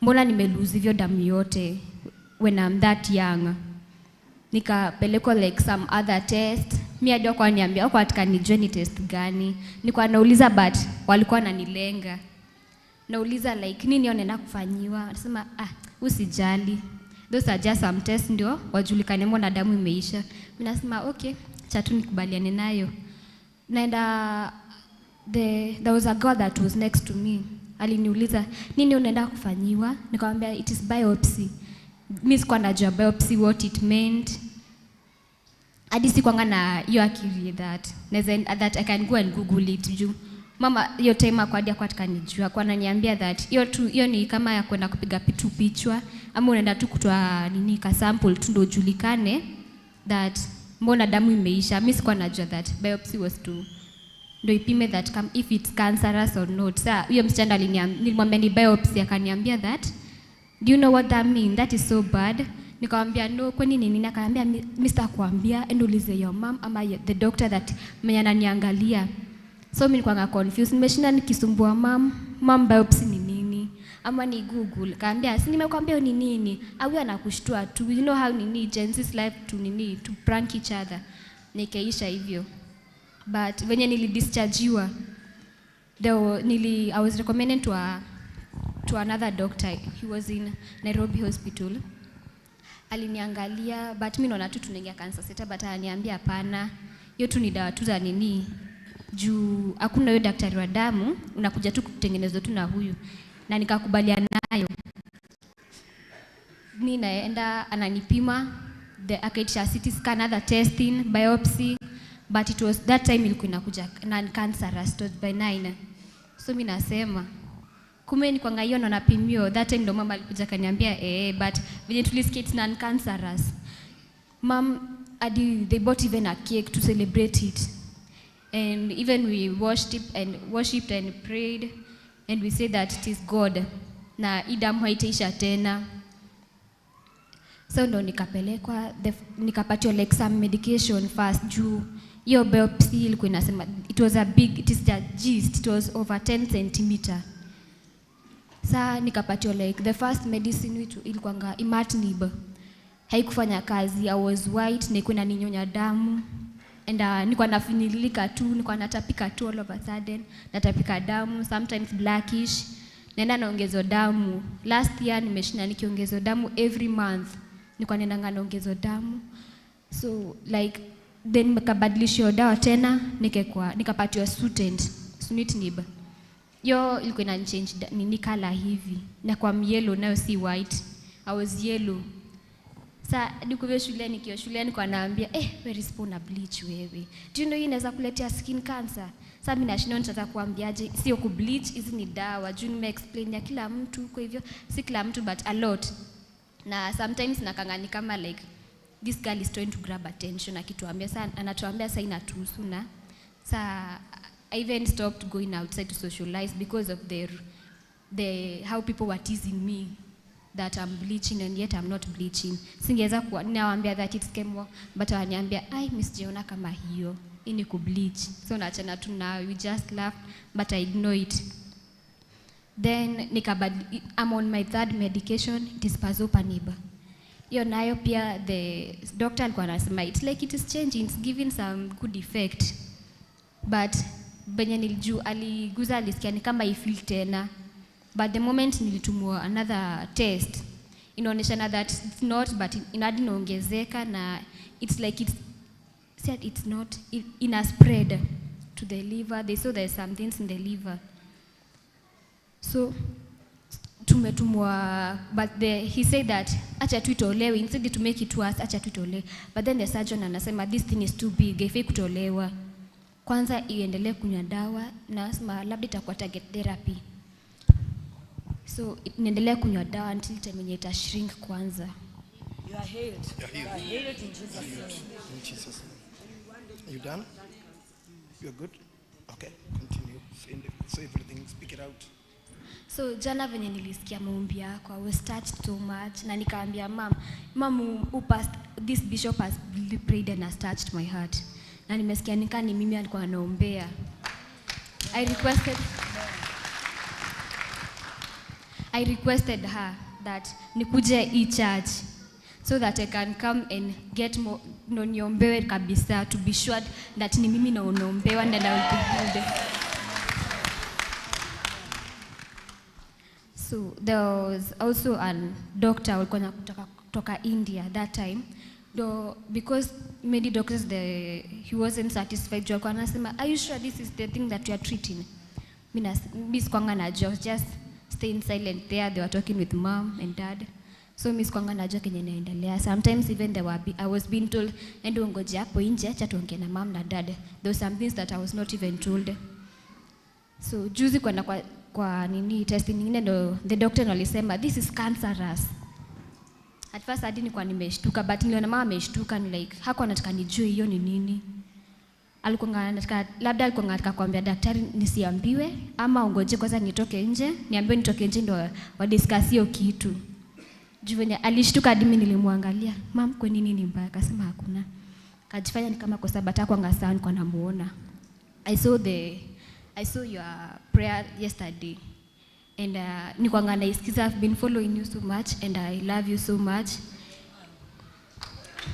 mbona nimelose hivyo damu yote when I'm that young. Nikapelekwa like some other test. Mi hadi hawakuwa wananiambia, hawakuwa wanataka nijue ni test gani. Nilikuwa nauliza but walikuwa wananilenga. Nauliza like nini naenda kufanyiwa, anasema, "Ah, usijali, those are just some tests ndio wajulikane mbona damu imeisha." Mimi nasema okay, cha tu nikubaliane nayo. Naenda there was a girl that was next to me. Aliniuliza, nini unaenda kufanyiwa? Nikamwambia it is biopsy. Mimi sikuwa najua biopsy what it meant. Hadi sikuanga na hiyo akili that that I can go and google it juu. Mama hiyo time akwadia kwa akanijua kwa ananiambia that hiyo tu hiyo ni kama ya kwenda kupiga pitu pichwa ama unaenda tu kutoa nini ka sample tu ndio ujulikane that mbona damu imeisha. Mimi sikuwa najua that biopsy was to ndio ipime that if it's cancerous or not. Sasa huyo msichana nilimwambia ni biopsy, akaniambia that do you know what that mean? That is so bad. Nikamwambia no, kwani nini? Akaniambia mimi sitakwambia, enda ulize your mom ama the doctor that mwenye ananiangalia. So mimi nilikuwa confused, nimeshinda nikisumbua mom biopsy ni nini? Ama ni Google. Kaambia si nimekwambia ni nini? Au anakushtua tu. You know how nini Gen Z's life to nini to prank each other. Nikaisha hivyo. But when nilidischargiwa, I was recommended to another doctor. He was in Nairobi Hospital. Aliniangalia, but mimi naona tu tunaingia cancer center, but aliniambia hapana. Hiyo tu ni dawa tu za nini. Juu hakuna huyo daktari wa damu, unakuja tu kutengenezwa tu na huyu. Na nikakubaliana nayo. Mimi naenda ananipima, the akaitisha CT scan, other testing, biopsy. But it was that time ilikuwa inakuja non-cancerous, it was benign. So mimi nasema kumbe ni kwanga hiyo ndo napimio. That time ndo mama alikuja kaniambia but venye tulisikia it's non-cancerous. Mom adi they bought even a cake to celebrate it. And even we worshipped and prayed and we said that it is God. Na hii damu haitaisha tena. So ndo nikapelekwa, nikapatiwa like some medication first juu hiyo biopsy ilikuwa inasema it was a big, it is a gist, it was over 10 centimeter. Sa nikapatiwa like the first medicine which ilikuwa imatinib. Haikufanya kazi. I was white, nilikuwa inaninyonya damu and nilikuwa nafinyilika tu, nilikuwa natapika tu all of a sudden, natapika damu sometimes blackish. Naenda naongezwa damu. Last year nimeshinda nikiongezwa damu every month. Nilikuwa naenda naongezwa damu. So like then nikabadilishwa dawa tena, nikapatiwa sunitinib. Yo ilikuwa ina change nini color hivi. Na kwa yellow nayo si white. I was yellow. Sa nikuwe shule nikiwa shule nilikuwa naambia where is na bleach wewe? Do you know hii inaweza kuletea skin cancer? Sasa mimi nashinda nitata kuambiaje sio ku bleach, hizi ni dawa. Juu nime explain ya kila mtu, kwa hivyo si kila mtu but a lot. Na sometimes nakangani kama like this girl is trying to grab attention akituambia sana, anatuambia sasa inatuhusu na sa I even stopped going outside to socialize because of the how people were teasing me that I'm bleaching and yet I'm not bleaching. Singeweza kuwa ninawaambia that it's chemo, but waniambia ai mimi sijaona kama hiyo. Hii ni ku bleach. So naachana tu na we just laugh but I ignore it. Then I'm on my third medication, it is pazopanib. Hiyo nayo pia the doctor alikuwa anasema it's like it is changing, it's giving some good effect. But benye nilijua aliguza alisikia ni kama ifeel tena. But the moment nilitumwa another test, inaonyeshana that it's not, but inadi inaongezeka na it's like it's said it's not in a spread to the liver. They saw there's some things in the liver. So tumetumwa, but he said that acha tu itolewe, instead to make it worse, acha tu itolewe. But then the surgeon anasema this thing is too big, haifai kutolewa. Kwanza iendelee kunywa dawa na asema labda itakuwa target therapy. So niendelee kunywa dawa until time yenye ita shrink kwanza. You are healed. You are healed in Jesus' name. In Jesus' name. Are you done? You are good? Okay, continue. Say everything, speak it out. So jana venye nilisikia maombi yako, I was touched so much na nikaambia mom who passed, this bishop has really prayed and has touched my heart. Na nimesikia nika ni mimi alikuwa anaombea. I requested her that nikuje e church so that I can come and get more, no niombewe kabisa to be sure that ni mimi na unaombewa and I will be healed. So there was also a doctor alikuwa kutoka India that time. Ndo because many doctors he wasn't satisfied juu alikuwa anasema are you sure this is the thing that you are treating? Mi sikuanga najua, I was just staying silent there. They were talking with mom and dad. So mi sikuanga najua kenye inaendelea. Sometimes even I was being told ende ungoje hapo nje acha tuongee na mom na dad. There were some things that I was not even told. So juzi kwenda kwa nini testing nyingine ndo the doctor ndo alisema this is cancerous. At first hadi nilikuwa nimeshtuka, but niliona mama ameshtuka, ni like hakuwa anataka nijue hiyo ni nini. Alikuwa anataka labda alikuwa anataka kuambia daktari nisiambiwe ama ungoje kwanza nitoke nje, niambiwe nitoke nje ndo wa discuss hiyo kitu. Juu venye alishtuka hadi mimi nilimwangalia, mam kwa nini ni mbaya? Akasema hakuna. Kajifanya ni kama kosa but hakuwa sawa, nilikuwa namuona. I saw your prayer yesterday. And nilikuwa naisikiza. I've been following you so much and I love you so much.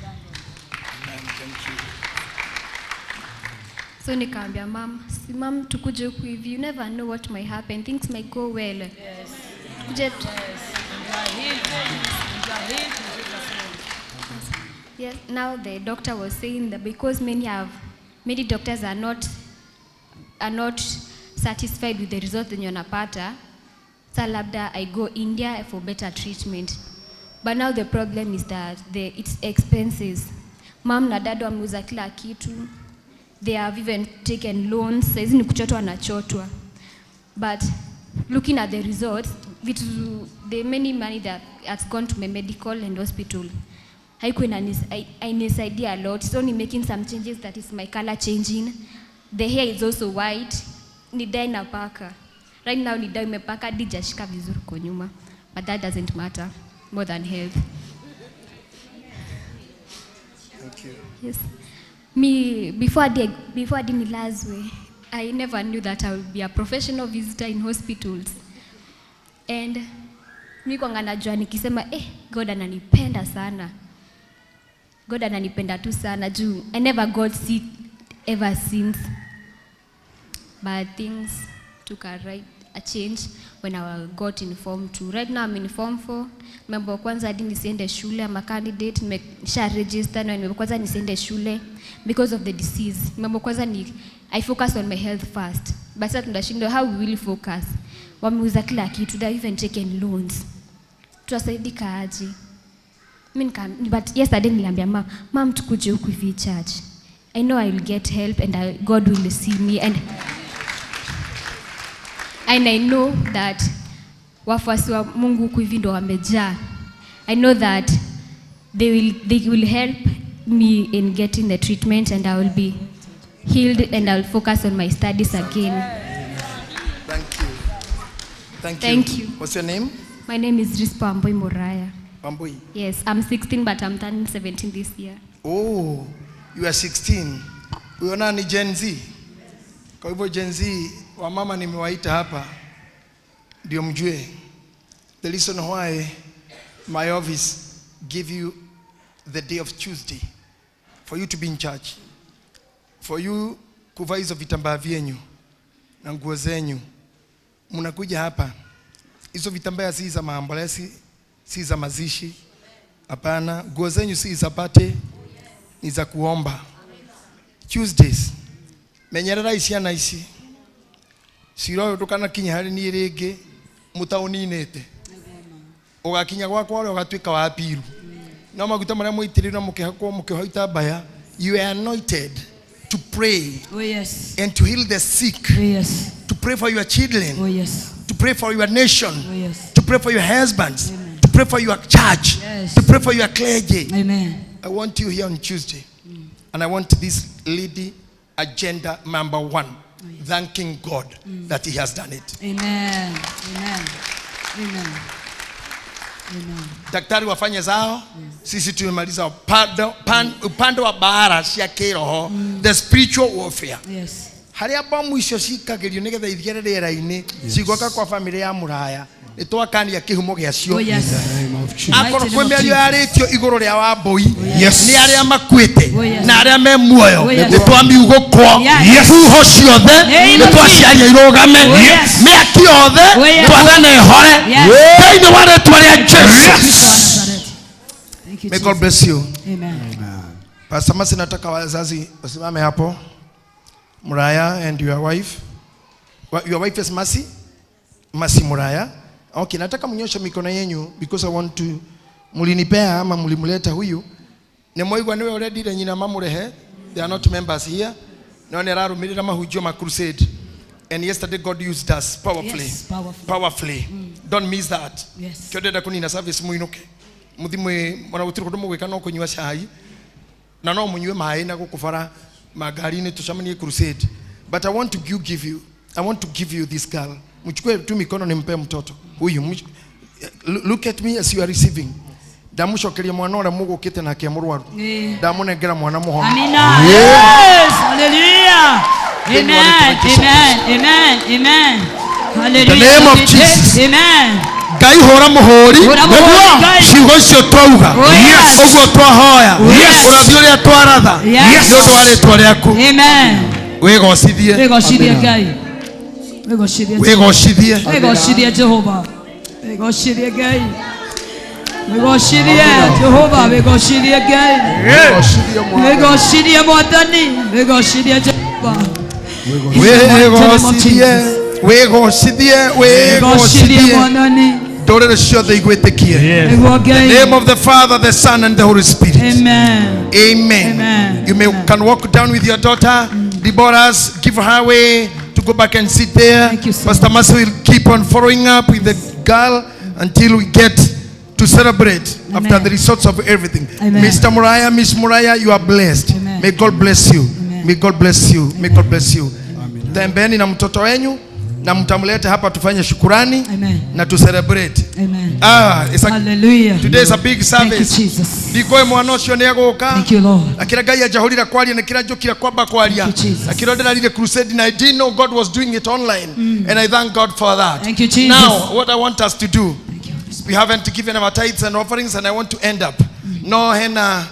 Amen, thank you. So nikaambia mam, si mam tukuje huku hivi, you never know what might happen, things might go well. Yes. Tukuje Yes. You are healed. You are healed in Jesus' name. Yes, now the doctor was saying that because many doctors are not satisfied with the result yenye wanapata, sa labda I go India for better treatment. But now the problem is that it's expenses. Mom na dad wameuza kila kitu. They have even taken loans. Saizi ni kuchotwa na chotwa. But looking at the results, the many money that has gone to my medical and hospital, haikuwa hainisaidia a lot. It's only making some changes, that is my color changing. The hair is also white. Ni dye na paka. Right now ni dye imepaka hadi hajashika vizuri kwa nyuma. But that doesn't matter more than health. Thank you. Yes. Me, before I nilazwe, I never knew that I would be a professional visitor in hospitals. And mi kwanga najua nikisema God ananipenda sana. God ananipenda tu sana juu I never got sick ever since. But things took a change when I got in form 2. Right now I'm in form 4. Nimembo kwanza hadi nisiende shule, I'm a candidate, nimesha register na nimembo kwanza nisiende shule because of the disease. Nimembo kwanza ni I focus on my health first. But sasa tunashindwa how we will focus. Wameuza kila kitu, they even taken loans. Tutasaidika aje? But yesterday niliambia mom tukuje huku hivi church. I know I will get help and God will see me and I know that wafuasi wa Mungu huku hivi ndo wamejaa. I know that they will help me in getting the treatment and I will be healed and I will focus on my studies again. Thank you. Thank you. Thank you. What's your name? My name is Rispa Amboi Moraya. Amboi? Yes, I'm 16 but I'm turning 17 this year. Oh, you are 16. Unaona ni Gen Z. Kwa hivyo Gen Z, wamama nimewaita hapa ndio mjue. The reason why my office give you the day of Tuesday for you to be in church, for you kuvaa hizo vitambaa vyenyu na nguo zenyu, mnakuja hapa. Hizo vitambaa si za maambolesi, si za mazishi. Hapana, nguo zenyu si za party, ni za kuomba. Tuesdays menyerera ciana ici cira ũyũ ndũkanakinye harĩ niĩ rĩngĩ mũtaũninĩte ũgakinya gwakwa ũrĩa ũgatuĩka wa piru no maguta marĩa mũitĩrĩirio na mũkĩhakwo mũkĩohwo itambaya, you are anointed to pray. Oh, yes. And to heal the sick. Oh, yes. To pray for your children. Oh, yes. To pray for your nation. Oh, yes. To pray for your husbands. Amen. To pray for your church. Yes. To pray for your clergy. Amen. I want you here on Tuesday. And I want this lady agenda number 1. Oh, yes. Thanking God that he has done it. Amen. Amen. Amen. Amen. Daktari wafanye zao. Yes. Sisi tumemaliza upande wa bara cia kiroho, the spiritual warfare. Yes. Haria bomu icio cikagerio nigetha ithiere rĩera-inĩ cigoka kwa family ya Muraya nĩtwakania kĩhumo gĩacio. Oh, yes. Akorwo kwĩ mĩario yarĩtio igũrũ rĩa Wambũi Yes. nĩ arĩa makuĩte Oh, yes. na arĩa me muoyo Oh, yes. nĩtwamiugũkwo Yes. huho ciothe Name of nĩtwaciaria irũgame Oh, yes. mĩaki yothe Oh, yes. twathane ĩhore Yes. thĩinĩ wa rĩtwa rĩa Jesũ. Nazareth. Thank you, May God Jesus. bless you. Amen. Pastor Mercy, nataka wazazi wasimame hapo. Muraya and your wife. Your wife is Mercy? Mercy Muraya. Okay, nataka mnyoshe mikono yenyu because I want to mulinipea ama mulimleta huyu. Nĩ mwaigua nĩwe ũrendire nyina mamũrehe. They are not members here. No nĩ ararũmĩrĩra mahunjio ma crusade. And yesterday God used us powerfully. Yes, powerfully. Powerfully. Don't miss that. Yes. Kĩo ndĩrenda kũnina service mũinũke. Mũthi mwĩ ona gũtirĩ kũndũ mũgwĩka no kũnyua cai na no munyue maĩ na gũkũ bara magari-inĩ tucemanie crusade, but I want to give you, I want to give you this girl. Mchukue tu mikono nimpe mtoto huyu. Look at me as you are receiving. Ndamucokeria mwana ũrĩa mũgũkĩte nake mũrwaru. Ndamũnengera mwana mũhono. Amina. Yeah. Yes. Hallelujah. Then you Amen. are the Amen. Amen. Amen. Hallelujah. The name of Jesus. Amen. Ngai hũra mũhũri. Hũra mũhũri, Ngai. Ciugo icio twauga. Oh, yes. Ũguo twahoya. Yes. Ũrathi ũrĩa twaratha. Yes. Nĩ ũndũ wa rĩtwa rĩaku. Amen. Wĩgocithie. Wĩgocithie Ngai. Wĩgocithie. Wĩgocithie. Wĩgocithie Jehova. Wĩgocithie Ngai. Wĩgocithie Jehova. Wĩgocithie Ngai. Wĩgocithie Mwathani. Wĩgocithie Jehova. Wĩgocithie. Wĩgocithie. Wĩgocithie Wĩgocithie. Mwathani. Ndũrĩrĩ ciothe igwĩtĩkie. Nĩguo The Ngai. name of the Father, the Son, and the Holy Spirit. Amen. Amen. Amen. You may can walk down with your daughter, Deborah. Give her way to go back and sit there. Thank you so Pastor Mercy will keep on following up with the girl until we get to celebrate Amen. after the results of everything. Amen. Mr. Muraya, Miss Muraya, you are blessed. Amen. May God bless you. Amen. May God bless you. May God bless you. Tembeni na mtoto wenyu na mtamlete hapa tufanye shukurani Amen. na tu celebrate. Amen. Ah, it's a, Hallelujah. today is a big Thank you, service. Jesus. Ndikoe mwana ũcio nĩ egũka. Thank you, Lord. Na kĩrĩa Ngai anjahũrire kwaria na kĩrĩa njũkire kwamba kwaria Thank you, Jesus. na kĩrĩa ndĩrarire crusade, na I didn't know God was doing it online, and I thank God for that. Thank you, Jesus. Now what I want us to do, Thank you, Holy Spirit. we haven't given our tithes and offerings, and I want to end up. No hena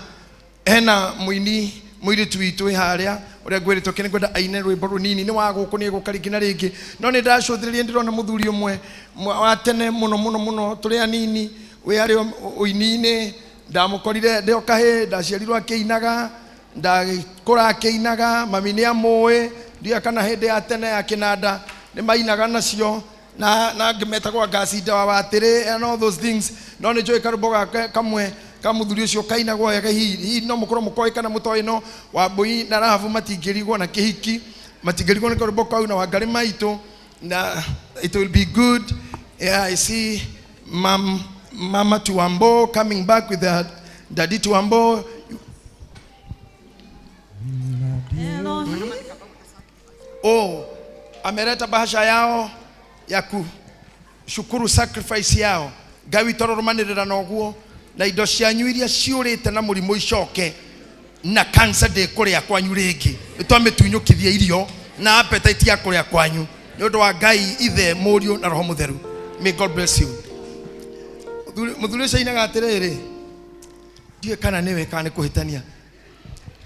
hena muini mũirĩtu witũ wĩ harĩa ũrĩa ngwĩrĩtwo kĩ nĩngwenda aine rwĩmbo rũnini nĩ wa gũkũ nĩ egũka rĩngĩ na rĩngĩ no nĩ ndacũthĩrĩria ndĩrona mũthuri ũmwe wa tene mũno mũno mũno tũrĩ anini wĩ harĩa ũini-inĩ ndamũkorire ndĩ o kahĩĩ ndaciarirwo akĩinaga ndagĩkũra akĩinaga mami nĩ amũĩ ndiũĩ kana hĩndĩ ya tene ya kĩnanda nĩ mainaga nacio na angĩ metagwo ngacinda wa watĩrĩ and all those things no nĩ njũĩ karũmbo gake kamwe ka mũthuri ũcio kainagwo wega hihi hihi no mũkorwo mũkoĩ kana mũtoĩ no Wambũi na Rahabu matingĩrigwo na kĩhiki matingĩrigwo nĩ karũmbo kau na Wangarĩ Maitũ na it will be good. Yeah, I see Mama Tuambo coming back with her daddy Tuambo. Oh, ameleta bahasha yao ya kushukuru sacrifice yao. Ngai witũ arorũmanĩrĩra na ũguo na indo cianyu iria ciũrĩte na mũrimũ icoke na cancer ndĩkũrĩa kwanyu rĩngĩ nĩtwamĩtunyũkithia irio na appetite ya kũrĩa kwanyu nĩ ũndũ wa Ngai Ithe Mũriũ na Roho Mũtheru. May God bless you. Mũthuri ũcio ainaga atĩrĩrĩ, ndiũĩ kana nĩwe kana nĩ kũhĩtania.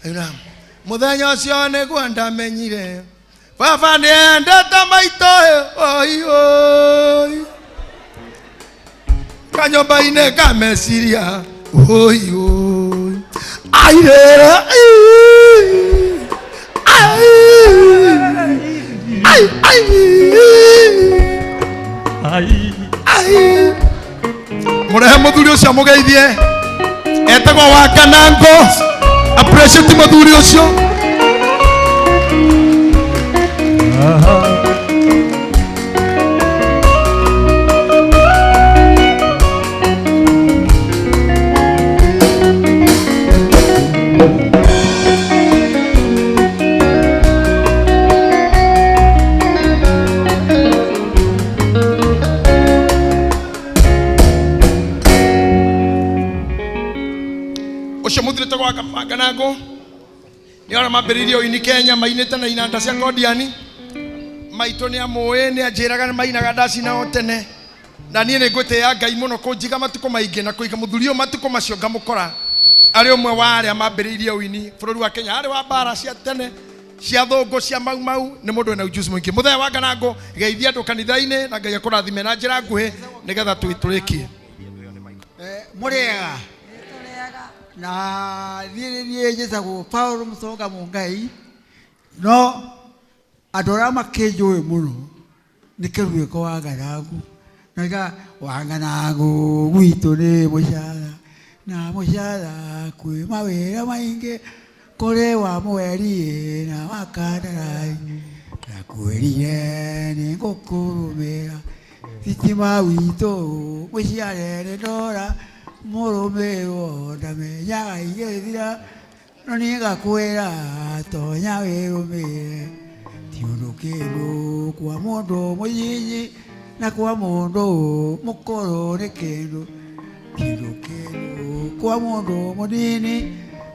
Aina mũthenya ũcio nĩguo ndamenyire baba nĩendete maitũ oi oi kanyũmba-inĩ ka meciria oi oi airĩra ai ai ai ai mũrehe mũthuri ũcio amũgeithie etagwo wa Kanango. Appreciate mũthuri ũcio. Ũcio mũthuri etagwo wa Kanango nĩ arĩa mambĩrĩirie ũini Kenya mainĩte na inanda cia Kodiani. Maitũ nĩ amũĩ nĩ anjĩraga nĩ mainaga ndaci nao tene na niĩ nĩ ngwĩtĩĩa Ngai mũno kũnjiga matukũ maingĩ na kũiga mũthuri ũyũ matukũ macio ngamũkora arĩ ũmwe wa arĩa mambĩrĩirie ũini bũrũri wa Kenya arĩ wa mbara cia tene cia thũngũ cia mau mau nĩ mũndũ wĩna ujuzi mũingĩ. Mũthee wa Kanango geithia andũ kanitha-inĩ na Ngai akũrathime na njĩra nguhĩ nĩgetha tũrĩkie. Mũrĩega Na niĩ nĩ niĩ njĩtagwo Paul Mũtonga Mũngai, no andũ arĩa makĩnjũĩ mũno nĩ Kĩruĩko wa Ng'aragu. Na wa Ng'aragu gwitũ nĩ mũcara, na mũcara kwĩ mawĩra maingĩ, kũrĩ wa mweri na wa kandarai, na kwĩrire nĩ ngũkũrũmĩra thitima witũ mũciare nĩ ndora mũrũmĩrwo ndamenyaga igĩthira, no niĩ ngakwĩra tonya wĩrũmĩre, ti ũndũ kĩndũ kwa mũndũ mũnyinyi na kwa mũndũ mũkũrũ nĩ kĩndũ, ti ũndũ kĩndũ kwa mũndũ mũnini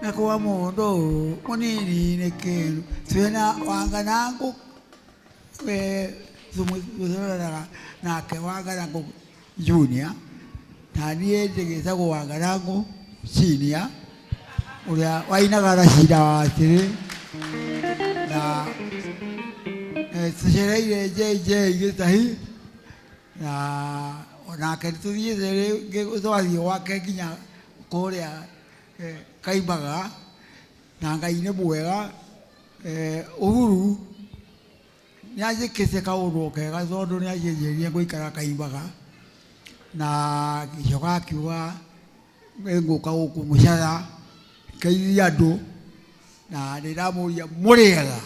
na kwa mũndũ mũnini nĩ kĩndũ. Twĩna Wanganangũ tũroranaga nake Wanganangũ Junior, na niĩ ndĩgĩtagwo Wanganangũ Senior, ũrĩa wainaga na cinda wa atĩrĩ, na tũcereire JJ Gĩtahi, na onake nĩtũthiĩte rĩngĩ twathiĩ gwake nginya kũrĩa Kaimaga, na Ngai nĩ mwega. Uhuru nĩ anjĩkĩte kaũndũ kega tondũ nĩ anjĩnjĩrire gũikara Kaimaga, na ngĩcoka akiuga nĩngũka gũkũ mũcara ngeithie andũ, na nĩ ndamũria mũrĩega.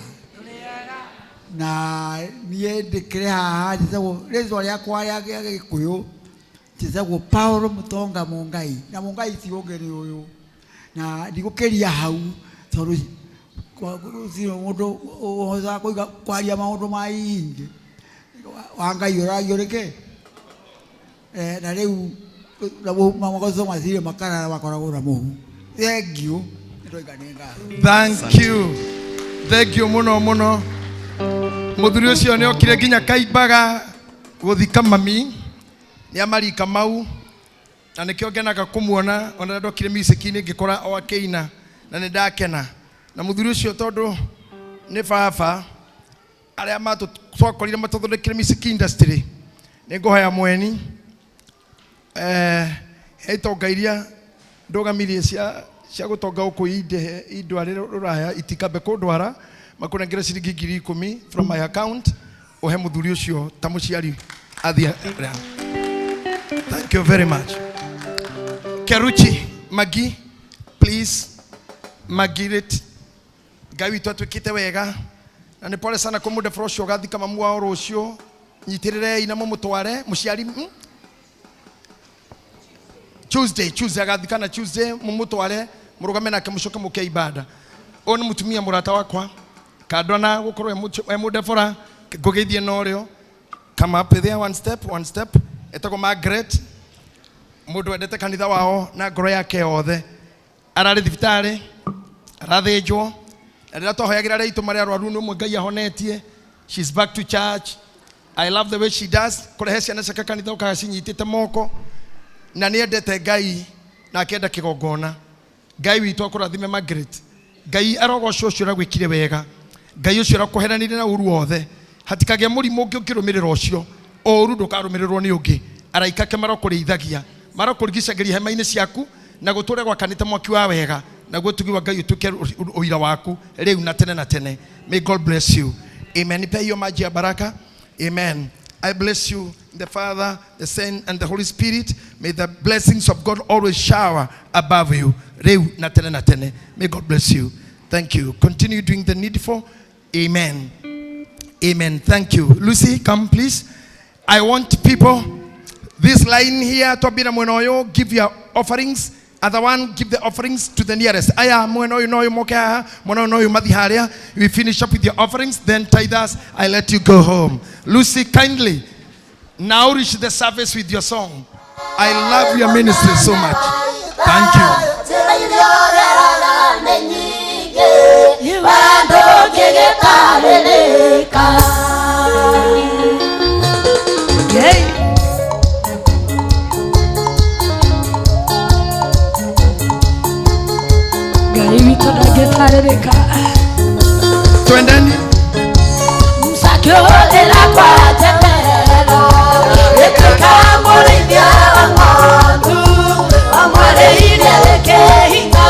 Na niĩ ndĩkĩrĩ haha njĩtagwo rĩtwa rĩakwa rĩa Gĩkũyũ njĩtagwo Paul Mũtonga Mũngai, na Mũngai ti ũngĩ nĩ ũyũ, na ndigũkĩria hau tondũ gũtirĩ mũndũ ũhotaga kũiga kwaria maũndũ maingĩ. Wa Ngai ũragio nĩkĩ? Na rĩu magoco matirĩ makarara makoragwo na mũhu. Thengiũ, nĩndoiga nĩ ngatho. Thank you. Thank you mũno mũno. Mũthuri ũcio nĩ okire nginya Kaimbaga gũthika mami nĩ amarika mau, na nĩkĩo ngenaga kũmuona ona ndokire music-inĩ ngĩkora o akĩina na nĩ ndakena. Na mũthuri ũcio tondũ nĩ baba arĩa twakorire matũthondekire music industry, nĩ ngũhoya mweni he itonga iria ndũgamirie cia gũtonga gũkũ indehe indware rũraya itikambe kũndwara, makũnengere ciringi 10,000 from my account ũhe mũthuri ũcio ta mũciari athiĩ. Thank you very much. Keruchi Magi, please Magiret, Ngai witũ atuĩkĩte wega, na nĩ pole sana kwa mũndebora ũcio ũgathika mamu wao rũciũ. Nyitĩrĩrei na mũmũtware mũciari, Tuesday agathikana Tuesday, mũmũtware mũrũgame nake mũcoke mũke ibada. Ũyũ nĩ mũtumia mũrata wakwa kando na gũkorwo e mũndebora ngũgeithie norĩo. Come up there one step, one step. Etagwo Margaret, mũndũ wendete kanitha wao na ngoro yake yothe. Ararĩ thibitarĩ arathĩnjwo, na rĩrĩa twahoyagĩra arĩa aitũ marĩa arwaru nĩ ũmwe Ngai ahonetie. She's back to church. I love the way she does kũrehe ciana ciake kanitha ũkaga cinyitĩte moko, na nĩ endete Ngai na akenda kĩgongona. Ngai witũ akũrathime Margaret. Ngai arogocwo ũcio ũragwĩkire wega. Ngai ũcio ũrakũheranire na ũru wothe. Hatikagĩa mũrimũ ũngĩ ũngĩrũmĩrĩra ũcio, ũru ndũkarũmĩrĩrwo nĩ ũngĩ. Araika ake marokũrĩithagia, marokũrigicagĩria hema-inĩ ciaku, na gũtũre gwakanĩte mwaki wa wega, naguo ũtugi wa Ngai ũtuĩke ũira waku rĩu na tene na tene. May God bless you. Amen. Nipe hiyo maji ya baraka. Amen. I bless you in the Father, the Son, and the Holy Spirit. May the blessings of God always shower above you. Rĩu na tene na tene. May God bless you. Thank you. Continue doing the needful. Amen. Amen. Thank you. Lucy, come please. I want people, this line here, Tobina Mwenoyo, give your offerings. Other one, give the offerings to the nearest. Aya, mwenoyo noyo moke haha, mwenoyo noyo mathi haria. We finish up with your offerings, then tithers, I let you go home. Lucy, kindly, nourish the service with your song. I love your ministry so much. Thank you. Ngai witũ ndangĩtarĩrĩka. Twendeni. Msakĩũrĩra kwa njeterero gĩtuĩka mũrĩithia wa ng'ondu amwarĩirie rĩkĩhinga.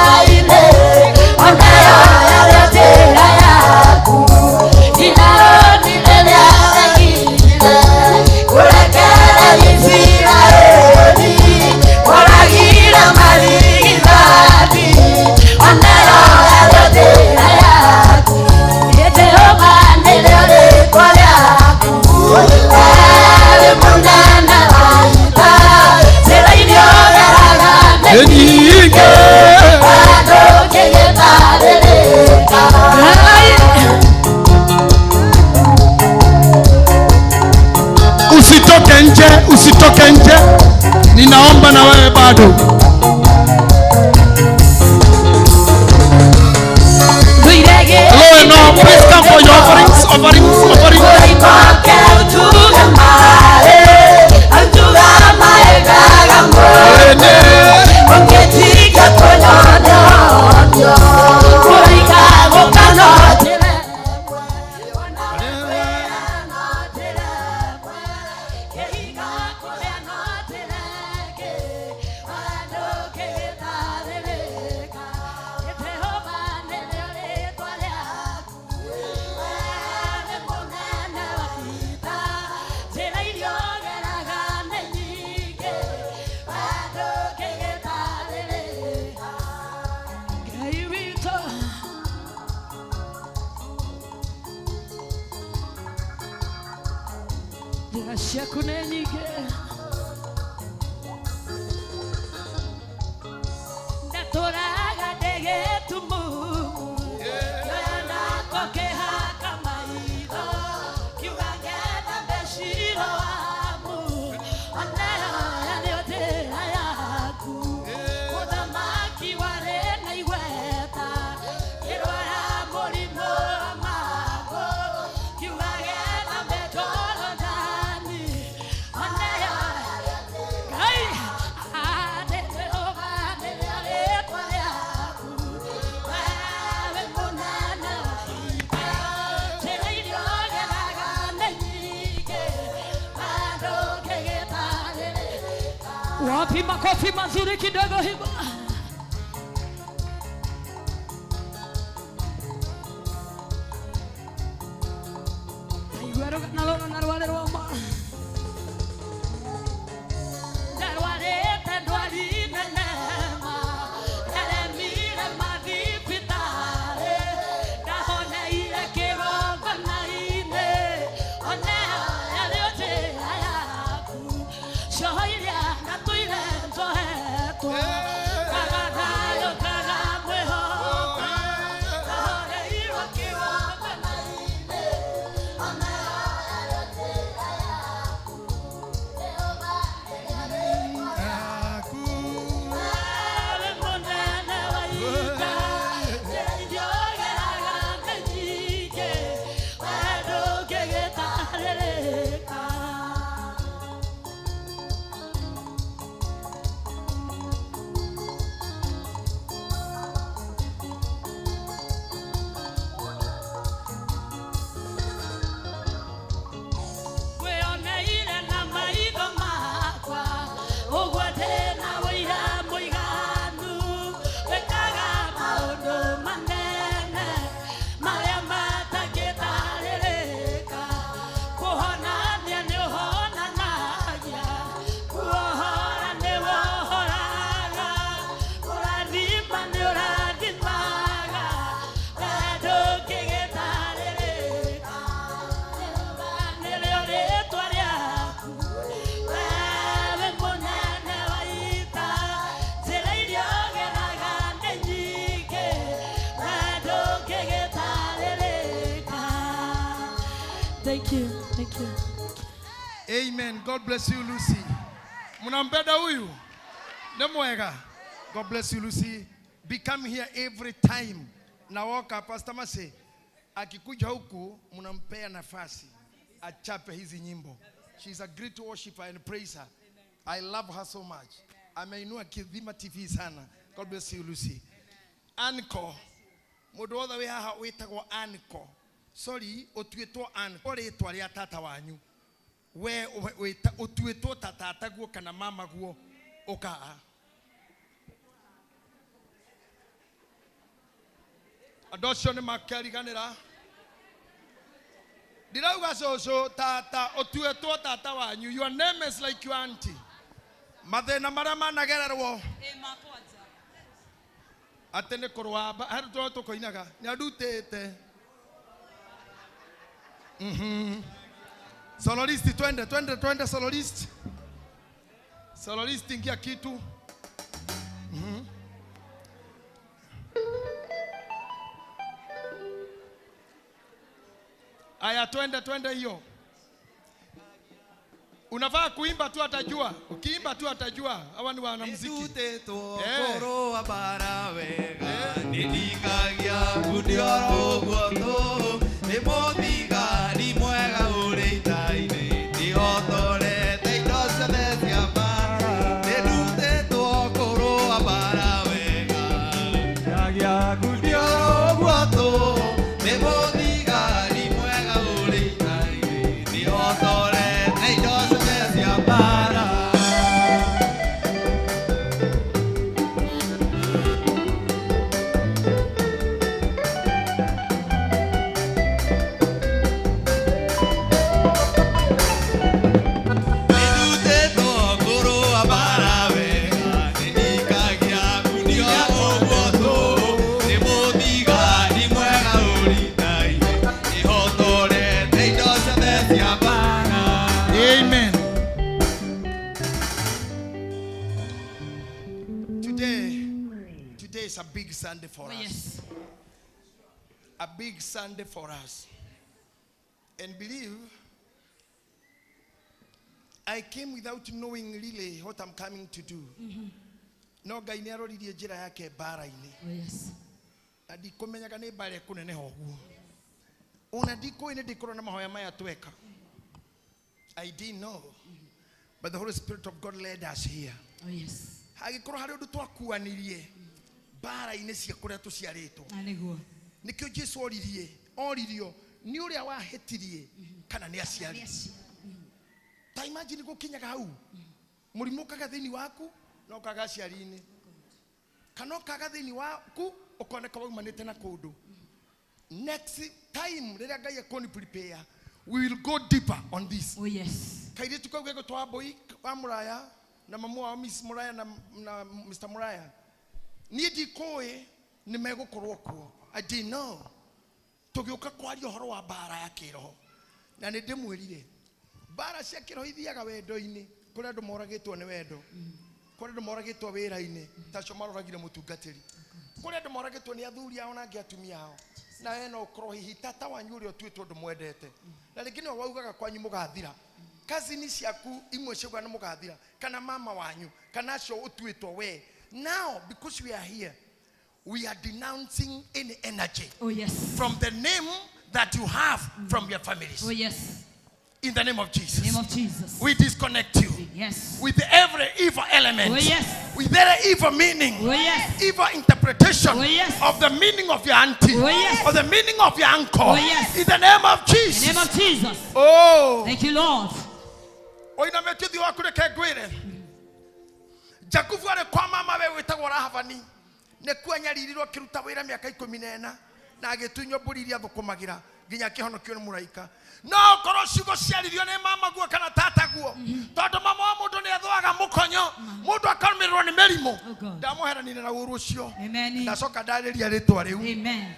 Njĩra ciaku nĩ nyingĩ. Ndatũraga ndĩ gĩtumumu, ngĩoya nako ngĩhaka maitho, ngiuga ngetha meciro wamu, oneo yarĩ njĩra yaku. Mũthamaki warĩ na igweta, ngĩrwara mũrimũ wa mangũ, ngiuga ngetha Jorodani, oneo Ngai Wapi makofi mazuri kidogo hivyo. Aigua nalo narwale roma. Ndarwarĩte ndwari nene ma, ndaremire mathibitarĩ, ndahoneire kĩgongona-inĩ, oneo yarĩ njĩra yaku. Coho iria ndatũire njohetwo, ngaga thayũ ngaga mwĩhoko, ndahoneirwo kĩgongona-inĩ, oneo yarĩ njĩra yaku. Wewe mũnene wa ita, njĩra iria ũgeraga nĩ nyingĩ, wee ndũngĩgĩtarĩrĩka. Wĩoneire na maitho makwa, ũguo ndĩna ũira mũiganu, wĩkaga maũndũ manene marĩa matangĩtarĩrĩka. Kũhonania nĩũhonanagia, kuohora nĩwohoraga, kũrathima nĩũrathimaga, wee ndũngĩgĩtarĩrĩka. Nĩrĩo rĩtwa rĩaku, wewe mũnene wa ita, njĩra iria ũgeraga nĩ nyingĩ, wee ndũngĩgĩtarĩrĩka. Thank you, thank you. Amen. God bless you, Lucy. Mnampenda huyu? Ni mwega. God bless you, Lucy. Become here every time. Na woka Pastor Mase akikuja huku mnampea nafasi achape hizi nyimbo. She's a great worshiper and praiser. I love her so much. Ameinua Kithima TV sana. God bless you, Lucy. Anko. Mundu wothe wi haha witagwo Anko. Sorry, utuitwo Anko ritwa ria tata wanyu. We utuitwo ta tata guo kana mama guo ukaa. Andũ acio nĩ makeriganĩra. Ndirauga cũcũ tata ũtuĩtwo tata wanyu. Your name is like your auntie. Mathĩna marĩa managererwo atĩ nĩ kũrũa mba harĩ tũrĩa tũkoinaga nĩ andutĩte. Sololist, twende twende twende sololist. Sololist, ingia kitu. Aya, twende twende hiyo. Unafaa kuimba tu atajua. Ukiimba tu atajua. Hawa ni wanamuziki. Kũrũa mbara wega, nĩndikagia ngundi o ũguo tũ, nĩ mũthigari mwega ũrĩ ita-inĩ, nĩhotorete indo ciothe cia mbara, nĩndutĩtwo kũrũa mbara wega. Ngundi o ũguo tũ, nĩ mũthigari mwega ũrĩ ita-inĩ, nĩhotorete indo ciothe cia mbara. big Sunday for Oh, us. yes. A big Sunday for us. And believe, I came without knowing really what I'm coming to do. No Ngai nĩ aroririe njĩra yake mbara-inĩ. Oh, yes. Na ndikũmenyaga nĩ mbara ĩkũneneha ũguo. Ona ndikũĩ nĩ ndĩkorwo na mahoya maya tweka. I didn't know. But the Holy Spirit of God led us here. Oh, yes. Hagĩkorwo harĩ ũndũ twakuanirie mbara-inĩ cia kũrĩa tũciarĩtwo. Na nĩguo. Nĩkĩo Jesu oririe, oririo nĩ ũrĩa wahĩtirie kana nĩ aciari. Ta imagine gũkinyaga hau. Mũrimũ ũkaga thĩinĩ waku na ũkaga aciari-inĩ. Kana ũkaga thĩinĩ waku ũkoneka waumanĩte na kũndũ. Next time rĩrĩa Ngai ekũni prepare, we will go deeper on this. Oh, yes. Kairĩtu kau gegũtwo Wambũi wa Mũraya na mamu wao Miss Mũraya na Mr. Mũraya. Niĩ ndikũĩ nĩ megũkorwo kuo. I didn't know. Tũgĩũka kwaria ũhoro wa mbara ya kĩroho. Na nĩ ndĩmwĩrire mbara cia kĩroho ithiaga wendo-inĩ kũrĩ andũ moragĩtwo nĩ wendo, kũrĩ andũ moragĩtwo wĩra-inĩ ta acio maroragire mũtungatĩri, kũrĩ andũ moragĩtwo nĩ athuri ao na angĩ atumia ao. Na we no ũkorwo hihi tata wanyu ũrĩa ũtuĩtwo ndũmwendete, na rĩngĩ nĩwe waugaga kwanyu mũgathira, kazini ciaku imwe ciaugaga nĩ mũgathira, kana mama wanyu kana acio ũtuĩtwo we. Now because we are here, we are denouncing any energy. Oh, yes. From the name that you have from your families. Oh, yes. In the name of Jesus. In the name of Jesus. We disconnect you. Yes. With every evil element. Oh, yes. With every evil meaning. Oh, yes. Evil interpretation. Oh, yes. Of the meaning of your auntie. Oh, yes. Or the meaning of your uncle. Oh, yes. In the name of Jesus. In the name of Jesus. Oh. Thank you, Lord. Oinamete ũthiũ waku reke ngwĩre. Jakubu arĩ kwa mama we wĩtagwo Rahabani nĩkuo anyaririrwo akĩruta wĩra mĩaka 14 na agĩtunywo mbũri iria athũkũmagĩra nginya akĩhonokio nĩ mũraika. No ũkorwo ciugo ciaririo nĩ mama guo kana tata guo, tondũ mama wa mũndũ nĩ athũaga mũkonyo, mũndũ akarũmĩrĩrwo nĩ mĩrimũ. Ndamũheranire na ũru ũcio. Ndacoka ndarĩria rĩtwa rĩu.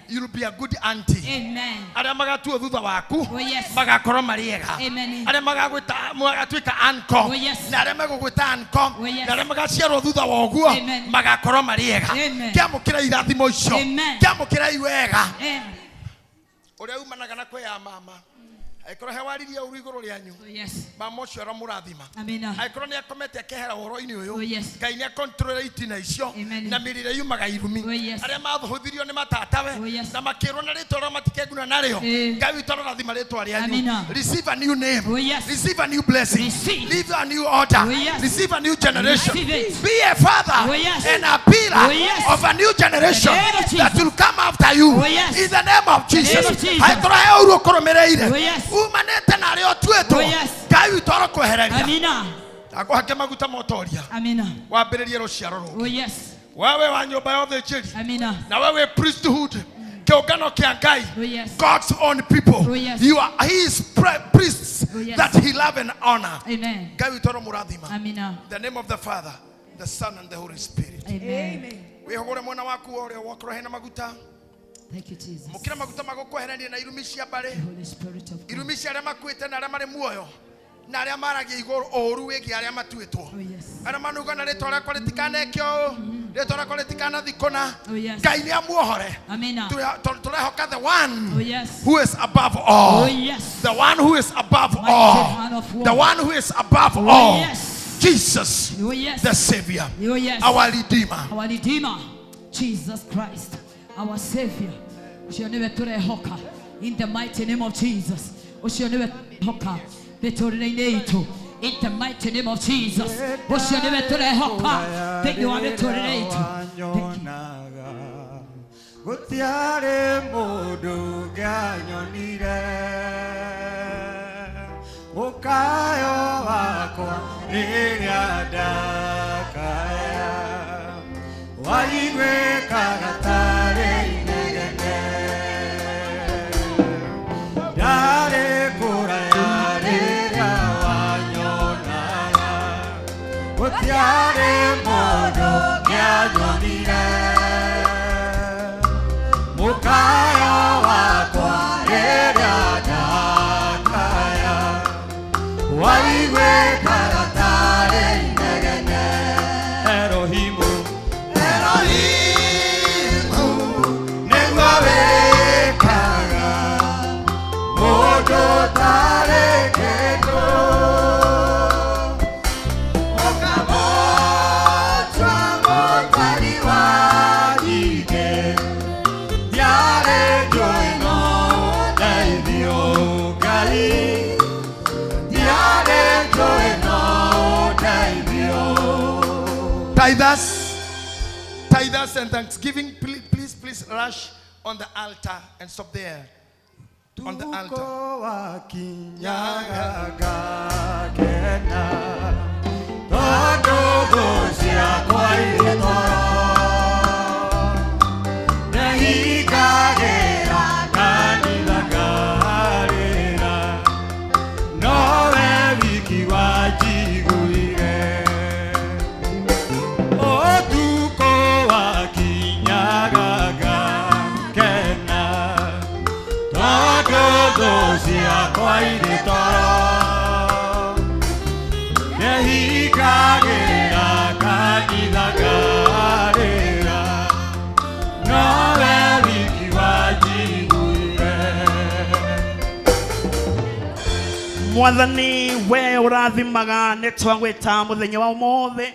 You'll be a good auntie. Arĩa magatuo thutha waku magakorwo marĩ ega. Arĩa magagwĩta magatuĩka uncle, na arĩa megũgwĩta uncle, na arĩa magaciarwo thutha wa ũguo magakorwo marĩ ega. Kĩamũkĩra irathimo icio, kĩamũkĩra iwega. Ũrĩa umanaga na kwĩya mama, angĩkorwo he waririe ũru igũrũ rĩanyu, mama ũcio aramũrathima. Angĩkorwo nĩ akomete akehera ũhoro-inĩ ũyũ, Ngai nĩ akontrole itina icio na mĩrĩre yumaga irumi. Arĩa mathũhũthirio nĩ matatawe na makĩrwo na rĩtwa rĩao matikeguna narĩo, Ngai witũ arorathima rĩtwa rĩanyu. Receive a new name. Receive a new blessing. Live a new order. Receive a new generation. Be a father and a pillar of a new generation that will come after you. In the name of Jesus. Angĩkorwo he ũru ũkũrũmĩrĩire, umanĩte na arĩa ũtuĩtwo, Ngai witũ arokwehereria. Akũhake maguta ma ũtoria. Wambĩrĩrie rũciaro rũngĩ. Wewe wa nyũmba ya ũthĩnjĩri, na wewe priesthood, kĩũngano kĩa Ngai, God's own people. You are his priests that he love and honor. Ngai witũ aromũrathima. In the name of the Father, the Son and the Holy Spirit. Wĩhũgũre mwena waku wa ũrĩo wokorwo hena maguta. Thank you, Jesus. Mukira maguta magũkweherania na irumi cia mbarĩ, Holy Spirit of God. irumi cia arĩa makuĩte na arĩa marĩ muoyo, na arĩa maragia igũrũ ũũru wĩgiĩ arĩa matuĩtwo, arĩa manuga na rĩtwa rĩakwa rĩtikaneke ũũ, rĩtwa rĩakwa rĩtikanathikũna. Ngai nĩ amuohore. Tũrehoka the one who is above all. The one who is above all. The one who is above all. Jesus, the Savior, our Redeemer. Our Redeemer, Jesus Christ, our Savior. Ũcio nĩwe tũrehoka. In the mighty name of Jesus. Ũcio nĩwe tũrehoka mĩtũrĩre-inĩ itũ. In the mighty name of Jesus. Ũcio nĩwe tũrehoka thĩinĩ wa mĩtũrĩre itũ. Gũtiarĩ mũndũ ũngĩanyonire mũkayo wakwa rĩrĩa ndakaya waiguĩkaga tarĩ inegene ndarĩ kũraya rĩrĩa wanyonaga gũtiarĩ mũndũ ũngĩanyonire mũkayo wakwa rĩrĩa ndakaya waiguĩkaga tarĩ inegene Erohimu Erohimu Ngai ndiarĩ njũĩ no ũndeithio. Tithers, tithers and thanksgiving, please, please, please rush on the altar and stop there. On the altar. Wakinyaga ngakena tondũ thũ ciakwa irĩ toro ndehingagĩra kanitha ngarĩra nowe wiki wanjiguire ũtukũ wakinyaga ngakena tondũ thũ ciakwa irĩ toro ndehingagĩra kanitha ngarĩra nowe wiki wanjiguire. Mwathani we ũrathimaga nĩ twagwĩta mũthenya wa ũmũthĩ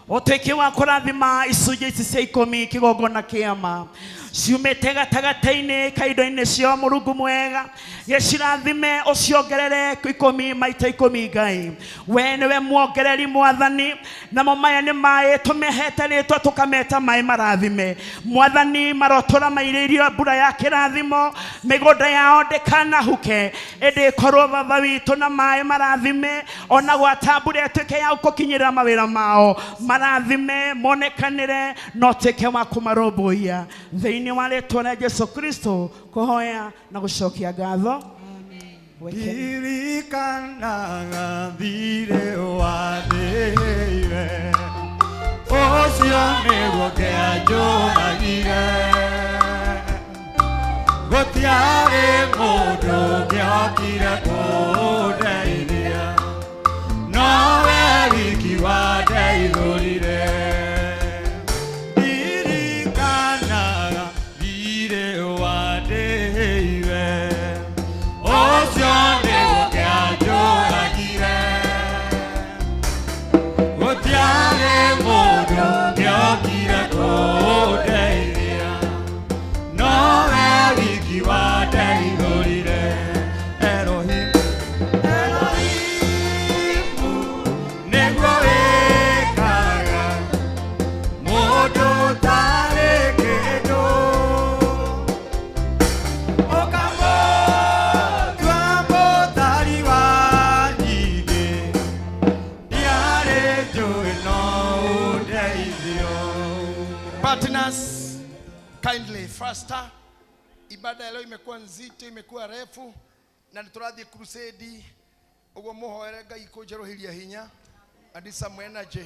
ũtuĩke wa kũrathima icunjĩ ici cia ikũmi kĩgongona kĩama ciumĩte gatagatĩ-inĩ ka indo-inĩ cia Mũrungu mwega gĩcirathime ũciongerere ikũmi maita ikũmi. Ngai we nĩwe muongereri Mwathani, namo maya nĩ maĩ tũmehete rĩtwa tũkameta maĩ marathime. Mwathani marotũra mairĩirio mbura ya kĩrathimo, mĩgũnda yao ndĩkanahuke ĩndĩ ĩkorwo baba witũ na maĩ marathime, ona gwata mbura ĩtuĩke ya gũkinyĩra mawĩra mao marathime monekanĩre na ũtuĩke wa kũmarũmbũiya thĩinĩ wa rĩtwa rĩa Jesu Kristo kũhoya na gũcokia ngatho. Ndirikanaga thirĩ wandĩhĩire ũcio nĩguo kĩanjũragire gũtiarĩ mũndũ ũngĩhotire kũndeithia nowe wiki wandeithũrire. Ndirikanaga thirĩ wandĩhĩire ũcio nĩguo kĩanjũragire gũtiarĩ mũndũ ũngĩhotire kũndeithia nowe wiki wandeithũrire. Elohim, Elohimu nĩguo wĩkaga mũndũ ũtarĩ kĩndũ ũkamũtua mũtari wa nyingĩ ndiarĩ njũĩ no ũndeithio. Partners, kindly faster. Ibada ya leo imekuwa nzito, imekuwa refu na nĩtũrathiĩ crusade ũguo mũhoere Ngai kũnjerũhĩria hinya and some energy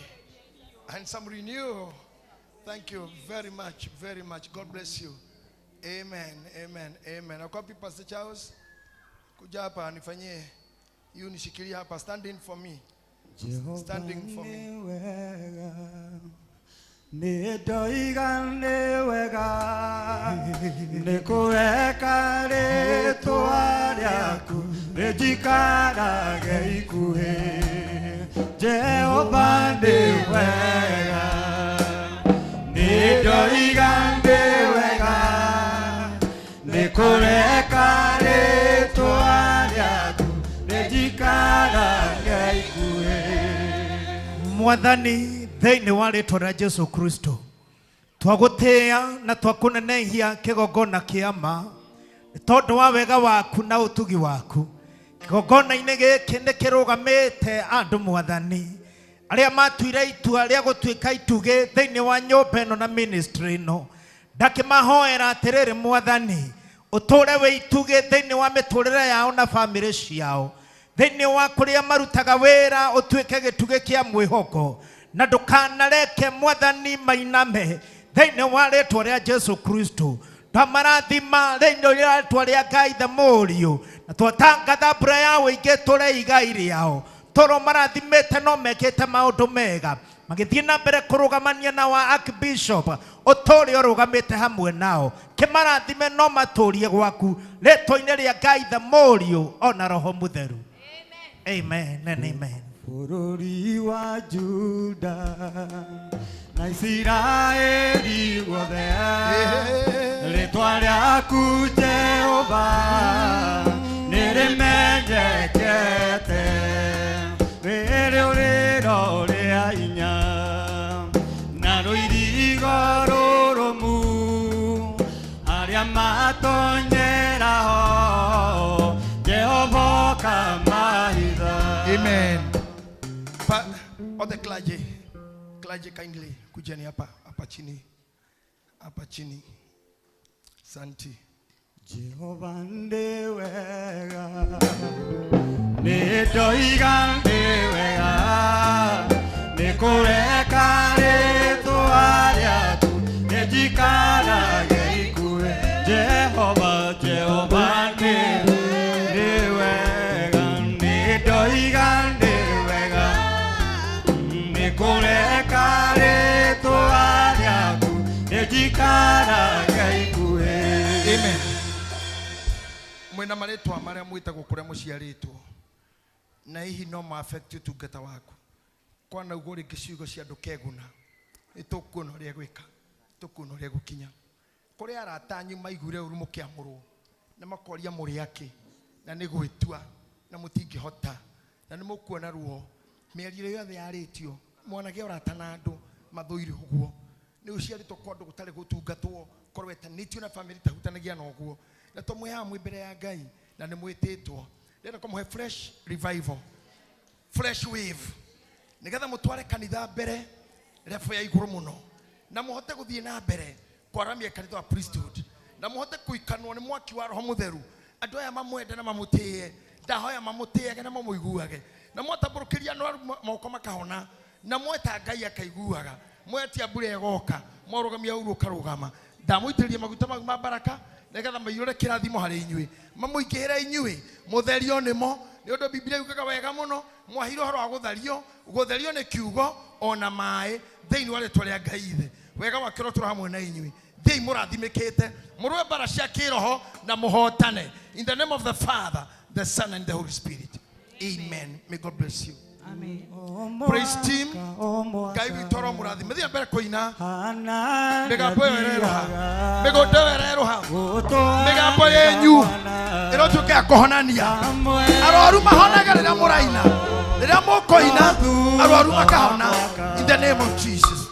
and some renew. Thank you very much, very much. God bless you. Amen, amen, amen. Akwapi Pastor Charles? Kuja hapa nifanyie. You nishikilie hapa. Stand in for me. Standing for me. Nĩ wega nĩ ndoiga nĩ wega nĩ kũreka rĩtwa rĩaku rĩnjikarage ikuhĩ Jehova nĩ wega nĩ ndoiga nĩ wega nĩ kũreka rĩtwa rĩaku rĩnjikarage ikuhĩ. Mwathani thĩinĩ wa rĩtwa rĩa Jesu Kristo twagũtĩĩa na twakũnenehia kĩgongona kĩa ma nĩ tondũ wa wega waku na ũtugi waku. Kĩgongona-inĩ gĩkĩ nĩ kĩrũgamĩte andũ Mwathani arĩa matuire itua rĩa gũtuĩka itugĩ thĩinĩ wa nyũmba ĩno na ministry ĩno. Ndakĩmahoera atĩrĩrĩ Mwathani ũtũre wĩ itugĩ thĩinĩ wa mĩtũrĩre yao na bamĩrĩ ciao thĩinĩ wa kũrĩa marutaga wĩra ũtuĩke gĩtugĩ kĩa mwĩhoko na ndũkanareke Mwathani mainame thĩinĩ wa rĩtwa rĩa Jesu Kristo. Twamarathima thĩinĩ wa rĩtwa rĩa Ngai the Mũriũ na twatangatha mbura ya ũingĩ tũre igai rĩao toro marathimĩte no mekĩte maũndũ mega magĩthiĩ na mbere kũrũgamania na wa Archbishop ũtũre ũrũgamĩte hamwe nao kĩmarathime no matũrie gwaku rĩtwa-inĩ rĩa Ngai the Mũriũ ona Roho Mũtheru. Amen and amen. Bũrũri wa Juda na Isiraeli guothe rĩtwa rĩaku Jehova nĩrĩmenye. Ndĩrekete rĩrĩũrĩro rĩa hinya na rũirigo rũrũmu arĩa matonyeraho Jehova kamahitha. Amen. All the clergy, clergy kindly kujeni hapa hapa chini. Hapa chini. Santi. Jehova ndi wega nĩndoiga ndĩ wega nĩkũreka rĩtwa rĩaku nĩnjikarage ikuhĩ Jehova Jehova ndĩ wega nĩndoiga ndĩ wega nĩkũreka rĩtwa rĩaku nĩnjikarage ikuhĩ. Amen. Mwena marĩtwa marĩa mwĩtagwo kũrĩa mũciarĩtwo na hihi no ma affect ũtungata waku kwana uguo rĩngĩ ciugo cia andũ keguna nĩ tũkuona ũrĩa gwĩka tũkuona ũrĩa gũkinya kũrĩ arata anyu maiguire ũru mũkĩamũrwo na makoria mũrĩ akĩ na nĩ gwĩtua na mũtingĩhota na nĩ mũkuona ruo mĩario yothe yarĩtio mwanage ũrata na andũ mathũire ũguo nĩ ũciarĩtwo kwa andũ gũtarĩ gũtungatwo korwo wetanĩtio na bamĩrĩ itahutanagia na ũguo na tũmwe haha mwĩ mbere ya Ngai na nĩ mwĩtĩtwo ndĩrenda kũmũhe fresh revival, fresh wave nĩgetha mũtware kanitha mbere level ya igũrũ mũno na mũhote gũthiĩ na mbere kwaramia kanitha wa priesthood na mũhote kũikanwo nĩ mwaki wa Roho Mũtheru andũ aya mamwende na mamũtĩe ndahoya mamũtĩage na mamũiguage na mwatambũrũkĩria andũ moko makahona na mweta Ngai akaiguaga mwetia mbura ĩgoka mwarũgamia ũru ũkarũgama ndamũitĩrĩria maguta mau ma baraka nĩgetha maiyũre kĩrathimo harĩ inyuĩ mamũingĩhĩre inyuĩ mũtherio nĩmo nĩ ũndũ Biblia yugaga wega mũno mwaheirwo ũhoro wa gũtherio gũtherio nĩ kiugo ona maĩ thĩinĩ wa rĩtwa rĩa Ngai ithe wega wake ũrotũra hamwe na inyuĩ thiĩi mũrathimĩkĩte mũrũe mbara cia kĩroho na mũhotane. In the name of the Father, the Son and the Holy Spirit. Amen. May God bless you. Amen. Praise team. Ngai witũ aromũrathime. Thiĩ mbere kũina. Mĩgambo ĩyo ĩrerũha. Mĩgũnda ĩyo ĩrerũha. Mĩgambo yenyu ĩrotuĩka ya kũhonania. Arwaru mahonaga rĩrĩa mũraina. Rĩrĩa mũkũina, arwaru makahona. In the name of Jesus.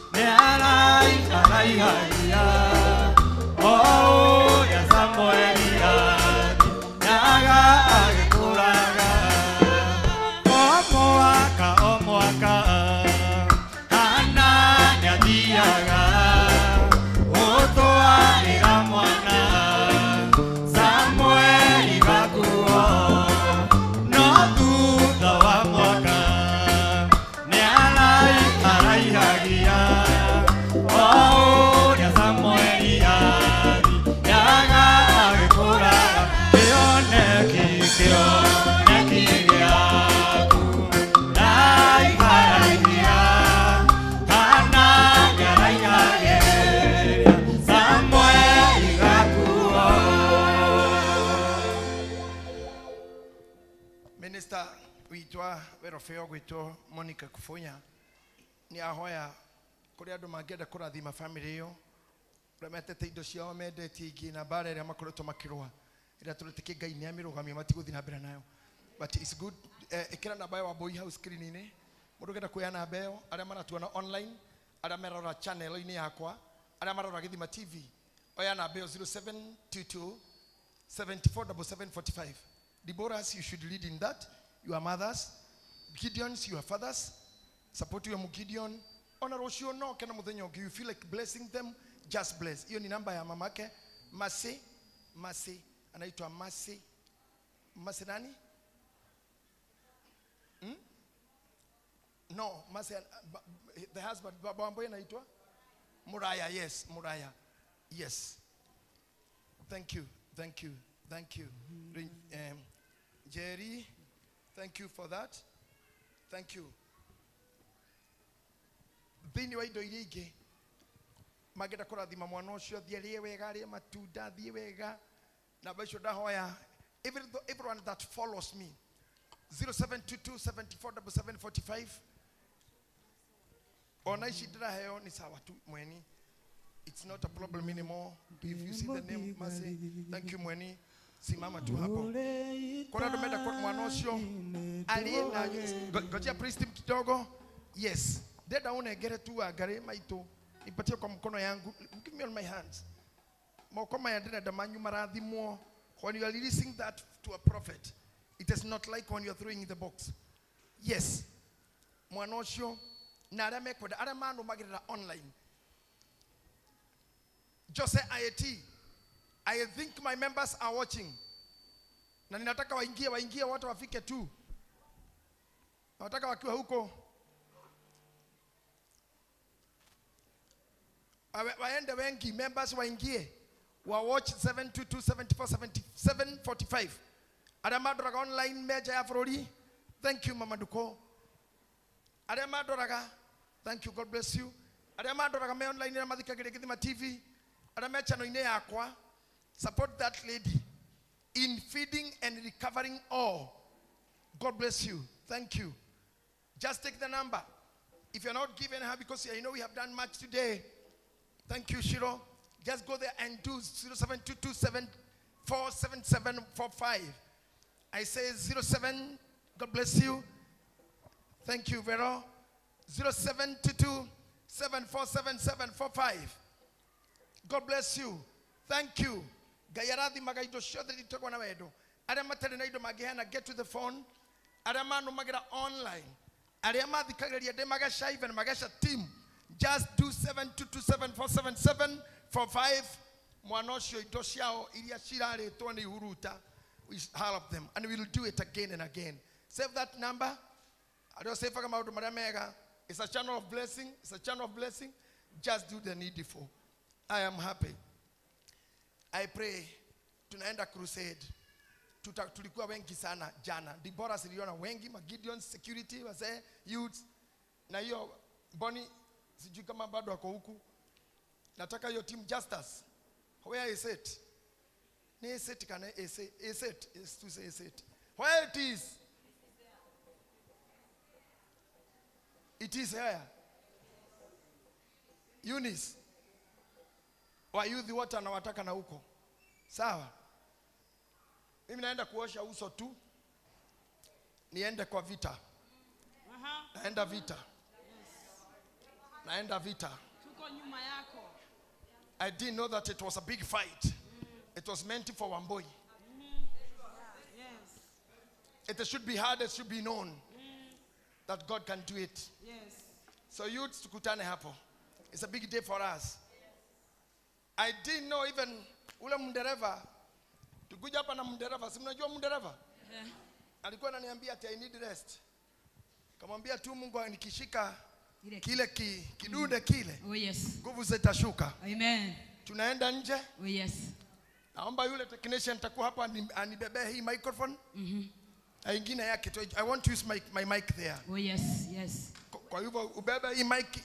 Werofeo gwitwo Monica Kufunya ni ahoya kuri andu mangienda kurathima family iyo uria metete indo ciao mendetie ingĩ na mbara ĩrĩa makoretwo makĩrũa ĩrĩa tũretĩkia Ngai nĩ amĩrũgamia matigũthiĩ na mbere nayo but it's good. Ĩkĩra namba ya Wambui hau screen-inĩ mũndũ ũngĩenda kuoya namba ĩyo arĩa maratuona online arĩa marora channel-inĩ yakwa arĩa marora Gĩthima TV oya namba ĩyo 0722 747745. Deborahs, you should lead in that. You are mothers. Gideons, you are fathers. Support your Gideon. Ona rũciũ no kana mũthenya ũngĩ, you feel like blessing them, just bless. Hiyo ni namba ya mamake Masi, Masi anaitwa Masi. Masi nani? No, Masi the husband baba ambaye anaitwa Muraya. Yes, Muraya. Yes. Thank you. Thank you. Thank you. Jerry, thank you for that. Thank you. Thĩinĩ wa indo iria ingĩ mangĩenda kũrathima mwana ũcio athiĩ arĩe wega arĩe matunda athiĩ wega namba icio ndahoya everyone that follows me 0722 747745 ona ici ndĩraheo ni sawa tu mweni. It's not a problem anymore. If you see the name Mercy, thank you mweni. Simama tu hapo. Kwa andũ menda mwana ucio aliye na ngojea priest kidogo. Yes, deda unegere tu agare maitu nipatie kwa mkono yangu, give me on my hands. Moko maya ndĩrenda manyu marathimwo. When you are releasing that to a prophet, it is not like when you are throwing in the box. Yes, mwana ũcio na arĩa mekwenda arĩa manũmagĩrĩra online. Jose IAT, I think my members are watching. Na ninataka waingie watu wafike tu. Nataka wakiwa huko waende wengi, members waingie. Wa watch 722 74 77 45. Arĩa mandoraga online meja ya bũrũri. Thank you Mama Duko. Arĩa mandoraga, thank you, God bless you. Arĩa mandoraga me online na mathikagĩrĩria Gĩthima TV. Arĩa me channel-inĩ yakwa, support that lady in feeding and recovering all. God bless you. Thank you. Just take the number. If you're not giving her, because you know we have done much today. Thank you, Shiro. Just go there and do 0722747745. I say 07. God bless you. Thank you, Vero. 0722747745. God bless you. Thank you. Gayarathi magaido ciothe itagwo na wendo. Arĩa matarĩ na indo mangĩheana, get to the phone. Arĩa manũmagĩra online. Arĩa mathikagĩrĩria ndĩ Mageca even Mageca team. Just do 722747745. Mwana ũcio indo ciao iria cirarĩtwo nĩ ihuruta, we help them and we will do it again and again. Save that number. Arĩa ũsavaga maũndũ marĩa mega. It's a channel of blessing. It's a channel of blessing. Just do the needful. I am happy. I pray tunaenda crusade. Tulikuwa wengi sana jana. Deborah siliona wengi, Magideon security wazee, youths. Na hiyo Bonnie sijui kama bado ako huku. Nataka hiyo team justice. Where is it? Ni is it kana is it? Is to say is it. Where it is? It is here. Eunice. Wa youth wote anawataka na huko. Sawa. Mimi naenda kuosha uso tu. Niende kwa vita. Naenda vita. Naenda vita. Tuko nyuma yako. I didn't know that it was a big fight. It was meant for Wamboi. Yes. It should be hard, it should be known that God can do it. Yes. So youths, tukutane hapo. It's a big day for us. I didn't know even ule mdereva. Tukuja hapa na mdereva, si mnajua mdereva? Yeah. Alikuwa ananiambia ati I need rest. Kamwambia tu Mungu nikishika kile kidude kile. Oh yes. Nguvu zitashuka. Amen. Tunaenda nje. Oh yes. Naomba yule technician takuwa hapa anibebee hii microphone. Na ingine yake. I want to use my mic there. Oh yes, yes. Kwa hivyo ubebe hii mic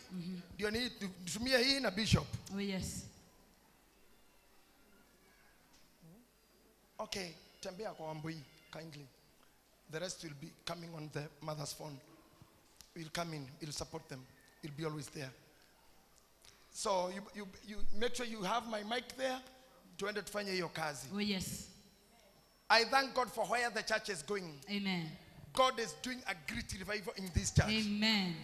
ndio ni nitumie hii na bishop. Oh yes. Okay, tembea kwa Wambui kindly. The rest will be coming on the mother's phone. We'll come in, we'll support them. We'll be always there. So you make sure you have my mic there. Tuende tufanye hiyo kazi. Oh yes. I thank God for where the church is going. Amen. God is doing a great revival in this church. Amen.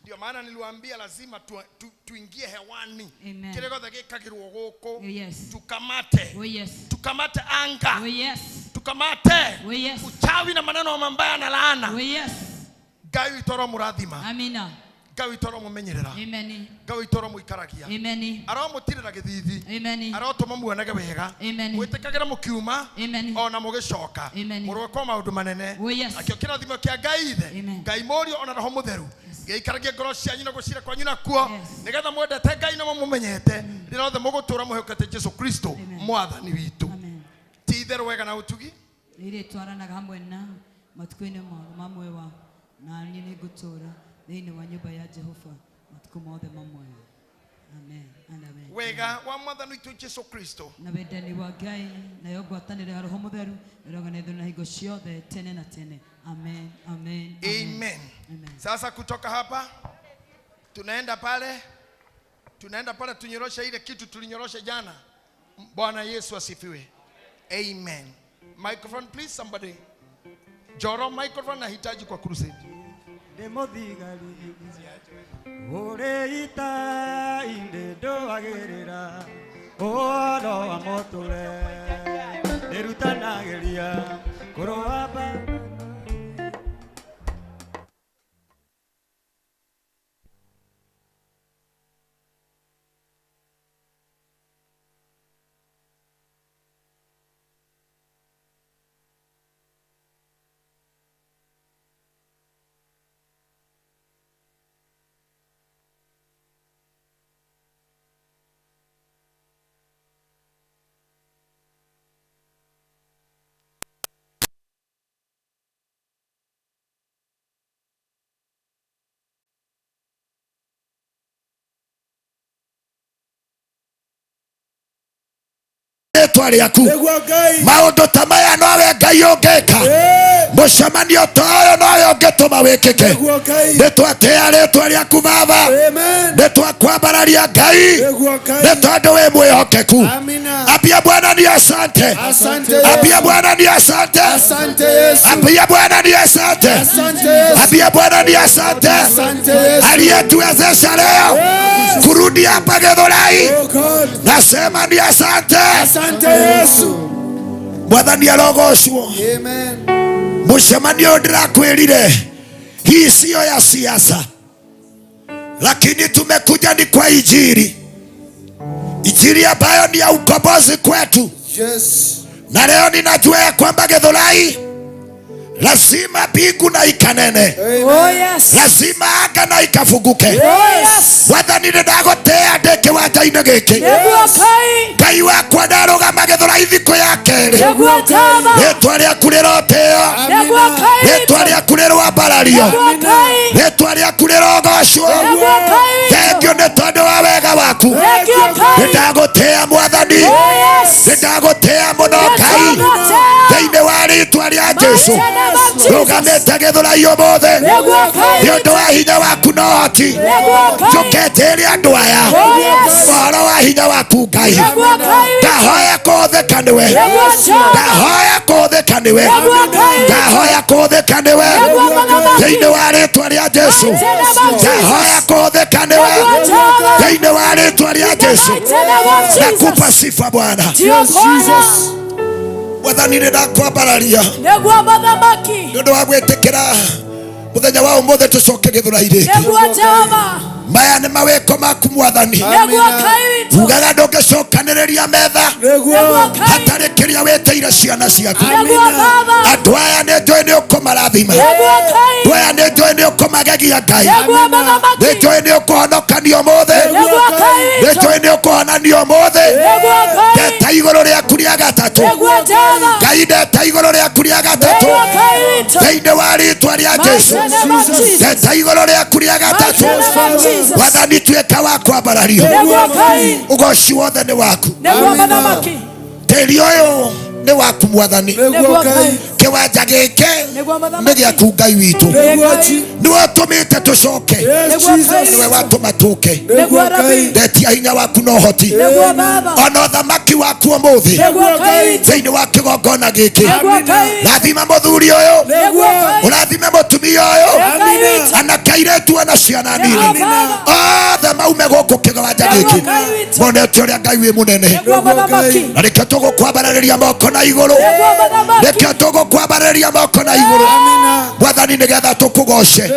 Ndio maana niliwaambia lazima tuingie hewani. Amen. Kile gothe gikagirwo guku. Yes. Tukamate. Oh yes. Tukamate anga. Oh yes. Tukamate. Oh yes. Uchawi na maneno mabaya na laana. Oh yes. Ngai witũ aromũrathima. Amina. Ngai witũ aromumenyerera. Amen. Ngai witũ aromũikaragia. Amen. Aromutirĩra gĩthithi. Amen. Arotũma muonage wega. Amen. Mwĩtĩkagĩra mũkiuma. Amen. Ona mũgĩcoka. Amen. Mũrwekwo maũndũ manene. Oh yes. Nakĩo kĩrathimo kĩa Ngai ithe. Amen. Ngai Mũriũ ona Roho Mũtheru. Gĩikaragie ngoro cianyu na gũcira kwanyu nakuo. Nĩgetha mwendete Ngai na mũmũmenyete. Rĩrĩa othe mũgũtũũra mwĩhokete Jesũ Kristo Mwathani witũ. Ti itherũ wega na ũtugi. Rĩrĩ twaranaga hamwe na matukũ-inĩ mothe ma muoyo wakwa, na niĩ nĩngũtũũra thĩinĩ wa nyũmba ya Jehova matukũ mothe ma muoyo. Amen and amen. Wega wa Mwathani witũ Jesũ Kristo na wendani wa Ngai nayo ngwatanĩro ya Roho Mũtheru ĩrogane na hingo ciothe tene na tene. Amen, amen, amen. Amen. Sasa kutoka hapa tunaenda pale, tunyorosha ile kitu tulinyorosha jana. Bwana Yesu asifiwe. Amen. Microphone please, somebody. Joro microphone nahitaji kwa crusade. Ndĩ mũthigari ũrĩ ita-inĩ ndũagĩrĩra ũhoro wa mũtũre ndĩrutanagĩria kũrũa mbaara. Rĩtwa rĩaku maũndũ ta maya nowe Ngai ũngĩka, mũcemanio ta ũyũ nowe ũngĩtũma wĩkĩke. Nĩtwatĩĩa rĩtwa rĩaku Baba, nĩtwakwambararia Ngai nĩ tondũ wĩ mwĩhokeku. Ambia Bwana ni asante, ambia Bwana ni asante, ambia Bwana ni asante, ambia Bwana ni asante aliyetuwezesha leo kurudi hapa Githurai. Nasema ni asante. Yesu. Mwathani arogocwo. Amen. Mũcemanio ndĩrakwĩrire hii siyo ya siasa, lakini tumekuja ni kwa injili, injili ambayo ni ya ukombozi kwetu. Yes. Na leo ninajua ya kwamba Githurai lazima mbingu na ikanene. Oh, yes. Lazima anga na ikafunguke. Yes. Mwathani nĩndagũtĩĩa ndĩ kĩwanja-inĩ gĩkĩ. Ngai wakwa ndarũgama Githurai thikũ ya kerĩ. Rĩtwa rĩaku rĩrotĩo, rĩtwa rĩaku rĩroambarario, rĩtwa rĩaku rĩrogocwo. Thengio nĩ tondũ wa wega waku. Nĩndagũtĩĩa Mwathani, nĩndagũtĩĩa mũno Ngai thĩinĩ wa rĩtwa rĩa Jesũ. Rũgamĩte Githurai ũmũthĩ nĩ ũndũ wa hinya waku na ũhoti, njũkĩte ĩrĩ andũ aya ũhoro wa hinya waku Ngai. Ndahoya kũhũthĩka nĩwe, ndahoya kũhũthĩka nĩwe, ndahoya kũhũthĩka nĩwe thĩinĩ wa rĩtwa rĩa Jesũ. Ndahoya kũhũthĩka nĩwe thĩinĩ wa rĩtwa rĩa Jesũ. Nakupa sifa Bwana. Mwathani nĩndakwambararia nĩ ũndũ wa gwĩtĩkĩra mũthenya wa ũmũthĩ tũcoke Githurai rĩngĩ. Maya nĩ mawĩko maku Mwathani. Ugaga ndũngĩcokanĩrĩria metha hatarĩ kĩrĩa wĩtĩire ciana ciaku. Andũ aya nĩ njũĩ nĩ ũkũmarathima, andũ aya nĩ njũĩ nĩ ũkũmagegia Ngai, nĩ njũĩ nĩ ũkũhonokania ũmũthĩ, nĩ njũĩ nĩ ũkũhonania ũmũthĩ. Ndeta igũrũ rĩaku rĩa gatatũ Ngai, ndeta igũrũ rĩaku rĩa gatatũ thĩinĩ wa rĩtwa rĩa Jesũ. Ndeta igũrũ rĩaku rĩa gatatũ Mwathani, tuĩka wa kwambarario. Ũgoci wothe nĩ waku, tĩri ũyũ nĩ waku Mwathani, kĩwanja gĩkĩ nĩ gĩaku Ngai witũ, nĩwe ũtũmĩte tũcoke, nĩwe watũma tũke. Ndetia hinya waku na ũhoti ona ũthamaki waku ũmũthĩ thĩinĩ wa kĩgongona gĩkĩ. Rathima mũthuri ũyũ, ũrathime mũtumia ũyũ, anake airĩtu ona ciana nini, othe maume gũkũ kĩwanja gĩkĩ monete ũrĩa Ngai wĩ mũnene. Na nĩkĩo tũgũkwambarĩria moko na igũrũ, nĩkĩo tũgũkwambarĩria moko na igũrũ Mwathani, nĩgetha tũkũgoce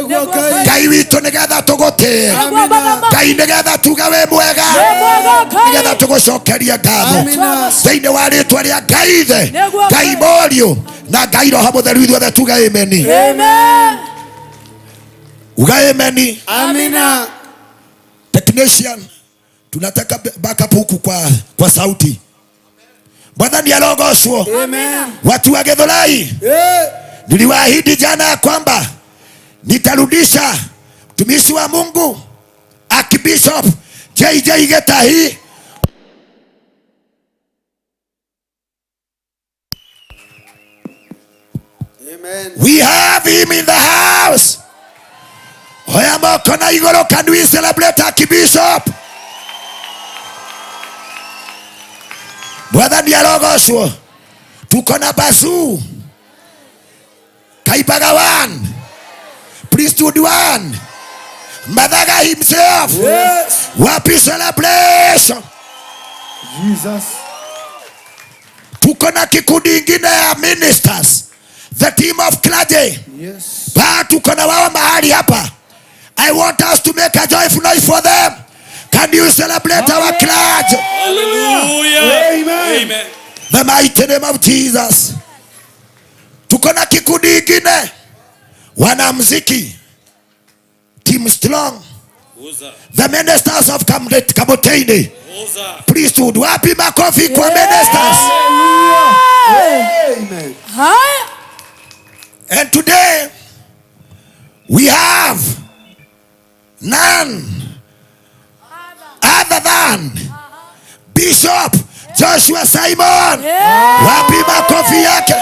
Ngai witũ, nĩgetha tũgũtĩe Ngai, nĩgetha tuge wĩ mwega, nĩgetha tũgũcokerie ngatho thĩinĩ wa rĩtwa rĩa Ngai Ithe, Ngai Mũriũ na Ngai Roho Mũtheru. Ithuothe tuge ameni. Uga ameni. Amina. Technician, tunataka backup huku kwa sauti. Mwathani arogocwo. Watu wa Githurai, niliwaahidi jana ya kwamba nitarudisha mtumishi wa Mungu Archbishop JJ Gitahi. Amen. We have him in the house. Oya moko na igũrũ, can we celebrate Archbishop? Mwathani arogocwo. Tuko na basu. Kaimbaga 1, priesthood 1, Mathaga himself. Yes. Wapi celebration? Jesus. Tuko na kikundi ingine ya ministers, the team of clergy. Yes. Ba tuko na wao mahali hapa. I want us to make a joyful noise for them. Can you celebrate our clergy? Hallelujah. Amen. Amen. The mighty name of Jesus. Tuko na kikundi ingine wanamuziki, team strong, Uza. the ministers of Kamoteini Uza. priesthood. Wapi makofi kwa ministers? Amen. Haya. And today we have none other than Bishop Joshua Simon. Wapi makofi yake?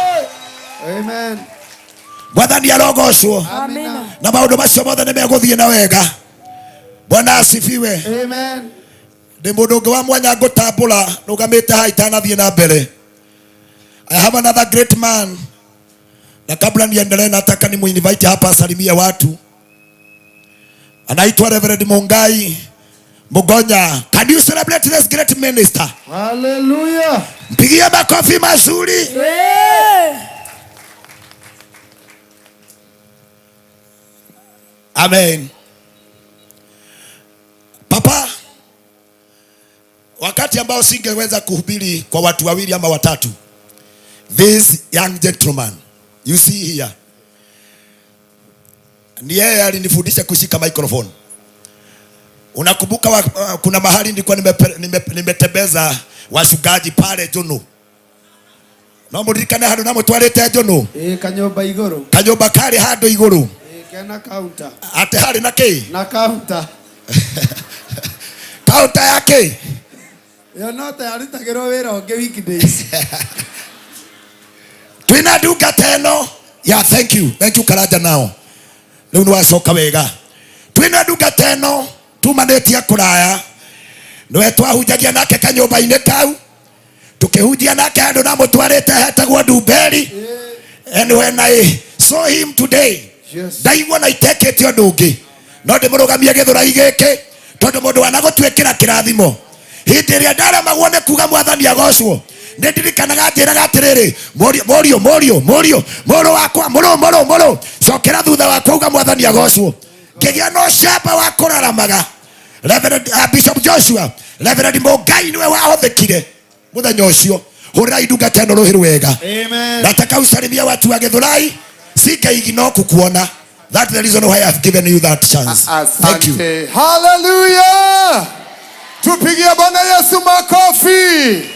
Amen. Mwathani arogocwo. Amina. Na maundu macio mothe nĩ megũthiĩ na wega. Bwana asifiwe. Amen. Ndĩ mũndũ ũngĩ wa mwanya ngũtambũra rũgamĩte haha itanathiĩ na mbere. I have another great man, na kabla niendelee nataka nimuinvite hapa asalimie watu. Anaitwa Reverend Mungai Mugonya. Can you celebrate this great minister? Hallelujah. Mpigie makofi mazuri. Amen. Papa, wakati ambao singeweza kuhubiri kwa watu wawili ama watatu, this young gentleman you see here, ni yeye alinifundisha kushika microphone. Unakumbuka kuna mahali nilikuwa nimetembeza wachungaji pale Junu. No muririkane handu na mutwarite Junu. Kanyumba iguru. Kanyumba kari handu iguru. Kena counter. Ate hari na ki? Na counter. Counter ya ki? Yo no te arutagirwo wira ungi weekdays. Twina ndungata ĩno ya thank you. Thank you Karanja nao. Rĩu nĩ wacoka wega. Twina ndungata ĩno tumanĩtie kũraya. Nĩwe twahunjagia nake kanyũmba-inĩ kau. Tukĩhunjia nake handũ na mũtwarĩte hetagwo Ndumberi. And when I saw him today, ndaigua na itekĩte ũndũ ũngĩ. No ndĩmũrũgamie gĩthũrai gĩkĩ tondũ mũndũ wanagũtuĩkĩra kĩrathimo. Hĩndĩ ĩrĩa ndaremagwo nĩ kuga mwathani agocwo, nĩ ndirikanaga njĩraga atĩrĩrĩ, mũriũ, mũriũ, mũriũ, mũriũ, mũrũ wakwa, mũrũ, mũrũ, mũrũ, cokera thutha wakwa uga mwathani agocwo. Ngĩgĩa na ũcamba wa kũraramaga. Reverend, Bishop Joshua, Reverend Mũngai nĩwe wahũthĩkire mũthenya ũcio. Hũrĩrai ndungata ĩno rũhĩ rwega. Amen. Nataka usalimia watu wa Githurai, singeigi no kukuona. That's the reason why I've given you that chance. Thank you. Asante. Hallelujah. Tupigie Bwana Yesu makofi.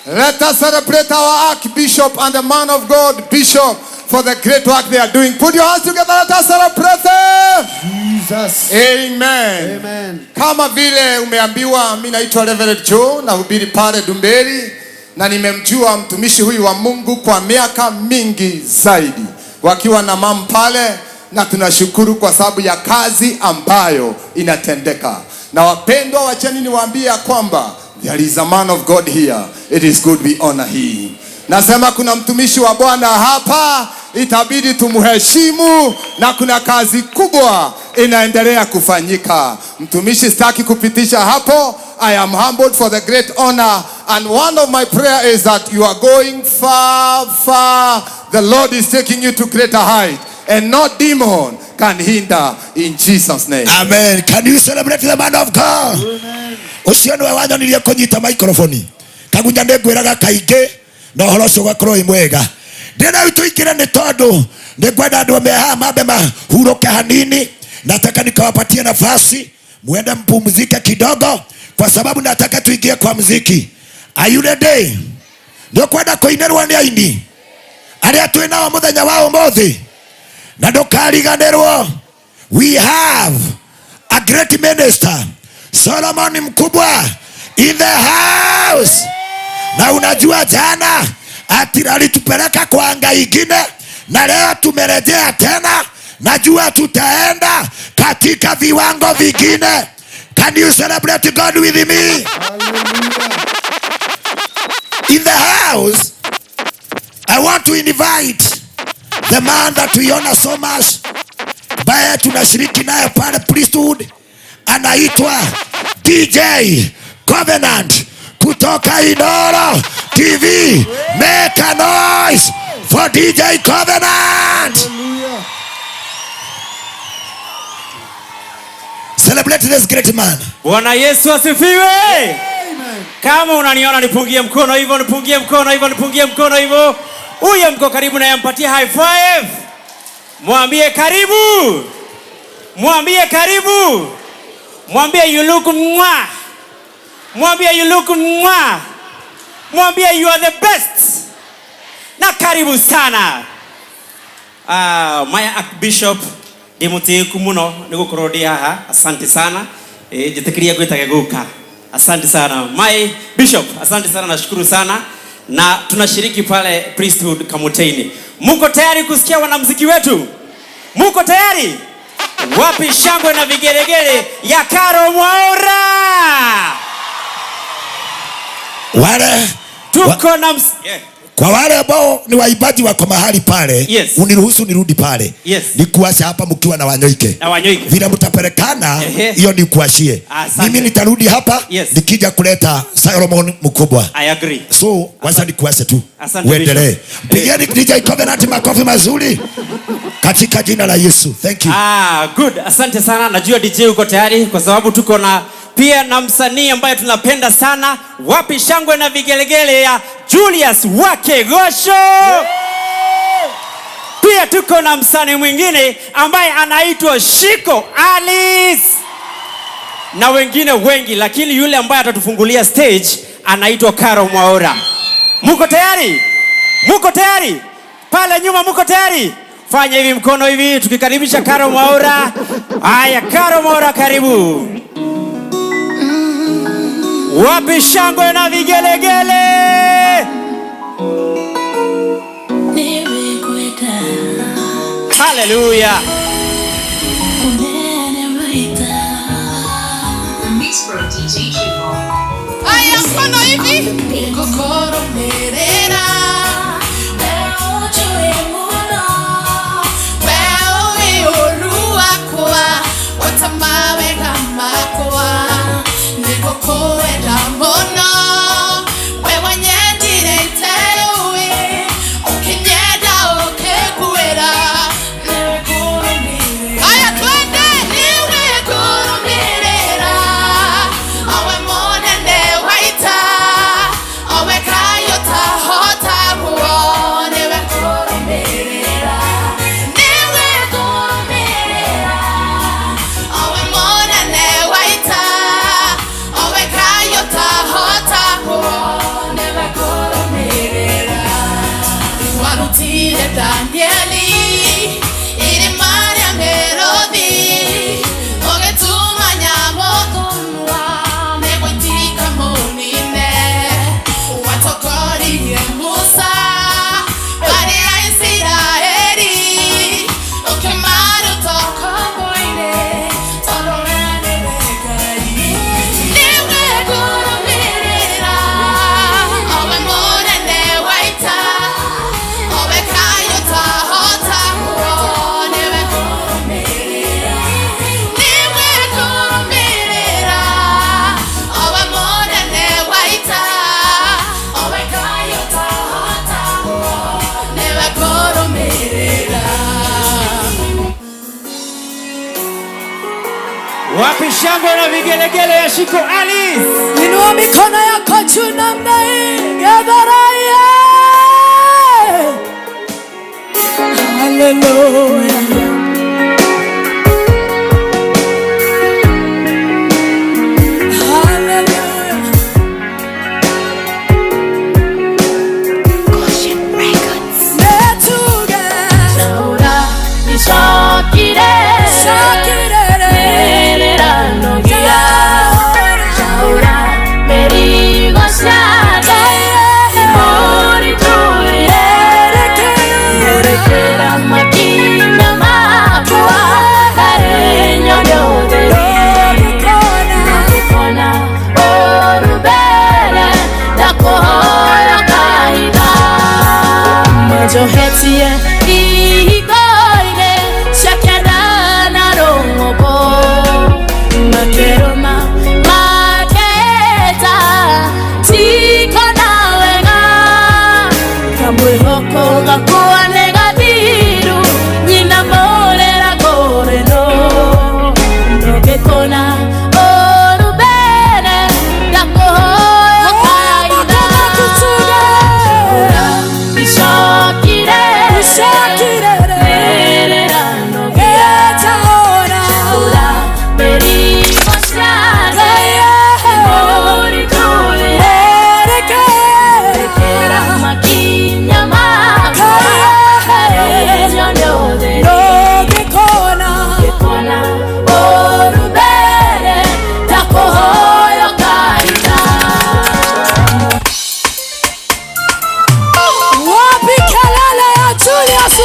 Let us celebrate our Archbishop and the man of God, Bishop, for the great work they are doing. Put your hands together. Let us celebrate them. Jesus. Amen. Amen. Kama vile umeambiwa, mimi naitwa Reverend Joe, nahubiri pale Dumberi, na nimemjua mtumishi huyu wa Mungu kwa miaka mingi zaidi, wakiwa na mam pale, na tunashukuru kwa sababu ya kazi ambayo inatendeka. Na wapendwa, wacheni niwaambie ya kwamba there is a man of God here. It is good we honor him. Nasema kuna mtumishi wa Bwana hapa, itabidi tumheshimu, na kuna kazi kubwa inaendelea kufanyika. Mtumishi, sitaki kupitisha hapo. I am humbled for the great honor, and one of my prayer is that you are going far, far. The Lord is taking you to greater height, and no demon can hinder, in Jesus' name. Amen. Can you celebrate the man of God? Ũcio nĩwe wanyonirie kũnyita microphone. Kagunya nĩngwĩraga kaingĩ na ũhoro ũcio ũgakorwo wĩ mwega. Ndĩna rĩu tũingĩre nĩ tondũ nĩngwenda andũ me haha mambe mahurũke hanini. Nataka nikawapatie nafasi muende mpumzike kidogo, kwa sababu nataka tuingie kwa muziki. Are you ready? Nĩũkwenda kũinĩrwo nĩ aini arĩa twĩ nao mũthenya wa ũmũthĩ, na ndũkariganĩrwo, we have a great minister Solomon Mkubwa in the house. Na unajua jana ati alitupeleka kwa anga ingine, na leo tumerejea tena. Najua tutaenda katika viwango vingine. Can you celebrate God with me? In the house, I want to invite The man that we honor so much, ambaye tunashiriki naye pale priesthood, anaitwa DJ Covenant kutoka Inoro TV. Make a noise for DJ Covenant. Celebrate this great man. Bwana Yesu asifiwe. Kama unaniona nipungie mkono hivyo, nipungie mkono hivyo, nipungie mkono hivyo. Huyo mko karibu naye mpatie high five. Mwambie karibu. Mwambie karibu. Mwambie you look mwa. Mwambie you look mwa. Mwambie you are the best. Na karibu sana. My Archbishop ndimutiiku muno ni gukorwo ndi haha. Asante sana. Njitikiria ngwitage guka. Asante sana my bishop, asante sana, nashukuru sana. Na tunashiriki pale priesthood Kamoteni. Muko tayari kusikia wanamuziki wetu? Muko tayari? Wapi shangwe na vigelegele ya Caro Mwaura? Wale tuko na kwa wale ambao ni waimbaji wako mahali pale, Yes. Uniruhusu nirudi pale. Yes. Nikuache hapa mkiwa na Wanyoike. Na Wanyoike. Vile mtapelekana, hiyo ni kuashie. Asante. Mimi nitarudi hapa, Yes. nikija kuleta Solomon mkubwa. I agree. So, wacha nikuache tu. Asante, Uendelee. Bishop. Pigeni DJ Covenant makofi mazuri katika jina la Yesu. Thank you. Good. Asante sana. Najua DJ uko tayari kwa sababu tuko na pia na msanii ambaye tunapenda sana. Wapi shangwe na vigelegele ya Julius Wakegosho. Pia tuko na msanii mwingine ambaye anaitwa Shiko Alice na wengine wengi, lakini yule ambaye atatufungulia stage anaitwa Caro Mwaura. Muko tayari? Muko tayari? Pale nyuma muko tayari? Fanya hivi mkono hivi tukikaribisha Caro Mwaura. Haya, Caro Mwaura karibu. Wapi shangwe na vigelegele? Hallelujah. Haya, mkono hivi. Kokoro merera. Wewe oluwa kwa watamawe kama kwa nikokoenda mono wewe nyendire tewe ukinyenda ukekuera. Haya, twende. Niwe kurumirira awe monene waita awe kayota hota kuone we kurumirira niwe kurumirira awe monene waita awe kayota hota kuone we kurumirira warutire Danieli iri Maria Melodi ogetumanya mokunwa negwitika munine watokoririe Musa bari ya Isiraeli ukimarutokoboire tororane Ngai niwe kurumirira awe munene waita awe kayota hota kuone we kurumirira niwe kurumirira awe munene waita awe kayota hota kuone we kurumirira. Wapi shangwe na vigelegele ya Shiko Alice? Inua mikono yako juu namna hii. Gedharaye. Hallelujah. Hallelujah. Makina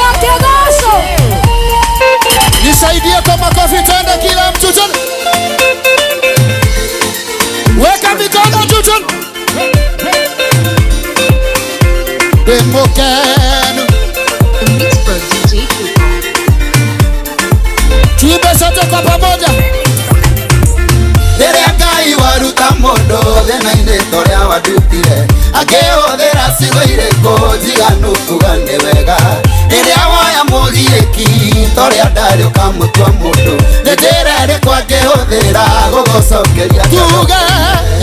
ya kĩgoco. Nisaidie kwa makofi, twende kila mtu twende. Weka mikono juu twende. Demokenu. Tuimbe sote kwa pamoja. Rĩrĩa Ngai waruta mũndũ thĩna-inĩ ta ũrĩa wandutire, akĩhũthĩra ciugo irĩkũ njiganu kuga nĩ wega. Rĩrĩa woya mũgiĩki ta ũrĩa ndarĩ ũkamũtua mũndũ, nĩ njĩra ĩrĩkũ angĩhũthĩra gũgũcokeria Tuge.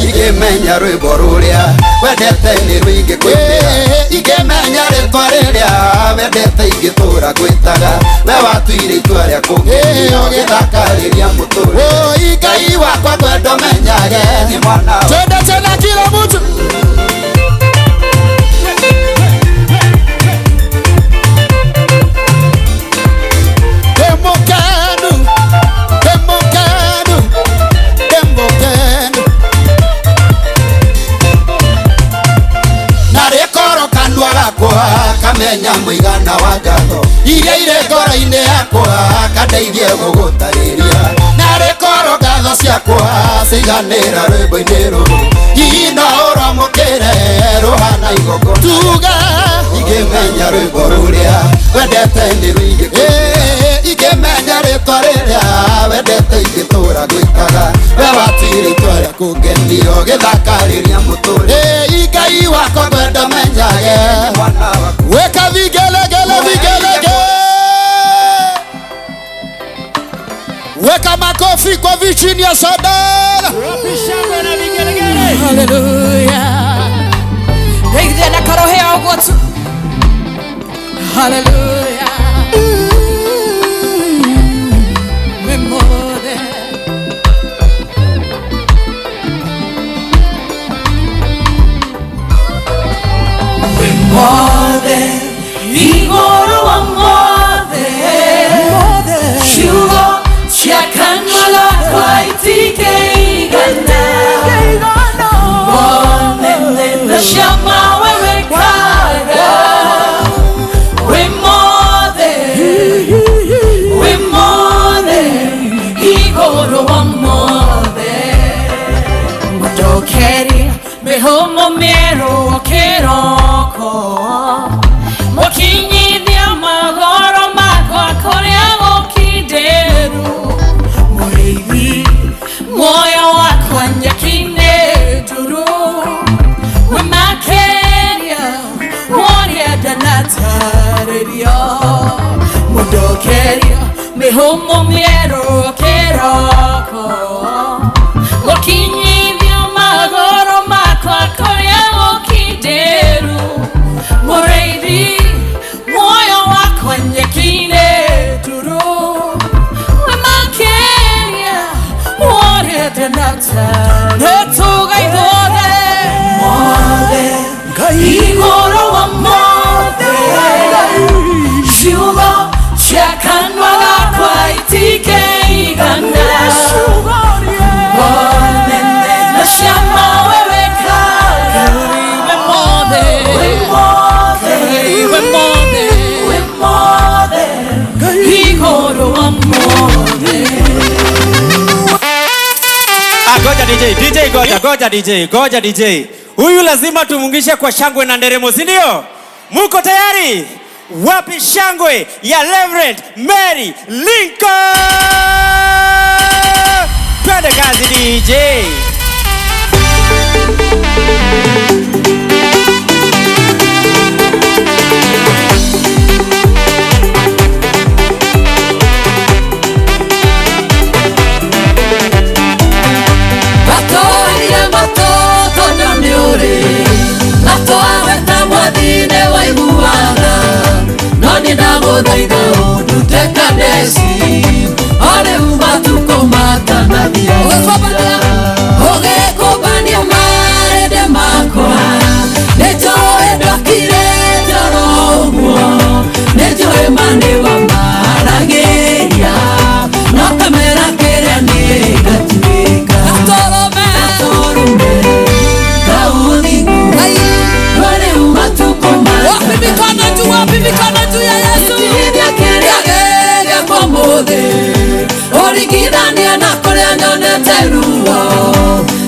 Ingĩmenya rwĩmbo rũrĩa wendete nĩ rũingĩ kwĩmbĩra, ingĩmenya rĩtwa rĩrĩa wendete ingĩtũra gwĩtaga, we watuire itua rĩa kũngenia ũgĩthakarĩria mũtũrĩre. Oi Ngai wakwa ngwenda ũmenyage nĩ mwana wa Twende tena kila mtu. Demokenu, demokenu, demokenu. Narĩ korwo kanua gakwa kamenya mũigana wa ngatho iria irĩ ngoro-inĩ yakwa kandeithie gũgũtarĩria. Narĩ korwo ngatho ciakwa ciiganĩra rwĩmbo-inĩ rũrũ, hihi no ũramũkĩre rũhana igongona. Tuge. Ingĩmenya rwĩmbo rũrĩa wendete nĩ rũingĩ kwĩmbĩra, ingĩmenya rĩtwa rĩrĩa wendete ingĩtũra gwĩtaga, we watuire itua rĩa kũngenia ũgĩthakarĩria mũtũrĩre. Ngai wakwa ngwenda menyage mwana waku. Weka vigelegele, vigelegele. Weka makofi kwa vichini ya sadara. Hallelujah. Ndeithia na karohe ũguo tu. Hallelujah. Wĩ mũthe. Wĩ mothe, igũrũ wa mothe. Ciugo cia kanua gakwa itingĩigana. Wonene na ciama we wĩkaga. Wĩ mothe, wĩ mothe, igũrũ wa mothe. Mũndokeria mĩhũmũ mĩerũ o kĩroko, mũkinyithia magoro makwa kũrĩa gũkindĩru. Mũrĩithi muoyo wakwa nyeki-inĩ nduru, wĩ makĩria woria ndanatarĩrio. Mũndokeria mĩhũmũ mĩerũ o kĩroko, mũkinyithia magoro makwa kũrĩa gũkindĩru. Mũrĩithi muoyo wakwa nyeki-inĩ nduru, wĩ makĩria woria ndanatarĩrio. Nĩtũgaithothe mothe, igũrũ wa mothe, ciugo cia kanua gakwa itingĩigana. Wonene na ciama we wĩkaga. Wĩ mothe, wĩ mothe, wĩ mothe, wĩ mothe, igũrũ wa mothe. Ah, goja DJ, DJ goja, goja DJ, goja DJ. Huyu lazima tumungishe kwa shangwe na nderemo, si ndio? Muko tayari? Wapi shangwe ya Reverend Mary Lincoln? Twende kazi DJ. Matũire matũ tondũ nĩ ũrĩ matwawe ta mwathine waiguaga, no nĩ ndagũthaitha ũndute Kadesi o rĩu matukũ matanathira. Ũgĩkũmbania marĩndĩ makwa, nĩnjũĩ ndokire toro ũguo, nĩnjũĩ ma nĩ wamaragĩria, no kamera kĩrĩa nĩ gatuĩka. Gatũrũme, kau ũthingu, no rĩu matukũ Wapi mikono juu, wapi mikono juu ya Yesu? Ndũringithanie na kũrĩa nyonete ruo.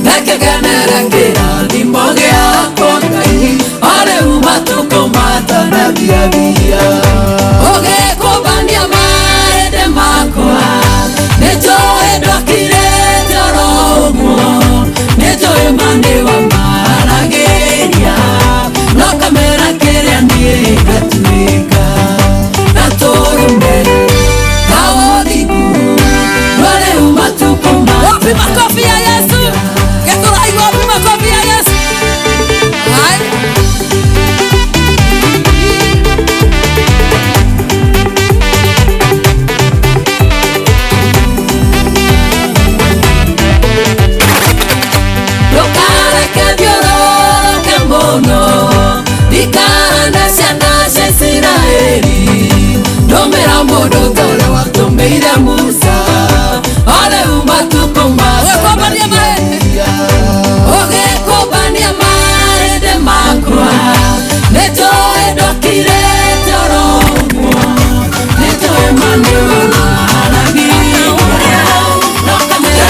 Reke ngenere kĩrathimo gĩakwa Ngai, o rĩu matukũ matanathiathia. Ũgĩkũmbania mahĩndĩ makwa, nĩnjũĩ ndwakirĩte oro ũguo, nĩnjũĩ ma nĩwamaragĩria, no kamera kĩrĩa niĩ ngatuĩka gatũrũme ka ũthingu, no rĩu matukũ Wapi makofi ya Yesu? Githurai, wapi makofi ya Yesu? Hai. Ndũkareke thiũrũrũke mũno, ndikahana ciana cia Isiraeli. Ndũmĩra mũndũ ta ũrĩa watũmĩire Musa, o rĩu matukũ matanathiathia. Ũgĩkũmbania mahĩndĩ makwa, nĩnjũĩ ndwakirĩte oro ũguo, nĩnjũĩ ma nĩũmaragĩria, no kamera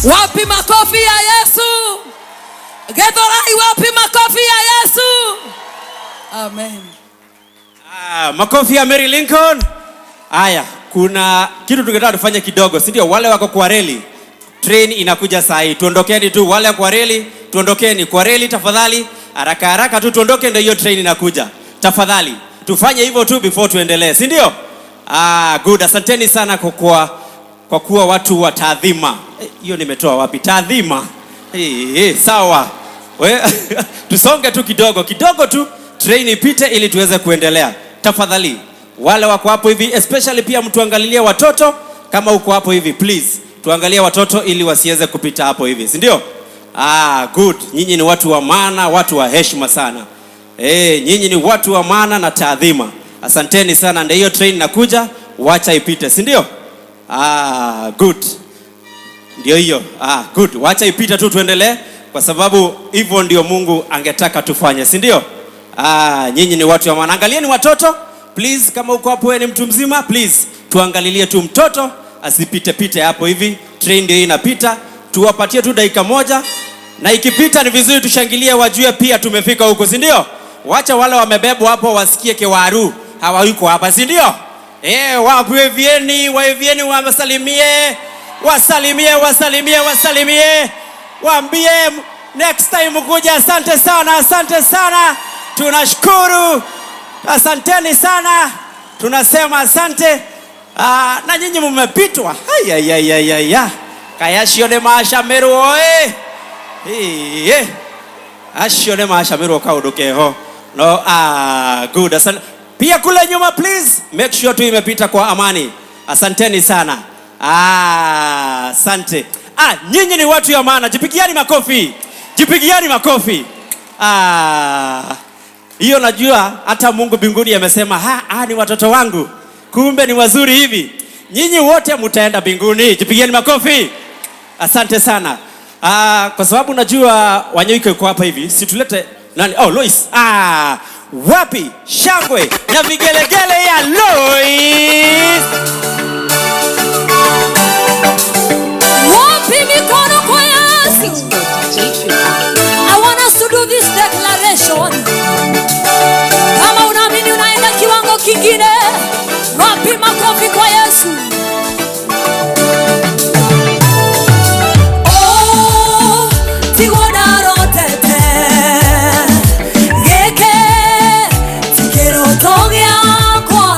Wapi makofi ya Yesu? Githurai, wapi makofi ya Yesu? Amen. Ah, makofi ya Mary Lincoln. Aya, kuna kitu tungetaka tufanye kidogo, si ndio? Wale wako kwa reli, train inakuja saa hii. Tuondokeni tu, wale kwa reli, tuondokeni kwa reli tafadhali, haraka haraka tu tuondoke, ndio hiyo train inakuja. Tafadhali tufanye hivyo tu before tuendelee, si ndio? Ah, good. Asanteni sana kwa kuwa watu wa taadhima. Hiyo nimetoa wapi? Taadhima. Sawa. We, tusonge tu kidogo kidogo tu, train ipite ili tuweze kuendelea. Tafadhali wale wako hapo hivi, especially pia mtuangalilie watoto. Kama uko hapo hivi, please tuangalie watoto ili wasiweze kupita hapo hivi, si ndio? Ah, good. Nyinyi ni watu wa maana, watu wa heshima sana. Nyinyi ni watu wa maana na taadhima. Asanteni sana. Ndio hiyo train inakuja, wacha ipite, si ndio? Ah, good. Ndio hiyo. Ah, good. Wacha ipite tu tuendelee, kwa sababu hivyo ndio Mungu angetaka tufanye, si ndio? Ah, nyinyi ni watu wa maana. Angalieni watoto, please. Kama uko hapo wewe ni mtu mzima, please tuangalilie tu mtoto asipite pite hapo hivi. Train ndio inapita, tuwapatie tu dakika moja, na ikipita ni vizuri tushangilie, wajue pia tumefika huko, si ndio? Wacha wale wamebebwa hapo wasikie kewaru hawayuko hapa, si ndio? Wavieni, wavieni, wasalimie, wasalimie, wasalimie, wasalimie, waambie next time mkuja. Asante sana, asante sana, tunashukuru, asanteni sana, tunasema asante. Na nyinyi mmepitwa. Ayayayaya, kayashio ne mashameru oe. Acio ne mashamerwo kaundu keho no. Ah, good. Asante. Pia kule nyuma, please make sure tu imepita kwa amani. Asanteni sana. Ah, asante. Ah, nyinyi ni watu ya maana. Jipigiani makofi, jipigiani makofi. Ah, hiyo najua hata Mungu mbinguni amesema, ha, ni watoto wangu, kumbe ni wazuri hivi. Nyinyi wote mtaenda mbinguni. Jipigieni makofi. Asante sana. Ah, kwa sababu najua Wanyoike yuko hapa hivi, si tulete nani? Oh, Lois. Ah, wapi shangwe na vigelegele ya Lois? Wapi mikono kwa Yesu? I want us to do this declaration. Kama unaamini unaenda kiwango kingine, wapi makofi kwa Yesu? Oh, tigonarotete geke tikiroto gyakwa.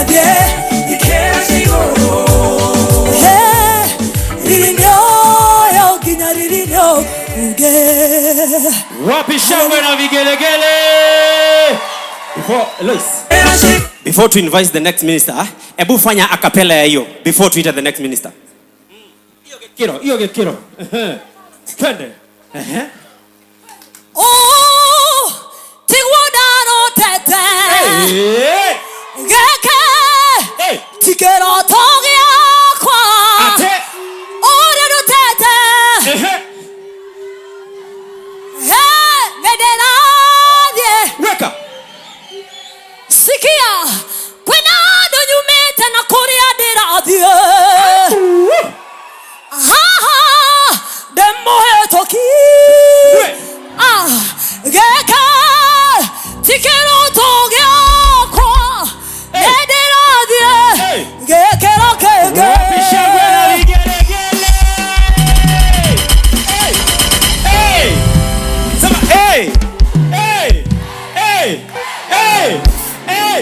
ndĩrathiĩ ikĩro cia igũrũ. Hey, riri nĩoyo nginya riri nĩũnge. Wapi shangwe na vigelegele? Before Lois, before to invite the next minister, ebu fanya acapella ya hiyo before tuite the next minister. Hiyo gekiro, hiyo gekiro. Ehe. Twende. Ehe. Oh, tiguo ndarotete. Gĩkĩ ti kĩroto gĩakwa. Ũrĩa ndutĩte. Hey, nĩ ndĩrathiĩ. Weka. Sikia, kwĩna andũ nyumĩte na kũrĩa ndĩrathiĩ. Haha ndĩmũhĩtũki. Ah, gĩkĩ ti kĩroto gĩakwa. Nĩ ndĩrathiĩ gĩkĩro kĩngĩ. Wapi shangwe na vigelegele? Hey! Sema hey! Hey! Hey! Hey! Hey!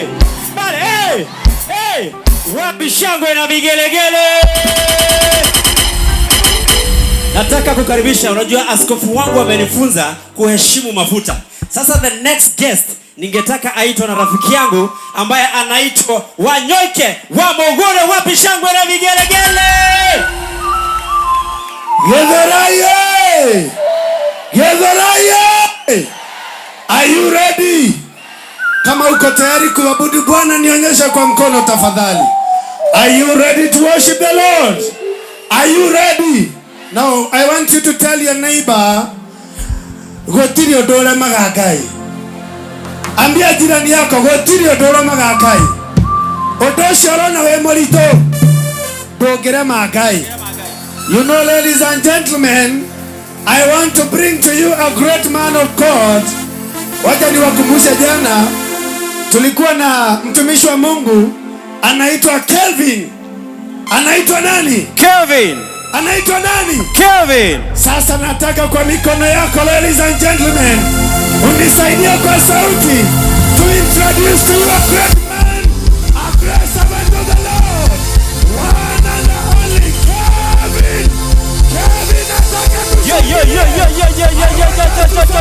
Bale, hey! Hey! Wapi shangwe na vigelegele? Nataka kukaribisha, unajua askofu wangu amenifunza kuheshimu mafuta. Sasa the next guest ningetaka aitwe na rafiki yangu ambaye anaitwa Wanyoike wa Mogore. Wapi shangwe na vigelegele? Getheraye! Getheraye! Are you ready? Kama uko tayari kuabudu Bwana nionyeshe kwa mkono tafadhali. Are you ready to worship the Lord? Are you ready? Now I want you to tell your neighbor, gũtirĩ ũndũ ũremaga Ngai. Ambia jirani yako gũtirĩ ũndũ ũremaga Ngai. Ũndũ ũcio ũrona wĩ mũritũ ndũngĩrema Ngai. You know, ladies and gentlemen, I want to bring to you a great man of God. Wacha niwakumbushe jana tulikuwa na mtumishi wa Mungu anaitwa Kelvin. Anaitwa nani? Kelvin. Anaitwa nani? Kelvin. Sasa nataka kwa mikono yako, ladies and gentlemen, unisaidie kwa sauti to introduce to you a great man, a great servant of the Lord, one and only Kelvin. Kelvin, nataka Yeah, yeah, yeah, yeah, yeah, yeah, yeah, yeah, yeah, yeah, yeah, yeah, yeah, yeah. Nataka kwa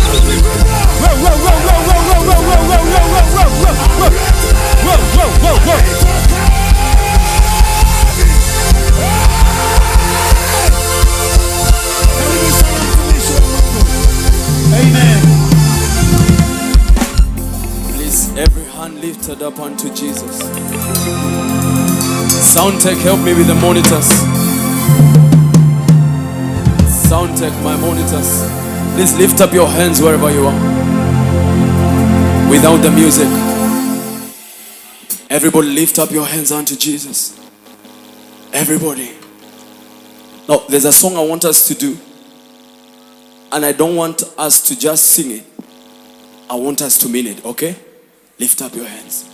sauti kubwa. Whoa, whoa, whoa, whoa, whoa, whoa, whoa, whoa, whoa, whoa, whoa, whoa, whoa. Whoa, whoa, whoa, whoa. Amen. Please, every hand lifted up unto Jesus. Sound tech, help me with the monitors. Sound tech, my monitors. Please lift up your hands wherever you are. Without the music. Everybody lift up your hands unto Jesus. Everybody. Now, there's a song I want us to do. And I don't want us to just sing it. I want us to mean it, okay? Lift up your hands.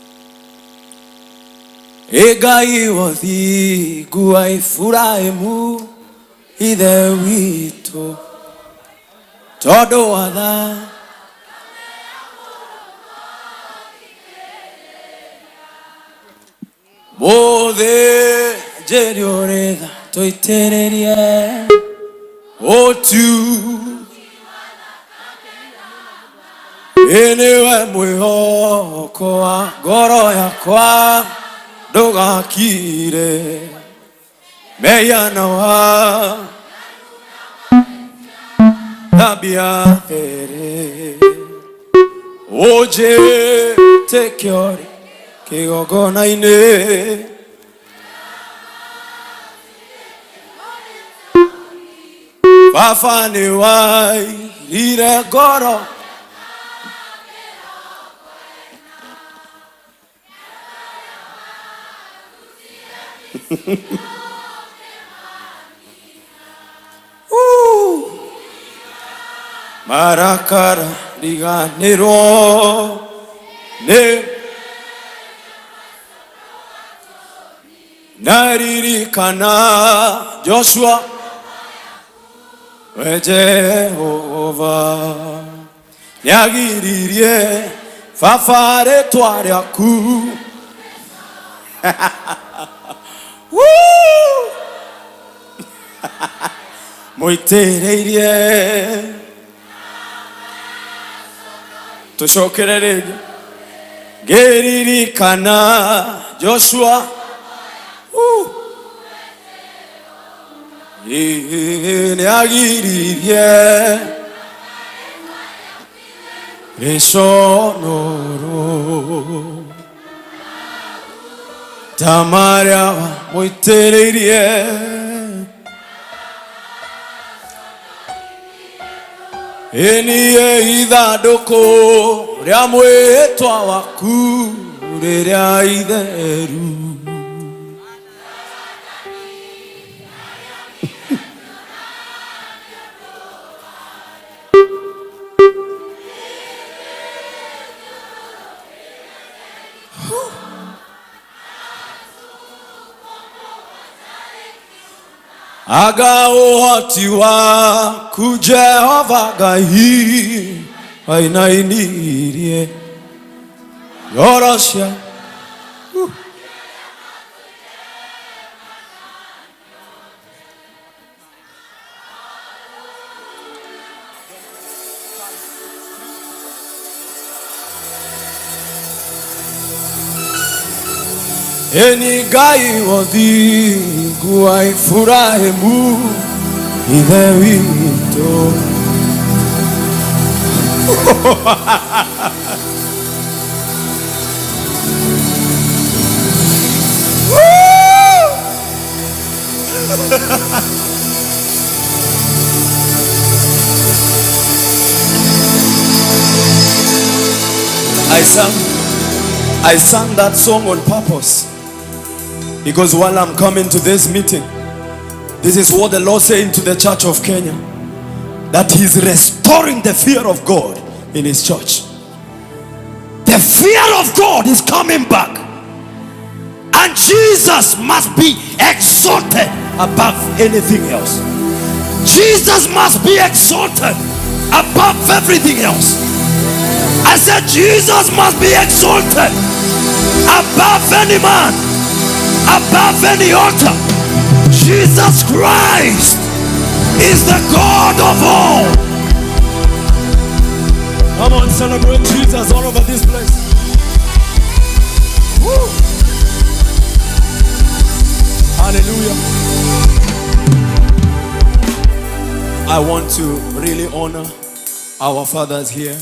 Ngai wathingu wa Iburahĩmu ithe witũ tondũ wa tha mũthĩnjĩri ũrĩ tha tũitĩrĩrie ũtu nĩwe mwĩhoko wa ngoro yakwa ndũgakire mehia na wa thambia there ũnjĩtĩke ũrĩ kĩgongona-inĩ baba nĩwairire ngoro Marakara riganĩrwo nĩ naririkana Joshua we Jehova nĩagiririe Baba rĩtwa rĩaku. Woo! Mũitĩrĩirie tũcokere rĩngĩ ngĩririkana Joshua. Woo! Ĩĩ, nĩagiririe rĩconũrwo ta marĩa mũitĩrĩirie ĩniĩ ithandũkũ rĩa mwĩtwa waku rĩrĩa itheru. Aga ũhoti waku Jehova Ngai wainainirie ngoro cia. Eni Ngai wothingu wa Iburahĩmu ithe witũ. I sang that song on purpose because while I'm coming to this meeting, this is what the Lord saying to the Church of Kenya, that He's restoring the fear of God in His church. The fear of God is coming back, and Jesus must be exalted above anything else. Jesus must be exalted above everything else. I said Jesus must be exalted above any man, above any altar. Jesus Christ is the God of all. Come on, celebrate Jesus all over this place. Woo. Hallelujah. I want to really honor our fathers here.